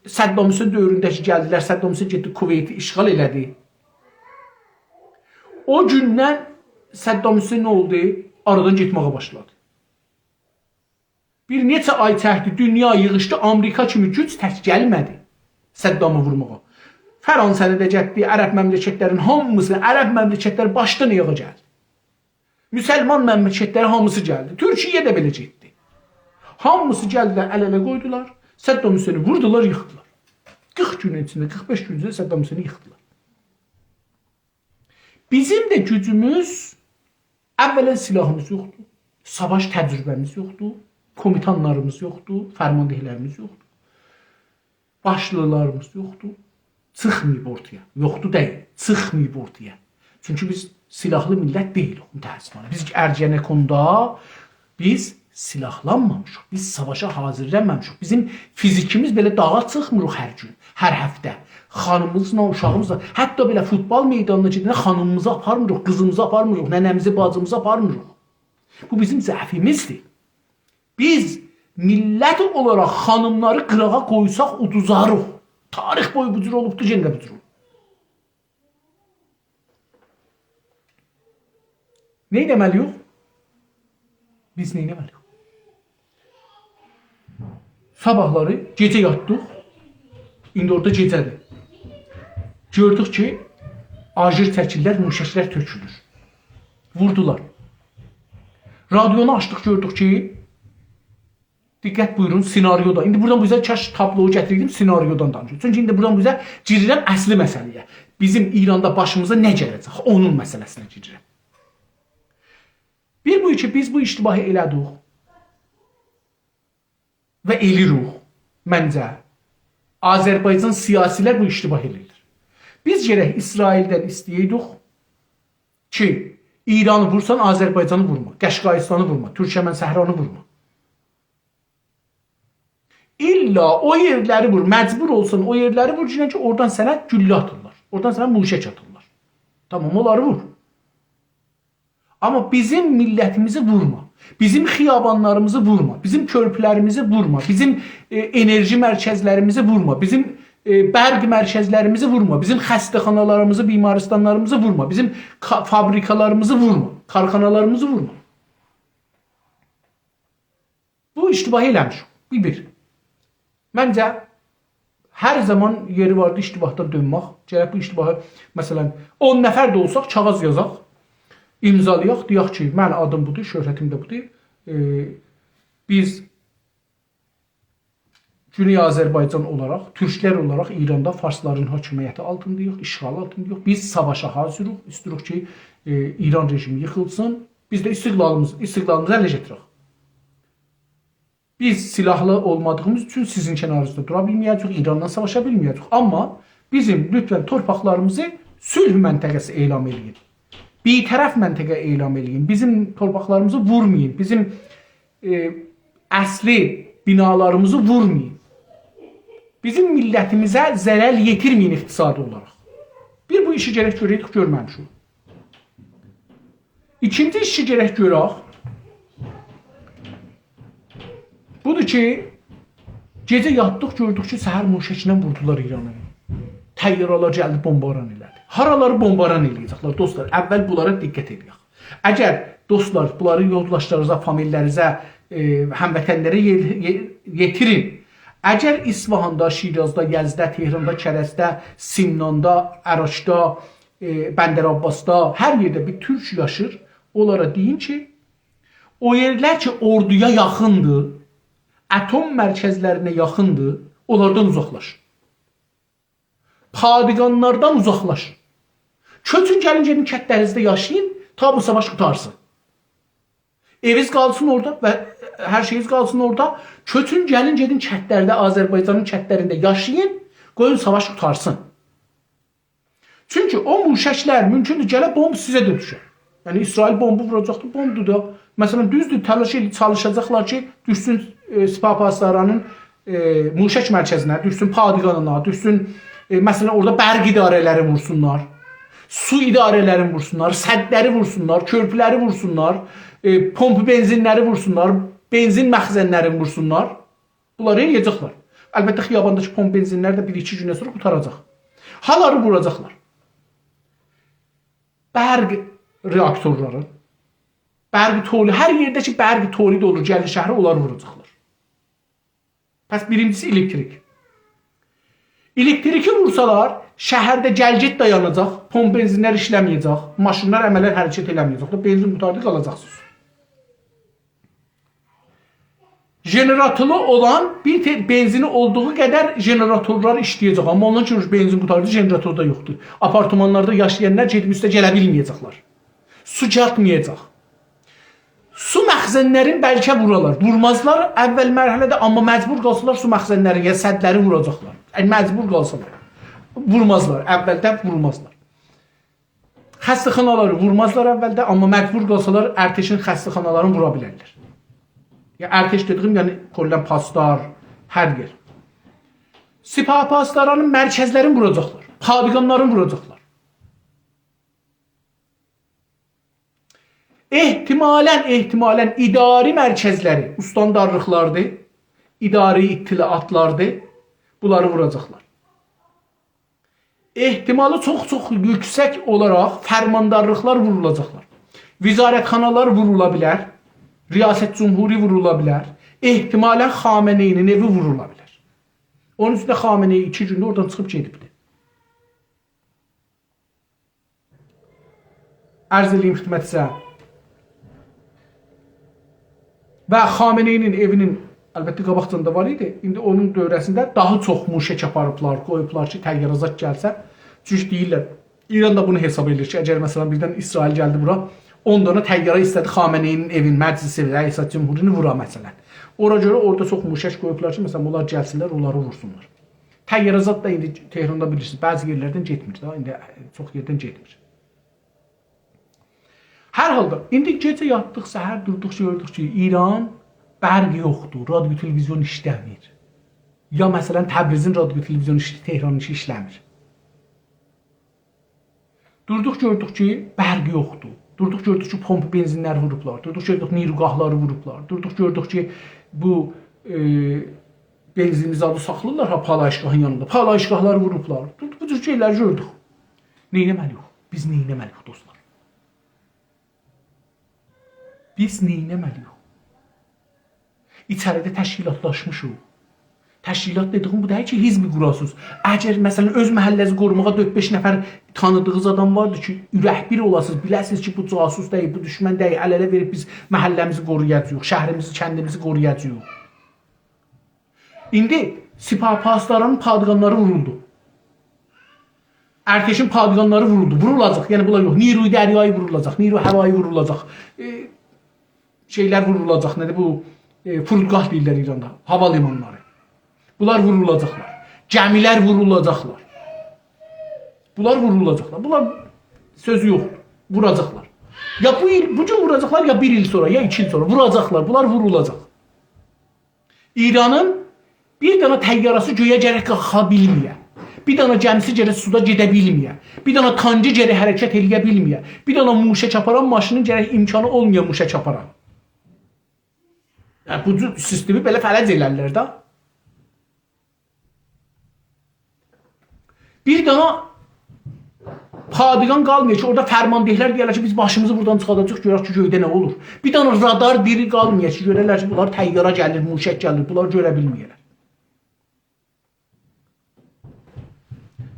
صدام حسین دؤورونده کی گلدیلر، صدام حسین گئتدی کویتی اشغال ائله‌دی. او گوندن صدام حسین نه اولدو؟ آرادان گئتمه‌یه باشلادی. بیر نئچه آی چکدی، دونیا ییغیشدی، آمریکا کیمی گوج تک گلمه‌دی صدامی وورماغا. فرانسانی دا گتدی، عرب مملکتلرین هامیسینی، عرب مملکتلری باشدان آیاغا گلدی. مسلمان مملکتلری هامیسی گلدی. تورکیه ده بئله گئتدی. هامیسی گلدیلر، ال-اله قویدولار، صدام حسینی ووردولار، ییخدیلار. قیرخ گونون ایچینده، قیرخ بئش گون ایچینده صدام حسینی ییخدیلار. بیزیم ده گوجوموز، اولاً سلاحیمیز یوخدور، ساواش تجربه‌میز یوخدور، کوموتانلاریمیز یوخدور، فرمانده‌لریمیز یوخدور، باشلیقلاریمیز یوخدور. چیخماییب اورتایا. یوخدور دئییل، چیخماییب اورتایا. چونکی بیز سلاحلی میللت دئییلیک، متأسفانه. بیز ارگنکوندا بیز سلاحلانمامیشیق، بیز ساواشا حاضیرلانمامیشیق. بیزیم فیزیکیمیز بئله داغا چیخمیریق هر گون، هر هفته. خانیمیمیزلا، اوشاغیمیزلا، حتی بئله فوتبال میدانینا گئدنده خانیمیمیزی آپارمیریق، قیزیمیزی آپارمیریق، ننه‌میزی، باجیمیزی آپارمیریق. بو بیزیم ضعفیمیزدیر. بیز میللت اولاراق خانیملاری قیراغا قویساق اودوزاریق. تاریخ بویو بو جور اولوبدور، یئنه ده بو جور اولور. نه ائتمه‌لی‌ییک؟ بیز نه ائتمه‌لی‌ییک؟ صاباحلاری گئجه یاتدیق. ایندی اورادا گئجه‌دیر. گؤردوک کی، آژیر چکیرلر، موشکلر تؤکولور. ووردولار. رادیونو آچدیق، گؤردوک کی، دقت بویورون، سناریودا. ایندی بورادان بو اوزه کاش تابلویو گتیره‌یدیم، سناریودان دانیشیرام. چونکی ایندی بورادان بو اوزه گیریرم اصلی مسئله‌یه. بیزیم ایراندا باشیمیزا نه گله‌جک؟ اونون مسئله‌سینه گیریرم. بیر بو کی، بیز بو اشتباهی ائله‌دیک و ائله‌ییریک، منجه. آذربایجان سیاسی‌لر بو اشتباهی ائله‌ییر. بیز گرک اسرائیلدن ایسته‌یه‌یدیک کی، ایرانی وورسان، آذربایجانی وورما، قشقاییستانی وورما، تورکمن صحرانی وورما. الا او یئرلری وور، مجبور اولسان او یئرلری وور، چونکی اورادان سنه گولله آتیرلار، اورادان سنه موشک آتیرلار. تامام، اونلاری وور. آمما بیزیم میللتیمیزی وورما، بیزیم خیابانلاریمیزی وورما، بیزیم کؤرپولریمیزی وورما، بیزیم، ائ، انرژی مرکزلریمیزی وورما، بیزیم ائ، برق مرکزلریمیزی وورما، بیزیم خسته‌خانالاریمیزی، بیمارستانلاریمیزی وورما، بیزیم کا-، فابریکالاریمیزی وورما، کارخانالاریمیزی وورما. بو اشتباهی ائله‌میشیک. بیر، بیر. منجه، هر زامان یئری واردی اشتباهدان دؤنمک. گرک بو اشتباهی، مثلا، اون نفر ده اولساق، کاغیذ یازاق، امضالایاق، دئیک کی، من آدیم بودور، شهرتیم ده بودور. ائ، بیز گونئی آذربایجان اولاراق، تورکلر اولاراق ایراندا فارسلارین حاکمیتی آلتینداییق، اشغال آلتینداییق. بیز ساواشا حاضیریق، ایسته‌ییریک کی، ائ، ایران رژیمی ییخیلسین. بیز ده استقلالیمیز، استقلالیمیزی اله گتیرک. بیز سلاحلی اولمادیغیمیز اوچون سیزین کنارینیزدا دورا بیلمه‌یه‌جه‌ییک، ایرانلا ساواشا بیلمه‌یه‌جه‌ییک. آمما بیزیم لطفا تورپاقلاریمیزی صلح منطقه‌سی اعلان ائله‌یین. بی‌طرف منطقه اعلان ائله‌یین. بیزیم تورپاقلاریمیزی وورمایین. بیزیم، ائ، اصلی بینالاریمیزی وورمایین. بیزیم میللتیمیزه ضرر یئتیرمه‌یین اقتصادی اولاراق. بیر بو ایشی گرک گؤره‌یدیک، گؤرمه‌میشیک. ایکینجی ایشی گرک گؤرک. بودور کی، گئجه یاتدیق، گؤردوک کی، سحر موشکله ووردولار ایرانی. طیاره‌لر گلدی، بمباران ائله‌دی. هارالاری بمباران ائله‌یه‌جکلر، دوستلار؟ اول بونلارا دقت ائله‌یک. اگر، دوستلار، بونلاری یولداشلارینیزا، فامیللرینیزه، ائ، هموطنلره یئ-، یئ-، یئتیرین. اگر اصفهاندا، شیرازدا، یزدده، تهراندا، کرجده، سمناندا، اراکدا، ائ، بندرعباسدا، هر یئرده بیر تورک یاشیر، اونلارا دئیین کی، او یئرلر کی، اوردویا یاخیندیر، اتم مرکزلرینه یاخیندیر، اونلاردان اوزاقلاشین. پادگانلاردان اوزاقلاشین. کؤچون، گلین، گئدین کندلرینیزده یاشایین، تا بو ساواش قوتارسین. ائوینیز قالسین اورادا و هر شئیینیز قالسین اورادا. کؤچون، گلین، گئدین کندلرده، آذربایجانین کندلرینده یاشایین، قویون ساواش قوتارسین. چونکی او موشکلر مومکوندور گله بمب سیزه ده دوشه. یعنی اسرائیل بمبو ووراجاقدیر، بمبدور دا. مثلا، دوزدور، تلاش ائدیب چالیشاجاقلار کی، دوشسون، ائ، سپاه پاسدارانین، ائ، موشک مرکزینه، دوشسون پادگانینا، دوشسون، ائ، مثلا، اورادا برق اداره‌لرین وورسونلار، سو اداره‌لرین وورسونلار، سدلری وورسونلار، کؤرپولری وورسونلار، ائ، پمپ بنزینلری وورسونلار، بنزین مخزنلرین وورسونلار. بونلاری ائله‌یه‌جکلر. البته، خیابانداکی پمپ بنزینلری ده بیر-ایکی گوندن سونرا قوتاراجاق. هالاری ووراجاقلار. برق رئاکتورلاری، برق تولید، هر یئرده کی، برق تولید اولور، گلدی شهره، اونلاری ووراجاقلار. پس بیرینجیسی الکتریک. الکتریکی وورسالار، شهرده گل-گئت دایاناجاق، پمپ بنزینلر ایشله‌مه‌یه‌جک، ماشینلار عملا حرکت ائله‌مه‌یه‌جک. بنزین قوتاردی، قالاجاقسینیز. ژنراتورو اولان بیر ته-، بنزینی اولدوغو قدر ژنراتورلار ایشله‌یه‌جک. آمما اوندان سونرا بنزین قوتاردی، ژنراتور دا یوخدور. آپارتمانلاردا یاشایانلار گئدیب اوسته گله بیلمه‌یه‌جکلر. سو چاتمایاجاق. سو مخزنلرین بلکه وورالار. وورمازلار اول مرحله‌ده، آمما مجبور قالسالار سو مخزنلرین یا سدلری ووراجاقلار. یعنی مجبور قالسالار. وورمازلار، اولده وورمازلار. خسته‌خانالاری وورمازلار اولده، آمما مجبور قالسالار ارتشین خسته‌خانالارینی وورا بیلرلر. یا ارتش دئدیگیم، یعنی کلاً پاسدار، هر یئر. سپاه پاسدارانین مرکزلرینی ووراجاقلار، پادگانلارینی ووراجاقلار. احتمالاً، احتمالاً اداری مرکزلری، استاندارلیقلاردیر، اداری اطلاعاتلاردیر، بونلاری ووراجاقلار. احتمالی چوخ-چوخ یوکسک اولاراق فرماندارلیقلار وورولاجاقلار. وزارتخانالار وورولا بیلر، ریاست جمهوری وورولا بیلر، احتمالاً خامنه‌ای‌نین ائوی وورولا بیلر. اونون اوچون ده خامنه‌ای ایکی گونده اورادان چیخیب گئدیبدی. عرض ائله‌ییم خدمتینیزه. و خامنه‌ای‌نین ائوینین، البته، قاباقجان دا وار ایدی. ایندی اونون دؤوره‌سینده داها چوخ موشک آپاریبلار، قویوبلار کی، طیاره زاد گلسه. چونکی دئییرلر، ایران دا بونو حساب ائدیر کی، اگر، مثلا، بیردن اسرائیل گلدی بورا، اون دانا طیاره ایسته‌دی خامنه‌ای‌نین ائوین، مجلسی، رئیس جمهورونو وورا، مثلا. اونا گؤره اورادا چوخ موشک قویوبلار کی، مثلا، اونلار گلسینلر، اونلاری وورسونلار. طیاره زاد دا ایندی تهراندا بیلیرسینیز، بعضی یئرلردن گئتمیر دا، ایندی چوخ یئردن گئتمیر. هر حالدا، ایندی گئجه یاتدیق، سحر دوردوق، گؤردوک کی، ایران برق یوخدور، رادیو تلویزیون ایشله‌میر. یا، مثلا، تبریزین رادیو تلویزیونو ایشله‌ییر، تهرانینکی ایشله‌میر. دوردوق، گؤردوک کی، برق یوخدور. دوردوق، گؤردوک کی، پمپ بنزینلری ووروبلار. دوردوق، گؤردوک، نیروگاهلاری ووروبلار. دوردوق، گؤردوک کی، بو، ائ، بنزینی زادی ساخلاییرلار ها، پالایشگاهین یانیندا. پالایشگاهلاری ووروبلار. بو، بو جور شئیلر گؤردوک. نئینه‌مه‌لی‌ییک؟ بیز نئینه‌مه‌لی‌ییک، دوستلار؟ بیز نئینه‌مه‌لی‌ییک؟ ایچریده تشکیلاتلاشمیشیق. تشکیلات دئدیگیم بو دئییل کی، حزبی قوراسینیز. اگر، مثلا، اؤز محله‌زی قوروماغا دؤرد-بئش نفر تانیدیغینیز آدام واردی کی، اورک بیر اولاسینیز، بیله‌سینیز کی، بو جاسوس دئییل، بو دوشمن دئییل، ال-اله وئریب بیز محله‌میزی قورویاجاغیق، شهریمیزی، کندیمیزی قورویاجاغیق. ایندی سپاه پاسدارانین پادگانلاری وورولدو. ارتشین پادگانلاری وورولدو. وورولاجاق. یعنی بونلار یوخ. نیروی دریایی وورولاجاق. نیروی هوایی وورولاجاق. ائ، شئیلر وورولاجاق. نه‌دیر بو؟ ائ، فرودگاه دئییرلر ایراندا. هاوا لیمانلاری. بونلار وورولاجاقلار. گمیلر وورولاجاقلار. بونلار وورولاجاقلار. بونلار سؤزو یوخدور. ووراجاقلار. یا بو ایل، بو گون ووراجاقلار، یا بیر ایل سونرا، یا ایکی ایل سونرا ووراجاقلار. بونلار وورولاجاق. ایرانین بیر دنه طیاره‌سی گؤیه گرک قالخا بیلمه‌یه. بیر دنه گمیسی گرک سودا گئده بیلمه‌یه. بیر دنه تانکی گرک حرکت ائله‌یه بیلمه‌یه. بیر دنه موشک آپاران ماشینین گرک امکانی اولمایا موشک آپاران. یعنی، بو جور سیستمی بئله فلج ائلرلر ده. بیر دنه پادگان قالمایا کی، اورادا فرمانده‌لر دئیه‌لر کی، بیز باشیمیزی بورادان چیخارداجاغیق، گؤرک کی، گؤیده نه اولور. بیر دنه رادار دیری قالمایا کی، گؤررلر کی، بونلار طیاره گلیر، موشک گلیر، بونلار گؤره بیلمه‌یه‌لر.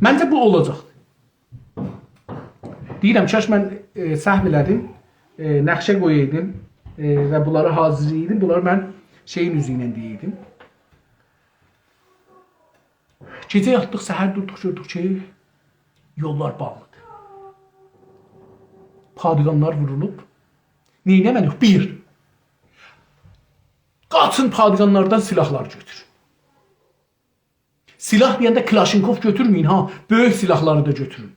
منجه بو اولاجاقدیر. دئییرم، کاش من، ائ، سهو ائله‌دیم، ائ، نقشه قویایدیم، ائ، و بونلاری حاضیرلایایدیم. بونلاری من شئیین اوزو ایله دئیه‌یدیم. گئجه یاتدیق، سحر دوردوق، گؤردوک کی، یوللار باغلیدیر. پادگانلار وورولوب. نئینه‌مه‌لی‌ییک؟ بیر، قاچین پادگانلاردان سلاحلار گؤتور. سلاح دئینده کلاشینکوف گؤتورمه‌یین ها، بؤیوک سلاحلاری دا گؤتورون.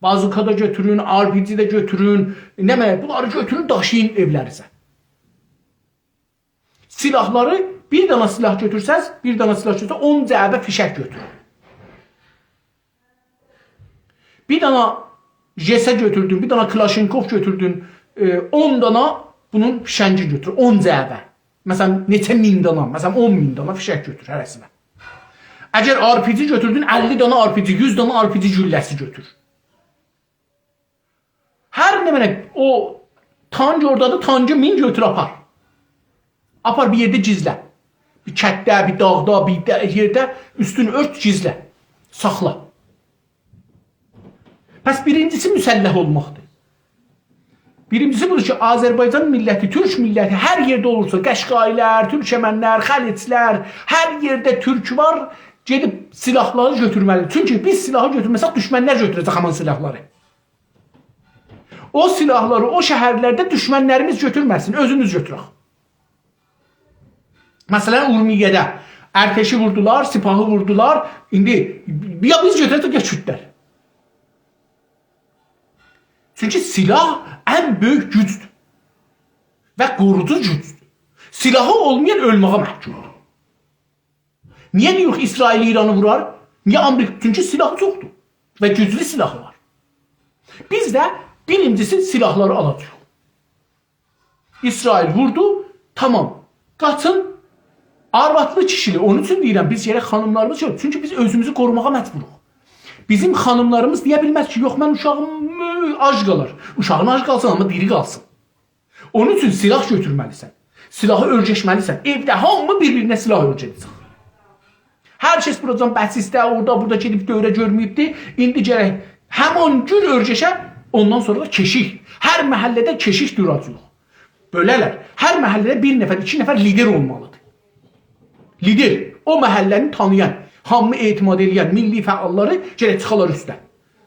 بازوکا دا گؤتورون، آر پی جی ده گؤتورون. نمنه، بونلاری گؤتورون، داشییین ائولرینیزه. سلاحلاری، بیر دنه سلاح گؤتورسز، بیر دنه سلاح گؤتورسز، اون جعبه فیشک گؤتورون. بیر دنه ژئسه گؤتوردون، بیر دنه کلاشینکوف گؤتوردون، ائ، اون دنه بونون فیشنگی گؤتور، اون جعبه. مثلا، نئچه مین دنه، مثلا، اون مین دنه فیشک گؤتور هره‌سینه. اگر آر پی جی گؤتوردون، اللی دنه آر پی جی، یوز دنه آر پی جی گولله‌سی گؤتور. هر نمنه، او تانک اورادادیر، تانکی مین گؤتور آپار. آپار بیر یئرده گیزله. بیر کتده، بیر داغدا، بیر ده-، یئرده اوستونو اؤرت، گیزله. ساخلا. پس بیرینجیسی مسلح اولماقدیر. بیرینجیسی بودور کی، آذربایجان میللتی، تورک میللتی هر یئرده اولورسا، قشقایی‌لر، تورکمن‌لر، خلج‌لر، هر یئرده تورک وار، گئدیب سلاحلاری گؤتورمه‌لیدیر. چونکی بیز سلاحی گؤتورمه‌سک، دوشمن‌لر گؤتوره‌جک همان سلاحلاری. او سلاحلاری او شهرلرده دوشمن‌لریمیز گؤتورمه‌سین، اؤزوموز گؤتورک. مثلا، اورمیه‌ده ارتشی ووردولار، سپاهی ووردولار. ایندی یا بیز گؤتوره‌جک، یا کوردلر. چونکی سلاح ان بؤیوک گوجدور و قوروجو گوجدور. سلاحی اولمایان اؤلمه‌یه محکومدور. نییه دئییریک اسرائیل ایرانی وورار؟ نییه آمریکا؟ چونکی سلاحی چوخدور و گوجلو سلاحی وار. بیز ده بیرینجیسی سلاحلاری آلاجاغیق. اسرائیل ووردو، تامام. قاچین، آروادلی، کیشیلی. اونون اوچون دئییرم، بیز گرک خانیملاریمیز یوخ. چونکی بیز اؤزوموزو قوروماغا مجبوروق. بیزیم خانیملاریمیز دئیه بیلمز کی، یوخ، من اوشاغیم، ائ، آج قالار. اوشاغین آج قالسین، آمما دیری قالسین. اونون اوچون سلاح گؤتورمه‌لیسن. سلاحی اؤرگشمه‌لیسن. ائوده هامی بیر-بیرینه سلاح اؤرگده‌جک. هر کس بورادان بسیجده، اورادا، بورادا گئدیب دؤوره گؤرمه‌ییبدی. ایندی گرک همان گون اؤرگشه، اوندان سونرا دا کئشیک. هر محله‌ده کئشیک دوراجاق. بؤله‌لر. هر محله‌ده بیر نفر، ایکی نفر لیدر اولمالیدیر. لیدر، او محله‌نی تانییان، هامی اعتماد ائله‌ین میللی فعاللاری گرک چیخالار اوسته.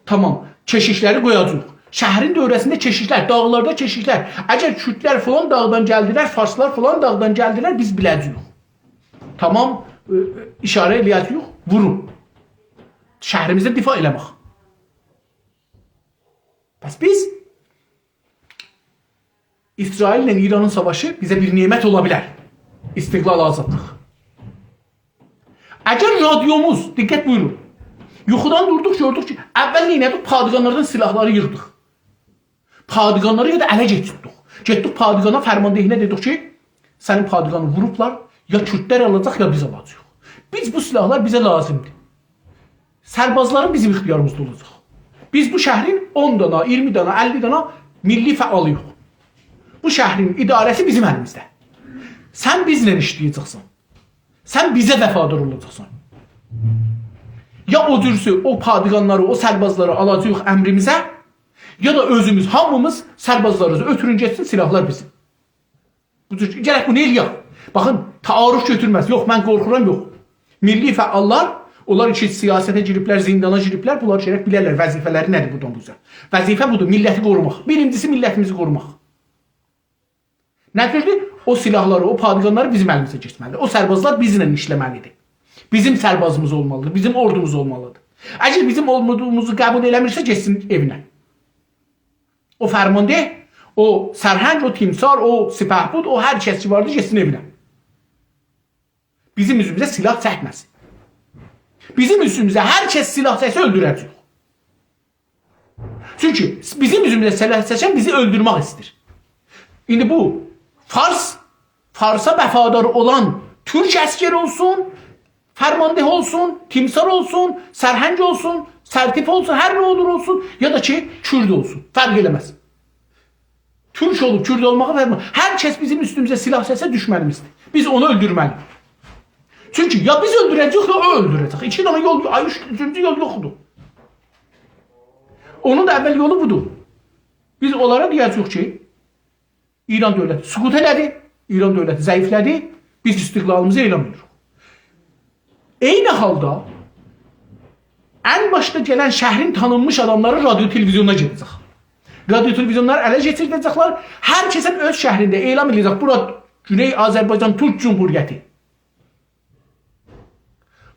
تامام، کئشیکلری قویاجاغیق. شهرین دؤوره‌سینده کئشیکلر، داغلاردا کئشیکلر. اگر کوردلر فلان داغدان گلدیلر، فارسلار فلان داغدان گلدیلر، بیز بیله‌جه‌ییک. تامام، ائ، ائ، اشاره ائله‌یه‌جه‌ییک، وورون. شهریمیزدن دفاع ائله‌مک. پس بیز اسرائیل‌له ایرانین ساواشی بیزه بیر نعمت اولا بیلر. استقلال، آزادلیق. اگر رادیوموز، دقت بویورون، یوخودان دوردوق، گؤردوک کی، اول نه ائدیک؟ پادگانلاردان سلاحلاری ییغدیق. پادگانلاری یا دا اله کئچیرتدیک. گئتدیک پادگانا، فرماندهینه دئدیک کی، سنین پادگانی ووروبلار، یا کوردلر آلاجاق، یا بیز آلاجاغیق. بیز بو سلاحلار بیزه لازیمدیر. سربازلارین بیزیم اختیاریمیزدا اولاجاق. بیز بو شهرین اون دانا، اییرمی دانا، اللی دانا میللی فعالی‌ییق. بو شهرین اداره‌سی بیزیم الیمیزده. سن بیزله ایشله‌یه‌جکسن. سن بیزه وفادار اولاجاقسان. یا او جورسو او پادگانلاری، او سربازلاری آلاجاغیق امریمیزه، یا دا اؤزوموز، هامیمیز سربازلاری اؤتورون گئتسین، سلاحلار بیزیم. بو جور، گرک بونو ائله‌یک. باخین، تعارف گؤتورمز. یوخ، من قورخورام، یوخ. میللی فعاللار، اونلار کی سیاسته گیریبلر، زیندانا گیریبلر، بونلار گرک بیلرلر وظیفه‌لری نه‌دیر بورادان بو اوزه. وظیفه بودور، میللتی قوروماق. بیرینجیسی، میللتیمیزی قوروماق. نه جوردور؟ او سلاحلاری، او پادگانلاری بیزیم الیمیزه کئچمه‌لیدیر. او سربازلار بیزله ایشله‌مه‌لیدیر. بیزیم سربازیمیز اولمالیدیر، بیزیم اوردوموز اولمالیدیر. اگر بیزیم اوردوموزو قبول ائله‌میرسه، گئتسین ائوینه. او فرمانده، او سرهنگ، او تیمسار، او سپهبد، او هر کس کی واردی، گئتسین ائوینه. بیزیم اوزوموزه سلاح چکمه‌سین. بیزیم اوستوموزه هر کس سلاح چکسه، اؤلدوره‌جه‌ییک. چونکی بیزیم اوزوموزه سلاح چکن بیزی اؤلدورمک ایسته‌ییر. ایندی بو فارس، فارسا وفادار اولان تورک عسکری اولسون، فرمانده اولسون، تیمسار اولسون، سرهنگ اولسون، سرتیپ اولسون، هر نه اولور اولسون، یا دا کی کورد اولسون، فرق ائله‌مز. تورک اولوب کورد اولماغا فرق ائله‌مز. هر کس بیزیم اوستوموزه سلاح چکسه، دوشمنیمیزدیر. بیز اونو اؤلدورمه‌لی‌ییک. چونکی یا بیز اؤلدوره‌جه‌ییک، یا او اؤلدوره‌جک. ایکی دنه یول، آی، اوچ، اوچونجو یول یوخدور. اونون دا اول یولو بودور. بیز اونلارا دئیه‌جه‌ییک کی، ایران دؤولتی سقوط ائله‌دی، ایران دؤولتی ضعیفله‌دی، بیز استقلالیمیزی اعلان ائدیریک. عینی حالدا ان باشدا گلن شهرین تانینمیش آداملاری رادیو تلویزیونونا گئده‌جک. رادیو تلویزیونلاری اله کئچیرده‌جکلر، هر کسین اؤز شهرینده اعلان ائله‌یه‌جک: بورا گونئی آذربایجان تورک جمهوریتی.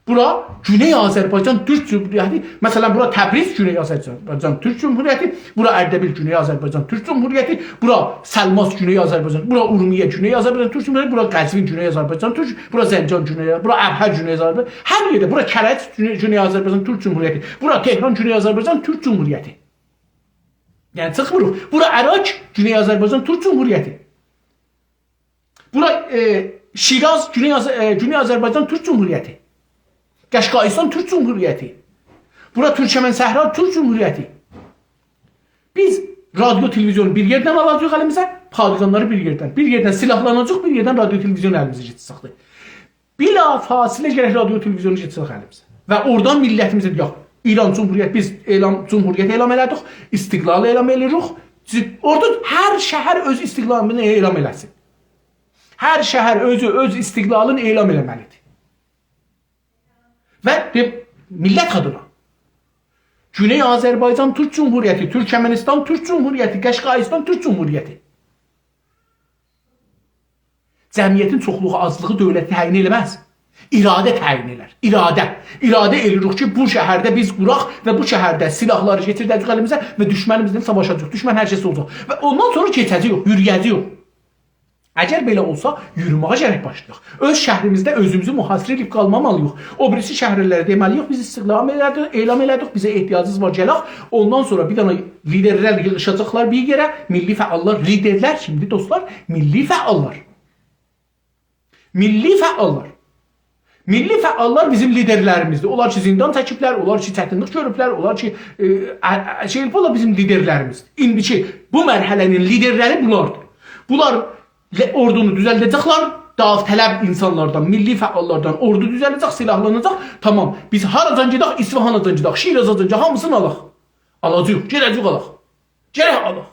بورا گونئی آذربایجان تورک جمهوریتی، مثلا، بورا تبریز گونئی آذربایجان تورک جمهوریتی، بورا اردبیل گونئی آذربایجان تورک جمهوریتی، بورا سلماس گونئی آذربایجان، بورا اورمیه گونئی آذربایجان تورک جمهوریتی، بورا قزوین گونئی آذربایجان تورک، بورا زنجان گونئی، بورا ابها گونئی آذربایجان، هر یئرده، بورا کرج گونئی، گونئی آذربایجان تورک جمهوریتی، بورا تهران گونئی آذربایجان تورک جمهوریتی. یعنی چیخمیریق. بورا اراک گونئی آذربایجان تورک جمهوریتی. بورا، ائ، شیراز، گونئی آذ-، ائ، گونئی آذربایجان تورک جمهوریتی. قشقایستان تورک جمهوریتی. بورا تورکمن صحرا تورک جمهوریتی. بیز رادیو، تلویزیونو بیر یئردن آلاجاغیق الیمیزه، پادگانلاری بیر یئردن. بیر یئردن سلاحلاناجاغیق، بیر یئردن رادیو، تلویزیون الیمیزه کئچه‌جکدیر. بلافاصله گرک رادیو، تلویزیونو کئچیرک الیمیزه. و اورادان میللتیمیزه دئیک، ایران جمهوریت، بیز اعلان، جمهوریت اعلان ائله‌دیک، استقلال اعلان ائله‌ییریک. جی-، اورادا هر شهر اؤز استقلالینی اعلان ائله‌سین. هر شهر اؤزو اؤز استقلالینی اعلان ائله‌مه‌لیدیر. و دئ-، میللت آدینا. گونئی آذربایجان تورک جمهوریتی، تورکمنیستان تورک جمهوریتی، قشقایستان تورک جمهوریتی. جمعیتین چوخلوغو، آزلیغی دؤولت تعیین ائله‌مز. اراده تعیین ائلر. اراده. اراده ائله‌ییریک کی، بو شهرده بیز قوراق و بو شهرده سلاحلاری کئچیرده‌جه‌ییک الیمیزه و دوشمنیمیزله ساواشاجاغیق. دوشمن هر کسه اولسا. و اوندان سونرا کئچه‌جه‌ییک، یورویه‌جه‌ییک. اگر بئله اولسا، یوروماغا گرک باشلایاق. اؤز شهریمیزده اؤزوموزو محاصره ائدیب قالمامالی‌ییق. او بیریسی شهرلره دئمه‌لی‌ییک، بیز استقلال اعلان ائله‌دیک، اعلان ائله‌دیک، بیزه احتیاجینیز وار، گلک. اوندان سونرا بیر دنه لیدرلر ییغیشاجاقلار بیر یئره، میللی فعاللار، لیدرلر کیمدیر دوستلار؟ میللی فعاللار. میللی فعاللار. میللی فعاللار بیزیم لیدرلریمیزدیر. اونلار کی زیندان چکیبلر، اونلار کی چتینلیک گؤروبلر، اونلار کی، ائ، ا-، ا-، شئی، بونلار بیزیم لیدرلریمیزدیر. ایندیکی بو مرحله‌نین لیدرلری بونلاردیر. بونلار ل-، اوردونو دوزلده‌جکلر، داوطلب اینسانلاردان، میللی فعاللاردان اوردو دوزلده‌جک، سلاحلاناجاق. تامام، بیز هاراجان گئدک، اصفهاناجان گئدک، شیرازاجان گئدک، هامیسینی آلاق. آلاجاغیق، گئده‌جه‌ییک آلاق. گرک آلاق.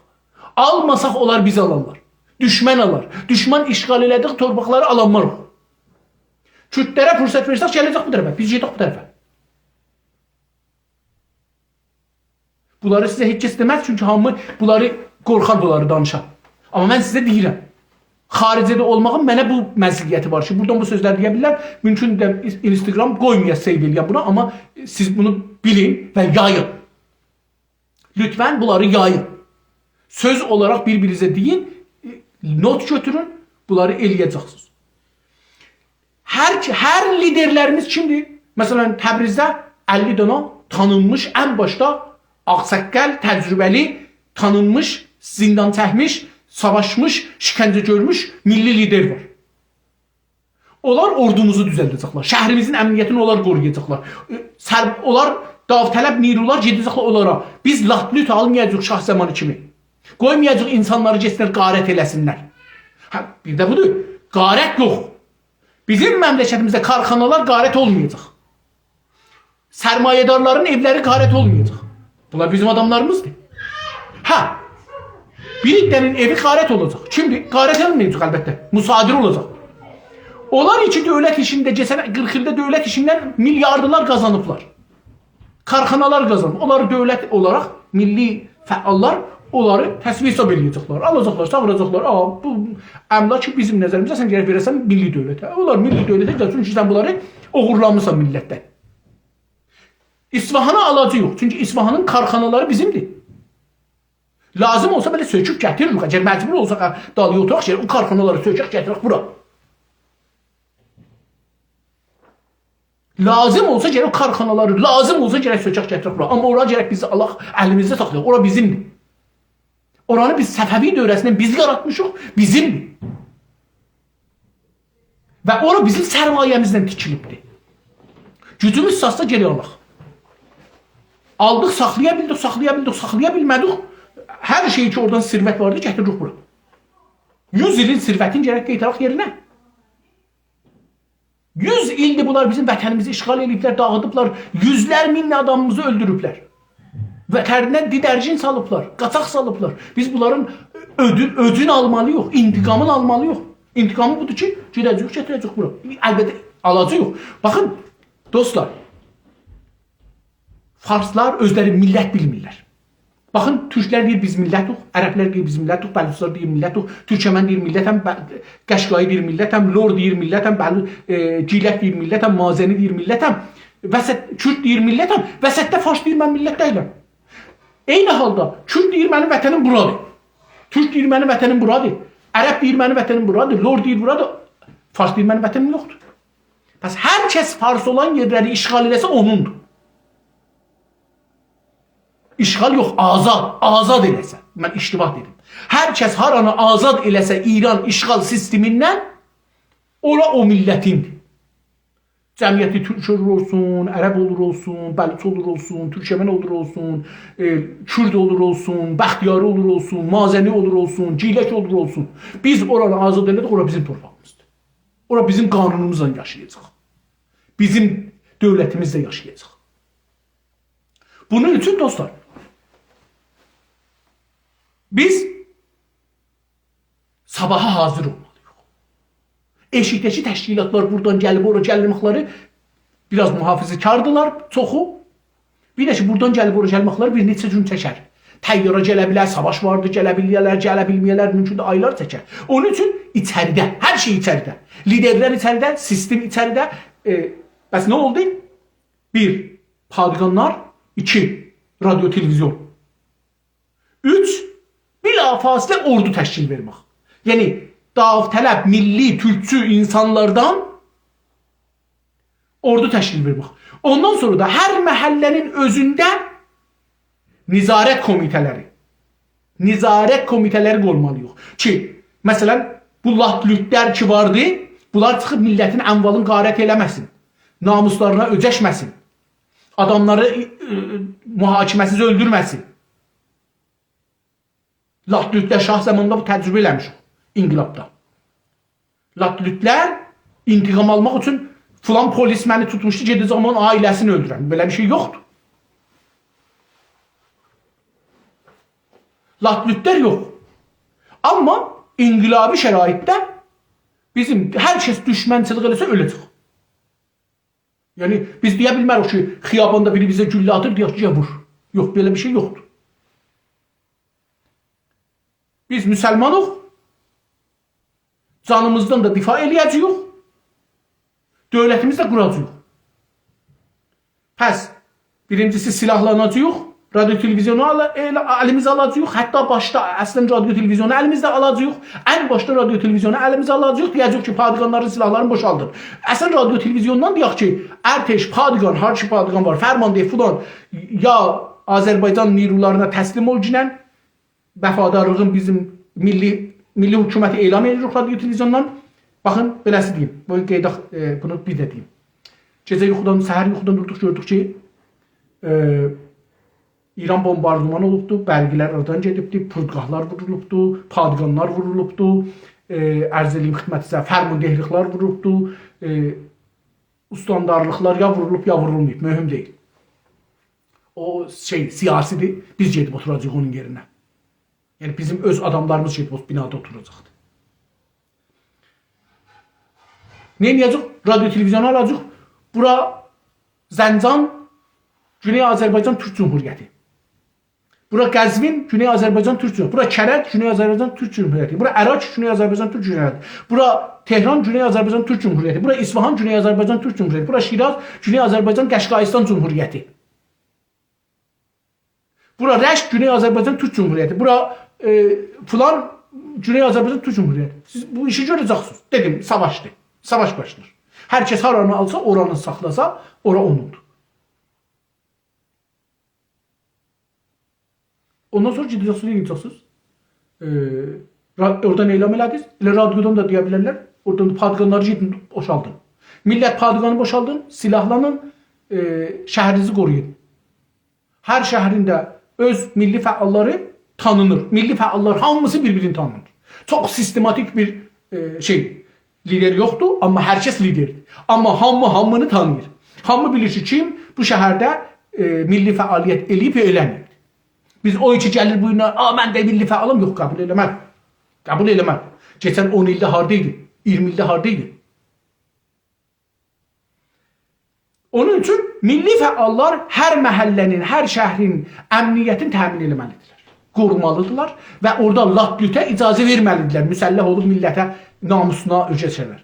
آلماساق اونلار بیزی آلارلار. دوشمن آلار. دوشمن اشغال ائله‌دیک تورپاقلاری آلانماریق. کوردلره فرصت وئرسک گله‌جک بو طرفه. بیز گئدک بو طرفه. بونلاری سیزه هئچ کس دئمز، چونکی هامی بونلاری قورخار بونلاری دانیشا. آمما من سیزه دئییرم. خارجه‌ده اولماغین منه بو مزیتی وار کی، بورادان بو سؤزلری دئیه بیلیرم. مومکون ده اینستاگرام قویمایا سیو ائله‌یم بونو، آمما سیز بونو بیلین و یایین. لطفا بونلاری یایین. سؤز اولاراق بیر-بیرینیزه دئیین، نوت گؤتورون، بونلاری ائله‌یه‌جکسینیز. هر، هر لیدرلریمیز کیمدیر؟ مثلا، تبریزده اللی دانا تانینمیش، ان باشدا آغ‌ساققال، تجربه‌لی، تانینمیش، زیندان چکمیش، ساواشمیش، شکنجه گؤرموش میللی لیدر وار. اونلار اوردوموزو دوزلده‌جکلر. شهریمیزین امنیتینی اونلار قورویاجاقلار. ائ، سر-، اونلار داوطلب نیرولار گئده‌جکلر اونلارا. بیز لات-لوت آلمایاجاغیق شاه زمانی کیمی. قویمایاجاغیق اینسانلاری گئتسینلر، غارت ائله‌سینلر. هه، بیر ده بودور. غارت یوخ. بیزیم مملکتیمیزده کارخانالار غارت اولمایاجاق. سرمایه‌دارلارین ائولری غارت اولمایاجاق. بونلار بیزیم آداملاریمیزدیر. هه، بیر عده‌نین ائوی غارت اولاجاق. کیمدیر؟ غارت اولمایاجاق البته. مصادره اولاجاق. اونلار کی دؤولت ایشینده، کئچن قیرخ ایلده دؤولت ایشیندن میلیاردلار قازانیبلار. کارخانالار قازانیب. اونلاری دؤولت اولاراق، میللی فعاللار اونلاری تصویه حساب ائله‌یه‌جکلر. آلاجاقلار، چاغیراجاقلار. «آ، بو املاک بیزیم نظریمیزده، سن گرک وئره‌سن میللی دؤولته.» اونلار میللی دؤولته، چونکی سن بونلاری اوغورلامیسان میللتدن. اصفهانی آلاجاغیق، چونکی اصفهانین کارخانالاری بیزیمدیر. لازیم اولسا بئله سؤکوب گتیرریک. اگر مجبور اولساق، دالییا اوتوراق، گرک او کارخانالاری سؤکک، گتیرک بورا. لازیم اولسا گرک او کارخانالاری، لازیم اولسا گرک سؤکک، گتیرک بورا. آمما اورا گرک بیز آلاق، الیمیزده ساخلایاق. اورا بیزیمدیر. اورانی بیز صفوی دؤوره‌سیندن بیز یاراتمیشیق، بیزیمدیر. و اورا بیزیم سرمایه‌میزدن تیکیلیبدیر. گوجوموز چاتسا گرک آلاق. آلدیق، ساخلایا بیلدیک، ساخلایا بیلدیک، ساخلایا بیلمه‌دیک. هر شئی کی اورادان ثروت واردی، گتیردیک بورا. یوز ایلین ثروتینی گرک قایتاراق یئرینه. یوز ایلدیر بونلار بیزیم وطنیمیزی اشغال ائدیبلر، داغیدیبلار. یوزلر مین آدامیمیزی اؤلدوروبلر. وطنیندن دیدرگین سالیبلار، قاچاق سالیبلار. بیز بونلارین اؤدون، اؤدون آلمالیییق، انتقامین آلمالیییق. انتقامی بودور کی گئده‌جه‌ییک، گتیره‌جه‌ییک بورا. البته، آلاجاغیق. باخین، دوستلار، فارسلار اؤزلری میللت بیلمیرلر. باخین، تورکلر دئییر بیز میللتیک، عربلر دئییر بیز میللتیک، بلوچلار دئییر میللتیک، تورکمن دئییر میللتم، ب-، قشقایی دئییر میللتم، لور دئییر میللتم، بلو-، ائ، گیلک دئییر میللتم، مازنی دئییر میللتم، وسط، کورد دئییر میللتم، وسطده فارس دئییر من میللت دئییلم. عینی حالدا کورد دئییر منیم وطنیم بورادیر. تورک دئییر منیم وطنیم بورادیر. عرب دئییر منیم وطنیم بورادیر. لور دئییر بورادیر. فارس دئییر منیم وطنیم یوخدور. پس هر کس فارس اولان یئرلری اشغال ائله‌سه اونوندور. اشغال یوخ، آزاد، آزاد ائله‌سه. من اشتباه دئدیم. هر کس هارانی آزاد ائله‌سه ایران اشغال سیستمیندن، اورا او میللتیندیر. جمعیتی تورک اولور اولسون، عرب اولور اولسون، بلوچ اولور اولسون، تورکمن اولور اولسون، ائ، کورد اولور اولسون، بختیاری اولور اولسون، مازنی اولور اولسون، گیلک اولور اولسون. بیز اورانی آزاد ائله‌دیک، اورا بیزیم تورپاغیمیزدیر. اورا بیزیم قانونوموزلا یاشایاجاق. بیزیم دؤولتیمیزله یاشایاجاق. بونون اوچون، دوستلار، بیز صاباحا حاضر اولمالیییق. ائشیکده‌کی تشکیلاتلار بورادان گلیب اورا گلمکلری بیر آز محافظه‌کاردیلار، چوخو. بیر ده کی، بورادان گلیب اورا گلمکلری بیر نئچه گون چکر. طیاره گله بیلر، ساواش واردی، گله بیلیرلر، گله بیلمه‌یه‌لر، مومکوندور آیلار چکر. اونون اوچون ایچریده، هر شئی ایچریده. لیدرلر ایچریده، سیستم ایچریده. ائ، پس نه اولدو؟ بیر، پادگانلار، ایکی، رادیو، تلویزیون. اوچ، بلافاصله اوردو تشکیل وئرمک. یعنی، داوطلب، میللی، تورکچو اینسانلاردان اوردو تشکیل وئرمک. اوندان سونرا دا هر محله‌نین اؤزونده نظارت کمیته‌لری، نظارت کمیته‌لری قورمالیییق کی، مثلا، بو لات-لوتلر کی واردی، بونلار چیخیب میللتین اموالین غارت ائله‌مه‌سین، ناموسلارینا اؤجشمه‌سین، آداملاری، ائ، ائ، محاکمه‌سیز اؤلدورمه‌سین. لات-لوتلر شاه زامانیندا بو تجربه ائله‌میشیک انقلابدا. لات-لوتلر انتقام آلماق اوچون فلان پلیس منی توتموشدو، گئده‌جم اونون عائله‌سینی اؤلدورم. بئله بیر شئی یوخدور. لات-لوتلر یوخ. آمما انقلابی شرایطده بیزیم هر کس دوشمنچیلیک ائله‌سه اؤله‌جک. یعنی، بیز دئیه بیلمه‌ریک کی، خیاباندا بیری بیزه گولله آتیر، دئیک کی، «گل وور.» یوخ، بئله بیر شئی یوخدور. بیز مسلمانیق، جانیمیزدان دا دفاع ائله‌یه‌جه‌ییک، دؤولتیمیزی ده قوراجاغیق. پس، بیرینجیسی، سلاحلاناجاغیق، رادیو تلویزیونو آلا-، ائله-، الیمیزه آلاجاغیق. حتی باشدا، اصلا، رادیو تلویزیونو الیمیزه آلاجاغیق. ان باشدا رادیو تلویزیونو الیمیزه آلاجاغیق. دئیه‌جه‌ییک کی، پادگانلارین سلاحلارینی بوشالدین. اصلا، رادیو تلویزیوندان دئیک کی، ارتش، پادگان، هر کی پادگان وار، فرمانده، فلان، یا آذربایجان نیرولارینا تسلیم اولگینن، وفادارلیغین بیزیم میللی، میللی حکومتی اعلان ائدیریک رادیو تلویزیوندان. باخین، بئله‌سی دئییم. بو گون قئییداق، ائ، بونو بیر ده دئییم. گئجه یوخودان، سحر یوخودان دوردوق، گؤردوک کی، ائ، ایران بومباردمان اولوبدو، برقلر آرادان گئدیبدی، فرودگاه‌لار وورولوبدو، پادگان‌لار وورولوبدو، ائ، عرض ائله‌ییم خدمتینیزه، فرماندهلیک‌لر وورولوبدو، ائ، استاندارلیق‌لار یا وورولوب، یا وورولماییب، مهم دئییل. او شئی، سیاسی‌دیر، بیز گئدیب اوتوراجاغیق اونون یئرینه. یعنی بیزیم اؤز آداملاریمیز گئدیب او بینادا اوتوراجاقدیر. نه ائده‌جه‌ییک؟ رادیو تلویزیونو آلاجاغیق. بورا زنجان، گونئی آذربایجان تورک جمهوریتی. بورا قزوین، گونئی آذربایجان تورک جمهوریتی. بورا کرج، گونئی آذربایجان تورک جمهوریتی. بورا اراک، گونئی آذربایجان تورک جمهوریتی. بورا تهران، گونئی آذربایجان تورک جمهوریتی. بورا اصفهان، گونئی آذربایجان تورک جمهوریتی. بورا شیراز، گونئی آذربایجان قشقایستان جمهوریتی. بورا رشت، گونئی آذربایجان تورک جمهوریتی. بورا، ائ، فلان، گونئی آذربایجان تورک جمهوریتی. سیز بو ایشی گؤره‌جکسینیز. دئدیم، ساواشدیر. ساواش باشلاییر. هر کس هارانی آلسا، اورانی ساخلاسا، اورا اونوندور. اوندان سونرا گئده‌جکسینیز، نه ائده‌جکسینیز؟ ائ، را-، اورادان اعلام ائله‌دینیز. ائله رادیودان دا دئیه بیلرلر. اورادان دا پادگانلاری گئدین، بوشالدین. میللت، پادگانی بوشالدین، سیلاحلانین، ائ، شهرینیزی قورویون. هر شهرین ده اؤز میللی فعال‌لاری تانینیر. میللی فعال‌لار هامیسی بیر-بیرینی تانیر. چوخ سیستماتیک بیر، ائ، شئی، لیدر یوخدور، آمما هر کس لیدردیر. آمما هامی هامینی تانیییر. هامی بیلیر کی، کیم بو شهرده، ائ، میللی فعالیت ائله‌ییب یا ائله‌مه‌ییب. بیز او کی گلیر بو گون، «آ، من ده میللی فعالام»، یوخ، قبول ائله‌مز. قبول ائله‌مز. کئچن اون ایلده هاردایدی؟ اییرمی ایلده هاردایدی؟ اونون اوچون میللی فعال‌لار هر محله‌نین، هر شهرین امنیتینی تأمین ائله‌مه‌لیدیرلر. قورومالیدیرلار و اورادا لات-لوته اجازه وئرمه‌لیدیرلر مسلح اولوب میللته، ناموسونا اؤرگشه‌لر.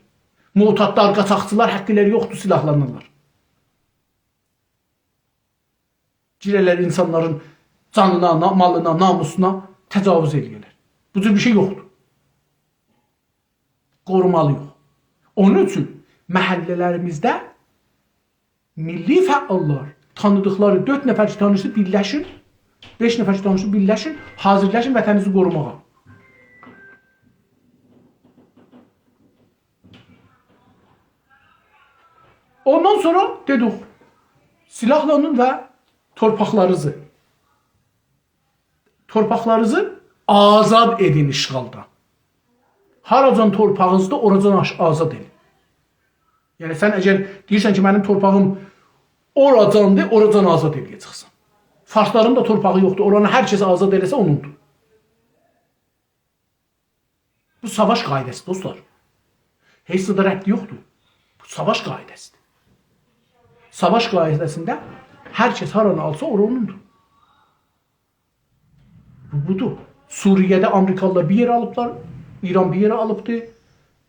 معتادلار، قاچاقچیلار حاقلاری یوخدور، سیلاحلانیرلار. گیره‌لر اینسانلارین جانینا، نا-، مالینا، ناموسونا تجاوز ائله‌یه‌لر. بو جور بیر شئی یوخدور. قورومالی‌ییق. اونون اوچون محله‌لریمیزده میللی فعال‌لار، تانیدیقلاری دؤرد نفر کی تانیشدی، بیرلشین، بئش نفر کی تانیشدی، بیرلشین، حاضرلاشین وطنینیزی قوروماغا. اوندان سونرا دئدیک، سیلاحلانین و تورپاقلارینیزی، تورپاقلارینیزی آزاد ائدین اشغالدان. هاراجان تورپاغینیزدیر، اوراجان آش-، آزاد ائدین. یعنی، سن اگر دئییرسن کی، منیم تورپاغیم اوراجاندیر، اوراجان آزاد ائله‌یه‌جکسن. فارسلارین دا تورپاغی یوخدور، اورانی هر کس آزاد ائله‌سه، اونوندور. بو ساواش قاعده‌سی، دوستلار. هئچ ده ربطی یوخدور. بو ساواش قاعده‌سی‌دیر. ساواش قاعده‌سینده هر کس هارانی آلسا، اورا اونوندور. بو، بودور. سوریه‌ده آمریکالیلار بیر یئر آلیبلار، ایران بیر یئر آلیبدی،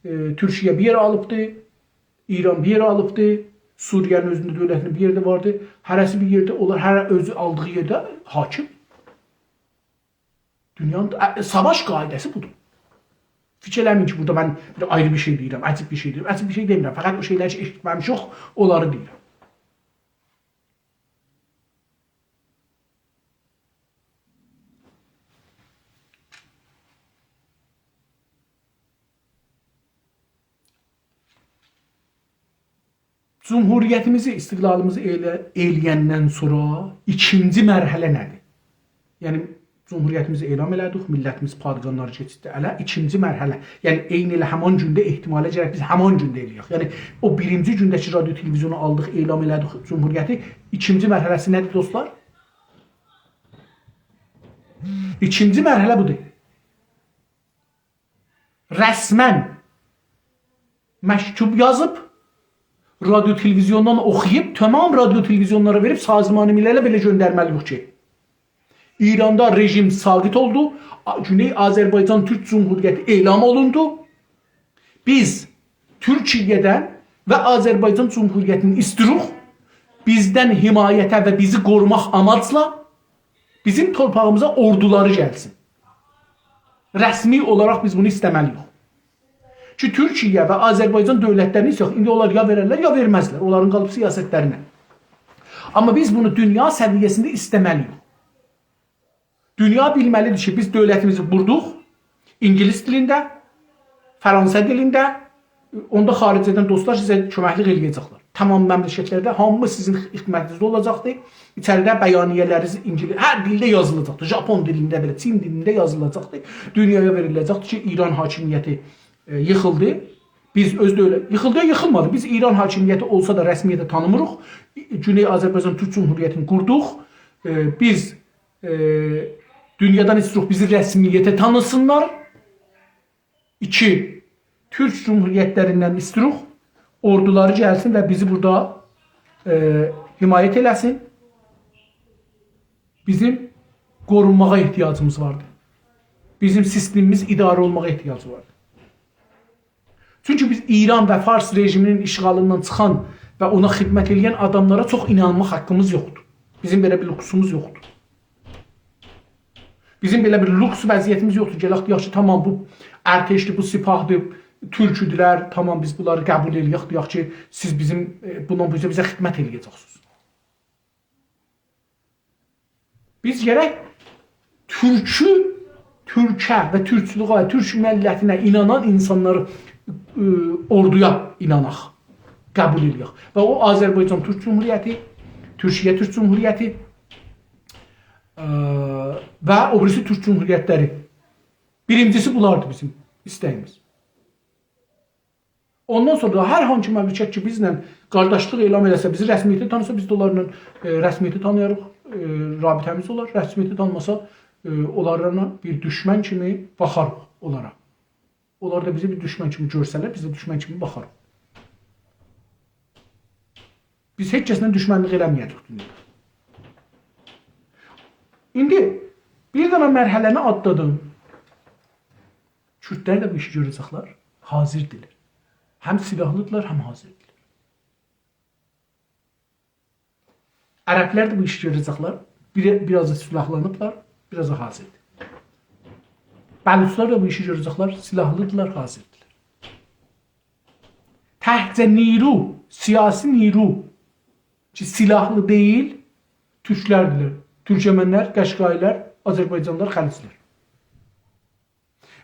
ائ، تورکیه بیر یئر آلیبدی، ایران بیر یئر آلیبدی، سوریه‌نین اؤزونده دؤولتینین بیر یئرده واردی. هره‌سی بیر یئرده، اونلار هره اؤزو آلدیغی یئرده حاکم. دونیانین، ائ، ساواش قاعده‌سی بودور. فیکیر ائله‌مه‌یین کی، بورادا من بیر آیری بیر شئی دئییرم، عجیب بیر شئی دئییرم. عجیب بیر شئی دئمیرم، فقط او شئیلری کی، ائشیتمه‌میشیک، اونلاری دئییرم. جمهوریتیمیزی، استقلالیمیزی ائله-، ائله‌یندن سونرا ایکینجی مرحله نه‌دیر؟ یعنی، جمهوریتیمیزی اعلان ائله‌دیک، میللتیمیز پادگانلاری کئچیردی اله. ایکینجی مرحله، یعنی عینی ائله همان گونده احتمالا گرک بیز همان گونده ائله‌یک. یعنی، او بیرینجی گونده کی، رادیو تلویزیونو آلدیق، اعلان ائله‌دیک جمهوریتی، ایکینجی مرحله‌سی نه‌دیر، دوستلار؟ ایکینجی مرحله بودور. رسماً مکتوب یازیب، رادیو تلویزیوندان اوخویوب، تمام رادیو تلویزیونلارا وئریب سازمان ملله بئله گؤندرمه‌لی‌ییک کی، ایراندا رژیم ساقط اولدو، آ-، گونئی آذربایجان تورک جمهوریتی اعلان اولوندو. بیز تورکیه‌دن و آذربایجان جمهوریتیندن ایستیروق، بیزدن حمایته و بیزی قوروماق آماجلا بیزیم تورپاغیمیزا اوردولاری گلسین. رسمی اولاراق بیز بونو ایسته‌مه‌لی‌ییک. کی، تورکیه و آذربایجان دؤولتلرینی ایسته‌یک. ایندی اونلار یا وئررلر، یا وئرمزلر. اونلارین قالیب سیاستلرینه. آمما بیز بونو دونیا سویه‌سینده ایسته‌مه‌لی‌ییک. دونیا بیلمه‌لی‌دیر کی، بیز دؤولتیمیزی قوردوق. اینگیلیس دیلینده، فرانسه دیلینده، اوندا خارجه‌دن دوستلار سیزه کؤمکلیک ائله‌یه‌جکلر. تمام مملکت‌لرده هامی سیزین خدمتینیزده اولاجاقدیر. ایچریده بیانیه‌لرینیز اینگیلیس، هر دیلده یازیلاجاقدیر. ژاپون دیلینده بئله، چین دیلینده یازیلاجاقدیر. دونیایا وئریله‌جکدیر کی، ایران حاکمیتی، ائ، ییخیلدی. بیز اؤز دؤولت، ییخیلدی یا ییخیلمادی. بیز ایران حاکمیتی اولسا دا رسمیته تانیمیریق. گونئی آذربایجان تورک جمهوریتینی قوردوق. ائ، بیز، ائ، دونیادان ایستیروق بیزی رسمیته تانیسینلار. ایکی، تورک جمهوریت‌لریندن ایستیروق اوردولاری گلسین و بیزی بورادا، ائ، حمایت ائله‌سین. بیزیم قورونماغا احتیاجیمیز واردیر. بیزیم سیستمیمیز اداره اولماغا احتیاجی واردیر. چونکی بیز ایران و فارس رژیمینین اشغالیندان چیخان و اونا خدمت ائله‌ین آداملارا چوخ اینانماق حاققیمیز یوخدور. بیزیم بئله بیر لوکسوموز یوخدور. بیزیم بئله بیر لوکس وضعیتیمیز یوخدور. گلک دئیک کی، تامام، بو ارتشدیر، بو سپاهدیر، تورکودولر، تامام، بیز بونلاری قبول ائله‌یک، دئیک کی، سیز بیزیم، ائ، بوندان بو اوزه بیزه خدمت ائله‌یه‌جکسینیز. بیز گرک تورکو، تورکه و تورکچولوغه، تورک میللتینه اینانان اینسانلاری، ائ، اوردویا ایناناق، قبول ائله‌یک. و او آذربایجان تورک جمهوریتی، تورکیه تورک جمهوریتی، ائ، و او بیریسی تورک جمهوریت‌لری. بیرینجیسی بونلاردیر بیزیم ایسته‌ییمیز. اوندان سونرا دا هر هانسی مملکت کی، بیزله قارداشلیق اعلان ائله‌سه، بیزی رسمیته تانیسا، بیز ده اونلارلا، ائ، رسمیته تانییاریق، ائ، رابطه‌میز اولار. رسمیته تانیماسا، ائ، اونلارلا بیر دوشمن کیمی باخاریق اونلارا. اونلار دا بیزی بیر دوشمن کیمی گؤرسه‌لر، بیز ده دوشمن کیمی باخاریق. بیز هئچ کسله دوشمنلیک ائله‌مه‌یه‌جه‌ییک دونیادا. ایندی بیر دنه مرحله‌نی آتلادیم. کوردلر ده بو ایشی گؤره‌جکلر. حاضردیلر. هم سلاحلیدیرلار، هم حاضردیلار. عربلر ده بو ایشی گؤره‌جکلر. بیر، بیر آز دا سلاحلانیبلار، بیر آز دا حاضردیر. بلوچلار دا بو ایشی گؤره‌جکلر، سلاحلیدیرلار، حاضردیلار. تکجه نیرو، سیاسی نیرو کی، سلاحلی دئییل، تورکلردیلر. تورکمنلر، قشقاییلار، آذربایجانلیلار، خلجلر.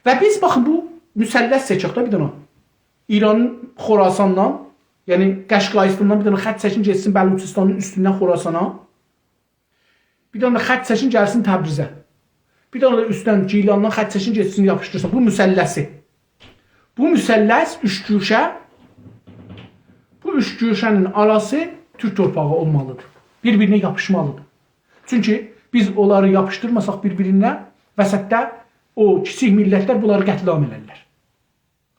و بیز، باخین، بو مثلث چکک ده بیر دنه. ایرانین خوراساندان، یعنی قشقاییستاندان بیر دنه خط چکین گئتسین بلوچستانین اوستوندن خوراسانا. بیر دنه ده خط چکین گلسین تبریزه. بیر دنه ده اوستدن گیلاندان خط چکین گئتسین یاپیشدیرسین. بو مثلثی. بو مثلث، اوچ‌گوشه، بو اوچ‌گوشه‌نین آراسی تورک تورپاغی اولمالیدیر. بیر-بیرینه یاپیشمالیدیر. چونکی بیز اونلاری یاپیشدیرماساق بیر-بیرینه، وسطده او کیچیک میللتلر بونلاری قتل‌عام ائلرلر.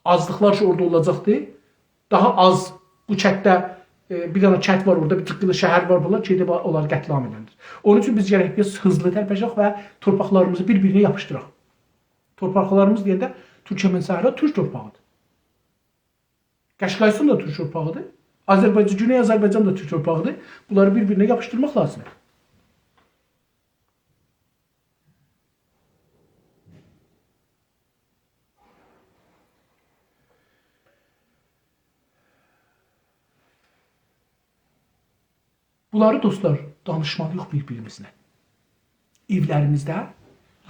آزلیقلار کی، اورادا اولاجاقدی، داها آز بو کتده، ائ، بیر دنه کت وار، اورادا بیر جیققیلی شهر وار، بونلار گئدیب اونلاری قتل‌عام ائلرلر. اونون اوچون بیز گرک بیر آز هیزلی ترپشک و تورپاقلاریمیزی بیر-بیرینه یاپیشدیراق. تورپاقلاریمیز دئینده تورکمن صحرا تورک تورپاغیدیر. قشقاییستان دا تورک تورپاغیدیر. آذربایجان، گونئی آذربایجان دا تورک تورپاغیدیر. بونلاری بیر-بیرینه یاپیشدیرماق لازیمدیر. بونلاری، دوستلار، دانیشمالی‌ییق بیر-بیریمیزله. ائولریمیزده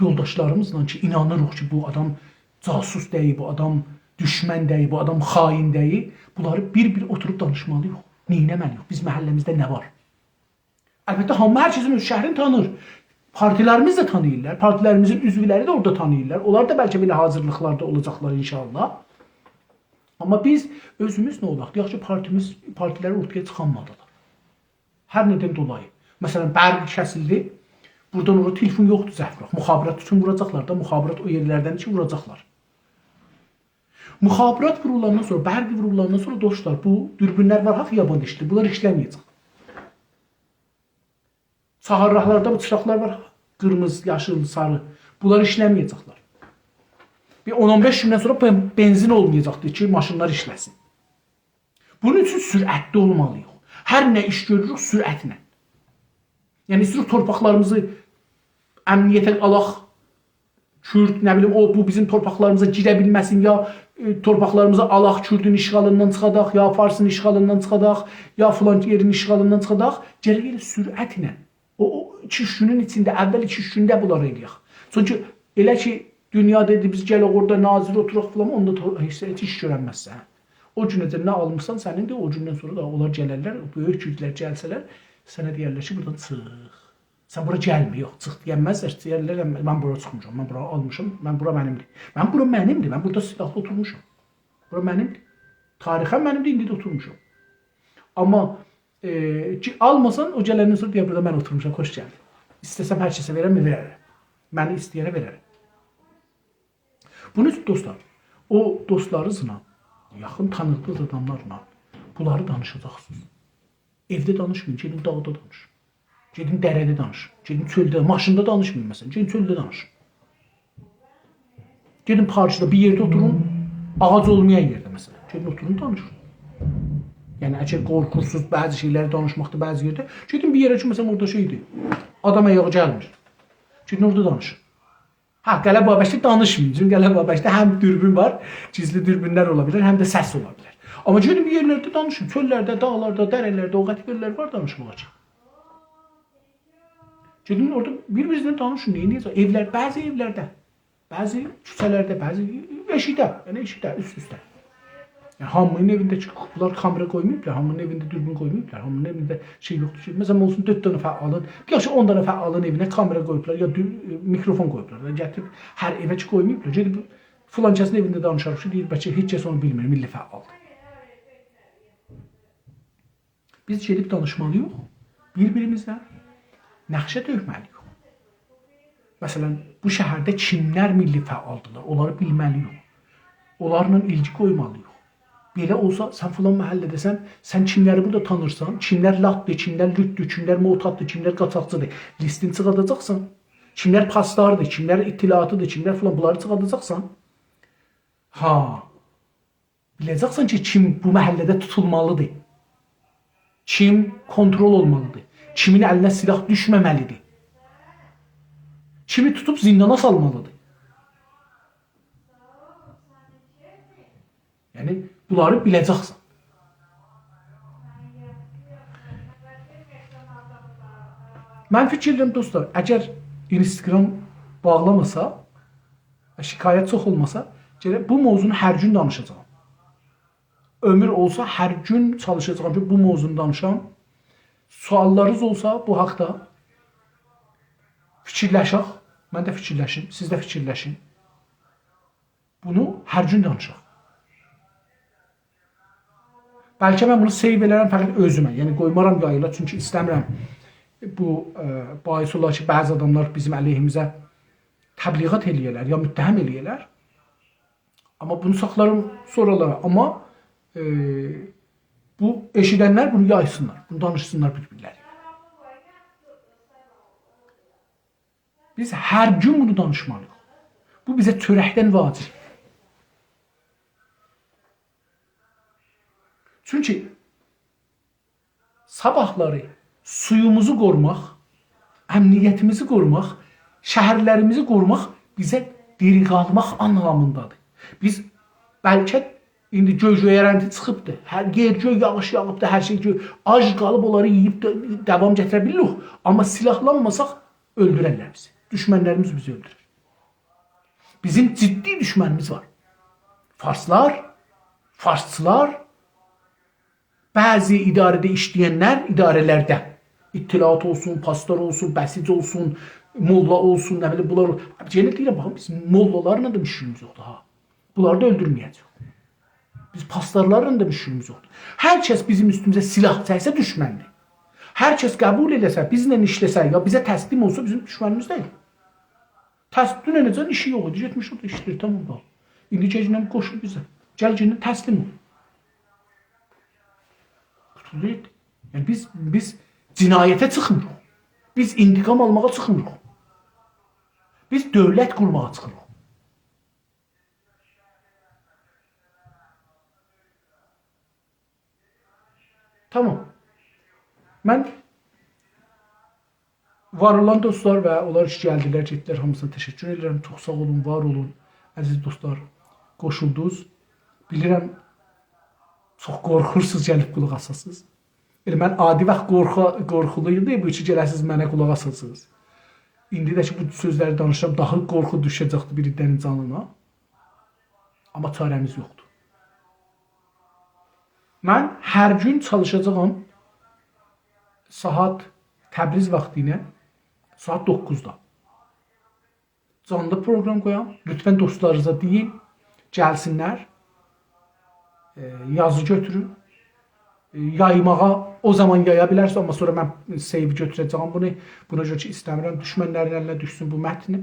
یولداشلاریمیزلا کی، اینانیریق کی، بو آدام جاسوس دئییل، بو آدام دوشمن دئییل، بو آدام خائن دئییل، بونلاری بیر-بیر اوتوروب دانیشمالی‌ییق. نئینه‌مه‌لی‌ییک؟ بیز محله‌میزده نه وار؟ البته، هامی هر کسین اؤز شهرینی تانیر. پارتیلریمیز ده تانیییرلار. پارتیلریمیزین عضولری ده اورادا تانیییرلار. اونلار دا بلکه بئله حاضیرلیقلاردا اولاجاقلار ان‌شاءالله. آمما بیز اؤزوموز نه اولاق؟ دئیک کی، پارتیمیز، پارتیلر اورتایا چیخانمادیلار. هر نه‌دن دولایی. مثلا، برق کسیلدی. بورادان اورا تلفون یوخدور، زنگ ووراق. مخابرات اوچون ووراجاقلار دا، مخابرات او یئرلردن کی، ووراجاقلار. مخابرات وورولاندان سونرا، برق وورولاندان سونرا، دوستلار، بو دوربینلر وار ها، خیابان ایشله‌ییر. بونلار ایشله‌مه‌یه‌جک. چهارراهلاردا بو چیراقلار وار، قیرمیزی، یاشیل، ساری. بونلار ایشله‌مه‌یه‌جکلر. بیر اون اون بئش گوندن سونرا بن-، بنزین اولمایاجاقدیر کی، ماشینلار ایشله‌سین. بونون اوچون سرعتلی اولمالی‌ییق. هر نه ایش گؤروروک، سرعتله. یعنی، ایسته‌ییریک تورپاقلاریمیزی امنیته آلاق، کورد، نه بیلیم، او، بو بیزیم تورپاقلاریمیزا گیره بیلمه‌سین، یا، ائ، تورپاقلاریمیزی آلاق، کوردون اشغالیندان چیخاداق، یا فارسین اشغالیندان چیخاداق، یا فلان یئرین اشغالیندان چیخاداق. گرک ائله سرعتله. او، او ایکی-اوچ گونون ایچینده، اول ایکی-اوچ گونده بونلاری ائله‌یک. چونکی ائله کی، دونیا دئدی، بیز گلک اورادا ناظر اوتوراق فلان، اوندا تو-، هئچ، هئچ ایش گؤرنمزسن. او گونه‌جن نه آلمیسان سنیندیر، او گوندن سونرا دا اونلار گلرلر، او بؤیوک گوجلر گلسه‌لر، سنه دئیرلر کی، بورادان چیخ. سن بورا گلمه، یوخ، چیخ دئینمزلر، دئیرلر، «من، من بورا چیخمیشام، من بورا آلمیشام، من بورا منیمدیر. من بورا منیمدیر، من بورادا سیلاحلی اوتورموشام. بورا منیمدیر. تاریخاً منیمدیر، ایندی ده اوتورموشام.» آمما، ائ، کی، آلماسان، او گلندن سونرا دئیر، «بورادا من اوتورموشام، خوش گلدین. ایسته‌سم هر کسه وئررم، وئررم. منی ایسته‌ینه وئررم.» بونون اوچون، دوستلار، او دوستلارینیزلا، یاخین تانیدیغینیز آداملارلا بونلاری دانیشاجاقسینیز. ائوده دانیشمایین، گئدین داغدا دانیشین. گئدین دره‌ده دانیشین. گئدین چؤلده، ماشیندا دانیشمایین مثلا، گئدین چؤلده دانیشین. گئدین پارکدا بیر یئرده اوتورون، آغاج اولمایان یئرده مثلا. گئدین اوتورون، دانیشین. یعنی، اگر قورخورسوز بعضی شئیلری دانیشماقدا بعضی یئرده، گئدین بیر یئره کی، مثلا، اورادا شئیدیر، آدام آیاغی گلمیر. گئدین اورادا دانیشین. ها، قلعه بابکده دانیشمایین. چونکی قلعه بابکده هم دوربین وار، گیزلی دوربینلر اولا بیلر، هم ده سس اولا بیلر. آمما گئدین بیر یئرلرده دانیشین. چؤللرده، داغلاردا، دره‌لرده، او قدر یئرلر وار دانیشماق اوچون. گئدین اورادا بیر-بیرینیزله دانیشین، نئینیه‌جک؟ ائولر، بعضی ائولرده، بعضی کوچه‌لرده، بعضی ائشیکده، یعنی ائشیکده، اوست-اوسته. یعنی، هامینین ائوینده کی، بونلار کامئرا قویماییبلار، هامینین ائوینده دوربین قویماییبلار، هامینین ائوینده شئی یوخدور کی، مثلا، اولسون دؤرد دنه فعالین، یاخشی، اون دنه فعالین ائوینه کامئرا قویوبلار، یا دو-، میکروفون قویوبلار، یا گتیریب هر ائوه کی قویماییبلار، گئدیب فلان کسین ائوینده دانیشاریق کی، دئییر، بلکه هئچ کس اونو بیلمیر، میللی فعالدیر. بیز گئدیب دانیشمالی‌ییق بیر-بیریمیزله، نقشه تؤکمه‌لی‌ییک. مثلا، بو شهرده کیملر میللی فعالدیلار، اونلاری بیلمه‌لی‌ییک. اونلارلا ایلگی قویمالی‌ییق. بئله اولسا، سن فلان محله‌ده‌سن، سن کیملری بورادا تانیرسان، کیملر لاتدیر، کیملر لوتدور، کیملر معتاددیر، کیملر قاچاقچیدیر، لیستینی چیخاداجاقسان. کیملر پاسداردیر، کیملر اطلاعاتیدیر، کیملر فلان، بونلاری چیخاداجاقسان. ها، بیله‌جکسن کی، کیم بو محله‌ده توتولمالیدیر. کیم کونترول اولمالیدیر. کیمین الینه سیلاح دوشمه‌مه‌لیدیر. کیمی توتوب زیندانا سالمالیدیر. یعنی، بونلاری بیله‌جکسن. من فیکیر ائدیرم، دوستلار، اگر اینستاگرام باغلاماسا، شکایت چوخ اولماسا، گرک بو موضوعنو هر گون دانیشاجاغام. عؤمور اولسا، هر گون چالیشاجاغام کی، بو موضوعنو دانیشام. سؤاللارینیز اولسا بو حاقدا، فیکیرلشک. من ده فیکیرلشیم، سیز ده فیکیرلشین. بونو هر گون دانیشاق. بلکه من بونو سیو ائلرم فقط اؤزومه، یعنی قویمارام یاییلا، چونکی ایسته‌میرم بو، ائ، باعث اولا کی، بعضی آداملار بیزیم علیهیمیزه تبلیغات ائله‌یه‌لر، یا متهم ائله‌یه‌لر. آمما بونو ساخلارام سونرالارا. آمما، ائ، بو ائشیدنلر بونو یایسینلار، بونو دانیشسینلار بیر-بیرلری. بیز هر گون بونو دانیشمالی‌ییق. بو بیزه چؤرکدن واجیب. چونکی صاباحلاری سویوموزو قوروماق، امنیتیمیزی قوروماق، شهرلریمیزی قوروماق بیزه دیری قالماق آنلامیندادیر. بیز بلکه ایندی گؤی-گؤیرنتی چیخیبدی، هر یئر گؤی یاغیش یاغیبدی، هر شئی گؤی، آج قالیب اونلاری یئییب ده داوام گتیره بیلیریک. آمما سیلاحلانماساق، اؤلدوررلر بیزی. دوشمنلریمیز بیزی اؤلدورر. بیزیم جدی دوشمنیمیز وار. فارسلار، فارسچیلار، بعضی اداره‌ده ایشله‌ینلر، اداره‌لرده، اطلاعات اولسون، پاسدار اولسون، بسیج اولسون، موللا اولسون، نه بیلیم، بونلار، یئنه دئییرم، باخین، بیز موللالارلا دا مشکلیمیز یوخدور ها. بونلاری دا اؤلدورمه‌یه‌جه‌ییک. بیز پاسدارلارلا دا مشکلیمیز یوخدور. هر کس بیزیم اوستوموزه سیلاح چکسه، دوشمندیر. هر کس قبول ائله‌سه، بیزله ایشله‌سه، یا بیزه تسلیم اولسا، بیزیم دوشمنیمیز دئییل. تس-، دوننه‌جن ایشی یوخ ایدی، گئتمیش اورادا ایشله‌ییر، تامام دا. ایندی گئجینن قوشول بیزه. گل گئجینن تسلیم اول. قوتولدو گئتدی. یعنی بیز، بیز جنایته چیخمیریق. بیز انتقام آلماغا چیخمیریق. بیز دؤولت قورماغا چیخیریق. تامام. من وار اولان دوستلار و اونلار کی گلدیلر، گئتدیلر، هامیسینا تشکر ائدیرم. چوخ ساغ اولون، وار اولون، عزیز دوستلار. قوشولدونوز. بیلیرم، چوخ قورخورسوز گلیب قولاق آساسینیز. ائله من عادی واخت قورخو-، قورخولو ایدی، بو کی گله‌سینیز منه قولاق آساسینیز. ایندی ده کی بو سؤزلری دانیشیرام، داها قورخو دوشه‌جکدی بیری‌نین جانینا. آمما چاره‌میز یوخدور. من هر گون چالیشاجاغام ساعت تبریز واختی ایله ساعت دوققوزدا جانلی پروقرام قویام. لطفاً دوستلارینیزا دئیین، گلسینلر، ائ، یازی گؤتورون. ائ، یایماغا او زامان یایا بیلرسینیز، آمما سونرا من save گؤتوره‌جه‌یم بونو. بونا گؤره کی، ایسته‌میرم دوشمنلرین الینه دوشسون بو متن.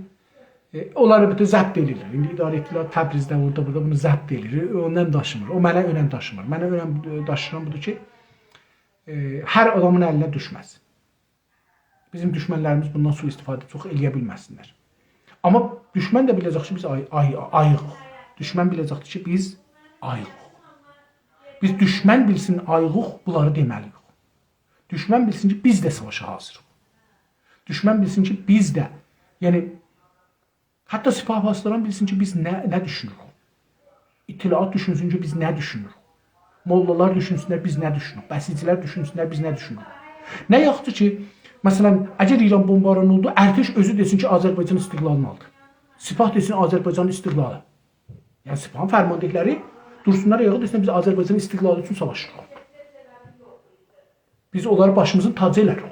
ائ، اونلار بوتون ضبط ائله‌ییرلر. ایندی اداره ائتدیلر، تبریزده اورادا بورادا بونو ضبط ائله‌ییر. اؤنم داشیمیر. او منه اؤنم داشیمیر. منه اؤنم، ائ، داشییان بودور کی، ائ، هر آدامین الینه دوشمز. بیزیم دوشمنلریمیز بوندان سوءاستفاده چوخ ائله‌یه بیلمه‌سینلر. آمما دوشمن ده بیله‌جک کی، بیز آی-، آی-، آییغیق. دوشمن بیله‌جکدیر کی، بیز آییغیق. بیز دوشمن بیلسین آییغیق، بونلاری دئمه‌لی‌ییک. دوشمن بیلسین کی، بیز ده ساواشا حاضیریق. دوشمن بیلسین کی، بیز ده، یعنی، حتی سپاه پاسداران بیلسین کی، بیز نه، نه دوشونوروک. اطلاعات دوشونسون کی، بیز نه دوشونوروک. موللالار دوشونسونلر، بیز نه دوشونوروک. بسیجیلر دوشونسونلر، بیز نه دوشونوروک. نه یاخشی کی، مثلاً، اگر ایران بمباران اولدو، ارتش اؤزو دئسین کی، آذربایجان استقلالینی آلدی. سپاه دئسین، آذربایجان استقلالی. یعنی، سپاهین فرمانده‌لری دورسونلار آیاغا، دئسینلر، بیز آذربایجان استقلالی اوچون ساواشیریق. بیز اونلاری باشیمیزین تاجی ائلریک.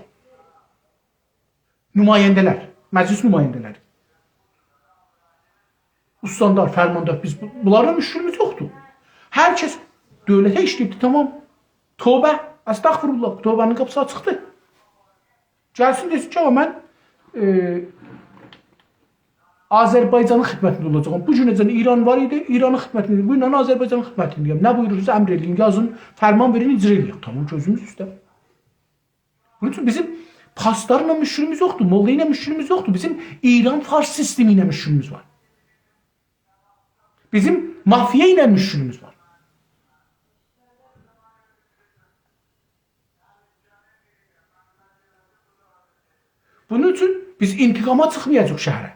نماینده‌لر، مجلس نماینده‌لری، استاندار، فرماندار، بیز بو-، بونلارلا مشکلیمیز یوخدور. هر کس دؤولته ایشله‌ییبدیر، تامام. توبه، استغفرالله، توبه‌نین قاپیسی آچیقدیر. گلسین دئسین کی، «آغا، من، ائ، آذربایجانین خدمتینده اولاجاغام. بو گونه‌جن ایران وار ایدی، ایرانین خدمتینده، بو گوندن آذربایجانین خدمتینده‌یم. نه بویورورسونوز، امر ائله‌یین، یازین، فرمان وئرین، اجرا ائله‌یک.» تامام، گؤزوموز اوسته. بونون اوچون بیزیم پاسدارلا مشکلیمیز یوخدور، موللا ایله مشکلیمیز یوخدور. بیزیم ایران فارس سیستمی ایله مشکلیمیز وار. بیزیم مافیا ایله مشکلیمیز وار. بونون اوچون بیز انتقاما چیخمایاجاغیق شهره.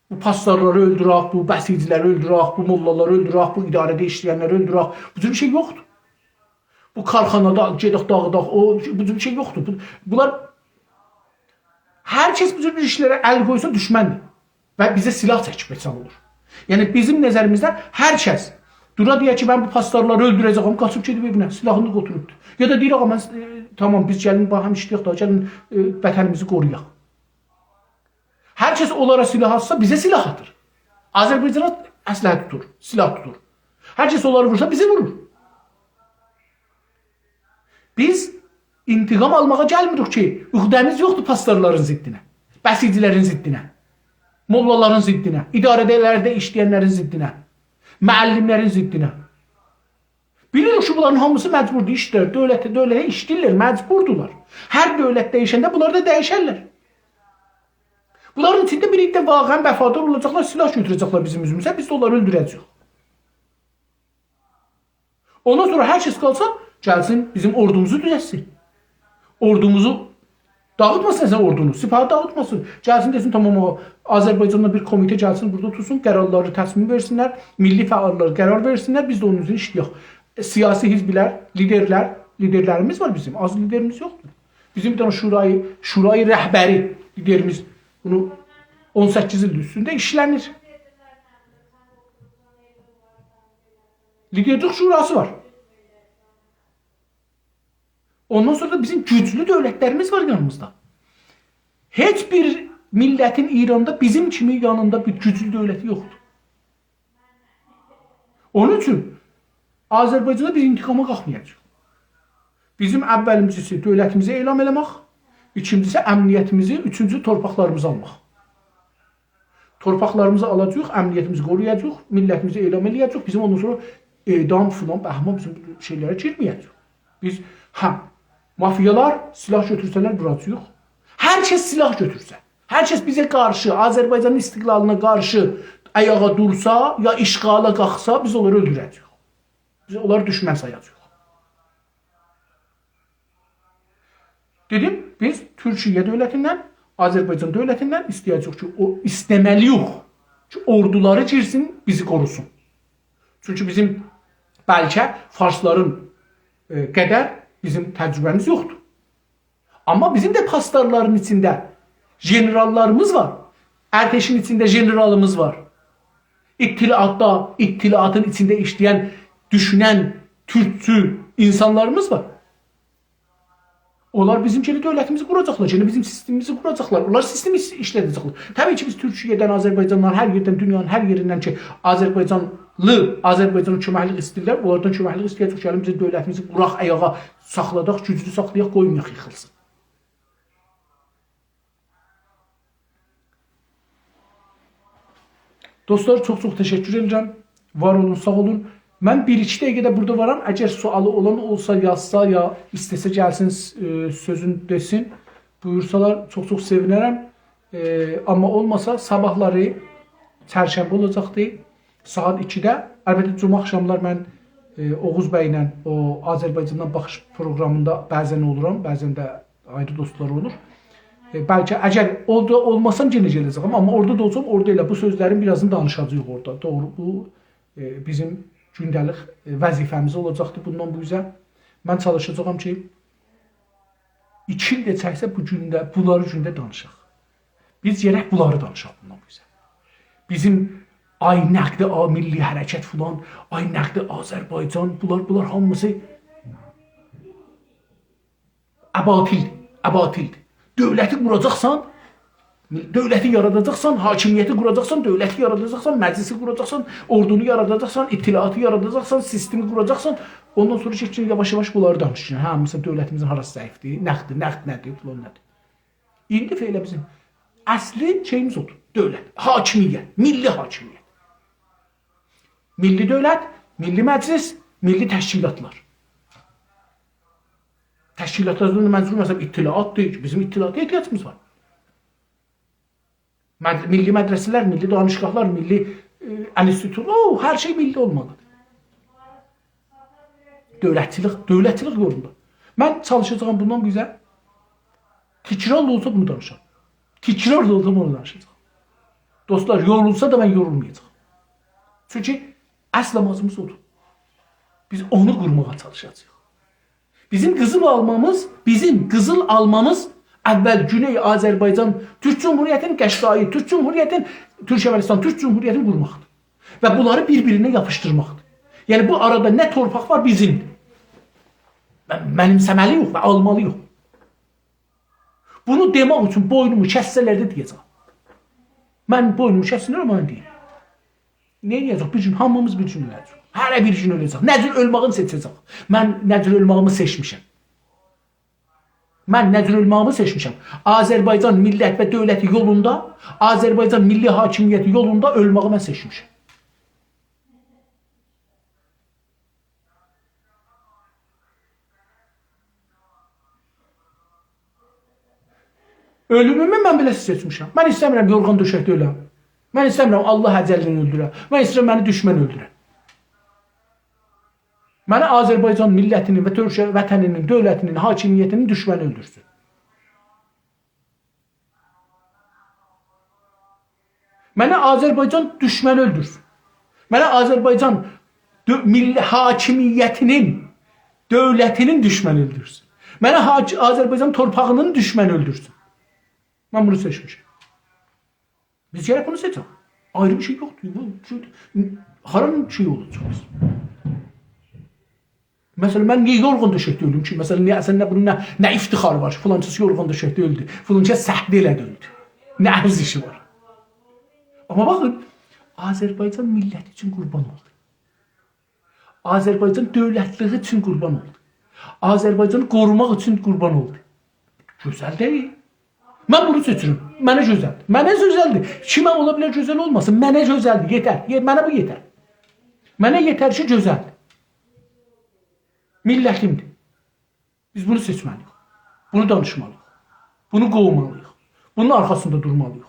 بو پاسدارلاری اؤلدورک، بو بسیجیلری اؤلدورک، بو موللالاری اؤلدورک، بو اداره‌ده ایشله‌ینلری اؤلدورک. بو جور بیر شئی یوخدور. بو کارخانادا گئدک داغیداق، او، بو جور بیر شئی یوخدور. بو، بونلار هر کس بو جور بیر ایشلره ال قویسا دوشمندیر. و بیزه سلاح چکیب حساب اولور. یعنی بیزیم نظریمیزده هر کس دورا دئیه کی، «من بو پاسدارلاری اؤلدوره‌جه‌یم»، قاچیب گئدیب ائوینه، سلاحینی دا گؤتوروبدور. یا دا دئییر، «آغا، من، ائ، تامام، بیز گلین، باخ، هم ایشله‌یک دا، گلین، ائ، وطنیمیزی قورویاق.» هر کس اونلارا سلاح آتسا، بیزه سلاح آتیر. آذربایجانا اسلحه توتور، سلاح توتور. هر کس اونلاری وورسا، بیزی وورور. بیز انتقام آلماغا گلمیریک کی، عقده‌میز یوخدور پاسدارلارین ضدینه، بسیجیلرین ضدینه، موللالارین ضدینه، اداره‌لرده ایشله‌ینلرین ضدینه، معلملرین ضدینه. بیلیریک کی، بونلارین هامیسی مجبوردور، ایشلر، دؤولته، دؤولته ایشله‌ییرلر، مجبوردولار. هر دؤولت دییشنده بونلار دا دییشرلر. بونلارین ایچینده بیر عده واقعاً وفادار اولاجاقلار، سلاح گؤتوره‌جکلر بیزیم اوزوموزه، بیز ده اونلاری اؤلدوره‌جه‌ییک. اوندان سونرا هر کس قالسا، گلسین بیزیم اوردوموزو دوزلتسین. اوردوموزو داغیتماسین سن اوردونو، سپاهی داغیتماسین. گلسین دئسین، تامام، او آذربایجاندا بیر کمیته گلسین، بورادا اوتورسون، قرارلاری تصمیم وئرسینلر، میللی فعاللار قرار وئرسینلر، بیز ده اونون اوزره ایشله‌یک. سیاسی حزبلر، لیدرلر، لیدرلریمیز وار بیزیم، آز لیدریمیز یوخدور. بیزیم بیر دنه شورای، شورای رهبری لیدریمیز، بونو اون سککیز ایل اوستونده ایشله‌نیر. لیدرلیک شوراسی وار. اوندان سونرا دا بیزیم گوجلو دؤولتلریمیز وار یانیمیزدا. هئچ بیر میللتین ایراندا بیزیم کیمی یانیندا بیر گوجلو دؤولتی یوخدور. اونون اوچون آذربایجاندا بیز انتقاما قالخمایاجاغیق. بیزیم اوّلیمجیسی دؤولتیمیزی اعلام ائله‌مک، ایکینجیسی امنیتیمیزی، اوچونجو تورپاقلاریمیزی آلماق. تورپاقلاریمیزی آلاجاغیق، امنیتیمیزی قورویاجاغیق، میللتیمیزی اعلام ائله‌یه‌جه‌ییک. بیزیم اوندان سونرا اعدام فلان، بهمان، بیزیم شئیلره گیرمه‌یه‌جه‌ییک. بیز، هه، مافیالار سلاح گؤتورسه‌لر، ووراجاغیق. هر کس سلاح گؤتورسه، هر کس بیزه قارشی، آذربایجانین استقلالینا قارشی آیاغا دورسا، یا اشغالا قالخسا، بیز اونلاری اؤلدوره‌جه‌ییک. بیز اونلاری دوشمن سایاجاغیق. دئدیم، بیز تورکیه دؤولتیندن، آذربایجان دؤولتیندن ایسته‌یه‌جه‌ییک کی، او، ایسته‌مه‌لی‌ییک کی، اوردولاری گیرسین، بیزی قوروسون. چونکی بیزیم بلکه فارسلارین، ائ، قدر بیزیم تجربه‌میز یوخدور. آمما بیزیم ده پاسدارلارین ایچینده ژنراللاریمیز وار. ارتشین ایچینده ژنرالیمیز وار. اطلاعاتدا، اطلاعاتین ایچینده ایشله‌ین، دوشونن، تورکچو، اینسانلاریمیز وار. اونلار بیزیم کیمی دؤولتیمیزی قوراجاقلار، یعنی بیزیم سیستمیمیزی قوراجاقلار. اونلار سیستمی ایش-، ایشلده‌جکلر. طبیعی کی، بیز تورکیه‌دن، آذربایجاندان، هر یئردن، دونیانین هر یئریندن کی، آذربایجانلی، آذربایجانا کؤمکلیک ایسته‌ییرلر، اونلاردان کؤمکلیک ایسته‌یه‌جک، گلین بیزیم دؤولتیمیزی قوراق آیاغا، ساخلاداق، گوجلو ساخلایاق، قویمایاق ییخیلسین. دوستلار، چوخ-چوخ تشکر ائدیرم. وار اولون، ساغ اولون. من بیر-ایکی دقیقه ده بورادا وارام. اگر سؤالی اولان اولسا، یازسا، یا ایسته‌سه گلسین، س-، ائ، سؤزون دئسین، بویورسالار، چوخ-چوخ سئوینرم. ائ، آمما اولماسا، صاباحلاری چرشنبه اولاجاقدی. ساعات ایکیده، البته، جمعه آخشاملار من، ائ، اوغوز بی‌له او آذربایجاندان باخیش پروقرامیندا بعضا اولورام، بعضا ده آیری دوستلار اولور. ائ، بلکه اگر اورادا اولماسام، یئنه گله‌جه‌یم. آمما اورادا دا اولسام، اورادا ائله بو سؤزلرین بیر آزینی دانیشاجاغیق اورادا. دوغرو، بو، ائ، بیزیم گونده‌لیک، ائ، وظیفه‌میز اولاجاقدی بوندان بو اوزه. من چالیشاجاغام کی، ایکی ایل ده چکسه بو گونده، بونلاری گونده دانیشاق. بیز گرک بونلاری دانیشاق بوندان بو اوزه. بیزیم آی نقد آ-، میللی حرکت فلان، آی نقد آذربایجان، بونلار، بونلار هامیسی اباطیلدیر، اباطیلدیر. دؤولتی قوراجاقسان، دؤولتی یاراداجاقسان، حاکمیتی قوراجاقسان، دؤولتی یاراداجاقسان، مجلسی قوراجاقسان، اوردونو یاراداجاقسان، اطلاعاتی یاراداجاقسان، سیستمی قوراجاقسان، اوندان سونرا گئتگین یاواش-یاواش بونلاری دانیشیرسان. هه، مثلا، دؤولتیمیزین هاراسی ضعیفدیر، نقددیر، نقد نه‌دیر، فلان نه‌دیر. ایندی فعلا بیزیم اصلی شئییمیز اودور. دؤولت، حاکمیت، میللی حاکمیت. میللی دؤولت، میللی مجلس، میللی تشکیلاتلار. تشکیلاتلاردان منظور، مثلا، اطلاعاتدیر. بیزیم اطلاعاتا احتیاجیمیز وار. مد-، میللی مدرسه‌لر، میللی دانشگاهلار، میللی، ائ، انستیتوت، او، هر شئی میللی اولمالیدیر. دؤولتچیلیک، دؤولتچیلیک یولوندا. من چالیشاجاغام بوندان بو اوزه. تکرار دا اولسا بونو دانیشاجاغام. تکرار دا اولسا بونو دانیشاجاغام. دوستلار، یورولسا دا من یورولمایاجاغام. چونکی اصل آماجیمیز اودور. بیز اونو قورماغا چالیشاجاغیق. بیزیم قیزیل آلمامیز، بیزیم قیزیل آلمامیز اول گونئی آذربایجان تورک جمهوریتین، قشقایی تورک جمهوریتین، تورکمنیستان تورک جمهوریتین قورماقدیر. و بونلاری بیر-بیرینه یاپیشدیرماقدیر. یعنی، بو آرادا نه تورپاق وار، بیزیمدیر. من-، منیمسه‌مه‌لی‌یوخ و آلمالی‌یوخ. بونو دئمک اوچون بوینومو کسسه‌لر ده دئیه‌جم. من بوینومو کسسه‌لر، آمما من دئییم. نه ائده‌جک؟ بیر گون هامیمیز بیر گون اؤله‌جه‌ییک. هره بیر گون اؤله‌جه‌ییک. نه جور اؤلمه‌ییمی سئچه‌جه‌ییک. من نه جور اؤلمه‌ییمی سئچمیشم. من نه جور اؤلمه‌ییمی سئچمیشم. آذربایجان میللت و دؤولتی یولوندا، آذربایجان میللی حاکمیتی یولوندا اؤلمه‌یی من سئچمیشم. اؤلومومو من بئله سئچمیشم. من ایسته‌میرم یورغان دؤشکده اؤلم. من ایسته‌میرم الله اجلینی اؤلدوره. من ایسته‌ییرم منی دوشمن اؤلدوره. منی آذربایجان میللتینین و تورکیه وطنینین، دؤولتینین، حاکمیتینین دوشمنی اؤلدورسون. منی آذربایجان دوشمنی اؤلدورسون. منی آذربایجان دؤ-، میللی حاکمیتینین، دؤولتینین دوشمنی اؤلدورسون. منی حاک-، آذربایجان تورپاغینین دوشمنی اؤلدورسون. من بونو سئچمیشم. بیز گرک بونو سئچک. آیری بیر شئی یوخدور. بو، بو، هارانین شئی اولاجاق بیز؟ مثلا، من نییه یورغان دؤشکده اؤلوم کی؟ مثلا، نییه، اصلینده بونون نه، نه افتخاری وار کی، فلانکس یورغان دؤشکده اؤلدو، فلانکس سهده ائله‌دی، اؤلدو؟ نه ارزشی وار؟ آمما باخین، آذربایجان میللتی اوچون قوربان اولدو. آذربایجان دؤولتلیگی اوچون قوربان اولدو. آذربایجانی قوروماق اوچون قوربان اولدو. گؤزل دئییل؟ من بونو سئچیرم. منه گؤزلدیر. منه گؤزلدیر. کیمه اولا بیلر گؤزل اولماسین؟ منه گؤزلدیر. یئتر. یئ-، منه بو یئتر. منه یئتر کی، گؤزلدیر. میللتیمدیر. بیز بونو سئچمه‌لی‌ییک. بونو دانیشمالی‌ییق. بونو قوومالی‌ییق. بونون آرخاسیندا دورمالی‌ییق.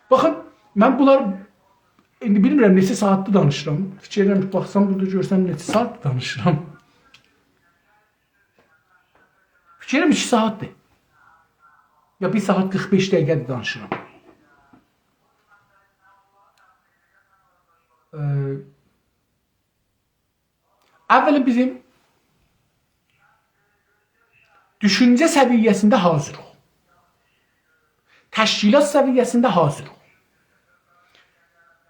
باخین، من بونلار، ایندی بیلمیرم نئچه ساعاتدیر دانیشیرام. فیکیر ائدیرم کی، باخسام بورادا گؤرسم نئچه ساعاتدیر دانیشیرام. فیکیر ائدیرم ایکی ساعاتدیر. یا بیر ساعات قیرخ بئش دقیقه‌دیر دانیشیرام. ائ، اولا بیزیم دوشونجه سویه‌سینده حاضیروق. تشکیلات سویه‌سینده حاضیروق.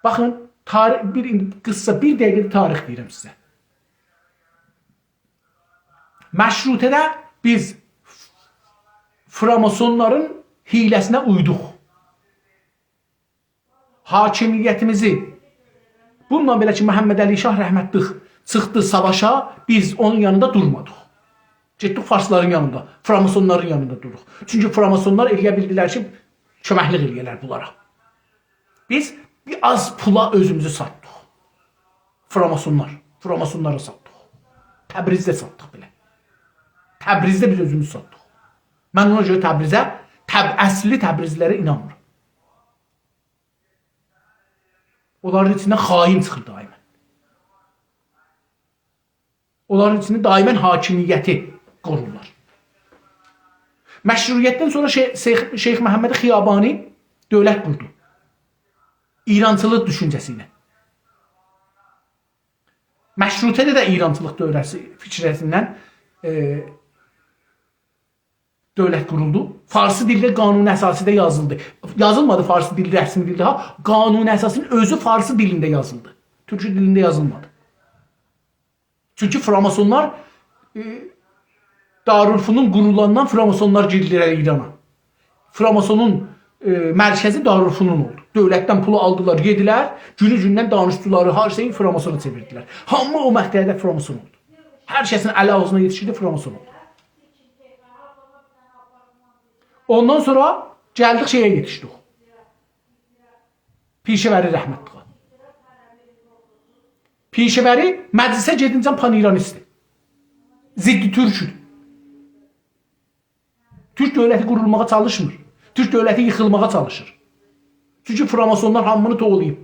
باخین، تاریخ، بیر، قیسا بیر دقیقه تاریخ دئییرم سیزه. مشروطه‌ده بیز فراماسونلارین حیله‌سینه اویدوق. حاکمیتیمیزی، بونونلا بئله کی، محمدعلی شاه رحمتلیک چیخدی ساواشا، بیز اونون یانیندا دورمادیق. گئتدیک فارسلارین یانیندا، فراماسونلارین یانیندا دوردوق. چونکی فراماسونلار ائلیه بیلدیلر کی، کؤمکلیک ائلیه‌لر بونلارا. بیز بیر آز پولا اؤزوموزو ساتدیق. فراماسونلار، فراماسونلارا ساتدیق. تبریزده ساتدیق بئله. تبریزده بیز اؤزوموزو ساتدیق. من اونا گؤره تبریزه، تب-، اصلی تبریزلی‌لره اینانمیرام. اونلارین ایچیندن خائن چیخیر دائما. اونلارین ایچینده دائما حاکمیتی قورورلار. مشروطیتدن سونرا شئی-، شیخ، شیخ محمد خیابانی دؤولت قوردو. ایرانچیلیق دوشونجه‌سی ایله. مشروطه‌ده ده ایرانچیلیق دؤوره‌سی، فیکره‌سیندن، ائ، دؤولت قورولدو. فارسی دیلده قانون اساسی‌ده یازیلدی. یازیلمادی فارسی دیل، رسمی دیلده ها. قانون اساسی‌نین اؤزو فارسی دیلینده یازیلدی. تورکو دیلینده یازیلمادی. چونکی فراماسونلار، ائ، دارالفنون قورولاندان فراماسونلار گیردیلر ایرانا. فراماسونون، ائ، مرکزی دارالفنون اولدو. دؤولتدن پولو آلدیلار، یئدیلر، گونو گوندن دانشجولاری، هر شئیی فراماسونا چئویردیلر. هامی او مقطعده فراماسون اولدو. هر کسین الی آغزینا یئتیشیردی، فراماسون اولدو. اوندان سونرا گلدیک شئیه یئتیشدیک. پیشه‌وری رحمتلیغا. پیشه‌وری مجلسه گئدینجه پان‌ایرانیستدیر. ضد تورکدور. تورک دؤولتی قورولماغا چالیشمیر. تورک دؤولتی ییخیلماغا چالیشیر. چونکی فراماسونلار هامینی توولاییب.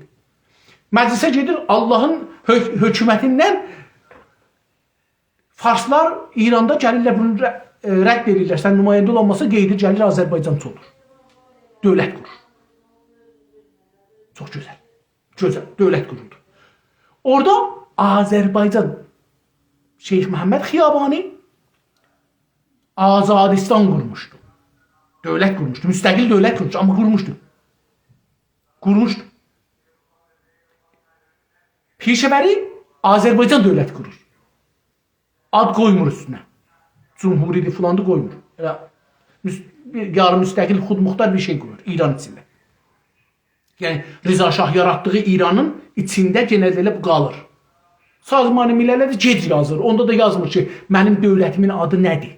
مجلسه گئدیر، آللاهین حؤ-، حکومتیندن فارسلار ایراندا گلیرلر، بونو ر-، ائ، رد ائدیرلر. سن نماینده اولانماسان، قئییدیر، گلیر آذربایجانچی اولور. دؤولت قورور. چوخ گؤزل. گؤزل، دؤولت قورولدو. اورادا آذربایجان، شیخ محمد خیابانی آزادیستان قورموشدو. دؤولت قورموشدو، مستقل دؤولت قورموشدو، آمما قورموشدو. قورموشدو. پیشه‌وری آذربایجان دؤولت قورور. آد قویمور اوستونه. جمهوری‌دیر، فلاندیر قویمور. ائله مس-، بیر یاریم مستقل، خودمختار بیر شئی قورور ایران ایچینده. یعنی، رضا شاه یاراتدیغی ایرانین ایچینده یئنه ده ائله بو قالیر. سازمان مللده گئج یازیر. اوندا دا یازمیر کی، منیم دؤولتیمین آدی نه‌دیر؟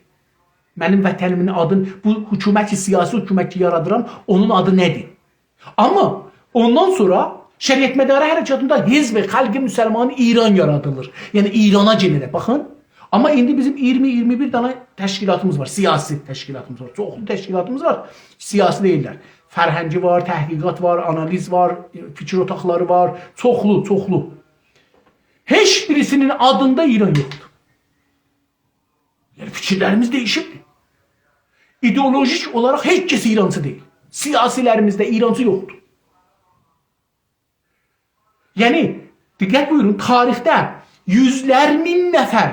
منیم وطنیمین آدی، بو حکومت کی، سیاسی حکومت کی، یارادیرام، اونون آدی نه‌دیر؟ آمما اوندان سونرا شریعتمداره حرکاتیندا حزب خلق مسلمان ایران یارادیلیر. یعنی ایرانا یئنه ده، باخین. آمما ایندی بیزیم اییرمی، اییرمی بیر دنه تشکیلاتیمیز وار، سیاسی تشکیلاتیمیز وار. چوخلو تشکیلاتیمیز وار، سیاسی دئییللر. فرهنگی وار، تحقیقات وار، آنالیز وار، فیکیر اوتاقلاری وار. چوخلو، چوخلو. هئچ بیریسی‌نین آدیندا ایران یوخدور. یعنی، فیکیرلریمیز دییشیبدیر. ایدئولوژیک اولاراق هئچ کس ایرانچی دئییل. سیاسی‌لریمیزده ایرانچی یوخدور. یعنی، دقت بویورون، تاریخده یوزلر مین نفر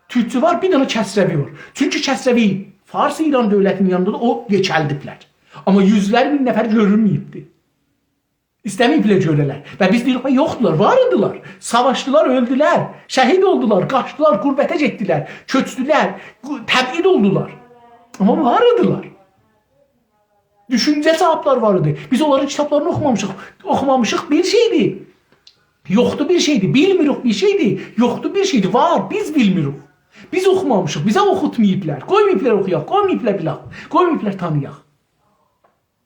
تورکچو وار، بیر دنه کسروی وار. چونکی کسروی فارس ایران دؤولتی‌نین یانیندا دا او یئکلدیبلر. آمما یوزلر مین نفر گؤرونمه‌ییبدی. ایسته‌مه‌ییبلر گؤره‌لر. و بیز دئییریک، «یوخدولار»، وار ایدیلر. ساواشدیلار، اؤلدولر، شهید اولدولار، قاچدیلار، غربته گئتدیلر، کؤچدولر، قو-، تبعید اولدولار. آمما وار ایدیلر. دوشونجه صاحیبلری وار ایدی. بیز اونلارین کیتابلارینی اوخومامیشیق. اوخومامیشیق بیر شئیدیر. یوخدور بیر شئیدیر. بیلمیریک بیر شئیدیر. یوخدور بیر شئیدیر. وار، بیز بیلمیریک. بیز اوخومامیشیق. بیزه اوخوتماییبلار. قویماییبلار اوخویاق. قویماییبلار بیلاق. قویماییبلار تانییاق.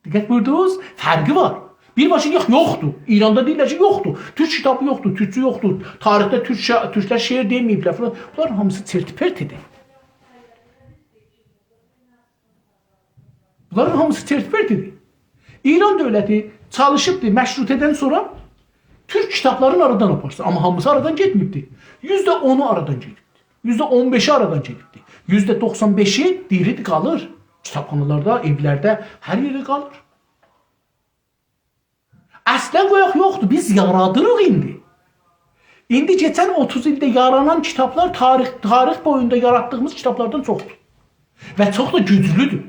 دقت بویوردونوز؟ فرقی وار. بیر باشی یوخ، یوخدور. ایراندا دئییرلر کی، یوخدور. تورک کیتابی یوخدور، تورکچو یوخدور. تاریخده تورک شا-، تورکلر شعر دئمه‌ییبلر فلان. بونلارین هامیسی چرت پرتدیر. بونلارین هامیسی چرت پرتدیر. ایران دؤولتی چالیشیبدیر مشروطه‌دن سونرا تورک کیتابلارینی آرادان آپارسین. آمما هامیسی آرادان گئتمه‌ییبدیر. یوزده اونو آرادان گئدیبدیر. یوزده اون بئشی آرادان گئدیبدیر. یوزده دوخسان بئشی دیریدیر، قالیر. کیتابخانالاردا، ائولرده، هر یئرده قالیر. اصلا قویاق یوخدور، بیز یارادیریق ایندی. ایندی کئچن اوتوز ایلده یارانان کیتابلار تاریخ، تاریخ بویوندا یاراتدیغیمیز کیتابلاردان چوخدور. و چوخ دا گوجلودور.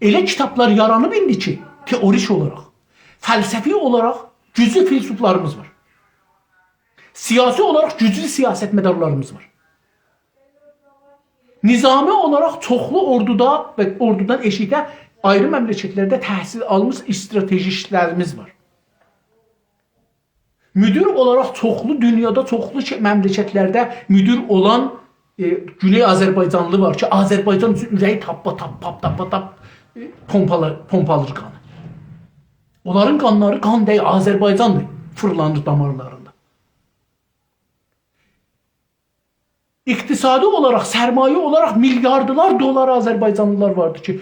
ائله کیتابلار یارانیب ایندی کی، تئوریک اولاراق، فلسفی اولاراق گوجلو فیلسوفلاریمیز وار. سیاسی اولاراق گوجلو سیاستمدارلاریمیز وار. نظامی اولاراق چوخلو اوردودا و اوردودان ائشیکده آیری مملکتلرده تحصیل آلمیش استراتژیستلریمیز وار. مدیر اولاراق چوخلو دونیادا، چوخلو شئی، مملکتلرده مدیر اولان، ائ، گونئی آذربایجانلی وار کی، آذربایجان اوچون اوره‌یی تاپپا تاپ، تاپ، تاپپا تاپ، ائ، پومپالا-، پومپالیر قانی. اونلارین قانلاری قان دئییل، آذربایجاندیر، فیرلانیر دامارلاریندا. اقتصادی اولاراق، سرمایه اولاراق میلیاردلار دلار آذربایجانلیلار واردی کی،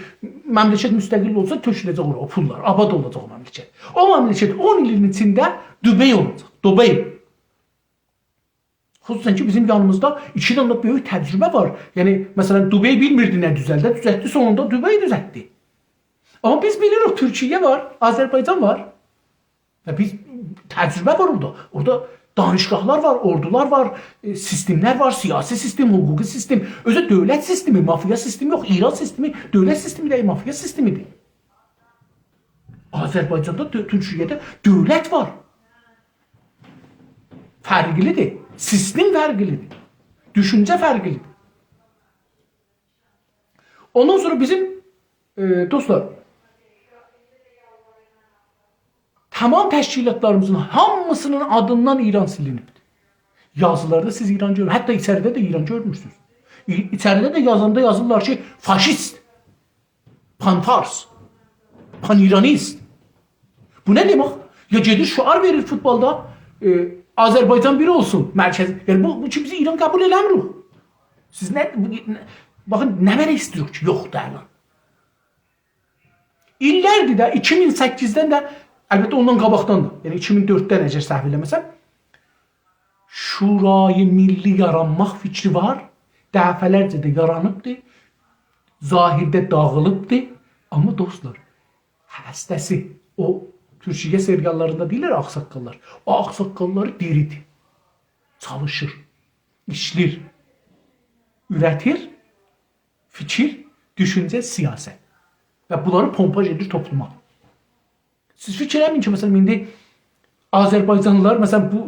مملکت مستقل اولسا، تؤکوله‌جک اورا او پوللار، آباد اولاجاق او مملکت. او مملکت اون ایلین ایچینده دوبای اولاجاق، دوبای. خصوصاً کی، بیزیم یانیمیزدا ایکی دنه بؤیوک تجربه وار. یعنی، مثلاً، دوبای بیلمیردی نه دوزلده، دوزلتدی، سونوندا دوبای دوزلتدی. آمما بیز بیلیریک، تورکیه وار، آذربایجان وار. و بیز، تجربه وار اورادا. اورادا دانشگاهلار وار، اوردولار وار، ائ، سیستملر وار، سیاسی سیستم، حقوقی سیستم. اؤزو دؤولت سیستمی، مافیا سیستمی یوخ، ایران سیستمی دؤولت سیستمی دئییل، مافیا سیستمیدیر. آذربایجاندا، دؤ-، تورکیه‌ده دؤولت وار. فرقلیدیر. سیستم فرقلیدیر. دوشونجه فرقلیدیر. اوندان سونرا بیزیم، ائ، دوستلار، تمام تشکیلاتلاریمیزین هامیسینین آدیندان ایران سیلینیبدیر. یازیلاردا سیز ایران گؤرمورسونوز. حتی ایچریده ده ایران گؤرمورسونوز. ای-، ایچریده ده یازاندا یازیرلار کی، فاشیست، پان‌فارس، پان‌ایرانیست. بو نه دئمک؟ یا گئدیر شعار وئریر فوتبالدا، ائ، «آذربایجان بیر اولسون»، مرکز. یعنی بو، بو کی، بیز ایران قبول ائله‌میریک. سیز نه، بو، نه، باخین، نه بئله ایسته‌ییریک کی، یوخدور الان. ایللردیر ده، ایکی مین سککیزدن ده، البته اوندان قاباقدان دا، یعنی ایکی مین دؤرددن اگر سهو ائله‌مه‌سم، شورای ملی یارانماق فیکری وار، دفعه‌لرجه ده یارانیبدیر، ظاهرده داغیلیبدیر. آمما دوستلار، هسته‌سی، او تورکیه سریاللاریندا دئییرلر آغ‌ساققاللار، او آغ‌ساققاللاری دیریدیر، چالیشیر، ایشلیر، اوره‌تیر، فیکیر، دوشونجه، سیاست. و بونلاری پومپاژ ائدیر توپلوما. سیز فیکیر ائله‌مه‌یین کی، مثلاً، ایندی آذربایجانلیلار، مثلاً، بو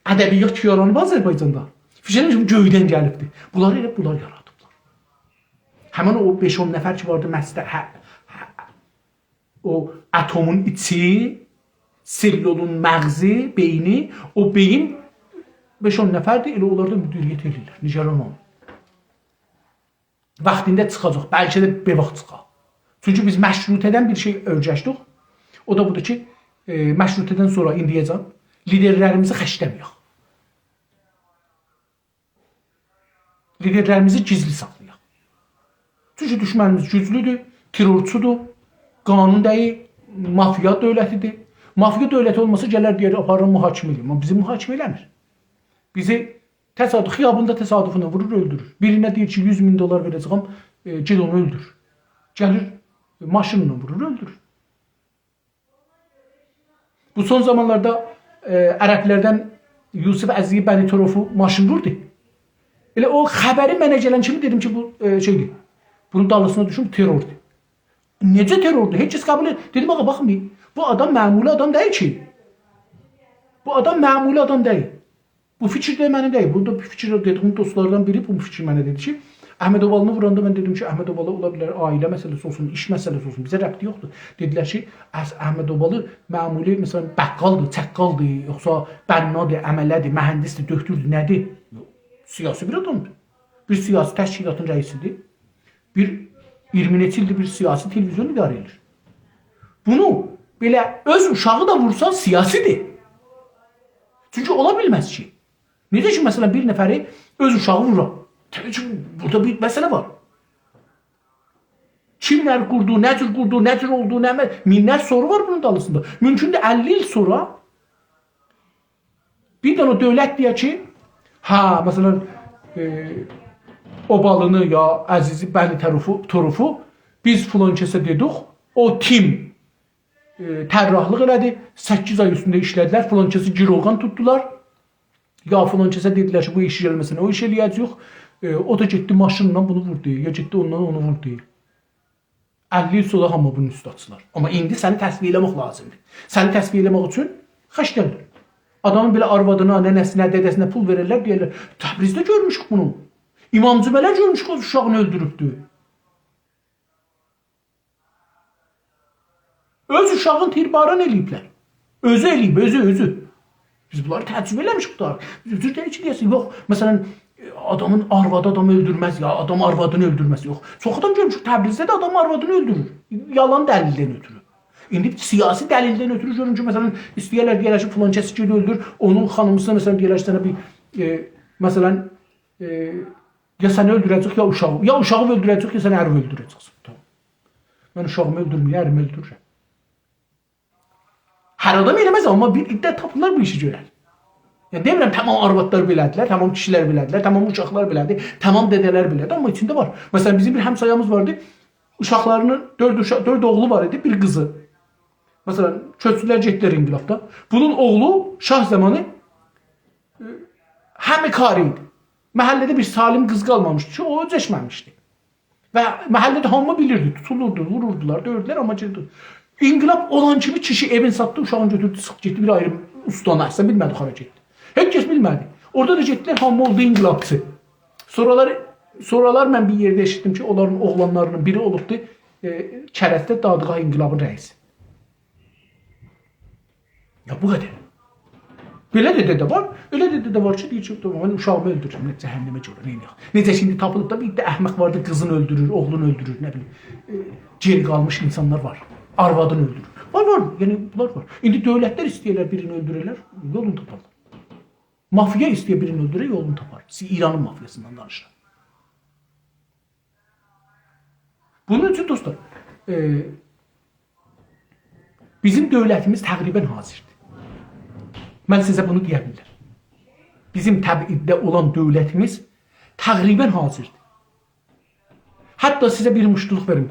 ادبیات کی یارانیب آذربایجاندا، فیکیر ائله‌مه‌یین کی، بو گؤیدن گلیبدیر. بونلاری ائله بونلار یارادیبلار. همین او بئش-اون نفر کی واردی، مصدر، هه، هه، او اتمون ایچی، سلولون مغزی، بئینی، او بئیین بئش-اون نفردیر، ائله اونلار دا مدیریت ائدیرلر. نگران اولما. واختیندا چیخاجاق، بلکه ده بئواخت چیخار. چونکی بیز مشروطه‌دن بیر شئی اؤیرشدیک. او دا بودور کی، ائ، مشروطه‌دن سونرا ایندیه‌جن لیدرلریمیزی خشله‌مه‌یک. لیدرلریمیزی گیزلی ساخلایاق. چونکی دوشمنیمیز گوجلودور، ترورچودور، قانون دئییل، مافیا دؤولتیدیر. مافیا دؤولتی اولماسا گلر دئیر، آپاریرام محاکمه ائله‌ییم. آمما بیزی محاکمه ائله‌میر. بیزی تصادف، خیاباندا تصادفینه وورور، اؤلدورور. بیرینه دئییر کی، یوز مین دلار وئره‌جه‌یم، ائ، گئت اونو اؤلدور. گلیر، ائ، ماشینلا وورور، اؤلدورور. بو سون زامانلاردا، ائ، عربلردن یوسف عزیزی بنی طروفو ماشین ووردو. ائله او خبری منه گلن کیمی دئدیم کی، بو، ائ، شئیدیر. بونون دالیسینا دوشوم، تروردور. نئجه تروردور؟ هئچ کس قبول ائت-، دئدیم، آغا، باخین بیر، بو آدام معمولی آدام دئییل کی. بو آدام معمولی آدام دئییل. بو فیکیر ده منیم دئییل. بونو دا فیکیر دئدیگیم دوستلاردان بیری بو فیکری منه دئدی کی، احمد اوبالینی ووراندا من دئدیم کی، احمد اوبالی اولا بیلر، عائله مسئله‌سی اولسون، ایش مسئله‌سی اولسون، بیزه ربطی یوخدور. دئدیلر کی، اص-، احمد اوبالی معمولی، مثلاً، بقالدیر، چقالدیر، یوخسا بنادیر، عمله‌دیر، مهندسدیر، دؤکتوردور، نه‌دیر؟ یوخ، سیاسی بیر آدامدیر. بیر سیاسی تشکیلاتین رئیسیدیر. بیر اییرمی نئچه ایلدیر بیر سیاسی تلویزیون اداره ائدیر. بونو بئله اؤز اوشاغی دا وورسا سیاسیدیر. چونکی اولا بیلمز کی. نئجه کی، مثلاً، بیر نفری اؤز اوشاغی وورا؟ طبیعی کی، بورادا بیر مسئله وار. کیملر قوردو، نه جور قوردو، نه جور اولدو، نه مه-، مینلر سورو وار بونون دالیسیندا. مومکوندور، اللی ایل سونرا بیر دنه دؤولت دئیه کی، هه، مثلاً، ائ، اوبالینی یا عزیزی بنی طروفو، طروفو بیز فلان کسه دئدیک، او تیم، ائ، طراحلیق ائله‌دی، سککیز آی اوستونده ایشله‌دیلر، فلان کسی گیروگان توتدولار، یا فلان کسه دئدیلر کی، بو ایشی ائله‌مه‌سن، او ایشی ائله‌یه‌جه‌ییک. ائ، او دا گئتدی ماشینلا بونو ووردو، یا گئتدی اوندان اونو ووردو. اللی ایل سونرا هامی بونون اوسته آچیلار. آمما ایندی سنی تصفیه ائله‌مک لازیمدیر. سنی تصفیه ائله‌مک اوچون خرجلر. آدامین بئله آروادینا، ننه‌سینه، دده‌سینه پول وئررلر، دئیرلر: «تبریزده گؤرموشوک بونو. امام جمعه‌لر گؤرموشوک، او اوشاغینی اؤلدوروبدو.» اؤز اوشاغین تیرباران ائله‌ییبلر. اؤزو ائله‌ییب، اؤزو، اؤزو. بیز بونلاری تجربه ائله‌میشیک دا. بیز اوجور دئییل کی، دئیه‌سن، یوخ، مثلا، آدامین آروادی آدامی اؤلدورمز یا، آدام آروادینی اؤلدورمز، یوخ. چوخ آدام گؤرموشوک تبریزده ده آدام آروادینی اؤلدورور. یالان دلیلدن اؤتورو. ایندی سیاسی دلیلدن اؤتورو گؤرون کی، مثلا، ایسته‌یرلر دئیه‌لر کی، فلان کس گئت اؤلدور، اونون خانیمیسینا، مثلا، دئیه‌لر کی، سنه بیر، ائ، مثلا، ائ، یا سنی اؤلدوره‌جک، یا اوشاغی، یا اوشاغی اؤلدوره‌جک، یا سن اریوی اؤلدوره‌جکسن. تامام. من اوشاغیمی اؤلدورمورم، اریمی اؤلدورورم. هر آدام ائله‌مز، آمما بیر عده تاپیلار بو ایشی گؤرر. یعنی، دئمیرم، تامام آروادلار بئله‌دیرلر، تامام کیشیلر بئله‌دیرلر، تامام اوشاقلار بئله‌دیر، تامام دده‌لر بئله‌دیر، آمما ایچینده وار. مثلا، بیزیم بیر همسایه‌میز واردی، اوشاقلارینین دؤرد اوشا-، دؤرد اوغلو وار ایدی، بیر قیزی. مثلا، کؤچدولر، گئتدیلر انقلابدا. بونون اوغلو شاه زامانی، ائ، همه‌کاری ایدی. محله‌ده بیر سالم قیز قالمامیشدی کی، او اؤجشمه‌میشدی. و محله‌ده هامی بیلیردی، توتولوردو، ووروردولار، دؤیوردولر، آمما گئتدی. انقلاب اولان کیمی کیشی ائوین ساتدی، اوشاغینی گؤتوردو، چیخیب گئتدی بیر آیری اوستانا، اصلا بیلمه‌دی هارا گئتدی. هئچ کس بیلمه‌دی. اورادا دا گئتدیلر، هامی اولدو انقلابچی. سونرالار، سونرالار من بیر یئرده ائشیتدیم کی، اونلارین اوغلانلارینین بیری اولوبدو، ائ، کرجده دادگاه انقلابین رئیسی. یا، بو قدر. بئله ده، ده، ده وار، ائله ده، ده، ده وار کی، دئییر کی، «تامام، من اوشاغیمی اؤلدورورم، نه جهنمه گئدیر، نه ائله‌یک؟» نئجه کی، ایندی تاپیلیب دا بیر ده احمق واردی، قیزینی اؤلدورور، اوغلونو اؤلدورور، نه بیلیم، ائ، گئری قالمیش اینسانلار وار. آروادینی اؤلدورور. وار، وار، یعنی بونلار وار. ایندی دؤولتلر ایسته‌ییرلر بیرینی اؤلدوره‌لر، یولونو تاپارلار. مافیا ایسته‌ییر بیرینی اؤلدوره، یولونو تاپار. سیز ایرانین مافیاسیندان دانیشیرام. بونون اوچون، دوستلار، ائ، بیزیم دؤولتیمیز تقریبا حاضردیر. من سیزه بونو دئیه بیلرم. بیزیم تبعیدده اولان دؤولتیمیز تقریبا حاضردیر. حتی سیزه بیر موشتولوق وئریم.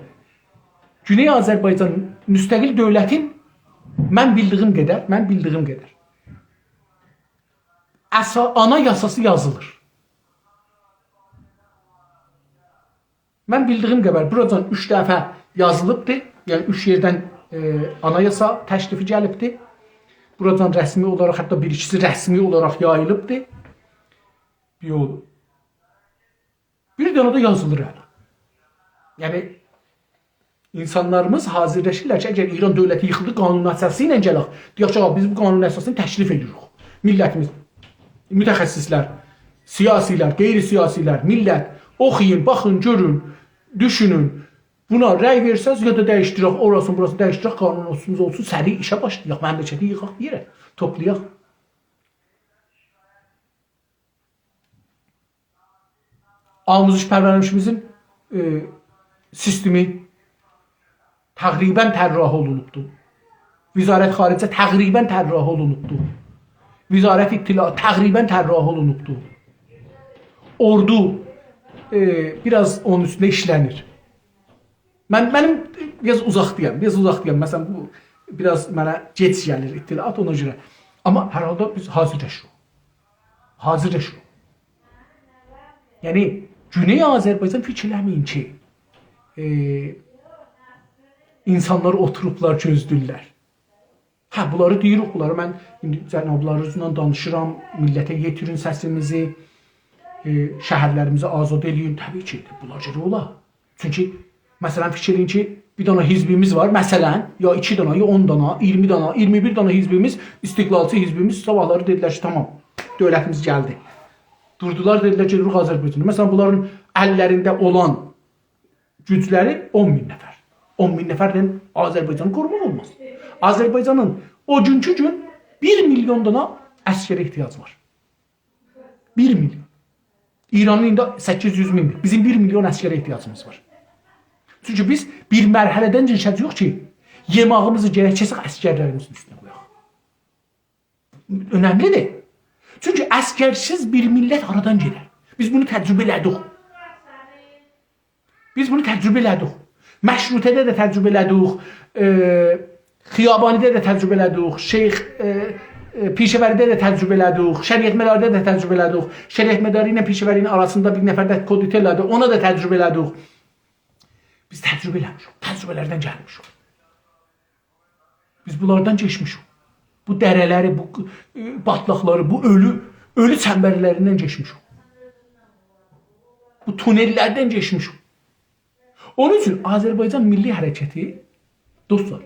گونئی آذربایجان مستقل دؤولتین، من بیلدیگیم قدر، من بیلدیگیم قدر، اسا-، آنایاساسی یازیلیر. من بیلدیگیم قدر، بوراجان اوچ دفعه یازیلیبدی. یعنی، اوچ یئردن، ائ، آنایاسا تکلیفی گلیبدی. بوراجان رسمی اولاراق، حتی بیر ایکیسی رسمی اولاراق یاییلیبدی. بیر یول. بیر دنه ده یازیلیر هله. یعنی، اینسانلاریمیز حاضرلاشیرلار کی، اگر ایران دؤولتی ییخیلدی، قانون اساسی ایله گلک. دئیک کی، «آغا، بیز بو قانون اساسینی تکلیف ائدیریک.» میللتیمیز، متخصصلر، سیاسی‌لر، غیر سیاسی‌لر، میللت، اوخویون، باخین، گؤرون، دوشونون. بونا رأی وئرسز، یا دا دییشدیرک، اوراسینی، بوراسینی دییشدیرک، قانون اولسون، اولسون، سریع ایشه باشلایاق، مملکتی ییغاق بیر یئره، توپلایاق. آموزش پرورشیمیزین، ائ، سیستمی تقریبا طراحی اولونوبدو. وزارت خارجه تقریبا طراحی اولونوبدو. وزارت اطلاعات تقریبا طراحی اولونوبدو. اوردو، ائ، بیر آز اونون اوستونده ایشله‌نیر. من، منیم بیر آز اوزاقدایام، بیر آز اوزاقدایام. مثلا، بو بیر آز منه گئج گلیر اطلاعات، اونا گؤره. آمما هر حالدا بیز حاضرلاشیریق. حاضرلاشیریق. یعنی، گونئی آذربایجان فیکیر ائله‌مه‌یین کی، ائ، اینسانلار اوتوروبلار، گؤزله‌ییرلر. هه، بونلاری دئییریک، بونلاری من ایندی جنابلارینیزلا دانیشیرام، میللته یئتیرین سسیمیزی، ائ، شهرلریمیزی آزاد ائله‌یین. طبیعی کی، بونلار گرک اولا. چونکی، مثلا، فیکیر ائله‌یین کی، بیر دنه حزبیمیز وار، مثلا، یا ایکی دنه، یا اون دنه، اییرمی دنه، اییرمی بیر دنه حزبیمیز، استقلالچی حزبیمیز، صاباحلاری دئدیلر کی، تامام، دؤولتیمیز گلدی. دوردولار، دئدیلر، گئدیریک آذربایجانا. مثلا، بونلارین اللرینده اولان گوجلری اون مین نفر. اون مین نفرله آذربایجانی قوروماق اولماز. آذربایجانین او گونکو گون بیر میلیون دانا عسگره احتیاجی وار. بیر میلیون. ایرانین ایندی سککیز یوز میندیر. بیزیم بیر میلیون عسگره احتیاجیمیز وار. چونکی بیز بیر مرحله‌دن کئچه‌جه‌ییک کی، یئماغیمیزی گرک کئسک، عسگرلریمیزین اوستونه قویاق. اؤنملیدیر. چونکی عسگرسیز بیر میللت آرادان گئدر. بیز بونو تجربه ائله‌دیک. بیز بونو تجربه ائله‌دیک. مشروطه‌ده ده تجربه ائله‌دیک. ائ، خیابانی‌ده ده تجربه ائله‌دیک. شیخ، ائ، ائ، پیشه‌وری‌ده ده تجربه ائله‌دیک، شریعتمداری‌ده ده تجربه ائله‌دیک، شریعتمداری ایله پیشه‌وری‌نین آراسیندا بیر نفر ده کودتا ائله‌دی، اونا دا تجربه ائله‌دیک. بیز تجربه ائله‌میشیک، تجربه‌لردن گلمیشیک. بیز بونلاردان کئچمیشیک. بو دره‌لری، بو، ائ، باتلاقلاری، بو اؤلو، اؤلو چنبرلریندن کئچمیشیک. بو تونل‌لردن کئچمیشیک. اونون اوچون آذربایجان میللی حرکتی، دوستلار،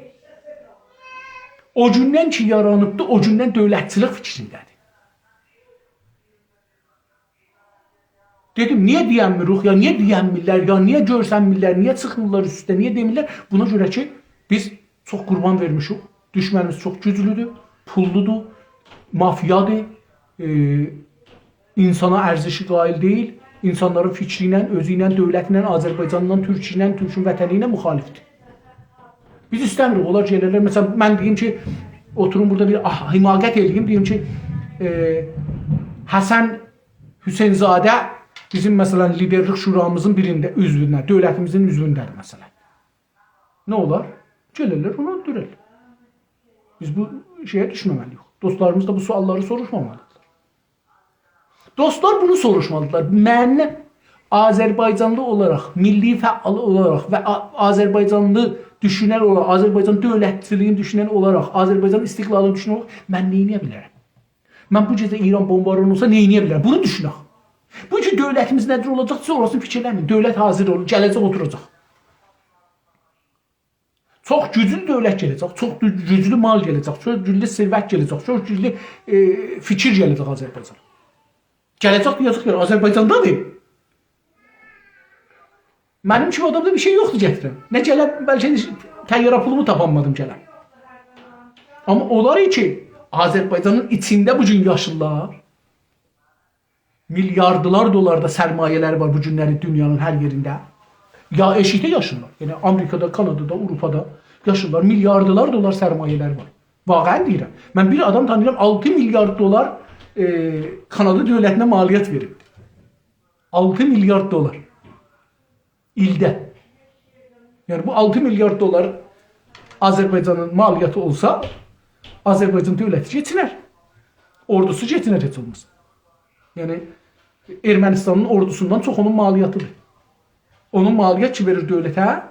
او گوندن کی یارانیبدی، او گوندن دؤولتچیلیک فیکرینده‌دیر. دئدیم، نییه دئینمیریک، یا نییه دئینمیرلر، یا نییه گؤرسنمیرلر، نییه چیخمیرلار اوست اوسته، نییه دئمیرلر؟ بونا گؤره کی، بیز چوخ قوربان وئرمیشیک، دوشمنیمیز چوخ گوجلودور، پوللودور، مافیادیر، ائ، اینسانا ارزشی قائل دئییل، اینسانلارین فیکری ایله، اؤزو ایله، دؤولتی ایله، آذربایجانلا، تورک ایله، تورکون وطنی ایله مخالفدیر. بیز ایسته‌میریک، اونلار گلرلر. مثلا، من دئییم کی، اوتورون بورادا بیر، آه، حماقت ائله‌ییم، دئییم کی، ائ، حسن حسین‌زاده بیزیم، مثلا، لیدرلیک شورامیزین بیرینده، عضوونده، دؤولتیمیزین عضوونده‌دیر، مثلا. نه اولار؟ گلرلر، اونو اؤلدوررلر. بیز بو شئیه دوشمه‌مه‌لی‌ییک. دوستلاریمیز دا بو سؤاللاری سوروشمامالیدیر. دوستلار بونو سوروشمالیدیرلار. من آذربایجانلی اولاراق، میللی فعال اولاراق و آ-، آذربایجانلی دوشونن اولاراق، آذربایجان دؤولتچیلیگینی دوشونن اولاراق، آذربایجان استقلالینی دوشونن اولاراق من نه ائده بیلرم؟ من بو گئجه ایران بمباران اولسا نه ائده بیلرم؟ بونو دوشونک. بو کی دؤولتیمیز نه جور اولاجاق، سیز اوراسینی فیکیر ائله‌مه‌یین. دؤولت حاضیر اولور، گله‌جک اوتوراجاق. چوخ گوجلو دؤولت گله‌جک، چوخ دو-، گوجلو مال گله‌جک، چوخ گوجلو ثروت گله‌جک، چوخ گوجلو، ائ، فیکیر گله‌جک آذربایجانا. گله‌جک، دئیه‌جک کی، آذربایجاندادیر. منیم کیمی آدامدا بیر شئی یوخدور گتیرم. نه گلم، بلکه طیاره پولومو تاپانمادیم گلم. آمما اونلار کی، آذربایجانین ایچینده بو گون یاشیرلار، میلیاردلار دلاردا سرمایه‌لری وار بو گونلری دونیانین هر یئرینده. یا ائشیکده یاشیرلار. یعنی آمریکادا، کانادادا، آوروپادا یاشیرلار. میلیاردلار دلار سرمایه‌لری وار. واقعا دئییرم. من بیر آدام تانیییرام، آلتی میلیارد دلار، ائ، کانادا دؤولتینه مالیات وئریب. آلتی میلیارد دلار. ایلده. یعنی بو آلتی میلیارد دلار آذربایجانین مالیاتی اولسا، آذربایجان دؤولتی کئچینر. اوردوسو کئچینر هئچ اولماسا. یعنی ارمنستانین اوردوسوندان چوخ اونون مالیاتیدیر. اونون مالیات کی وئریر دؤولته،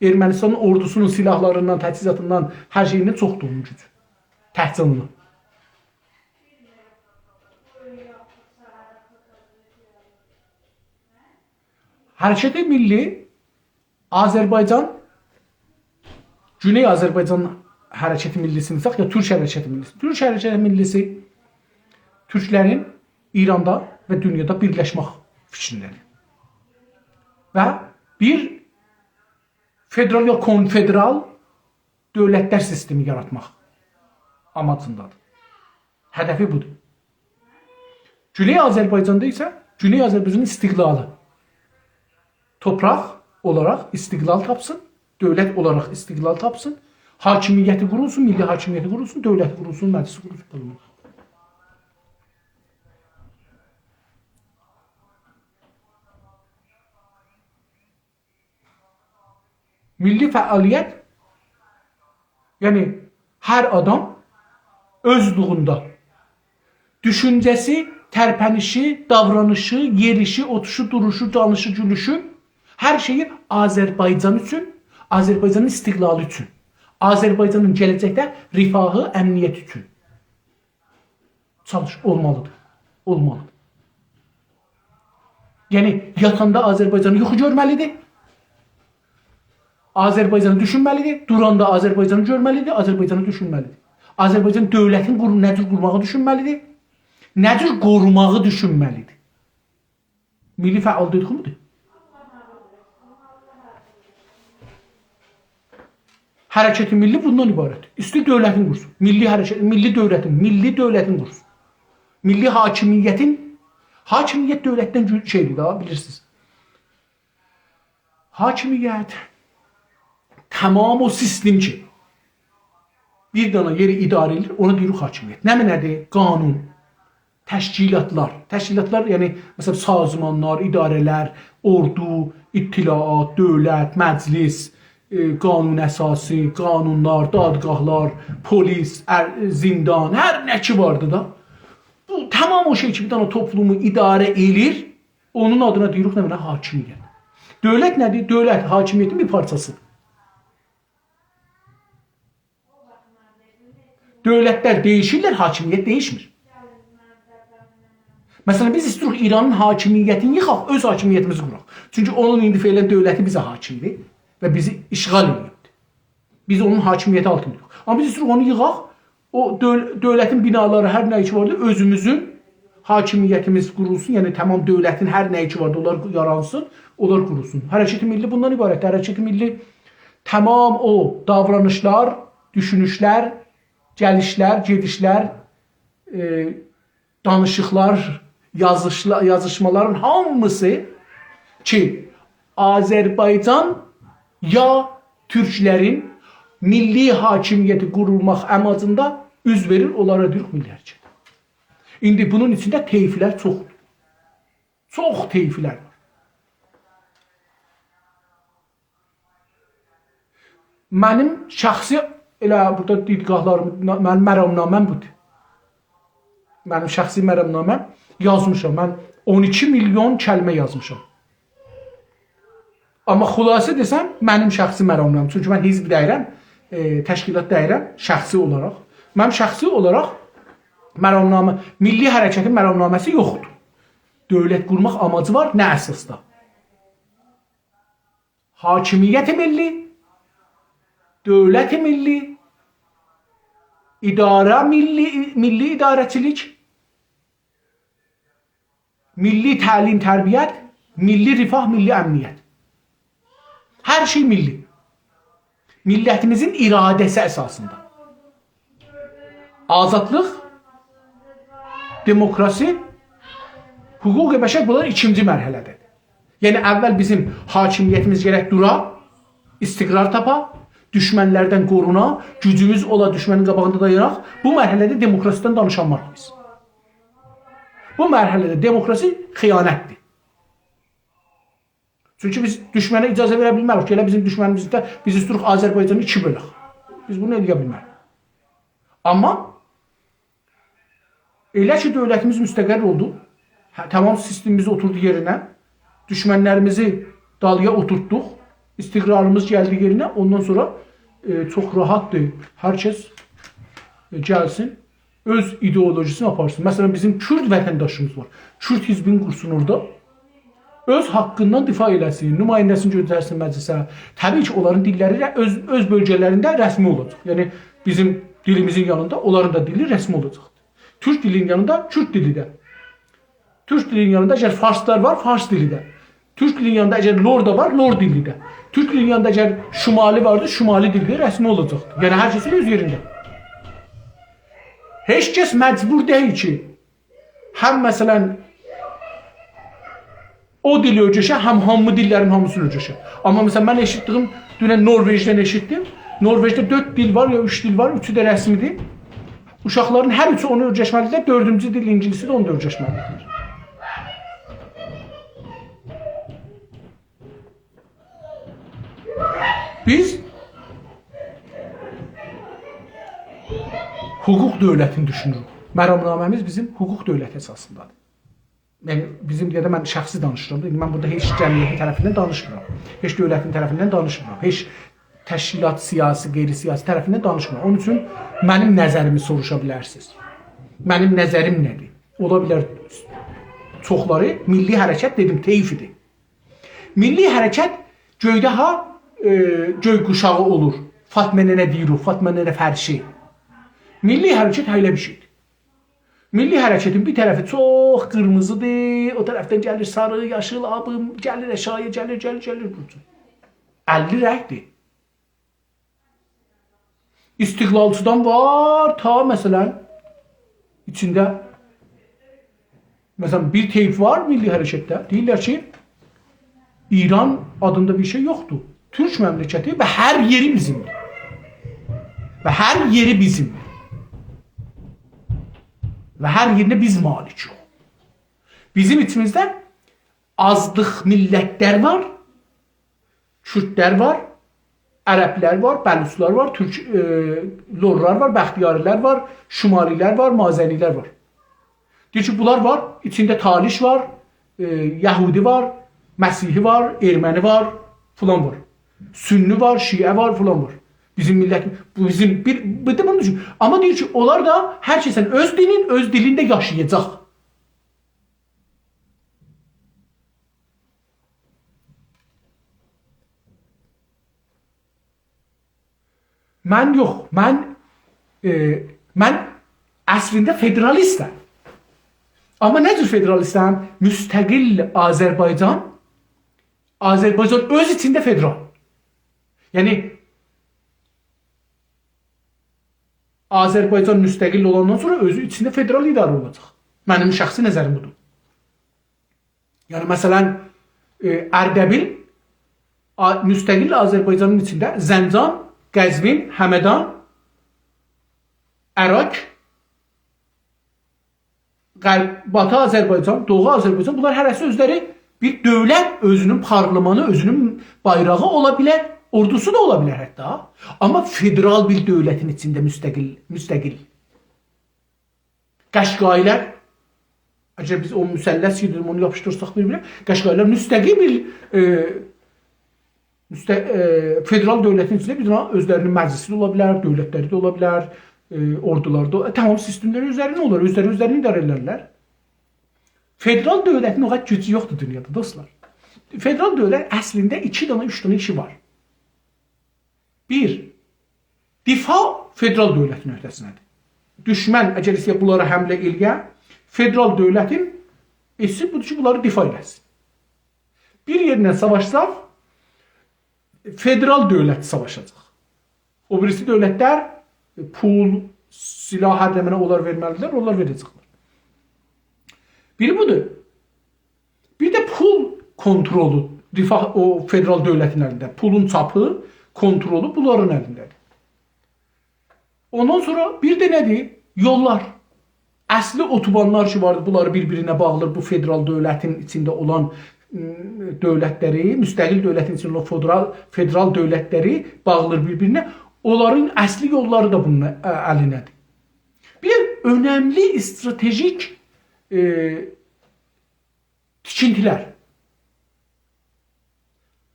ارمنستانین اوردوسونون سلاحلاریندان، تجهیزاتیندان، هر شئییندن چوخدور اونون گوجو. تکجه اونون. حرکت میللی آذربایجان، گونئی آذربایجان حرکت میللی‌سینی ساخ، یا تورک حرکت میللی‌سی. تورک حرکت میللی‌سی تورکلرین ایراندا و دونیادا بیرلشمک فیکرینده‌دیر. و بیر فدرال یا کنفدرال دؤولتلر سیستمی یاراتماق آماجیندادیر. هدفی بودور. گونئی آذربایجاندا ایسه گونئی آذربایجانین استقلالی. تورپاق اولاراق استقلال تاپسین، دؤولت اولاراق استقلال تاپسین، حاکمیتی قورولسون، میللی حاکمیتی قورولسون، دؤولتی قورولسون، مجلیسی قورولسون. میللی فعالیت، یعنی هر آدام اؤزلویونده دوشونجه‌سی، ترپنیشی، داورانیشی، یئریشی، اوتوشو، دوروشو، دانیشی، گولوشو، هر شئیی آذربایجان اوچون، آذربایجانین استقلالی اوچون، آذربایجانین گله‌جکده رفاهی، امنیتی اوچون. چالیش، اولمالیدیر. اولمالیدیر. یعنی، یاتاندا آذربایجانی یوخو گؤرمه‌لیدیر. آذربایجانی دوشونمه‌لیدیر. دوراندا آذربایجانی گؤرمه‌لیدیر، آذربایجانی دوشونمه‌لیدیر. آذربایجان دؤولتین قورو-، نه جور قورماغی دوشونمه‌لیدیر. نه جور قوروماغی دوشونمه‌لیدیر. میللی فعال دئدیگیم بودور. حرکت میللی بوندان عبارتدیر. ایسته‌ییر دؤولتین قورسون. میللی حرکت، میللی دؤولتین، میللی دؤولتین قورسون. میللی حاکمیتین، حاکمیت دؤولتدن گو-، شئیدیر ده، بیلیرسینیز. حاکمیت، تمام او سیستم کی، بیر دنه یئری اداره ائدیر، اونا دئییریک حاکمیت. نمنه‌دیر؟ قانون، تشکیلاتلار. تشکیلاتلار، یعنی، مثلا، سازمانلار، اداره‌لر، اوردو، اطلاعات، دؤولت، مجلس، ائ، قانون اساسی، قانونلار، دادگاهلار، پلیس، ار-، زندان، هر نه کی واردی دا. بو تمام او شئی کی، بیر دنه توپلومو اداره ائله‌ییر، اونون آدینا دئییریک نمنه؟ حاکمیت. دؤولت نه‌دیر؟ دؤولت حاکمیتین بیر پارچاسیدیر. دؤولتلر دییشیرلر، حاکمیت دییشمیر. مثلا، بیز ایسته‌ییریک ایرانین حاکمیتینی ییخاق، اؤز حاکمیتیمیزی قوراق. چونکی اونون ایندی فعلا دؤولتی بیزه حاکمدیر و بیزی اشغال ائدیبدیر. بیز اونون حاکمیتی آلتینداییق. آمما بیز ایسته‌ییریک اونو ییخاق، او دؤول-، دؤولتین بینالاری، هر نه کی واردی، اؤزوموزون حاکمیتیمیز قورولسون، یعنی تمام دؤولتین هر نه کی واردی، اونلار یارانسین، اونلار قورولسون. حرکت ملی بوندان عبارتدیر. حرکت ملی تمام او داورانیشلار، دوشونوشلر، گلیشلر، گئدیشلر، ائ، دانیشیقلار، یازیشلا-، یازیشمالارین هامیسی کی، آذربایجان یا تورکلرین میللی حاکمیتی قورولماق آماجیندا اوز وئریر، اونلارا دئییریک میللی حرکت. ایندی بونون ایچینده طیفلر چوخدور. چوخ طیفلر وار. منیم شخصی، ائله بورادا دیدگاهلاریم، نا-، منیم مرامنامه‌م بودور. منیم شخصی مرامنامه‌م، یازمیشام. من اون ایکی میلیون کلمه یازمیشام. آمما خلاصه دئسم، منیم شخصی مرامنامه‌م. چونکی من حزب دئییرم، ائ، تشکیلات دئییرم، شخصی اولاراق. منیم شخصی اولاراق مرامنامه، میللی حرکتین مرامنامه‌سی یوخدور. دؤولت قورماق آماجی وار، نه اساسدا؟ حاکمیت ملی، دؤولت ملی، اداره ملی، میللی اداره‌چیلیک، میللی تعلیم، تربیت، میللی رفاه، میللی امنیت. هر شئی میللی. میللتیمیزین اراده‌سی اساسیندا. آزادلیق، دموکراسی، حقوق بشر، بونلار ایکینجی مرحله‌ده‌دیر. یعنی اول بیزیم حاکمیتیمیز گرک دورا، استقرار تاپا، دوشمنلردن قورونا، گوجوموز اولا دوشمنین قاباغیندا دایاناق. بو مرحله‌ده دموکراسیدن دانیشانماریق بیز. بو مرحله‌ده دموکراسی خیانتدیر. چونکی بیز دوشمنه اجازه وئره بیلمه‌ریک کی، ائله بیزیم دوشمنیمیزده بیز ایسته‌ییریک آذربایجانی ایکی بؤلک. بیز بونو ائله‌یه بیلمه‌ریک. آمما ائله کی، دؤولتیمیز مستقر اولدو، هه، تمام سیستمیمیز اوتوردو یئرینه، دوشمنلریمیزی دالییا اوتورتدوق، استقراریمیز گلدی یئرینه، اوندان سونرا، ائ، چوخ راحتدیر. هر کس، ائ، گلسین، اؤز ایدئولوژیسینی آپارسین. مثلا، بیزیم کورد وطنداشیمیز وار. کورد حزبینی قورسون اورادا. اؤز حاققیندان دفاع ائله‌سین، نماینده‌سینی گؤندرسین مجلسه. طبیعی کی، اونلارین دیللری ده اؤز، اؤز بؤلگه‌لرینده رسمی اولاجاق. یعنی، بیزیم دیلیمیزین یانیندا اونلارین دا دیلی رسمی اولاجاقدیر. تورک دیلینین یانیندا کورد دیلی ده. تورک دیلینین یانیندا اگر فارسلار وار، فارس دیلی ده. تورک دیلینین یانیندا اگر لور دا وار، لور دیلی ده. تورک دیلینین یانیندا اگر شمالی واردی، شمالی دیلی ده رسمی اولاجاقدیر. یعنی، هر کسین اؤز یئرینده. هئچ کس مجبور دئییل کی، هم، مثلا، او دیلی اؤیرشه، هم هامی دیللرین هامیسینی اؤیرشه. آمما، مثلا، من ائشیتدیگیم، دونن نوروئجدن ائشیتدیم. نوروئجده دؤرد دیل وار، یا اوچ دیل وار، اوچو ده رسمیدیر. اوشاقلارین هر اوچو اونو اؤیرشمه‌لیدیر، دؤردونجو دیل اینگیلیسی ده اونو اؤیرشمه‌لیدیر. بیز حقوق دؤولتینی دوشونوروک. مرامنامه‌میز بیزیم حقوق دؤولتی اساسیندادیر. یعنی، بیزیم دئیه ده من شخصی دانیشیرام دا. ایندی من بورادا هئچ جمعیتین طرفیندن دانیشمیرام. هئچ دؤولتین طرفیندن دانیشمیرام. هئچ تشکیلات، سیاسی، غیر سیاسی طرفیندن دانیشمیرام. اونون اوچون منیم نظریمی سوروشا بیلرسینیز. منیم نظریم نه‌دیر؟ اولا بیلر چوخلاری میللی حرکت، دئدیم، طیف ایدی. میللی حرکت گؤیده ها، ائ، گؤی قوشاغی اولور. فاطمه ننه دئییر او، فاطمه ننه فرشی. میللی حرکت ائله بیر شئیدیر. میللی حرکتین بیر طرفی چوخ قیرمیزیدیر، او طرفدن گلیر ساری، یاشیل، آبی، گلیر آشاغییا، گلیر، گلیر، گلیر بوراجا. اللی رنگدیر. استقلالچیدان وار تا، مثلا، ایچینده، مثلا، بیر طیف وار میللی حرکتده، دئییرلر کی، ایران آدیندا بیر شئی یوخدور. تورک مملکتی و هر یئری بیزیمدیر. و هر یئری بیزیمدیر. و هر یئرینه بیز مالیکیک. بیزیم ایچیمیزده آزلیق میللتلر وار، کوردلر وار، عربلر وار، بلوچلار وار، تورک، ائ، لورلار وار، بختیاری‌لر وار، شمالی‌لر وار، مازنی‌لر وار. دئییر کی، بونلار وار، ایچینده تالیش وار، ائ، یهودی وار، مسیحی وار، ارمنی وار، فلان وار. سنی وار، شیعه وار، فلان وار. بیزیم میللت، بو بیزیم بیر، بیر ده بونون اوچون. آمما دئییر کی، اونلار دا هر کسین اؤز دیلین، اؤز دیلینده یاشایاجاق. من یوخ، من، ائ، من اصلینده فدرالیستم. آمما نه جور فدرالیستم؟ مستقل آذربایجان، آذربایجان اؤز ایچینده فدرال. یعنی، آذربایجان مستقل اولاندان سونرا اؤزو ایچینده فدرال اداره اولاجاق. منیم شخصی نظریم بودور. یعنی، مثلا، ائ، اردبیل آ-، مستقل آذربایجانین ایچینده زنجان، قزوین، همدان، اراک، غرب، باتی آذربایجان، دوغو آذربایجان، بونلار هره‌سی اؤزلری بیر دؤولت، اؤزونون پارلمانی، اؤزونون بایراغی اولا بیلر، اوردوسو دا اولا بیلر حتی. آمما فدرال بیر دؤولتین ایچینده مستقل، مستقل. قشقایی‌لر، اگر بیز او مثلث کی دئدیم، اونو یاپیشدیرساق بیر-بیرینه، قشقایی‌لر مستقل بیر، ائ، مست-، ائ، فدرال دؤولتین ایچینده بیر دنه اؤزلرینین مجلسی ده اولا بیلر، دؤولتلری ده اولا بیلر، ائ، اوردولاری دا، ائ، تمام سیستملری اؤزلرینین اولار، اؤزلری اؤزلرینی اداره ائدرلر. فدرال دؤولتین او قدر گوجو یوخدور دونیادا، دوستلار. فدرال دؤولت اصلینده ایکی دنه، اوچ دنه ایشی وار. بیر، دفاع فدرال دؤولتین عهده‌سینده‌دیر. دوشمن اگر ایسته‌یه بونلارا حمله ائله‌یه، فدرال دؤولتین ایشی بودور کی، بونلاری دفاع ائله‌سین. بیر یئرینن ساواشساق، فدرال دؤولت ساواشاجاق. او بیریسی دؤولتلر، ائ، پول، سلاح، هر نمنه اونلار وئرمه‌لیدیرلر، اونلار وئره‌جکلر. بیری بودور. بیر ده پول کنترلو، دفاع، او فدرال دؤولتین الینده. پولون چاپی، کنترلو بونلارین الینده‌دیر. اوندان سونرا بیر ده نه‌دیر؟ یوللار. اصلی اتوبانلار کی واردی، بونلاری بیر-بیرینه باغلیر، بو فدرال دؤولتین ایچینده اولان، م، دؤولتلری، مستقل دؤولتین ایچینده اولان فدرال، فدرال دؤولتلری باغلیر بیر-بیرینه. اونلارین اصلی یوللاری دا بونون، ا، الینده‌دیر. بیر ده اؤنملی استراتژیک، ائ، تیکینتیلر.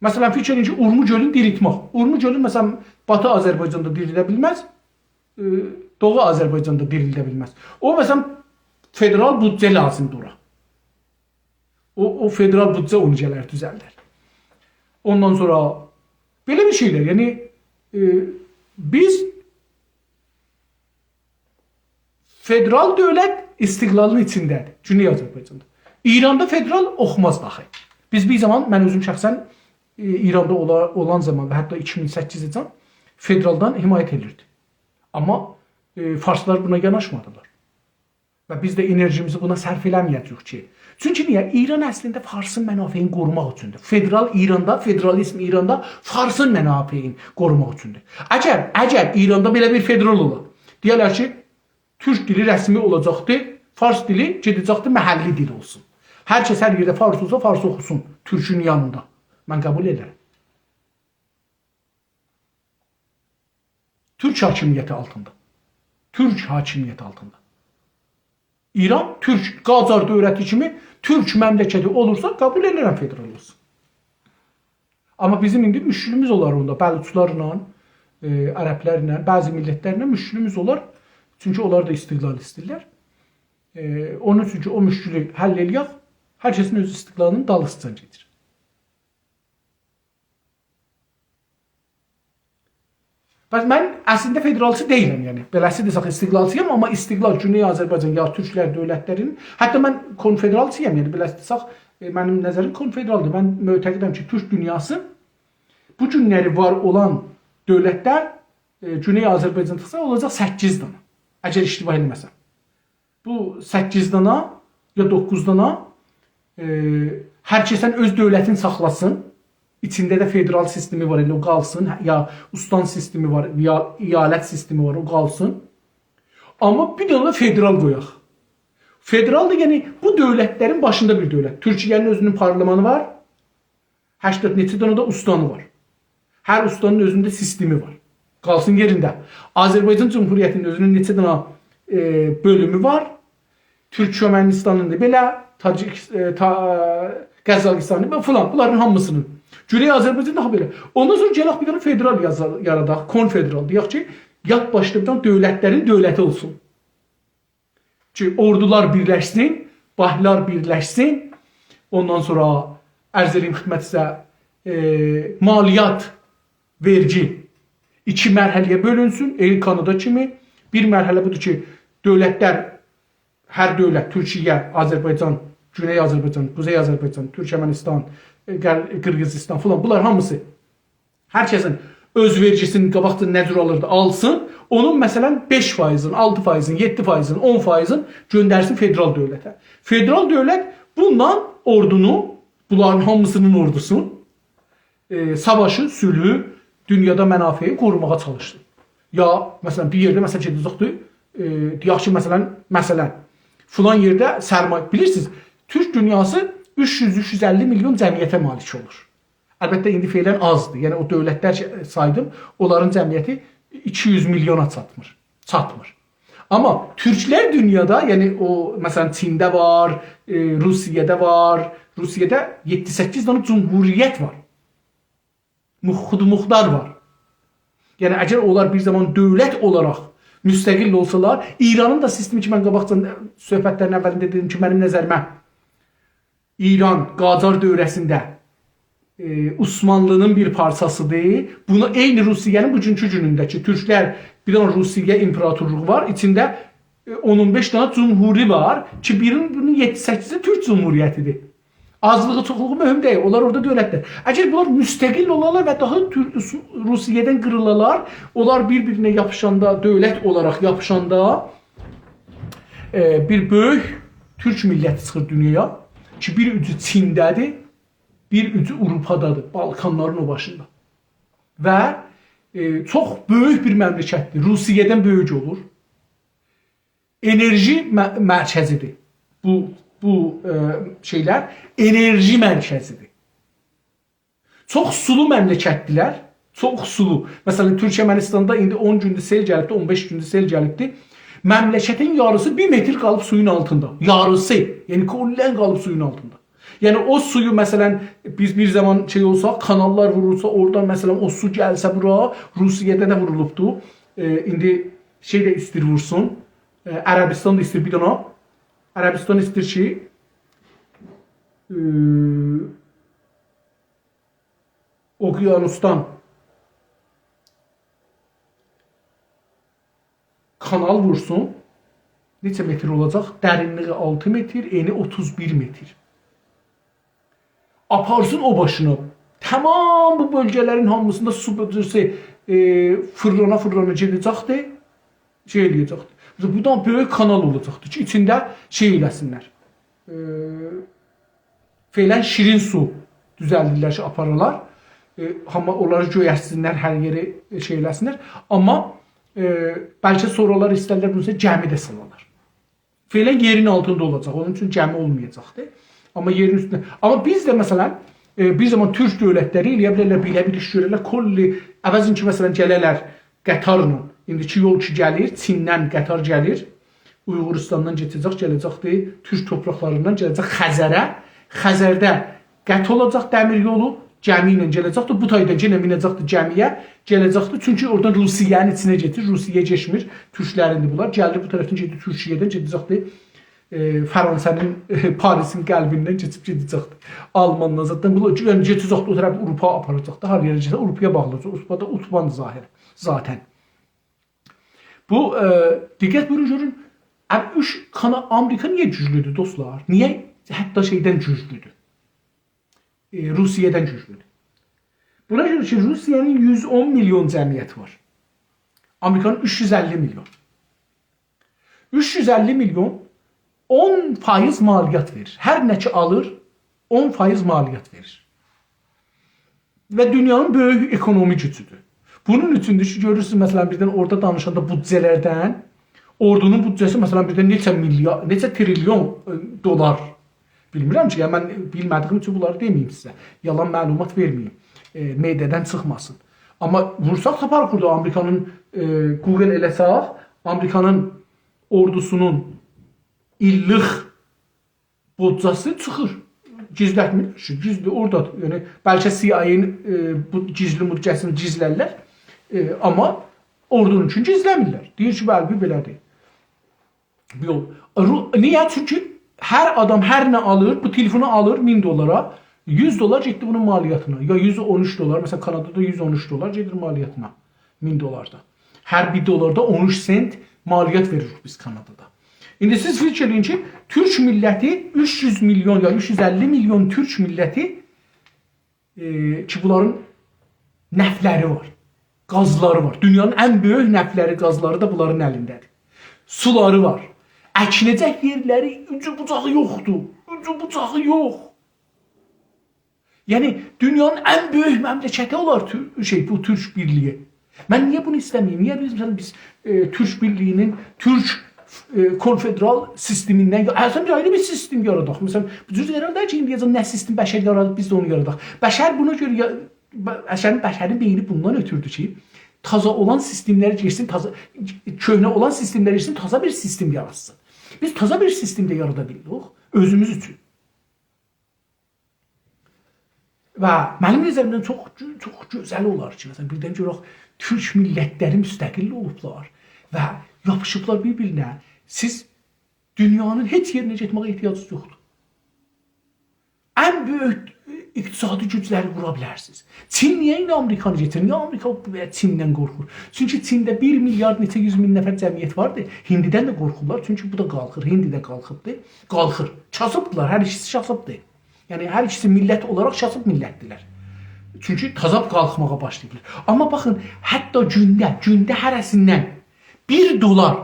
مثلا، فیکیر ائدین کی، اورمو گؤلون دیریلتمک. اورمو گؤلون، مثلا، باتی آذربایجاندا دیریلده بیلمز، ائ، دوغو آذربایجاندا دیریلده بیلمز. او، مثلا، فدرال بودجه لازیمدیر اورا. او، او فدرال بودجه اونو گلر دوزلدر. اوندان سونرا بئله بیر شئیلر، یعنی، ائ، بیز فدرال دؤولت استقلالین ایچینده‌دیر، گونئی آذربایجاندا. ایراندا فدرال اوخوماز داخی. بیز بیر زامان، من اؤزوم شخصا، ائ، ایراندا اولا-، اولان زامان و حتی ایکی مین سککیزیجن فدرالدان حمایت ائدیردیم. آمما، ائ، فارسلار بونا یاناشمادیلار. و بیز ده انرژیمیزی بونا صرف ائله‌مه‌یه‌جه‌ییک کی. چونکی نییه؟ ایران اصلینده فارسین منافعینی قوروماق اوچوندور. فدرال ایراندا، فدرالیزم ایراندا فارسین منافعینی قوروماق اوچوندور. اگر، اگر ایراندا بئله بیر فدرال اولا، دئیه‌لر کی، تورک دیلی رسمی اولاجاقدی، فارس دیلی گئده‌جکدی محلی دیل اولسون. هر کس هر یئرده فارس اولسا، فارس اوخوسون تورکون یانیندا. من قبول ائدرم. تورک حاکمیتی آلتیندا. تورک حاکمیتی آلتیندا. ایران تورک، قاجار دؤولتی کیمی تورک مملکتی اولورسا، قبول ائدیرم فدرال اولسون. آمما بیزیم ایندی مشکلیمیز اولار اوندا، بلوچلارلا، ائ، عربلرله، بعضی میللتلرله مشکلیمیز اولار. چونکی اونلار دا استقلال ایسته‌ییرلر. ائ، اونون اوچون کی، او مشکلی حل ائله‌یک، هر کسین اؤز استقلالینین دالیسیجان گئدیر. پس من اصلینده فدرالچی دئییلم، یعنی. بئله‌سی دئسک، استقلالچی‌یام، آمما استقلال گونئی آذربایجان یا تورکلر دؤولتلرینین، حتی من کنفدرالچی‌یام، یعنی، بئله‌سی دئسک، ائ، منیم نظریم کنفدرالدیر. من معتقدم کی، تورک دونیاسی بو گونلری وار اولان دؤولتلر، ائ، گونئی آذربایجان چیخسا، اولاجاق سککیز دنه. اگر اشتباه ائله‌مه‌سم. بو سککیز دانا یا دوققوز دانا، ائ، هر کسین اؤز دؤولتینی ساخلاسین. ایچینده ده فدرال سیستمی وار، ائله او قالسین، هه، یا استان سیستمی وار، یا ایالت سیستمی وار، او قالسین. آمما بیر دنه فدرال قویاق. فدرال دا، یعنی، بو دؤولتلرین باشیندا بیر دؤولت. تورکیه‌نین اؤزونون پارلمانی وار، هشتاد نئچه دنه ده استانی وار. هر استانین اؤزونون ده سیستمی وار. قالسین یئرینده. آذربایجان جمهوریتینین اؤزونون نئچه دنه، ائ، بؤلومو وار. تورکمنیستانین دا بئله، تاجیک، ائ، تا-، ائ، قزاقیستانی و فلان، بونلارین هامیسینین. گونئی آذربایجان داها بئله. اوندان سونرا گلک بیر دنه فدرال یازا-، یاراداق، کنفدرال. دئیک کی، یاد باشدا بیر دنه دؤولتلرین دؤولتی اولسون. کی، اوردولار بیرلشسین، بانکلار بیرلشسین. اوندان سونرا عرض ائله‌ییم خدمتینیزه، ائ، مالیات، وئرگی ایکی مرحله‌یه بؤلونسون، عینی کانادا کیمی. بیر مرحله بودور کی، دؤولتلر، هر دؤولت، تورکیه، آذربایجان، گونئی آذربایجان، قوزئی آذربایجان، تورکمنیستان، ائ، قر-، قیرغیزیستان فلان، بونلار هامیسی هر کسین اؤز وئرگیسینی قاباقجا نه جور آلیردی، آلسین. اونون، مثلا، بئش فایزین، آلتی فایزین، یئددی فایزین، اون فایزین گؤندرسین فدرال دؤولته. فدرال دؤولت بونونلا اوردونو، بونلارین هامیسینین اوردوسون، ائ، ساواشی، صلحو، دونیادا منافعی قوروماغا چالیشسین. یا، مثلا، بیر یئرده، مثلا، گئده‌جکدیر، ائ، دئیک کی، مثلا، مثلا، فلان یئرده سرمایه، بیلیرسینیز، تورک دونیاسی اوچ یوز، اوچ یوز اللی میلیون جمعیته مالیک اولور. البته، ایندی فعلا آزدیر. یعنی، او دؤولتلر کی، سایدیم، اونلارین جمعیتی ایکی یوز میلیونا چاتمیر. چاتمیر. آمما تورکلر دونیادا، یعنی او، مثلا، چینده وار، ائ، روسیه‌ده وار، روسیه‌ده یئددی-سککیز دنه جمهوریت وار. مخ-، خودمختار وار. یعنی، اگر اونلار بیر زامان دؤولت اولاراق مستقل اولسالار، ایرانین دا سیستمی کی، من قاباقجا صحبتلرین اولینده دئدیم کی، منیم نظریمه، ایران قاجار دوره‌سینده، ائ، عثمانلی‌نین بیر پارچاسیدیر. بونو عینی روسیه‌نین بوگونکو گونونده کی، تورکلر، بیر دنه روسیه ایمپراتورلوغو وار، ایچینده، ائ، اون اون بئش دنه جمهوری وار کی، بیرینین، بونون یئددی-سککیزی تورک جمهوریتیدیر. آزلیغی، چوخلوغو مهم دئییل، اونلار اورادا دؤولتدیر. اگر بونلار مستقل اولالار و داها تور-، روسیه‌دن قیریلالار، اونلار بیر-بیرینه یاپیشاندا، دؤولت اولاراق یاپیشاندا، ائ، بیر بؤیوک تورک میللتی چیخیر دونیایا کی، بیر اوجو چینده‌دیر، بیر اوجو آوروپادادیر، بالکانلارین او باشیندا. و، ائ، چوخ بؤیوک بیر مملکتدیر. روسیه‌دن بؤیوک اولور. انرژی مه-، مرکزیدیر. بو، بو، ائ، شئیلر انرژی مرکزیدیر. چوخ سولو مملکتدیلر. چوخ سولو. مثلا، تورکمنیستاندا ایندی اون گوندور سئل گلیبدی، اون بئش گوندور سئل گلیبدی. مملکتین یاریسی بیر متر قالیب سویون آلتیندا. یاریسی. یعنی، کلاً قالیب سویون آلتیندا. یعنی، او سویو، مثلا، بیز بیر زامان شئی اولسا، کاناللار وورولسا، اورادان، مثلا، او سو گلسه بورا، روسیه‌ده ده وورولوبدو. ائ، ایندی شئی ده ایستیر وورسون. ائ، عربستان دا ایستیر بیر دنه. عربستان ایستیر کی، ائ، اقیانوسدان کانال وورسون. نئچه متر اولاجاق؟ درینلیگی آلتی متر، انی اوتوز بیر متر. آپارسین او باشینا. تمام بو بؤلگه‌لرین هامیسیندا سو بؤلگه‌سی، ائ، فیرلانا-فیرلانا گئده‌جکدیر. شئی ائله‌یه‌جکدیر. مثلا، بو دا بؤیوک کانال اولاجاقدیر کی، ایچینده شئی ائله‌سینلر. ائ، فعلا شیرین سو دوزلدیرلر کی، آپارالار. ائ، آمما اونلاری گؤیرتسینلر، هر یئری، ائ، شئی ائله‌سینلر. آمما، ائ، بلکه سونرالار ایسترلر بونو گمی ده سالالار. فعلا یئرین آلتیندا اولاجاق. اونون اوچون گمی اولمایاجاقدیر. آمما یئرین اوستونده. آمما بیز ده، مثلا، ائ، بیر زامان تورک دؤولتلری ائلیه بیلرلر، بئله بیر ایش گؤررلر. کلی، عوضین کی، مثلا، گله‌لر قطارلا، ایندیکی یول کی گلیر، چیندن قطار گلیر، اویغوریستاندان کئچه‌جک، گله‌جکدیر، تورک تورپاقلاریندان گله‌جک خزره. خزرده قطع اولاجاق دمیر یولو، گمی ایله گله‌جکدیر، بو تایدان یئنه مینه‌جکدیر گمی‌یه، گله‌جکدیر. چونکی اورادان روسیه‌نین ایچینه گئدیر، روسیه کئچمیر، تورکلرین‌دیر بونلار. گلیر بو طرفدن گئدیر تورکیه‌دن، گئده‌جکدیر، ائ، فرانسه‌نین، ائ، پاریسین قلبیندن کئچیب گئده‌جکدیر. آلماندان زاددان، بونلار، یعنی، گئده‌جکدیر، او طرف آوروپا آپاراجاقدیر، هر یئره گئده‌جک، آوروپایا باغلایاجاق. آوروپا دا اوتوباندیر ظاهرا، ذاتا. بو، ائ، دقت بویورون، گؤرون، اب اوچ کانا-، آمریکا نییه گوجلودور، دوستلار؟ نییه حتی شئیدن گوجلودور؟ ائ، روسیه‌دن گوجلودور. بونا گؤره کی، روسیه‌نین یوز اون میلیون جمعیتی وار. آمریکانین اوچ یوز اللی میلیون. اوچ یوز اللی میلیون، اون فایز مالیات وئریر. هر نه کی آلیر، اون فایز مالیات وئریر. و دونیانین بؤیوک اکونومی گوجودور. بونون اوچوندور کی، گؤرورسونوز، مثلا، بیردن اورادا دانیشاندا بودجه‌لردن، اوردونون بودجه‌سی، مثلا، بیردن نئچه میلیارد، نئچه تریلیون، ائ، دلار. بیلمیرم کی، یعنی، من بیلمه‌دیییم اوچون بونلاری دئمه‌ییم سیزه. یالان معلومات وئرمه‌ییم. ائ، معده‌دن چیخماسین. آمما وورساق تاپاریق بورادا آمریکانین، ائ، گوگل ائله‌سک، آمریکانین اوردوسونون ایللیک بودجه‌سی چیخیر. گیزلتمیر، شو گیزلی اوردادیر. یعنی، بلکه CIA-نین، ائ، بو گیزلی بودجه‌سینی گیزلرلر، ائ، آمما اوردونونکونو گیزله‌میرلر. دئییر کی، بلی، بو بئله‌دیر. یوخ. رو-، نییه؟ چونکی هر آدام هر نه آلیر، بو تلفونو آلیر مین دلارا، یوز دلار گئتدی بونون مالیاتینا، یا یوز اون اوچ دلار، مثلا، کانادادا یوز اون اوچ دلار گئدیر مالیاتینا، مین دلاردا. هر بیر دلاردا اون اوچ سنت مالیات وئریریک بیز کانادادا. ایندی سیز فیکیر ائله‌یین کی، تورک میللتی اوچ یوز میلیون یا اوچ یوز اللی میلیون تورک میللتی، ائ، کی، بونلارین نفتلری وار، گازلاری وار. دونیانین ان بؤیوک نفتلری، گازلاری دا بونلارین الینده‌دیر. سولاری وار. اکینه‌جک یئرلری اوجو بوجاغی یوخدور. اوجو بوجاغی یوخ. یعنی، دونیانین ان بؤیوک مملکتی اولار تور-، شئی، بو تورک بیرلیگی. من نییه بونو ایسته‌مه‌ییم؟ نییه بیز، مثلا، بیز، ائ، تورک بیرلیگینین، تورک، ائ، کنفدرال سیستمیندن، یا اصلا بیر آیری بیر سیستم یاراداق؟ مثلا، بو جور یاراداق کی، ایندیه‌جن نه سیستم بشر یارادیب، بیز ده اونو یاراداق. بشر بونا گؤره یا-، ب-، بشرین، بشرین بئینی بوندان اؤتوردو کی، تازا اولان سیستملر گئچسین، تازا، کؤهنه اولان سیستملر گئچسین، تازا بیر سیستم یاراتسین. بیز تازا بیر سیستم ده یارادا بیلدیک اؤزوموز اوچون. و منیم نظریمدن چوخ، چوخ گؤزل اولار کی، مثلا، بیردن گؤرک، تورک میللتلری مستقل اولوبلار و یاپیشیبلار بیر-بیرینه. سیز دونیانین هئچ یئرینه گئتمه‌یه احتیاجینیز یوخدور. ان بؤیوک اقتصادی گوجلری قورا بیلرسینیز. چین نییه ایندی آمریکانی گئچیر؟ نییه آمریکا چیندن قورخور؟ چونکی چینده بیر میلیارد نئچه یوز مین نفر جمعیت واردی. هندیدن ده قورخورلار، چونکی بو دا قالخیر، هندی ده قالخیبدی. قالخیر. کاسیبدیلار، هر ایکیسی کاسیبدیر. یعنی، هر ایکیسی میللت اولاراق کاسیب میللتدیرلر. چونکی تازا قالخماغا باشلاییبلار. آمما باخین، حتی گونده، گونده هره‌سیندن بیر دلار،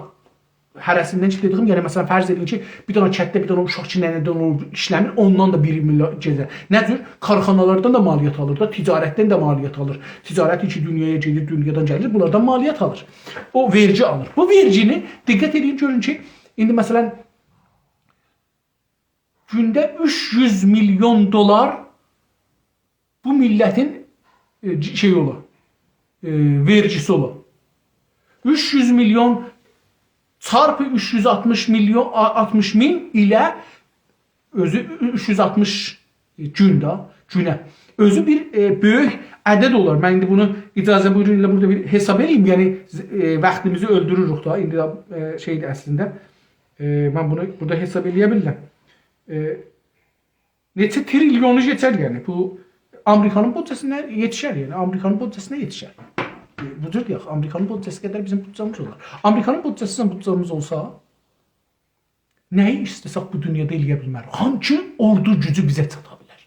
هره‌سیندن کی دئدیگیم، یعنی، مثلا، فرض ائدین کی، بیر دنه کتده بیر دنه اوشاق کی، ننه‌دن اولوب ایشله‌میر، اوندان دا بیر میلیارد گئدیر. نه جور؟ کارخانالاردان دا مالیات آلیر دا، تجارتدن ده مالیات آلیر. تجارت کی دونیایا گئدیر، دونیادان گلیر، بونلاردان مالیات آلیر. او وئرگی آلیر. بو وئرگینی، دقت ائدین، گؤرون کی، ایندی، مثلا، گونده اوچ یوز میلیون دلار بو میللتین، ائ، ج-، شئی اولا، ائ، وئرگیسی اولا. اوچ یوز میلیون چارپی اوچ یوز آلتمیش میلیون، آ-، آلتمیش مین ایله اؤزو اوچ یوز آلتمیش گون ده، گونه. اؤزو بیر، ائ، بؤیوک عدد اولار. من ایندی بونو اجازه بویورون، ائله بورادا بیر حساب ائله‌ییم. یعنی، ز-، ائ، واختیمیزی اؤلدوروروک دا. ایندی ده، ائ، شئیدیر اصلینده. ائ، من بونو بورادا حساب ائله‌یه بیلیرم. ائ، نئچه تریلیونو کئچر، یعنی. بو آمریکانین بودجه‌سینه یئتیشر، یعنی. آمریکانین بودجه‌سینه یئتیشر. ائ، بو جور دئیک، آمریکانین بودجه‌سی قدر بیزیم بودجه‌میز اولار. آمریکانین بودجه‌سی ایله بودجه‌میز اولسا، نه‌یی ایسته‌سک بو دونیادا ائله‌یه بیلمریک. هانسی اوردو گوجو بیزه چاتا بیلر؟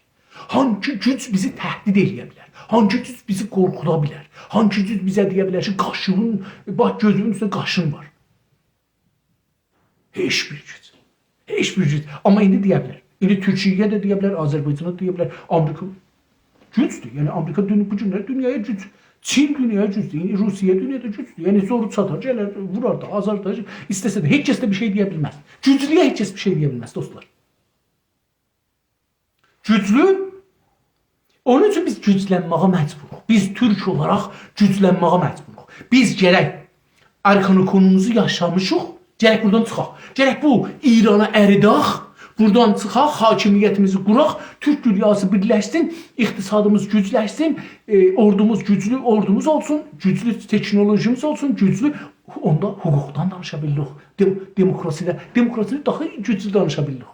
هانسی گوج بیزی تهدید ائله‌یه بیلر؟ هانسی گوج بیزی قورخودا بیلر؟ هانسی گوج بیزه دئیه بیلر کی، قاشیوین، باخ، گؤزونون اوسته قاشین وار؟ هئچ بیر گوج. هئچ بیر گوج. آمما ایندی دئیه بیلر. ایندی تورکیه ده دئیه بیلر، آذربایجان دا دئیه بیلر، آمریکا گوجدور. یعنی، آمریکا دون-، بو گونلر دونیایا گوج. چین دونیایا گوجدور. ایندی روسیه دونیادا گوجدور. یعنی، زورو چاتار، گلر، وورار دا، آزار دا، ایسته‌سه ده. هئچ کس ده بیر شئی دئیه بیلمز. گوجلویه هئچ کس بیر شئی دئیه بیلمز، دوستلار. گوجلو. اونون اوچون بیز گوجلنمه‌یه مجبوروق. بیز تورک اولاراق گوجلنمه‌یه مجبوروق. بیز گرک آرکانوکونوموزو یاشامیشیق، گرک بورادان چیخاق. گرک بو ایرانی اریدک، بورادان چیخاق، حاکمیتیمیزی قوراق، تورک دونیاسی بیرلشسین، اقتصادیمیز گوجلشسین، ائ، اوردوموز گوجلو اوردوموز اولسون، گوجلو تکنولوژیمیز اولسون، گوجلو، اوندا حقوقدان دانیشا بیلیریک، دئم-، دموکراسی‌دن، دموکراسی‌دن داها گوجلو دانیشا بیلیریک.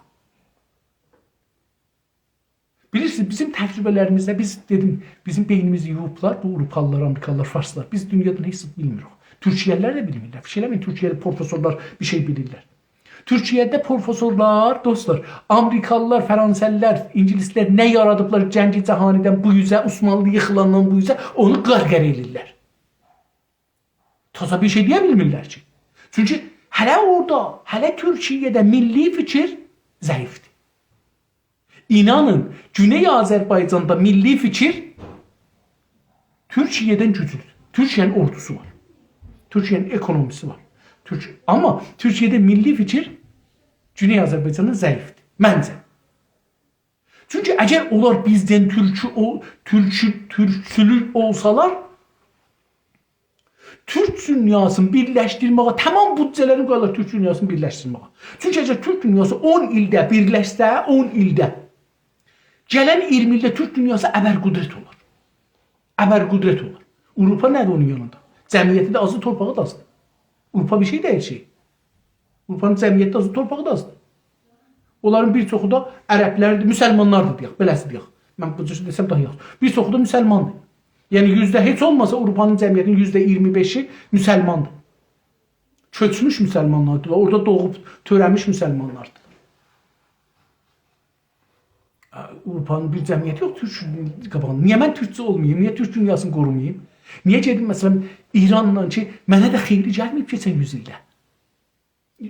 بیلیرسینیز، بیزیم تجربه‌لریمیزده بیز، دئدیم، بیزیم بئینیمیزی یویوبلار، بو آوروپالیلار، آمریکالیلار، فارسلار. بیز دونیادان هئچ زاد بیلمیریک. تورکیه‌لی‌لر ده بیلمیرلر. فیکیر ائله‌مه‌یین، تورکیه‌ده پروفسورلار بیر شئی بیلیرلر. تورکیه‌ده پروفسورلار، دوستلار، آمریکالیلار، فرانسه‌لیلر، اینگیلیسلر نه یارادیبلار جنگ جهانی‌دن بو اوزه، عثمانلی ییخیلاندان بو اوزه، اونو قارقارا ائله‌ییرلر. تازا بیر شئی دئیه بیلمیرلر کی. چونکی هله اورادا، هله تورکیه‌ده میللی فیکیر ضعیفدیر. اینانین، گونئی آذربایجاندا میللی فیکیر تورکیه‌دن گوجلودور. تورکیه‌نین اوردوسو وار. تورکیه‌نین اکونومیسی وار. تورک-، آمما تورکیه‌ده میللی فیکیر گونئی آذربایجاندان ضعیفدیر. منجه. چونکی اگر اونلار بیزدن تورکو، او، تورکو، تورکچولو اولسالار، تورک دونیاسینی بیرلشدیرمه‌یه، تمام بودجه‌لرینی قویارلار تورک دونیاسینی بیرلشدیرمه‌یه. چونکی اگر تورک دونیاسی اون ایلده بیرلشسه، اون ایلده، گلن اییرمی ایلده تورک دونیاسی ابرقدرت اولار. ابرقدرت اولار. آوروپا نه‌دیر اونون یانیندا؟ جمعیتی ده آزدیر، تورپاغی دا آزدیر. آوروپا بیر شئی دئییل کی. آوروپانین جمعیتی ده آزدیر، تورپاغی دا آزدیر. اونلارین بیر چوخو دا عربلردیر، مسلمانلاردیر دئیک، بئله‌سی دئیک. من بو جور دئسم داها یاخشی. بیر چوخو دا مسلماندیر. یعنی یوزده، هئچ اولماسا آوروپانین جمعیتینین یوزده اییرمی بئشی مسلماندیر. کؤچموش مسلمانلاردیر. اورادا دوغوب تؤره‌میش مسلمانلاردیر. آوروپانین بیر جمعیتی یوخ تورک قاباغیندا. نییه من تورکجو اولماییم؟ نییه تورک دونیاسینی قوروماییم؟ نییه گئدیم، مثلا، ایرانلا کی، منه ده خیری گلمه‌ییب کئچن یوز ایلده؟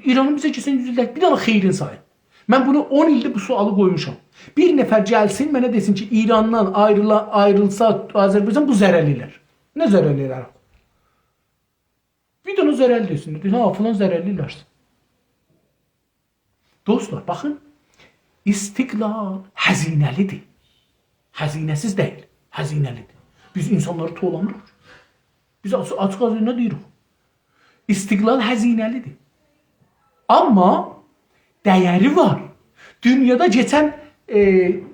ایرانین بیزه کئچن یوز ایلده بیر دنه خیرین سایین. من بونو اون ایلدیر بو سؤالی قویموشام. بیر نفر گلسین، منه دئسین کی، ایراندان آیریلا-، آیریلسا آذربایجان، بو ضرر ائلر. نه ضرر ائلر؟ بیر دنه ضرر دئسین. دئسین، «ها، فلان ضرر ائلرسن.» دوستلار، باخین، استقلال هزینه‌لی‌دیر. هزینه‌سیز دئییل، هزینه‌لی‌دیر. بیز اینسانلاری توولامیریق. بیز آچ-، آچیق آغزینان دئییریک. استقلال هزینه‌لی‌دیر. آمما دَیَری وار. دونیادا کئچن، ائ،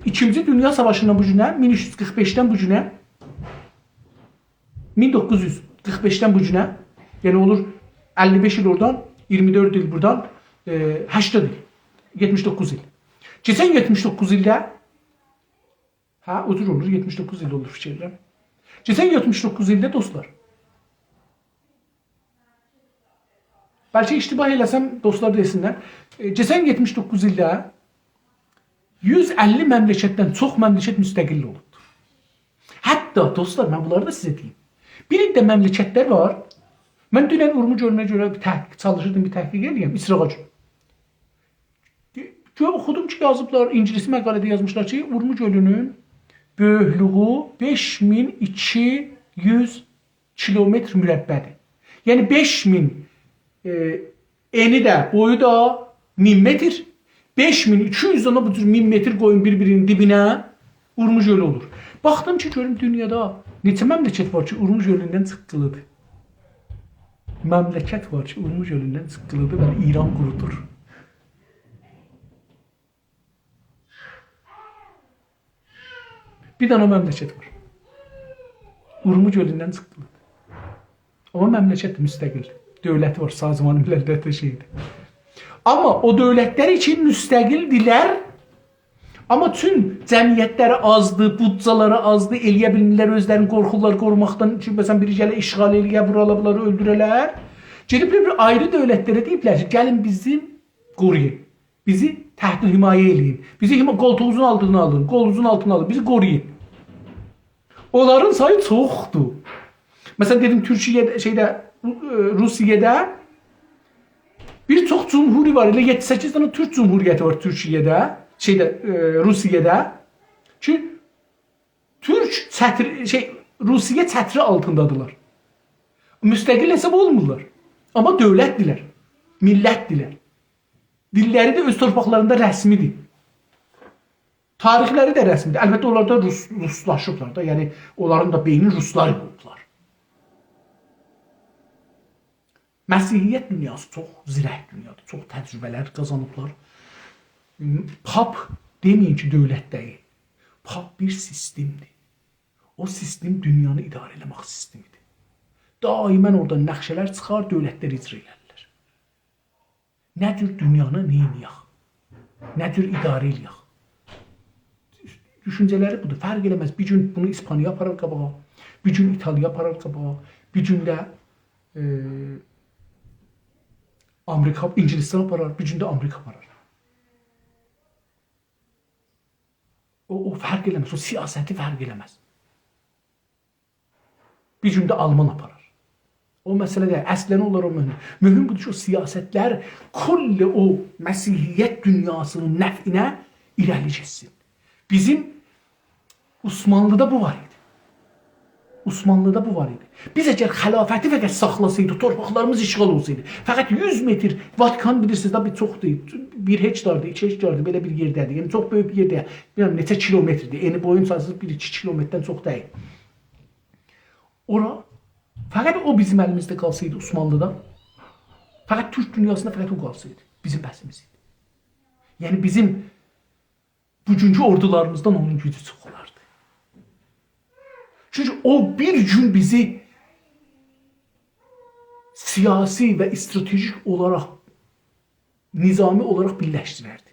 ایکینجی دونیا ساواشیندان بو گونه، مین اوچ یوز قیرخ بئشدن بو گونه، مین دوققوز یوز قیرخ بئشدن بو گونه، یعنی اولور اللی بئش ایل اورادان، اییرمی دؤرد ایل بورادان، ائ، هشتاد ایل، یئتمیش دوققوز ایل. کئچن یئتمیش دوققوز ایلده، هه، او جور اولور، یئتمیش دوققوز ایل اولور فیکیر ائدیرم. کئچن یئتمیش دوققوز ایلده، دوستلار، بلکه اشتباه ائله‌سم، دوستلار دئسینلر، ائ، کئچن یئتمیش دوققوز ایلده یوز اللی مملکتدن چوخ مملکت مستقل اولوبدور. حتی، دوستلار، من بونلاری دا سیزه دئییم. بیر عده مملکتلر وار. من دونن اورمو گؤلونه گؤره بیر تحقیق، چالیشیردیم بیر تحقیق ائله‌یم، ایسراغا گؤره. گؤ-، اوخودوم کی، یازیبلار، اینگیلیسی مقاله‌ده یازمیشلار کی، اورمو گؤلونون بؤیوکلویو بئش مین ایکی یوز کیلومتر مربع‌دیر. یعنی بئش مین، ائ، انی ده، بویو دا مین متر، بئش مین ایکی یوز دنه بو جور مین متر قویون بیر-بیری‌نین دیبینه، اورمو گؤلو اولور. باخدیم کی، گؤروم دونیادا نئچه مملکت وار کی، اورمو گؤلوندن چیخقیلی‌دیر. مملکت وار کی، اورمو گؤلوندن چیخقیلی‌دیر و ایران قورودور. بیر دنه مملکت وار. اورمو گؤلوندن چیخدی. آمما مملکت مستقل. دؤولتی وار، سازمان ملل‌دیر، شئی‌دیر. آمما او دؤولتلر کی مستقل‌دیرلر، آمما چون جمعیتلری آزدی، بودجه‌لری آزدی، ائلیه بیلمیرلر، اؤزلرینی قورخورلار قوروماقدان، چونکی مثلا بیری گله اشغال ائلیه، وورالا بونلاری اؤلدوره‌لر. گئدیبلر بیر آیری دؤولتلره دئییبلر کی، گلین بیزی قورویون. بیزی تحت حمایه ائله‌یین. بیزی حما-، قولتوغونوزون آلتینا آلین، قولونوزون آلتینا آلین. بیزی قورویون. اونلارین سایی چوخدور. مثلا، دئدیم، تورکیه‌ده، شئیده، ائ، روسیه‌ده بیر چوخ جمهوری وار. ائله یئددی-سککیز دنه تورک جمهوریتی وار تورکیه‌ده، شئیده، ائ، روسیه‌ده کی، تورک چتری، شئی، روسیه چتری آلتیندادیلار. مستقل حساب اولمورلار. آمما دؤولت‌دیرلر، میللت‌دیرلر. دیللری ده اؤز تورپاقلاریندا رسمی‌دیر. تاریخلری ده رسمی‌دیر. البته، اونلار دا روس، روسلاشیبلار دا. یعنی، اونلارین دا بئینی روسلار اولوبلار. مسیحیت دونیاسی چوخ زیرک دونیادیر. چوخ تجربه‌لر قازانیبلار. پاپ دئمه‌یین کی، دؤولت دئییل. پاپ بیر سیستم‌دیر. او سیستم دونیانی اداره ائله‌مک سیستمی‌دیر. دائما اورادان نقشه‌لر چیخار، دؤولتلر اجرا ائلرلر. نه جور دونیانی نئینیه‌ک؟ نه جور اداره ائلیه‌ک؟ دوشونجه‌لری بودور. فرق ائله‌مز. بیر گون بونو ایسپانیا آپارار قاباغا، بیر گون ایتالیا آپارار قاباغا، بیر گون ده، ائ، آمریکا، اینگیلیستان آپارار، بیر گون ده آمریکا آپارار. او، او فرق ائله‌مز، او سیاستی فرق ائله‌مز. بیر گون ده آلمان آپارار. او مسئله دئییل. اصلا اونلار او مهم. مهم بودور کی، او سیاستلر کل او مسیحیت دونیاسی‌نین نفعینه ایره‌لی گئتسین. بیزیم عثمانلی‌دا بو وار ایدی. عثمانلی‌دا بو وار ایدی. بیز اگر خلافتی فقط ساخلاسایدیق، تورپاقلاریمیز اشغال اولسایدی، فقط یوز متر، واتیکان بیلیرسینیز ده، بیر چوخدور، بیر هکتاردیر، ایکی هکتاردیر، بئله بیر یئرده‌دیر. یعنی چوخ بؤیوک بیر یئر دئییل. بیلمیرم نئچه کیلومتردیر. ائنی بویون ساییسی بیر ایکی کیلومتردن چوخ دئییل. اورا فقط او بیزیم الیمیزده قالسایدی عثمانلی‌دا، فقط تورک دونیاسیندا فقط او قالسایدی، بیزیم بسیمیز ایدی. یعنی بیزیم بوگونکو اوردولاریمیزدان اونون گوجو چوخ اولاردی. چونکی او بیر گون بیزی سیاسی و استراتژیک اولاراق، نظامی اولاراق بیرلشدیرردی.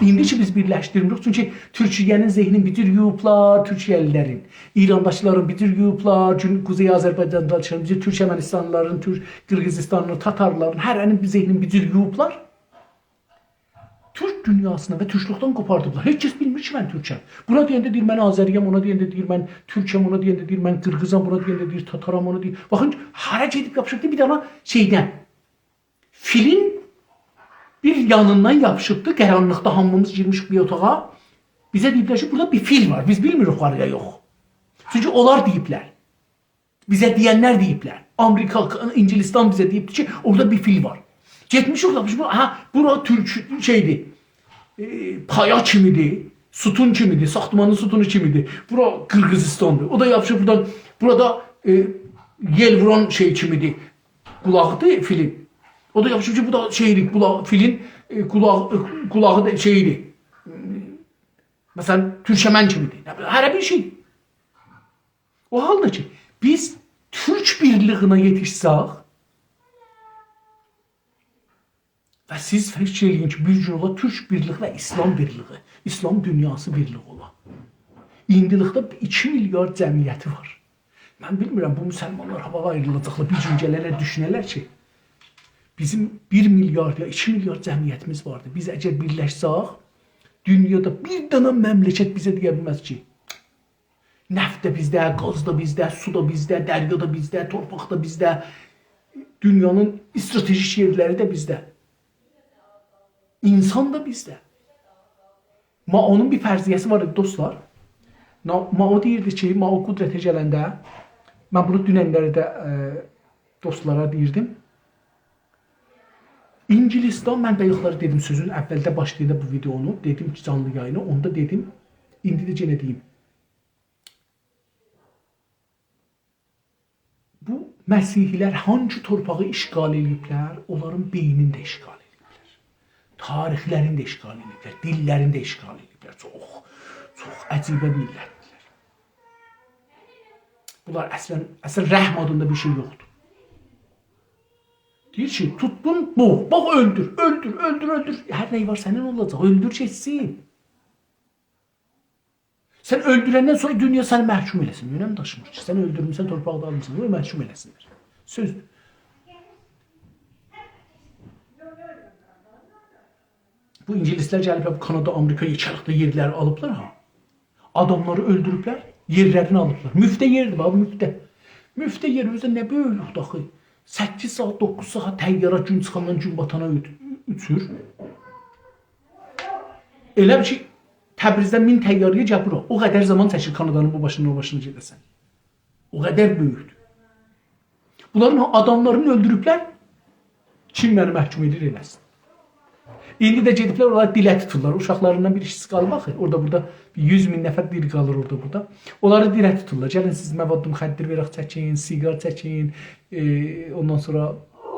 ایندی کی بیز بیرلشدیرمیریک، چونکی تورکیه‌نین ذهنین بیر جور یویوبلار، تورکیه‌لی‌لرین، ایرانداکیلارین بیر جور یویوبلار، گون-، قوزئی آذربایجانداکیلارین بیر جور، تورکمنیستانلی‌لارین، تورک، قیرغیزیستانلی، تاتارلارین، هره‌نین بیر ذهنین بیر جور یویوبلار. تورک دونیاسینی و تورکلوکدن قوپاردیبلار. هئچ کس بیلمیر کی من تورکم. بونا دئینده دئییر من آذری‌یم، اونا دئینده دئییر من تورکم، اونا دئینده دئییر من قیرغیزام، بونا دئینده دئییر تاتارام، اونا دئییر. باخین، هره گئدیب یاپیشیبدی بیر دنه شئیدن. فیلین بیر یانیندان یاپیشیبدی. قارانلیقدا هامیمیز گیرمیشیک بیر اوتاغا. بیزه دئییبلر کی بورادا بیر فیل وار. بیز بیلمیریک وار یا یوخ. چونکی اونلار دئییبلر. بیزه دئینلر دئییبلر. آمریکا، اینگیلیستان بیزه دئییبدی کی اورادا بیر فیل وار. گئتمیشیک، یاپیشمیشیق، هه، بورا تورک شئیدیر. ائ، پایا کیمیدیر، ستون کیمیدیر، ساختمانین ستونو کیمیدیر. بورا قیرغیزیستاندیر. او دا یاپیشیب بورادان، بورادا، ائ، یئل ووران شئی کیمیدیر. قولاغیدیر فیلین. او دا یاپیشیب کی بو دا شئیدیر، قولا-، فیلین، ائ، قولاغ-، ائ، قولاغی دا شئیدیر. مثلا تورکمن کیمیدیر. نه بیلیم، هره بیر شئی. او حالدا کی بیز تورک بیرلیگینه یئتیشسک، و سیز فیکیر ائله‌یین کی بیر گون اولا تورک بیرلیگی و ایسلام بیرلیگی، ایسلام دونیاسی بیرلیگی اولا. ایندیلیکده ایکی میلیارد جمعیتی وار. من بیلمیرم بو مسلمانلار هاوادا آیریلاجاقلار، بیر گون گلرلر دوشونرلر کی بیزیم بیر میلیارد یا ایکی میلیارد جمعیتیمیز واردی. بیز اگر بیرلشسک، دونیادا بیر دنه مملکت بیزه دئیه بیلمز کی نفت ده بیزده، گاز دا بیزده، سو دا بیزده، دریا دا بیزده، تورپاق دا بیزده، دونیانین استراتژیک یئرلری ده بیزده. اینسان دا بیزده. مائونون بیر فرضیه‌سی وار ایدی، دوستلار. نا-، مائو دئییردی کی، مائو قدرته گلنده، من بونو دوننلری ده، ائ، دوستلارا دئییردیم. اینگیلیستان، من بایاقلاری دئدیم، سؤزون اولده باشلایاندا بو ویدئونو، دئدیم کی، جانلی یایینی، اوندا دئدیم، ایندی ده یئنه دئییم. بو مسیحی‌لر هانگی تورپاغی اشغال ائله‌ییبلر، اونلارین بئینینی ده اشغال ائله‌ییبلر. تاریخلرینی ده اشغال ائله‌ییبلر، دیللرینی ده اشغال ائله‌ییبلر. چوخ، چوخ عجیبه میللتدیرلر. بونلار اصلا، اصلا رحم آدیندا بیر شئی یوخدور. دئییر کی، توتدون، بوغ، باخ، اؤلدور، اؤلدور، اؤلدور، اؤلدور. هر نه‌یی وار سنین اولاجاق، اؤلدور گئتسین. سن اؤلدورندن سونرا دونیا سنی محکوم ائله‌سین. اؤنم داشیمیر کی، سن اؤلدورموسن، تورپاغی دا آلمیسان، قوی محکوم ائله‌سینلر. سؤزدور. بو اینگیلیسلر گلیبلر، بو کانادا، آمریکا یئکه‌لیکده یئرلری آلیبلار ها. آداملاری اؤلدوروبلر، یئرلرینی آلیبلار. مفته یئردیر، باخ، مفته. مفته یئر اؤزو نه بؤیوکلوکدور آخی؟ سککیز ساعات، دوققوز ساعات طیاره گون چیخاندان گون باتانا اوت-، اوچور. ائله کی تبریزدن مین طیاره‌یه گل بورا. او قدر زامان چکیر کانادانین بو باشیندان او باشینا گئده‌سن. او قدر بؤیوکدور. بونلارین آداملارینی اؤلدوروبلر. کیم منی محکوم ائدیر، ائله‌سین. ایندی ده گئدیبلر، اونلار دیله توتورلار. اوشاقلاریندان بیر ایکیسی قالیب آخی. اورادا بورادا بیر یوز مین نفر دیری قالیر اورادا بورادا. اونلاری دیله توتورلار. گلین سیز مواد مخدر وئرک چکین، سیگار چکین، ائ، اوندان سونرا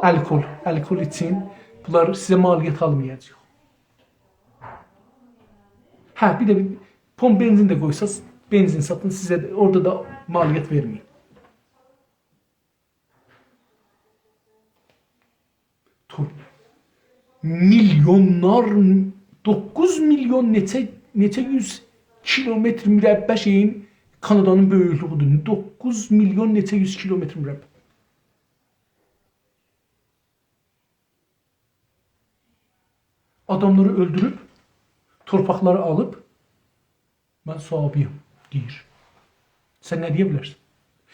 الکل، الکل ایچین. بونلار سیزه مالیات آلمایاجاق. هه، بیر ده بیر پمپ بنزین ده قویساز، بنزین ساتین، سیزه ده، اورادا دا مالیات وئرمه‌یین. تو-، میلیونلار، دوققوز میلیون نئچه، نئچه یوز کیلومتر مربع شئیین، کانادانین بؤیوکلویودور. دوققوز میلیون نئچه یوز کیلومتر مربع. آداملاری اؤلدوروب، تورپاقلاری آلیب، «من صاحیبی‌یم» دئییر. سن نه دئیه بیلرسن؟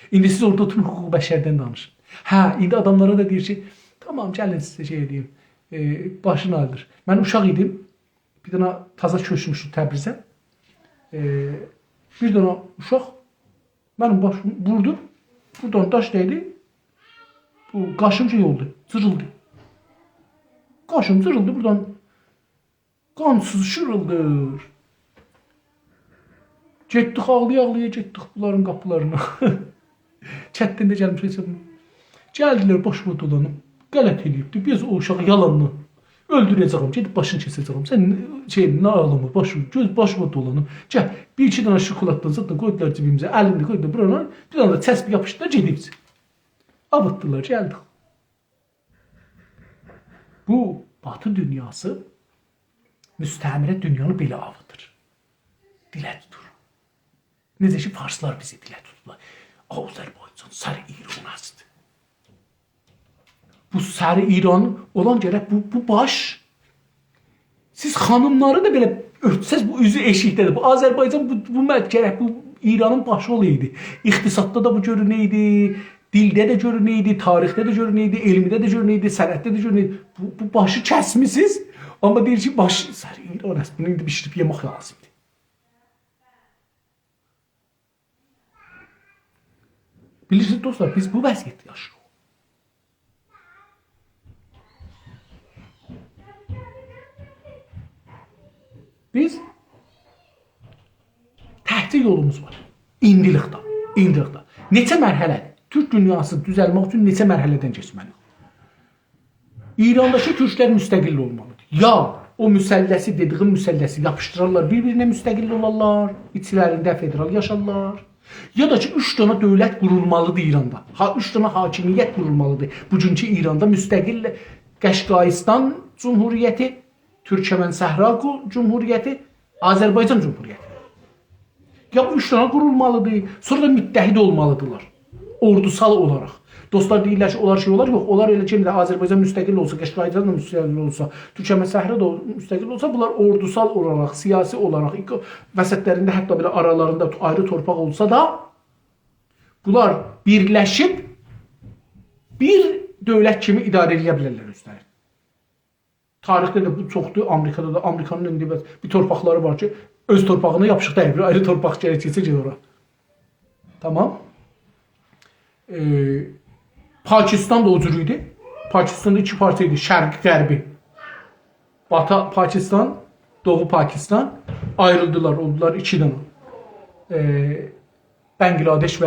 ایندی سیز اورادا اوتوروب حقوق بشردن دانیشین. هه، ایندی آداملارا دا دئییر کی، «تامام، گلین سیزه شئی دئییم.» ائ، باشینی آییلدیر. من اوشاق ایدیم، بیر دنه تازا کؤچموشدوک تبریزه. ائ، بیر دنه اوشاق منیم باشیمی ووردو، بورادان داش دَیدی، بو قاشیم شئی اولدو، جیریلدی. قاشیم جیریلدی، بورادان قان سیزیشیر، ایلدیر. گئتدیک آغلایا-آغلایا گئتدیک بونلارین قاپیلارینا. کتدن ده گلمیش، هئچ اولمور. گلدیلر، باشیما دولانیب، غلط ائله‌ییبدی. بیز او اوشاغی یالاندان اؤلدوره‌جه‌یم، گئدیب باشینی کسه‌جه‌یم. سن شئی، نه آغلیما، باشیما، گؤز باشیما دولانیب. گل، بیر ایکی دنه شوکولاددان زاددان قویدولار جیبیمیزه، الینی ده قویدولار بورانا، بیر دنه ده چسبی یاپیشدیلار، گئدیبسیز. آباتدیلار، گلدیک. بو باتی دونیاسی مستعمره دونیانی بئله آوودور. دیله توتور. نئجه کی، فارسلار بیزی دیله توتدولار. آذربایجان سر ایران است. بو سر ایران اولان گرک بو، بو باش، سیز خانیملاری دا بئله اؤرتسز، بو اوزو ائشیکده‌دیر. بو آذربایجان، بو، بو مد-، گرک بو ایرانین باشی اولایدی. اقتصاددا دا بو گؤرونه‌یدی، دیلده ده گؤرونه‌یدی، تاریخده ده گؤرونه‌یدی، علمده ده گؤرونه‌یدی، صنعتده ده گؤرونه‌یدی. بو، بو باشی کسمیسیز، آمما دئییر کی، باش، سر ایران است، بونو ایندی بیشیریب یئمک لازیمدیر. بیلیرسینیز، دوستلار، بیز بو وضعیتده یاشاییریق. بیز تکجه یولوموز وار. ایندیلیکده، ایندیلیکده. نئچه مرحله‌دیر؟ تورک دونیاسی دوزلمک اوچون نئچه مرحله‌دن کئچمه‌لی‌ییک؟ ایرانداکی تورکلر مستقل اولمالیدیر. یا او مثلثی، دئدیگیم مثلثی یاپیشدیرارلار بیر-بیرینه، مستقل اولارلار، ایچلرینده فدرال یاشارلار. یا دا کی، اوچ دنه دؤولت قورولمالیدیر ایراندا. ها، اوچ دنه حاکمیت قورولمالیدیر. بوگونکو ایراندا مستقل قشقاییستان جمهوریتی، تورکمن صحرا قو-، جمهوریتی، آذربایجان جمهوریتی. یا بو اوچ دنه قورولمالیدیر، سونرا دا متحد اولمالیدیرلار. اوردوسال اولاراق. دوستلار دئییرلر کی، اولار شئی اولار. یوخ، اولار ائله کی، ائله آذربایجان مستقل اولسا، قشقاییستان دا مستقل اولسا، تورکمن صحرا دا مستقل اولسا، بونلار اوردوسال اولاراق، سیاسی اولاراق، ایکو-، وسطلرینده حتی بئله آرالاریندا تو-، آیری تورپاق اولسا دا، بونلار بیرلشیب بیر دؤولت کیمی اداره ائله‌یه بیلرلر اؤزلرینی. تاریخده ده بو چوخدور، آمریکادا دا، آمریکانین ایندی بس بیر تورپاقلاری وار کی، اؤز تورپاغینا یاپیشیق دئییل، بیر آیری تورپاق گرک کئچه گئده اورا. تامام. ائ، پاکستان دا او جور ایدی. پاکستاندا ایکی پارچا ایدی، شرقی، غربی. باتی پاکستان، دوغو پاکستان آیریلدیلار، اولدولار ایکی دنه. ائ، بنگلادش و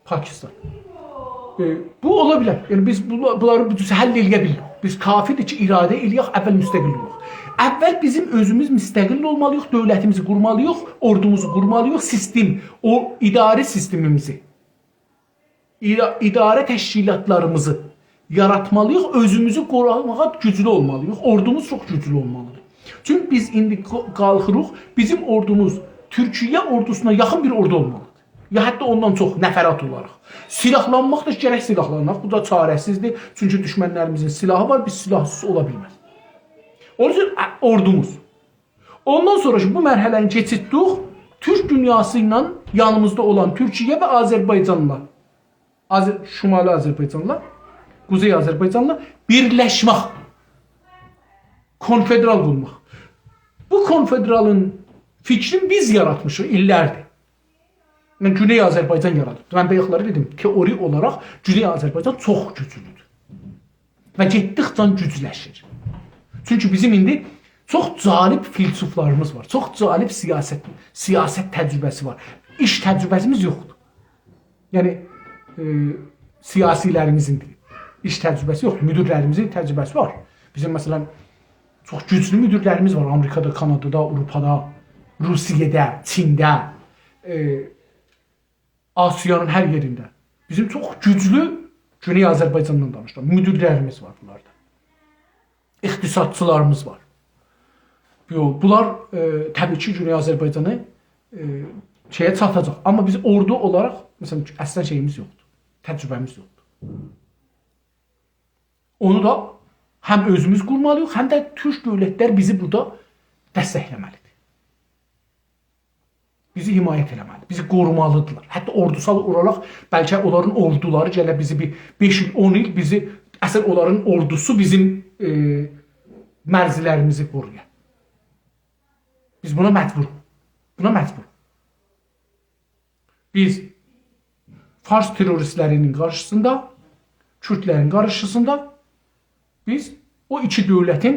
پاکستان. ائ، بو اولا بیلر. یعنی بیز بولا-، بونلاری بو جور حل ائله‌یه بیلیریک. بیز کافیدیر کی، اراده ائله‌یک، اول مستقل اولاق. اول بیزیم اؤزوموز مستقل اولمالیییق، دؤولتیمیزی قورمالیییق، اوردوموزو قورمالیییق، سیستم، او اداره سیستمیمیزی، ادا-، اداره تشکیلاتلاریمیزی یاراتمالیییق، اؤزوموزو قوروماغا گوجلو اولمالیییق، اوردوموز چوخ گوجلو اولمالیدیر. چونکی بیز ایندی قا-، قالخیریق، بیزیم اوردوموز تورکیه اوردوسونا یاخین بیر اوردو اولمالیدیر. یا حتی اوندان چوخ نفرات اولاراق. سیلاحلانماق دا گرک سیلاحلاناق. بو دا چاره‌سیزدیر. چونکی دوشمنلریمیزین سیلاحی وار، بیز سیلاحسیز اولا بیلمز. اونون اوچون، ا، اوردوموز. اوندان سونرا کی، بو مرحله‌نی کئچیتدیک، تورک دونیاسی ایله یانیمیزدا اولان تورکیه و آذربایجانلا، آذر-، شمالی آذربایجانلا، قوزئی آذربایجانلا بیرلشمک، کنفدرال قورماق. بو کنفدرالین فیکرینی بیز یاراتمیشیق ایللردیر. یعنی، گونئی آذربایجان یارادیب. من بایاقلاری دئدیم، تئوری اولاراق گونئی آذربایجان چوخ گوجلودور. و گئتدیکجه گوجلشیر. چونکی بیزیم ایندی چوخ جالب فیلسوفلاریمیز وار، چوخ جالب سیاست، سیاست تجربه‌سی وار. ایش تجربه‌میز یوخدور. یعنی، ائ، سیاسیلریمیزین ایش تجربه‌سی یوخدور، مدیرلریمیزین تجربه‌سی وار. بیزیم، مثلا، چوخ گوجلو مدیرلریمیز وار آمریکادا، کانادادا، آوروپادا، روسیه‌ده، چینده، ائ، آسیانین هر یئرینده. بیزیم چوخ گوجلو، گونئی آذربایجاندان دانیشیرام، مدیرلریمیز وار بونلاردا. اقتصادچیلاریمیز وار. یوخ، بونلار، ائ، طبیعی کی، گونئی آذربایجانی، ائ، شئیه چاتاجاق. آمما بیز اوردو اولاراق، مثلا، اصلا شئییمیز یوخدور. تجربه‌میز یوخدور. اونو دا هم اؤزوموز قورمالیییق، هم ده تورک دؤولتلر بیزی بورادا دستکله‌مه‌لیدیر. بیزی حمایت ائله‌مه‌لیدیر، بیزی قورومالیدیرلار. حتی اوردوسال اولاراق بلکه اونلارین اوردولاری گله بیزی بیر بئش ایل، اون ایل بیزی، اصلا اونلارین اوردوسو بیزیم، ائ، مرزلریمیزی قورویا. بیز بونا مجبوروق. بونا مجبوروق. بیز فارس تروریستلری‌نین قارشیسیندا، کوردلرین قارشیسیندا بیز او ایکی دؤولتین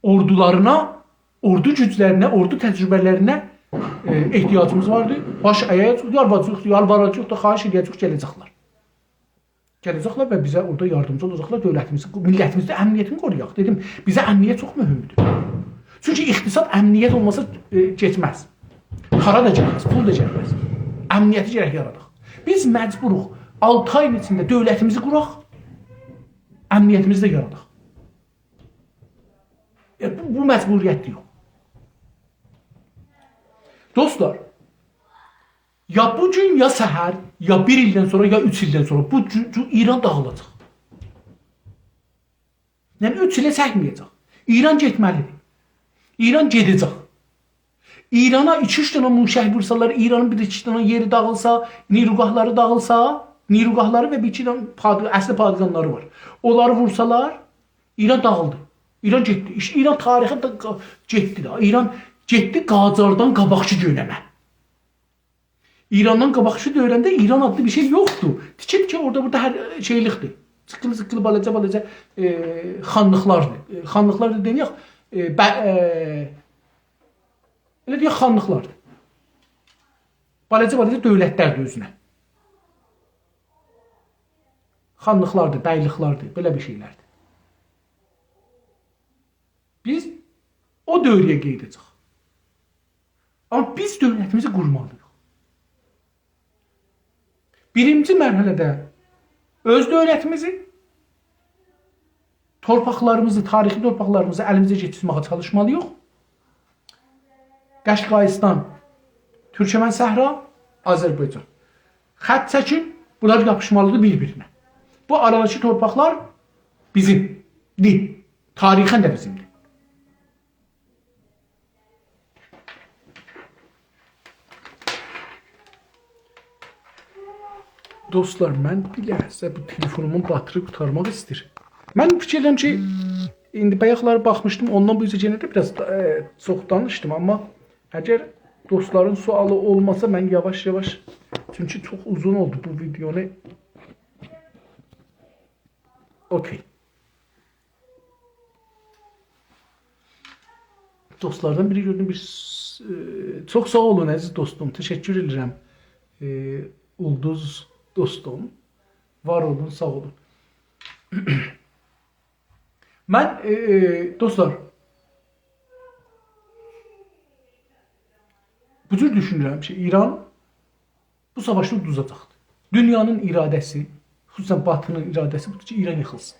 اوردولارینا، اوردو گوجلرینه، اوردو تجربه‌لرینه ائ، احتیاجیمیز واردی. باش اَیه‌جه‌ییک، یالواراجاغیق، یالواراجاغیق دا، خواهش ائده‌جه‌ییک، گله‌جکلر. گله‌جکلر و بیزه اورادا یاردیمجی اولاجاقلار، دؤولتیمیزی، میللتیمیزی، امنیتینی قورویاق. دئدیم، بیزه امنیت چوخ مهمدور. چونکی اقتصاد، امنیت اولماسا، ائ، گئتمز. پارا دا گلمز، پول دا گلمز. امنیتی گرک یاراداق. بیز مجبوروق آلتی آیین ایچینده دؤولتیمیزی قوراق، امنیتیمیزی ده یاراداق. ائ، بو، بو مجبوریتدیر. دوستلار، یا بو گون، یا سحر، یا بیر ایلدن سونرا، یا اوچ ایلدن سونرا بو گون، بو ایران داغیلاجاق. یعنی اوچ ایله چکمه‌یه‌جک. ایران گئتمه‌لیدیر. ایران گئده‌جک. ایرانا ایکی-اوچ دنه موشک وورسالار، ایرانین بیر-ایکی دنه یئری داغیلسا، نیروگاهلاری داغیلسا، نیروگاهلاری و بیر-ایکی دنه پاد-، اصلی پادگانلاری وار. اونلاری وورسالار، ایران داغیلدی. ایران گئتدی. ایش-، ایران تاریخی دا قا-، گئتدی ده. ایران گئتدی، قاجاردان قاباقکی دؤنمه. ایراندان قاباقکی دؤنمده ایران آدلی بیر شئی یوخدور. تیکه-تیکه اورادا بورادا هر شئیلیکدیر. جیققیلی-جیققیلی، بالاجا-بالاجا، ائ، خانلیقلاردیر. ائ، خانلیقلار دا دئمه‌یک، ائ، بَ-، ائ، ائله دئیک، خانلیقلاردیر. بالاجا-بالاجا دؤولتلردیر اؤزونه. خانلیقلاردیر، بیلیکلردیر، بئله بیر شئیلردیر. بیز او دؤوره‌یه قئییده‌جه‌ییک. آمما بیز دؤولتیمیزی قورمالی‌ییق. بیرینجی مرحله‌ده اؤز دؤولتیمیزی، تورپاقلاریمیزی، تاریخی تورپاقلاریمیزی الیمیزه کئچیرمه‌یه چالیشمالی‌ییق. قشقاییستان، تورکمن صحرا، آذربایجان. خط چکین، بونلار یاپیشمالیدیر بیر-بیرینه. بو آراداکی تورپاقلار بیزیمدیر. تاریخاً ده بیزیمدیر. دوستلار، من بیر لحظه بو تلفونومون باتری قوتارماق ایسته‌ییر. من فیکیر ائدیرم کی، ایندی بایاقلاری باخمیشدیم، اوندان بو اوزه یئنه ده بیر آز، ائ، چوخ دانیشدیم، آمما اگر دوستلارین سؤالی اولماسا، من یاواش-یاواش، چونکی چوخ اوزون اولدو بو ویدئونو. اوکی. دوستلاردان بیری گؤردوم، بیر س-، ائ، چوخ ساغ اولون، عزیز دوستوم. تشکر ائدیرم. ائ، اولدوز دوستوم. وار اولون، ساغ اولون. من، ائ، ائ، دوستلار، بو جور دوشونورم کی، ایران بو ساواشی اودوزاجاقدیر. دونیانین اراده‌سی، خصوصاً باتی‌نین اراده‌سی بودور کی، ایران ییخیلسین.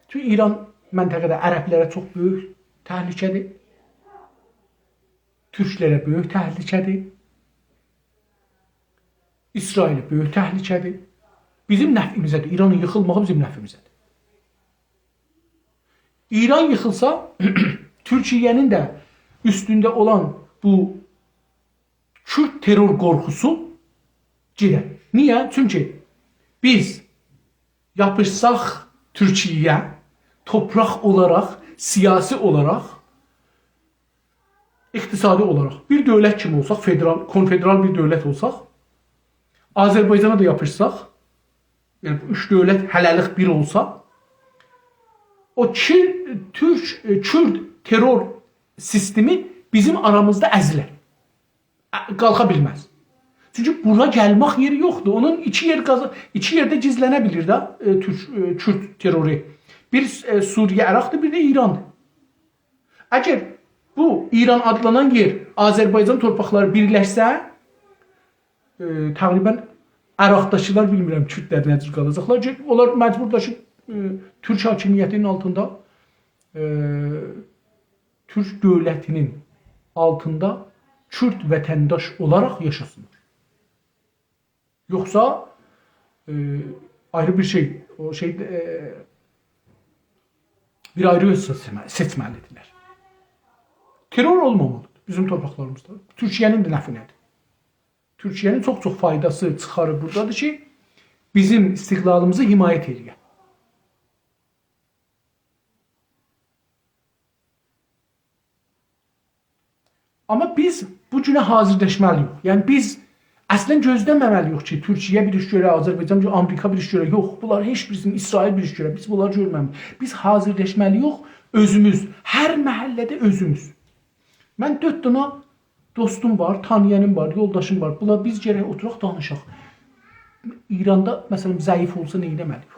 چونکی ایران منطقه‌ده عربلره چوخ بؤیوک تهلکه‌دیر. تورکلره بؤیوک تهلکه‌دیر. اسرائیله بؤیوک تهلکه‌دیر. بیزیم نفعیمیزه‌دیر. ایرانین ییخیلماغی بیزیم نفعیمیزه‌دیر. ایران ییخیلسا، تورکیه‌نین ده اوستونده اولان بو کورد ترور قورخوسو گئدر. نییه؟ چونکی بیز یاپیشساق تورکیه‌یه، تورپاق اولاراق، سیاسی اولاراق، اقتصادی اولاراق، بیر دؤولت کیمی اولساق، فدرال، کنفدرال بیر دؤولت اولساق، آذربایجانا دا یاپیشساق، یعنی بو اوچ دؤولت هله‌لیک بیر اولسا، او کی، تورک، ائ، کورد ترور سیستمی بیزیم آرامیزدا ازیلر. ا، قالخا بیلمز. چونکی بورا گلمک یئری یوخدور. اونون ایکی یئر قازا-، ایکی یئرده گیزلنه بیلیر ده، ائ، تورک، ائ، کورد ترورو. بیر، ائ، سوریه، عراقدیر، بیر ده ایراندیر. اگر بو ایران آدلانان یئر آذربایجان تورپاقلاری بیرلشسه، ائ، تقریباً عراقداکیلار، بیلمیرم، کوردلر نه جور قالاجاقلار کی، اونلار مجبوردور کی، ائ، تورک حاکمیتی‌نین آلتیندا، ائ، تورک دؤولتی‌نین آلتیندا کورد وطنداش اولاراق یاشاسینلار. یوخسا، ائ، آیری بیر شئی، او شئی، ائ، بیر آیری یول سئچمه-، سئچمه‌لی‌دیرلر. ترور اولمامالیدیر بیزیم تورپاقلاریمیزدا. تورکیه‌نین ده نفعینه‌دیر. تورکیه‌نین چوخ-چوخ فایداسی چیخاری بورادادیر کی، بیزیم استقلالیمیزی حمایت ائله‌یه. آمما بیز بو گونه حاضرلاشمالی‌ییق. یعنی بیز اصلاً گؤزله‌مه‌مه‌لی‌ییک کی، تورکیه بیر ایش گؤره، آذربایجان بیر، آمریکا بیر ایش گؤره. یوخ، بونلار هئچ بیریسینی، اسرائیل بیر ایش گؤره. بیز بونلاری گؤرمه‌میشیک. بیز حاضرلاشمالی‌ییق اؤزوموز، هر محله‌ده اؤزوموز. من دؤرد دنه دوستوم وار، تانییانیم وار، یولداشیم وار. بونلار بیز گرک اوتوراق دانیشاق. ایراندا، مثلا، ضعیف اولسا نه ائتمه‌لی‌ییک؟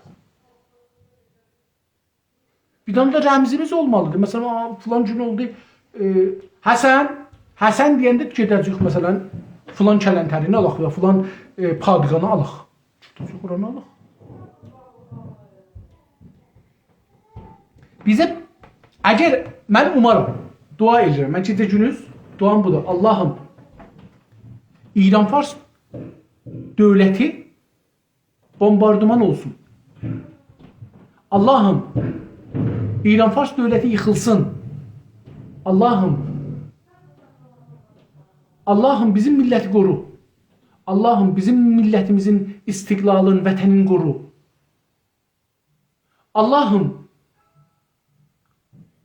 بیر دنه ده رمزیمیز اولمالیدیر. مثلا، «آ، فلان گون اولدو، ائ، حسن»، «حسن» دئینده گئده‌جه‌ییک، مثلا، فلان کلانتری‌نی آلاق یا فلان، ائ، پادگانی آلاق. گئده‌جه‌ییک اورانی آلاق. بیزیم، اگر، من اومارام، دعا ائدیرم، من گئجه گوندوز دعام بودور. آللاهیم، ایران فارس دؤولتی بومباردمان اولسون. آللاهیم، ایران فارس دؤولتی ییخیلسین. آللاهیم، آللاهیم، بیزیم میللتی قورو. آللاهیم، بیزیم میللتیمیزین استقلالین، وطنین قورو. آللاهیم،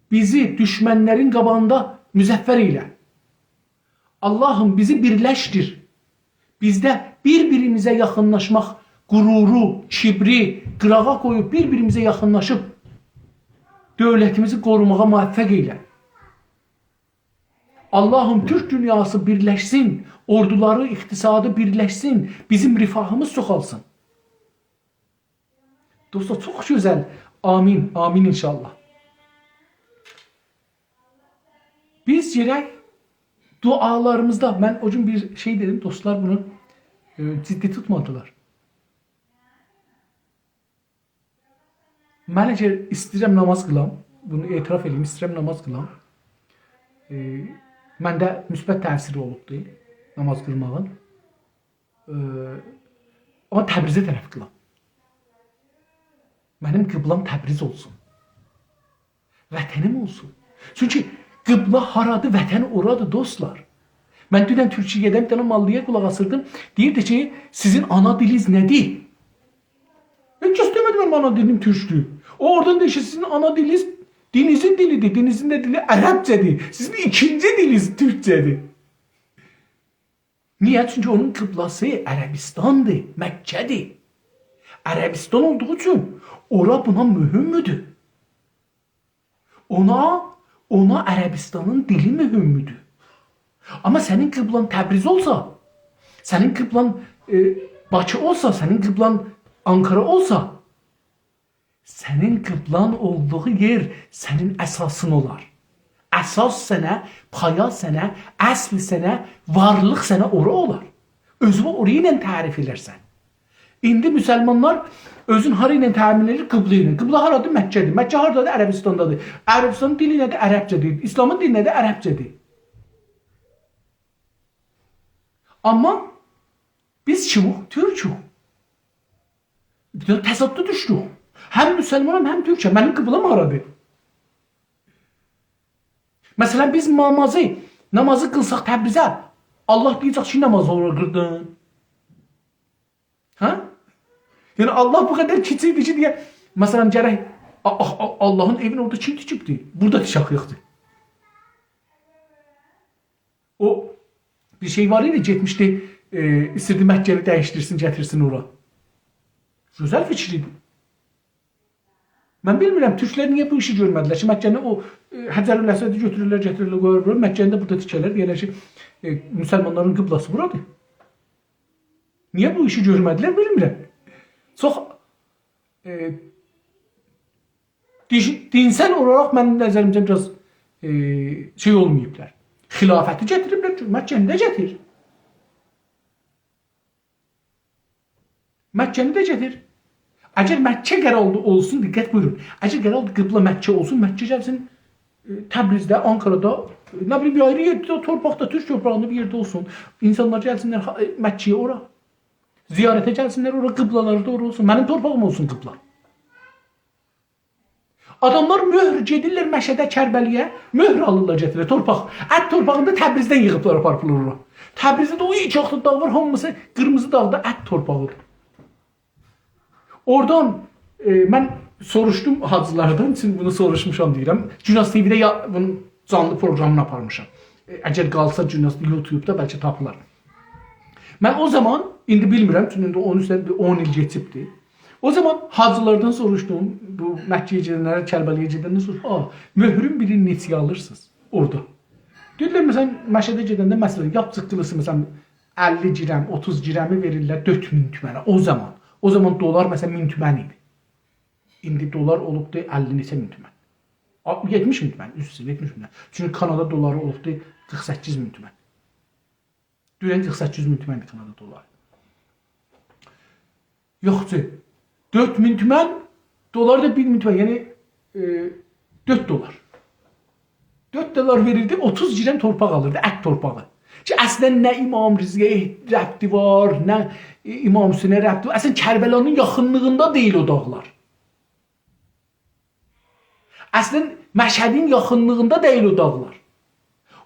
بیزی دوشمنلرین قاباغیندا مظفر ائیله. آللاهیم، بیزی بیرلشدیر. بیزده بیر-بیریمیزه یاخینلاشماق غرورو، کیبری قیراغا قویوب بیر-بیریمیزه یاخینلاشیب دؤولتیمیزی قوروماغا موفق ائیله. آللاهیم، تورک دونیاسی بیرلشسین، اوردولاری، اقتصادی بیرلشسین، بیزیم رفاهیمیز چوخالسین. دوستلار، چوخ گؤزل. آمین، آمین انشاءالله. بیز گرک دعالاریمیزدا، من او گون بیر شئی دئدیم، دوستلار بونو، ائ، جدی توتمادیلار. من اگر ایسته‌ییرم نماز قیلام، بونو اعتراف ائدیم، ایسته‌ییرم نماز قیلام. ائ، منده مثبت تأثیری اولوبدور نماز قیلماغین. ائ، آمما تبریزه طرف قیلام. منیم قبله‌م تبریز اولسون. وطنیم اولسون. چونکی قبله هارادیر، وطن اورادیر، دوستلار. من دونن تورکیه‌ده بیر دنه ماللایا قولاق آسیردیم. دئییردی کی، «سیزین آنا دیلینیز نه‌دیر؟» هئچ کس دئمه‌دی منیم آنا دیلیم تورکدور. او اورادان دئییر کی، «سیزین آنا دیلینیز دینینیزین دیلیدیر، دینینیزین ده دیلی عربجه‌دیر. سیزین ایکینجی دیلینیز تورکجه‌دیر.» نییه؟ چونکی اونون قبله‌سی عربستاندیر، مکه‌دیر. عربستان اولدوغو اوچون اورا بونا مهمدور. اونا، اونا عربستانین دیلی مهمدور. آمما سنین قبله‌ن تبریز اولسا، سنین قبله‌ن، ائ، باکی اولسا، سنین قبله‌ن آنکارا اولسا، سنین قبله‌ن اولدوغو یئر سنین اساسین اولار. اساس سنه، پایا سنه، اصل سنه، وارلیق سنه اورا اولار. اؤزونو اورا ایله تعریف ائدرسن. ایندی مسلمانلار اؤزون هارا ایله تعریف ائدیر؟ قبله ایله. قبله هارادیر؟ مکه‌دیر. مکه هاردادیر؟ عربستاندادیر. عربستانین دیلی نه‌دیر؟ عربجه‌دیر. ایسلامین دیلی نه‌دیر؟ عربجه‌دیر. آمما بیز کیموخ؟ تورکوخ. بیر دنه تضاددا دوشدوک. هم مسلمانام، هم تورکم. منیم قبله‌م هارادیر؟ مثلا، بیز نمازی، نمازی قیلساق تبریزه، آللاه دئیه‌جک کی، نمازی اورا قیردین. هه؟ یعنی، آللاه بو قدر کیچیکدیر کی، دئیه، مثلا، گرک، آ-، آ-، آ-، آللاهین ائوینی اورادا کیم تیکیبدی؟ بورادا تیکک، یوخدور. او بیر شئی وار ایدی، گئتمیشدی، ائ، ایستیردی مکه‌نی دییشدیرسین، گتیرسین اورا. گؤزل فیکیر ایدی. من بیلمیرم، تورکلر نییه بو ایشی گؤرمه‌دیلر کی، مکه‌نی او، ائ، حجرالاسودی گؤتورورلر، گتیریرلر، قویورلار بورا. مکه‌نی ده بورادا تیکرلر، دئیرلر کی، ائ، مسلمانلارین قبله‌سی بورادیر. نییه بو ایشی گؤرمه‌دیلر، بیلمیرم. چوخ، ائ، دی-، دینسل اولاراق منیم نظریمجه بیر آز، ائ، شئی اولماییبلار. خلافتی گتیریبلر کی، مکه‌نی ده گتیر. مکه‌نی ده گتیر. اگر مکه قراردی اولسون، دقت بویورون، اگر قراردی قبله مکه اولسون، مکه گلسین، ائ، تبریزده، آنکارادا، ائ، نه بیلیم، بیر آیری یئرده، تورپاقدا، تورک تورپاغیندا بیر یئرده اولسون. اینسانلار گلسینلر، ها، ائ، مکه‌یه اورا. زیارته گلسینلر اورا، قبله‌لری ده اورا اولسون. منیم تورپاغیم اولسون قبله. آداملار مؤهر گئدیرلر مشهده، کربلایه، مؤهر آلیرلار، گتیریرلر تورپاق. ات تورپاغینی دا تبریزدن ییغیبلار، آپاریبلار اورا. تبریزده ده او ایکی آختی داغ وار، هامیسی قیرمیزی داغدا ات تورپاغیدیر. اورادان، ائ، من سوروشدوم حاجیلاردان، چونکی بونو سوروشموشام دئییرم. گوناز تی‌وی‌ده یا، بونون جانلی پروگرامینی آپارمیشام. ائ، اگر قالسا گوناز یوتیوبدا بلکه تاپیلار. من او زامان، ایندی بیلمیرم، چونکی ایندی اونون اوستونده بیر اون ایل کئچیبدیر. او زامان حاجیلاردان سوروشدوم، بو مکه‌یه گئدنلره، کربلایه گئدنلره سوروشدوم: «آ، مؤهرون بیرینی نئچه‌یه آلیرسینیز اورادا؟» دئییرلر، مثلا، مشهده گئدنده، مثلا، یاغ جیققیلیسی، مثلا، اللی گرم، اوتوز گرمی وئریرلر دؤرد مین تومنه. او زامان، او زامان دلار، مثلا، مین تومن ایدی. ایندی دلار اولوبدو اللی نئچه مین تومن. آ، یئتمیش مین تومن، عذر ایسته‌ییرم، یئتمیش مین تومن. چونکی کانادا دلاری اولوبدو قیرخ سککیز مین تومن. دونن قیرخ سککیز مین تومن کانادا دلاری. یوخ کی، دؤرد مین تومن، دلار دا بیر مین تومن، یعنی، ائ، دؤرد دلار. دؤرد دلار وئریردی، اوتوز گرم تورپاق آلیردی، ات تورپاغی. کی، اصلا نه امام رضایا ربطی وار، نه، ائ، امام حسینه ربطی وار. اصلا کربلانین یاخینلیغیندا دئییل او داغلار. اصلا مشهدین یاخینلیغیندا دئییل او داغلار.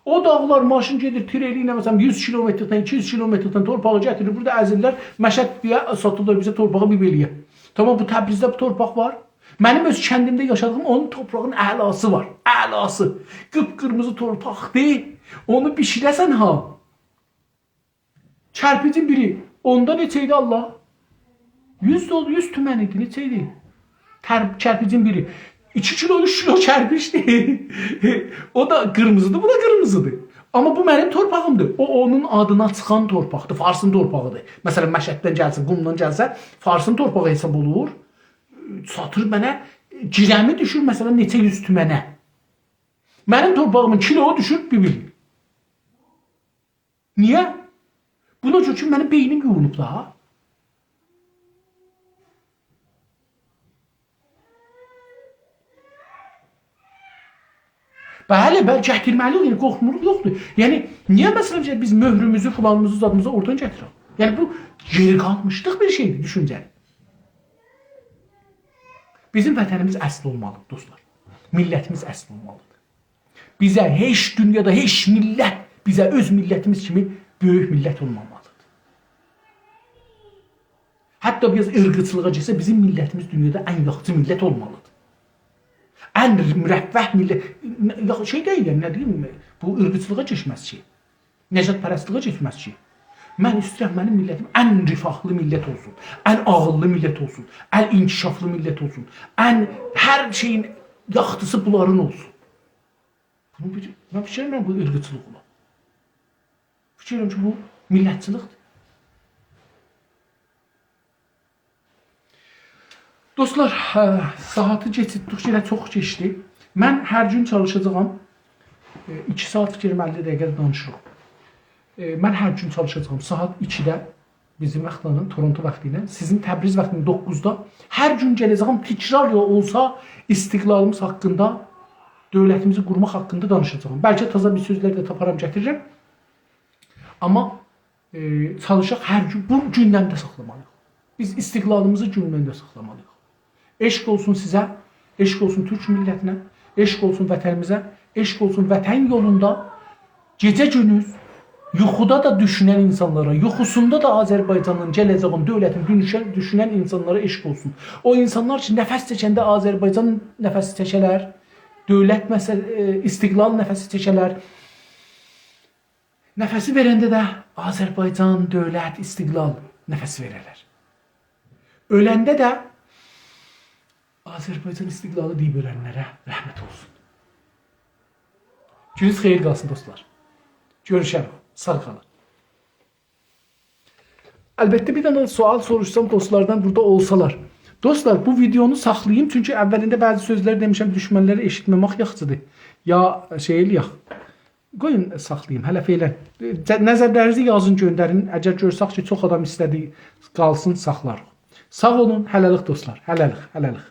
او داغلار ماشین گئدیر، تریلی ایله، مثلا، یوز کیلومتردن، ایکی یوز کیلومتردن تورپاغی گتیریر، بورادا ازیرلر، مشهدیه ساتیرلار بیزه تورپاغی بیر بئله‌یه. تامام، بو تبریزده بو تورپاق وار. منیم اؤز کندیمده یاشادیغیم اونون تورپاغین اعلاسی وار. اعلاسی. قیپ‌قیرمیزی تورپاقدیر. اونو بیشیره‌سن ها. کرپیجین بیری اوندا نئچه ایدی، الله؟ یوز دل-، یوز تومن ایدی، نئچه ایدی؟ تر-، کرپیجین بیری. ایکی کیلو، اوچ کیلو کرپیجدیر. او دا قیرمیزیدیر، بو دا قیرمیزیدیر. آمما بو منیم تورپاغیمدیر. او، اونون آدینا چیخان تورپاقدیر، فارسین تورپاغیدیر. مثلا، مشهددن گلسه، قومدان گلسه، فارسین تورپاغی حساب اولور. ساتیر منه، گرمی دوشور، مثلا، نئچه یوز تومنه. منیم تورپاغیمین کیلویو دوشور بیر مین. نییه؟ بونا گؤره کی، منیم بئینیم یویونوب دا. بلی، بلی، گتیرمه‌لی‌ییک، یعنی قورخموروق، یوخدور. یعنی، نییه، مثلا، کی، بیز مؤهروموزو، فلانیمیزی، زادیمیزی اورادان گتیرک؟ یعنی، بو گئری قالمیشلیق بیر شئیدیر، دوشونجه‌دیر. بیزیم وطنیمیز اصل اولمالیدیر، دوستلار. میللتیمیز اصل اولمالیدیر. بیزه هئچ دونیادا، هئچ میللت بیزه اؤز میللتیمیز کیمی بؤیوک میللت اولمامالیدیر. حتی بیر آز عیرقچیلیغا گئتسه، بیزیم میللتیمیز دونیادا ان یاخشی میللت اولمالیدیر. ان مرفه میللت، نه-، یوخ، شئی دئییل، یعنی، نه دئییم، بو عیرقچیلیغا کئچمز کی. نژادپرستلیگه کئچمز کی. من ایسته‌ییرم منیم میللتیم ان رفاهلی میللت اولسون، ان عاغیللی میللت اولسون، ان انکشافلی میللت اولسون، ان هر شئیین یاخشیسی بونلارین اولسون. بونو بیر، من فیکیر ائله‌میرم بو عیرقچیلیق اولا. فیکیر ائله‌ییرم کی، بو میللتچیلیکدیر. دوستلار، هه، ساعاتی کئچیردیک، یئنه چوخ کئچدی. من هر گون چالیشاجاغام. ائ، ایکی ساعات فیکریم اللی دقیقه دانیشیریق. ائ، من هر گون چالیشاجاغام. ساعات ایکیده بیزیم واختلا، تورونتو واختی ایله، سیزین تبریز واختی ایله دوققوزدا هر گون گله‌جه‌یم، تکرار دا اولسا استقلالیمیز حاقیندا، دؤولتیمیزی قورماق حاقیندا دانیشاجاغام. بلکه تازا بیر سؤزلر ده تاپارام، گتیررم. آمما، ائ، چالیشاق هر گون، بو گوندمده ساخلامالی‌ییق. بیز استقلالیمیزی گوندمده ساخلامالی‌ییق. عشق اولسون سیزه، عشق اولسون تورک میللتینه، عشق اولسون وطنیمیزه، عشق اولسون وطن یولوندا گئجه گوندوز یوخودا دا دوشونن اینسانلارا، یوخوسوندا دا آذربایجانین گله‌جه‌یین، دؤولتین دوشون-، دوشونن اینسانلارا عشق اولسون. او اینسانلار کی، نفس چکنده آذربایجان نفسی چکه‌لر، دؤولت مسئله-، ائ، استقلال نفسی چکه‌لر. نفسی وئرنده ده آذربایجان، دؤولت، استقلال نفسی وئره‌لر. اؤلنده ده آذربایجان استقلالی دئییب اؤلنلره رحمت اولسون. گونوز خئییر قالسین، دوستلار. گؤروشه‌ریک. ساغ قالین. البته، بیر دنه سؤال سوروشسام دوستلاردان بورادا اولسالار. دوستلار، بو ویدئونو ساخلاییم، چونکی اولینده بعضی سؤزلر دئمیشم، دوشمنلری ائشیتمه‌مک یاخشیدیر. یا شئی ائله‌یک. قویون ساخلاییم، هله فعلا. ائ، جه-، نظرلرینیزی یازین، گؤندرین. اگر گؤرسک کی، چوخ آدام ایسته‌دی، قالسین، ساخلاریق. ساغ اولون، هله‌لیک دوستلار، هله‌لیک، هله‌لیک.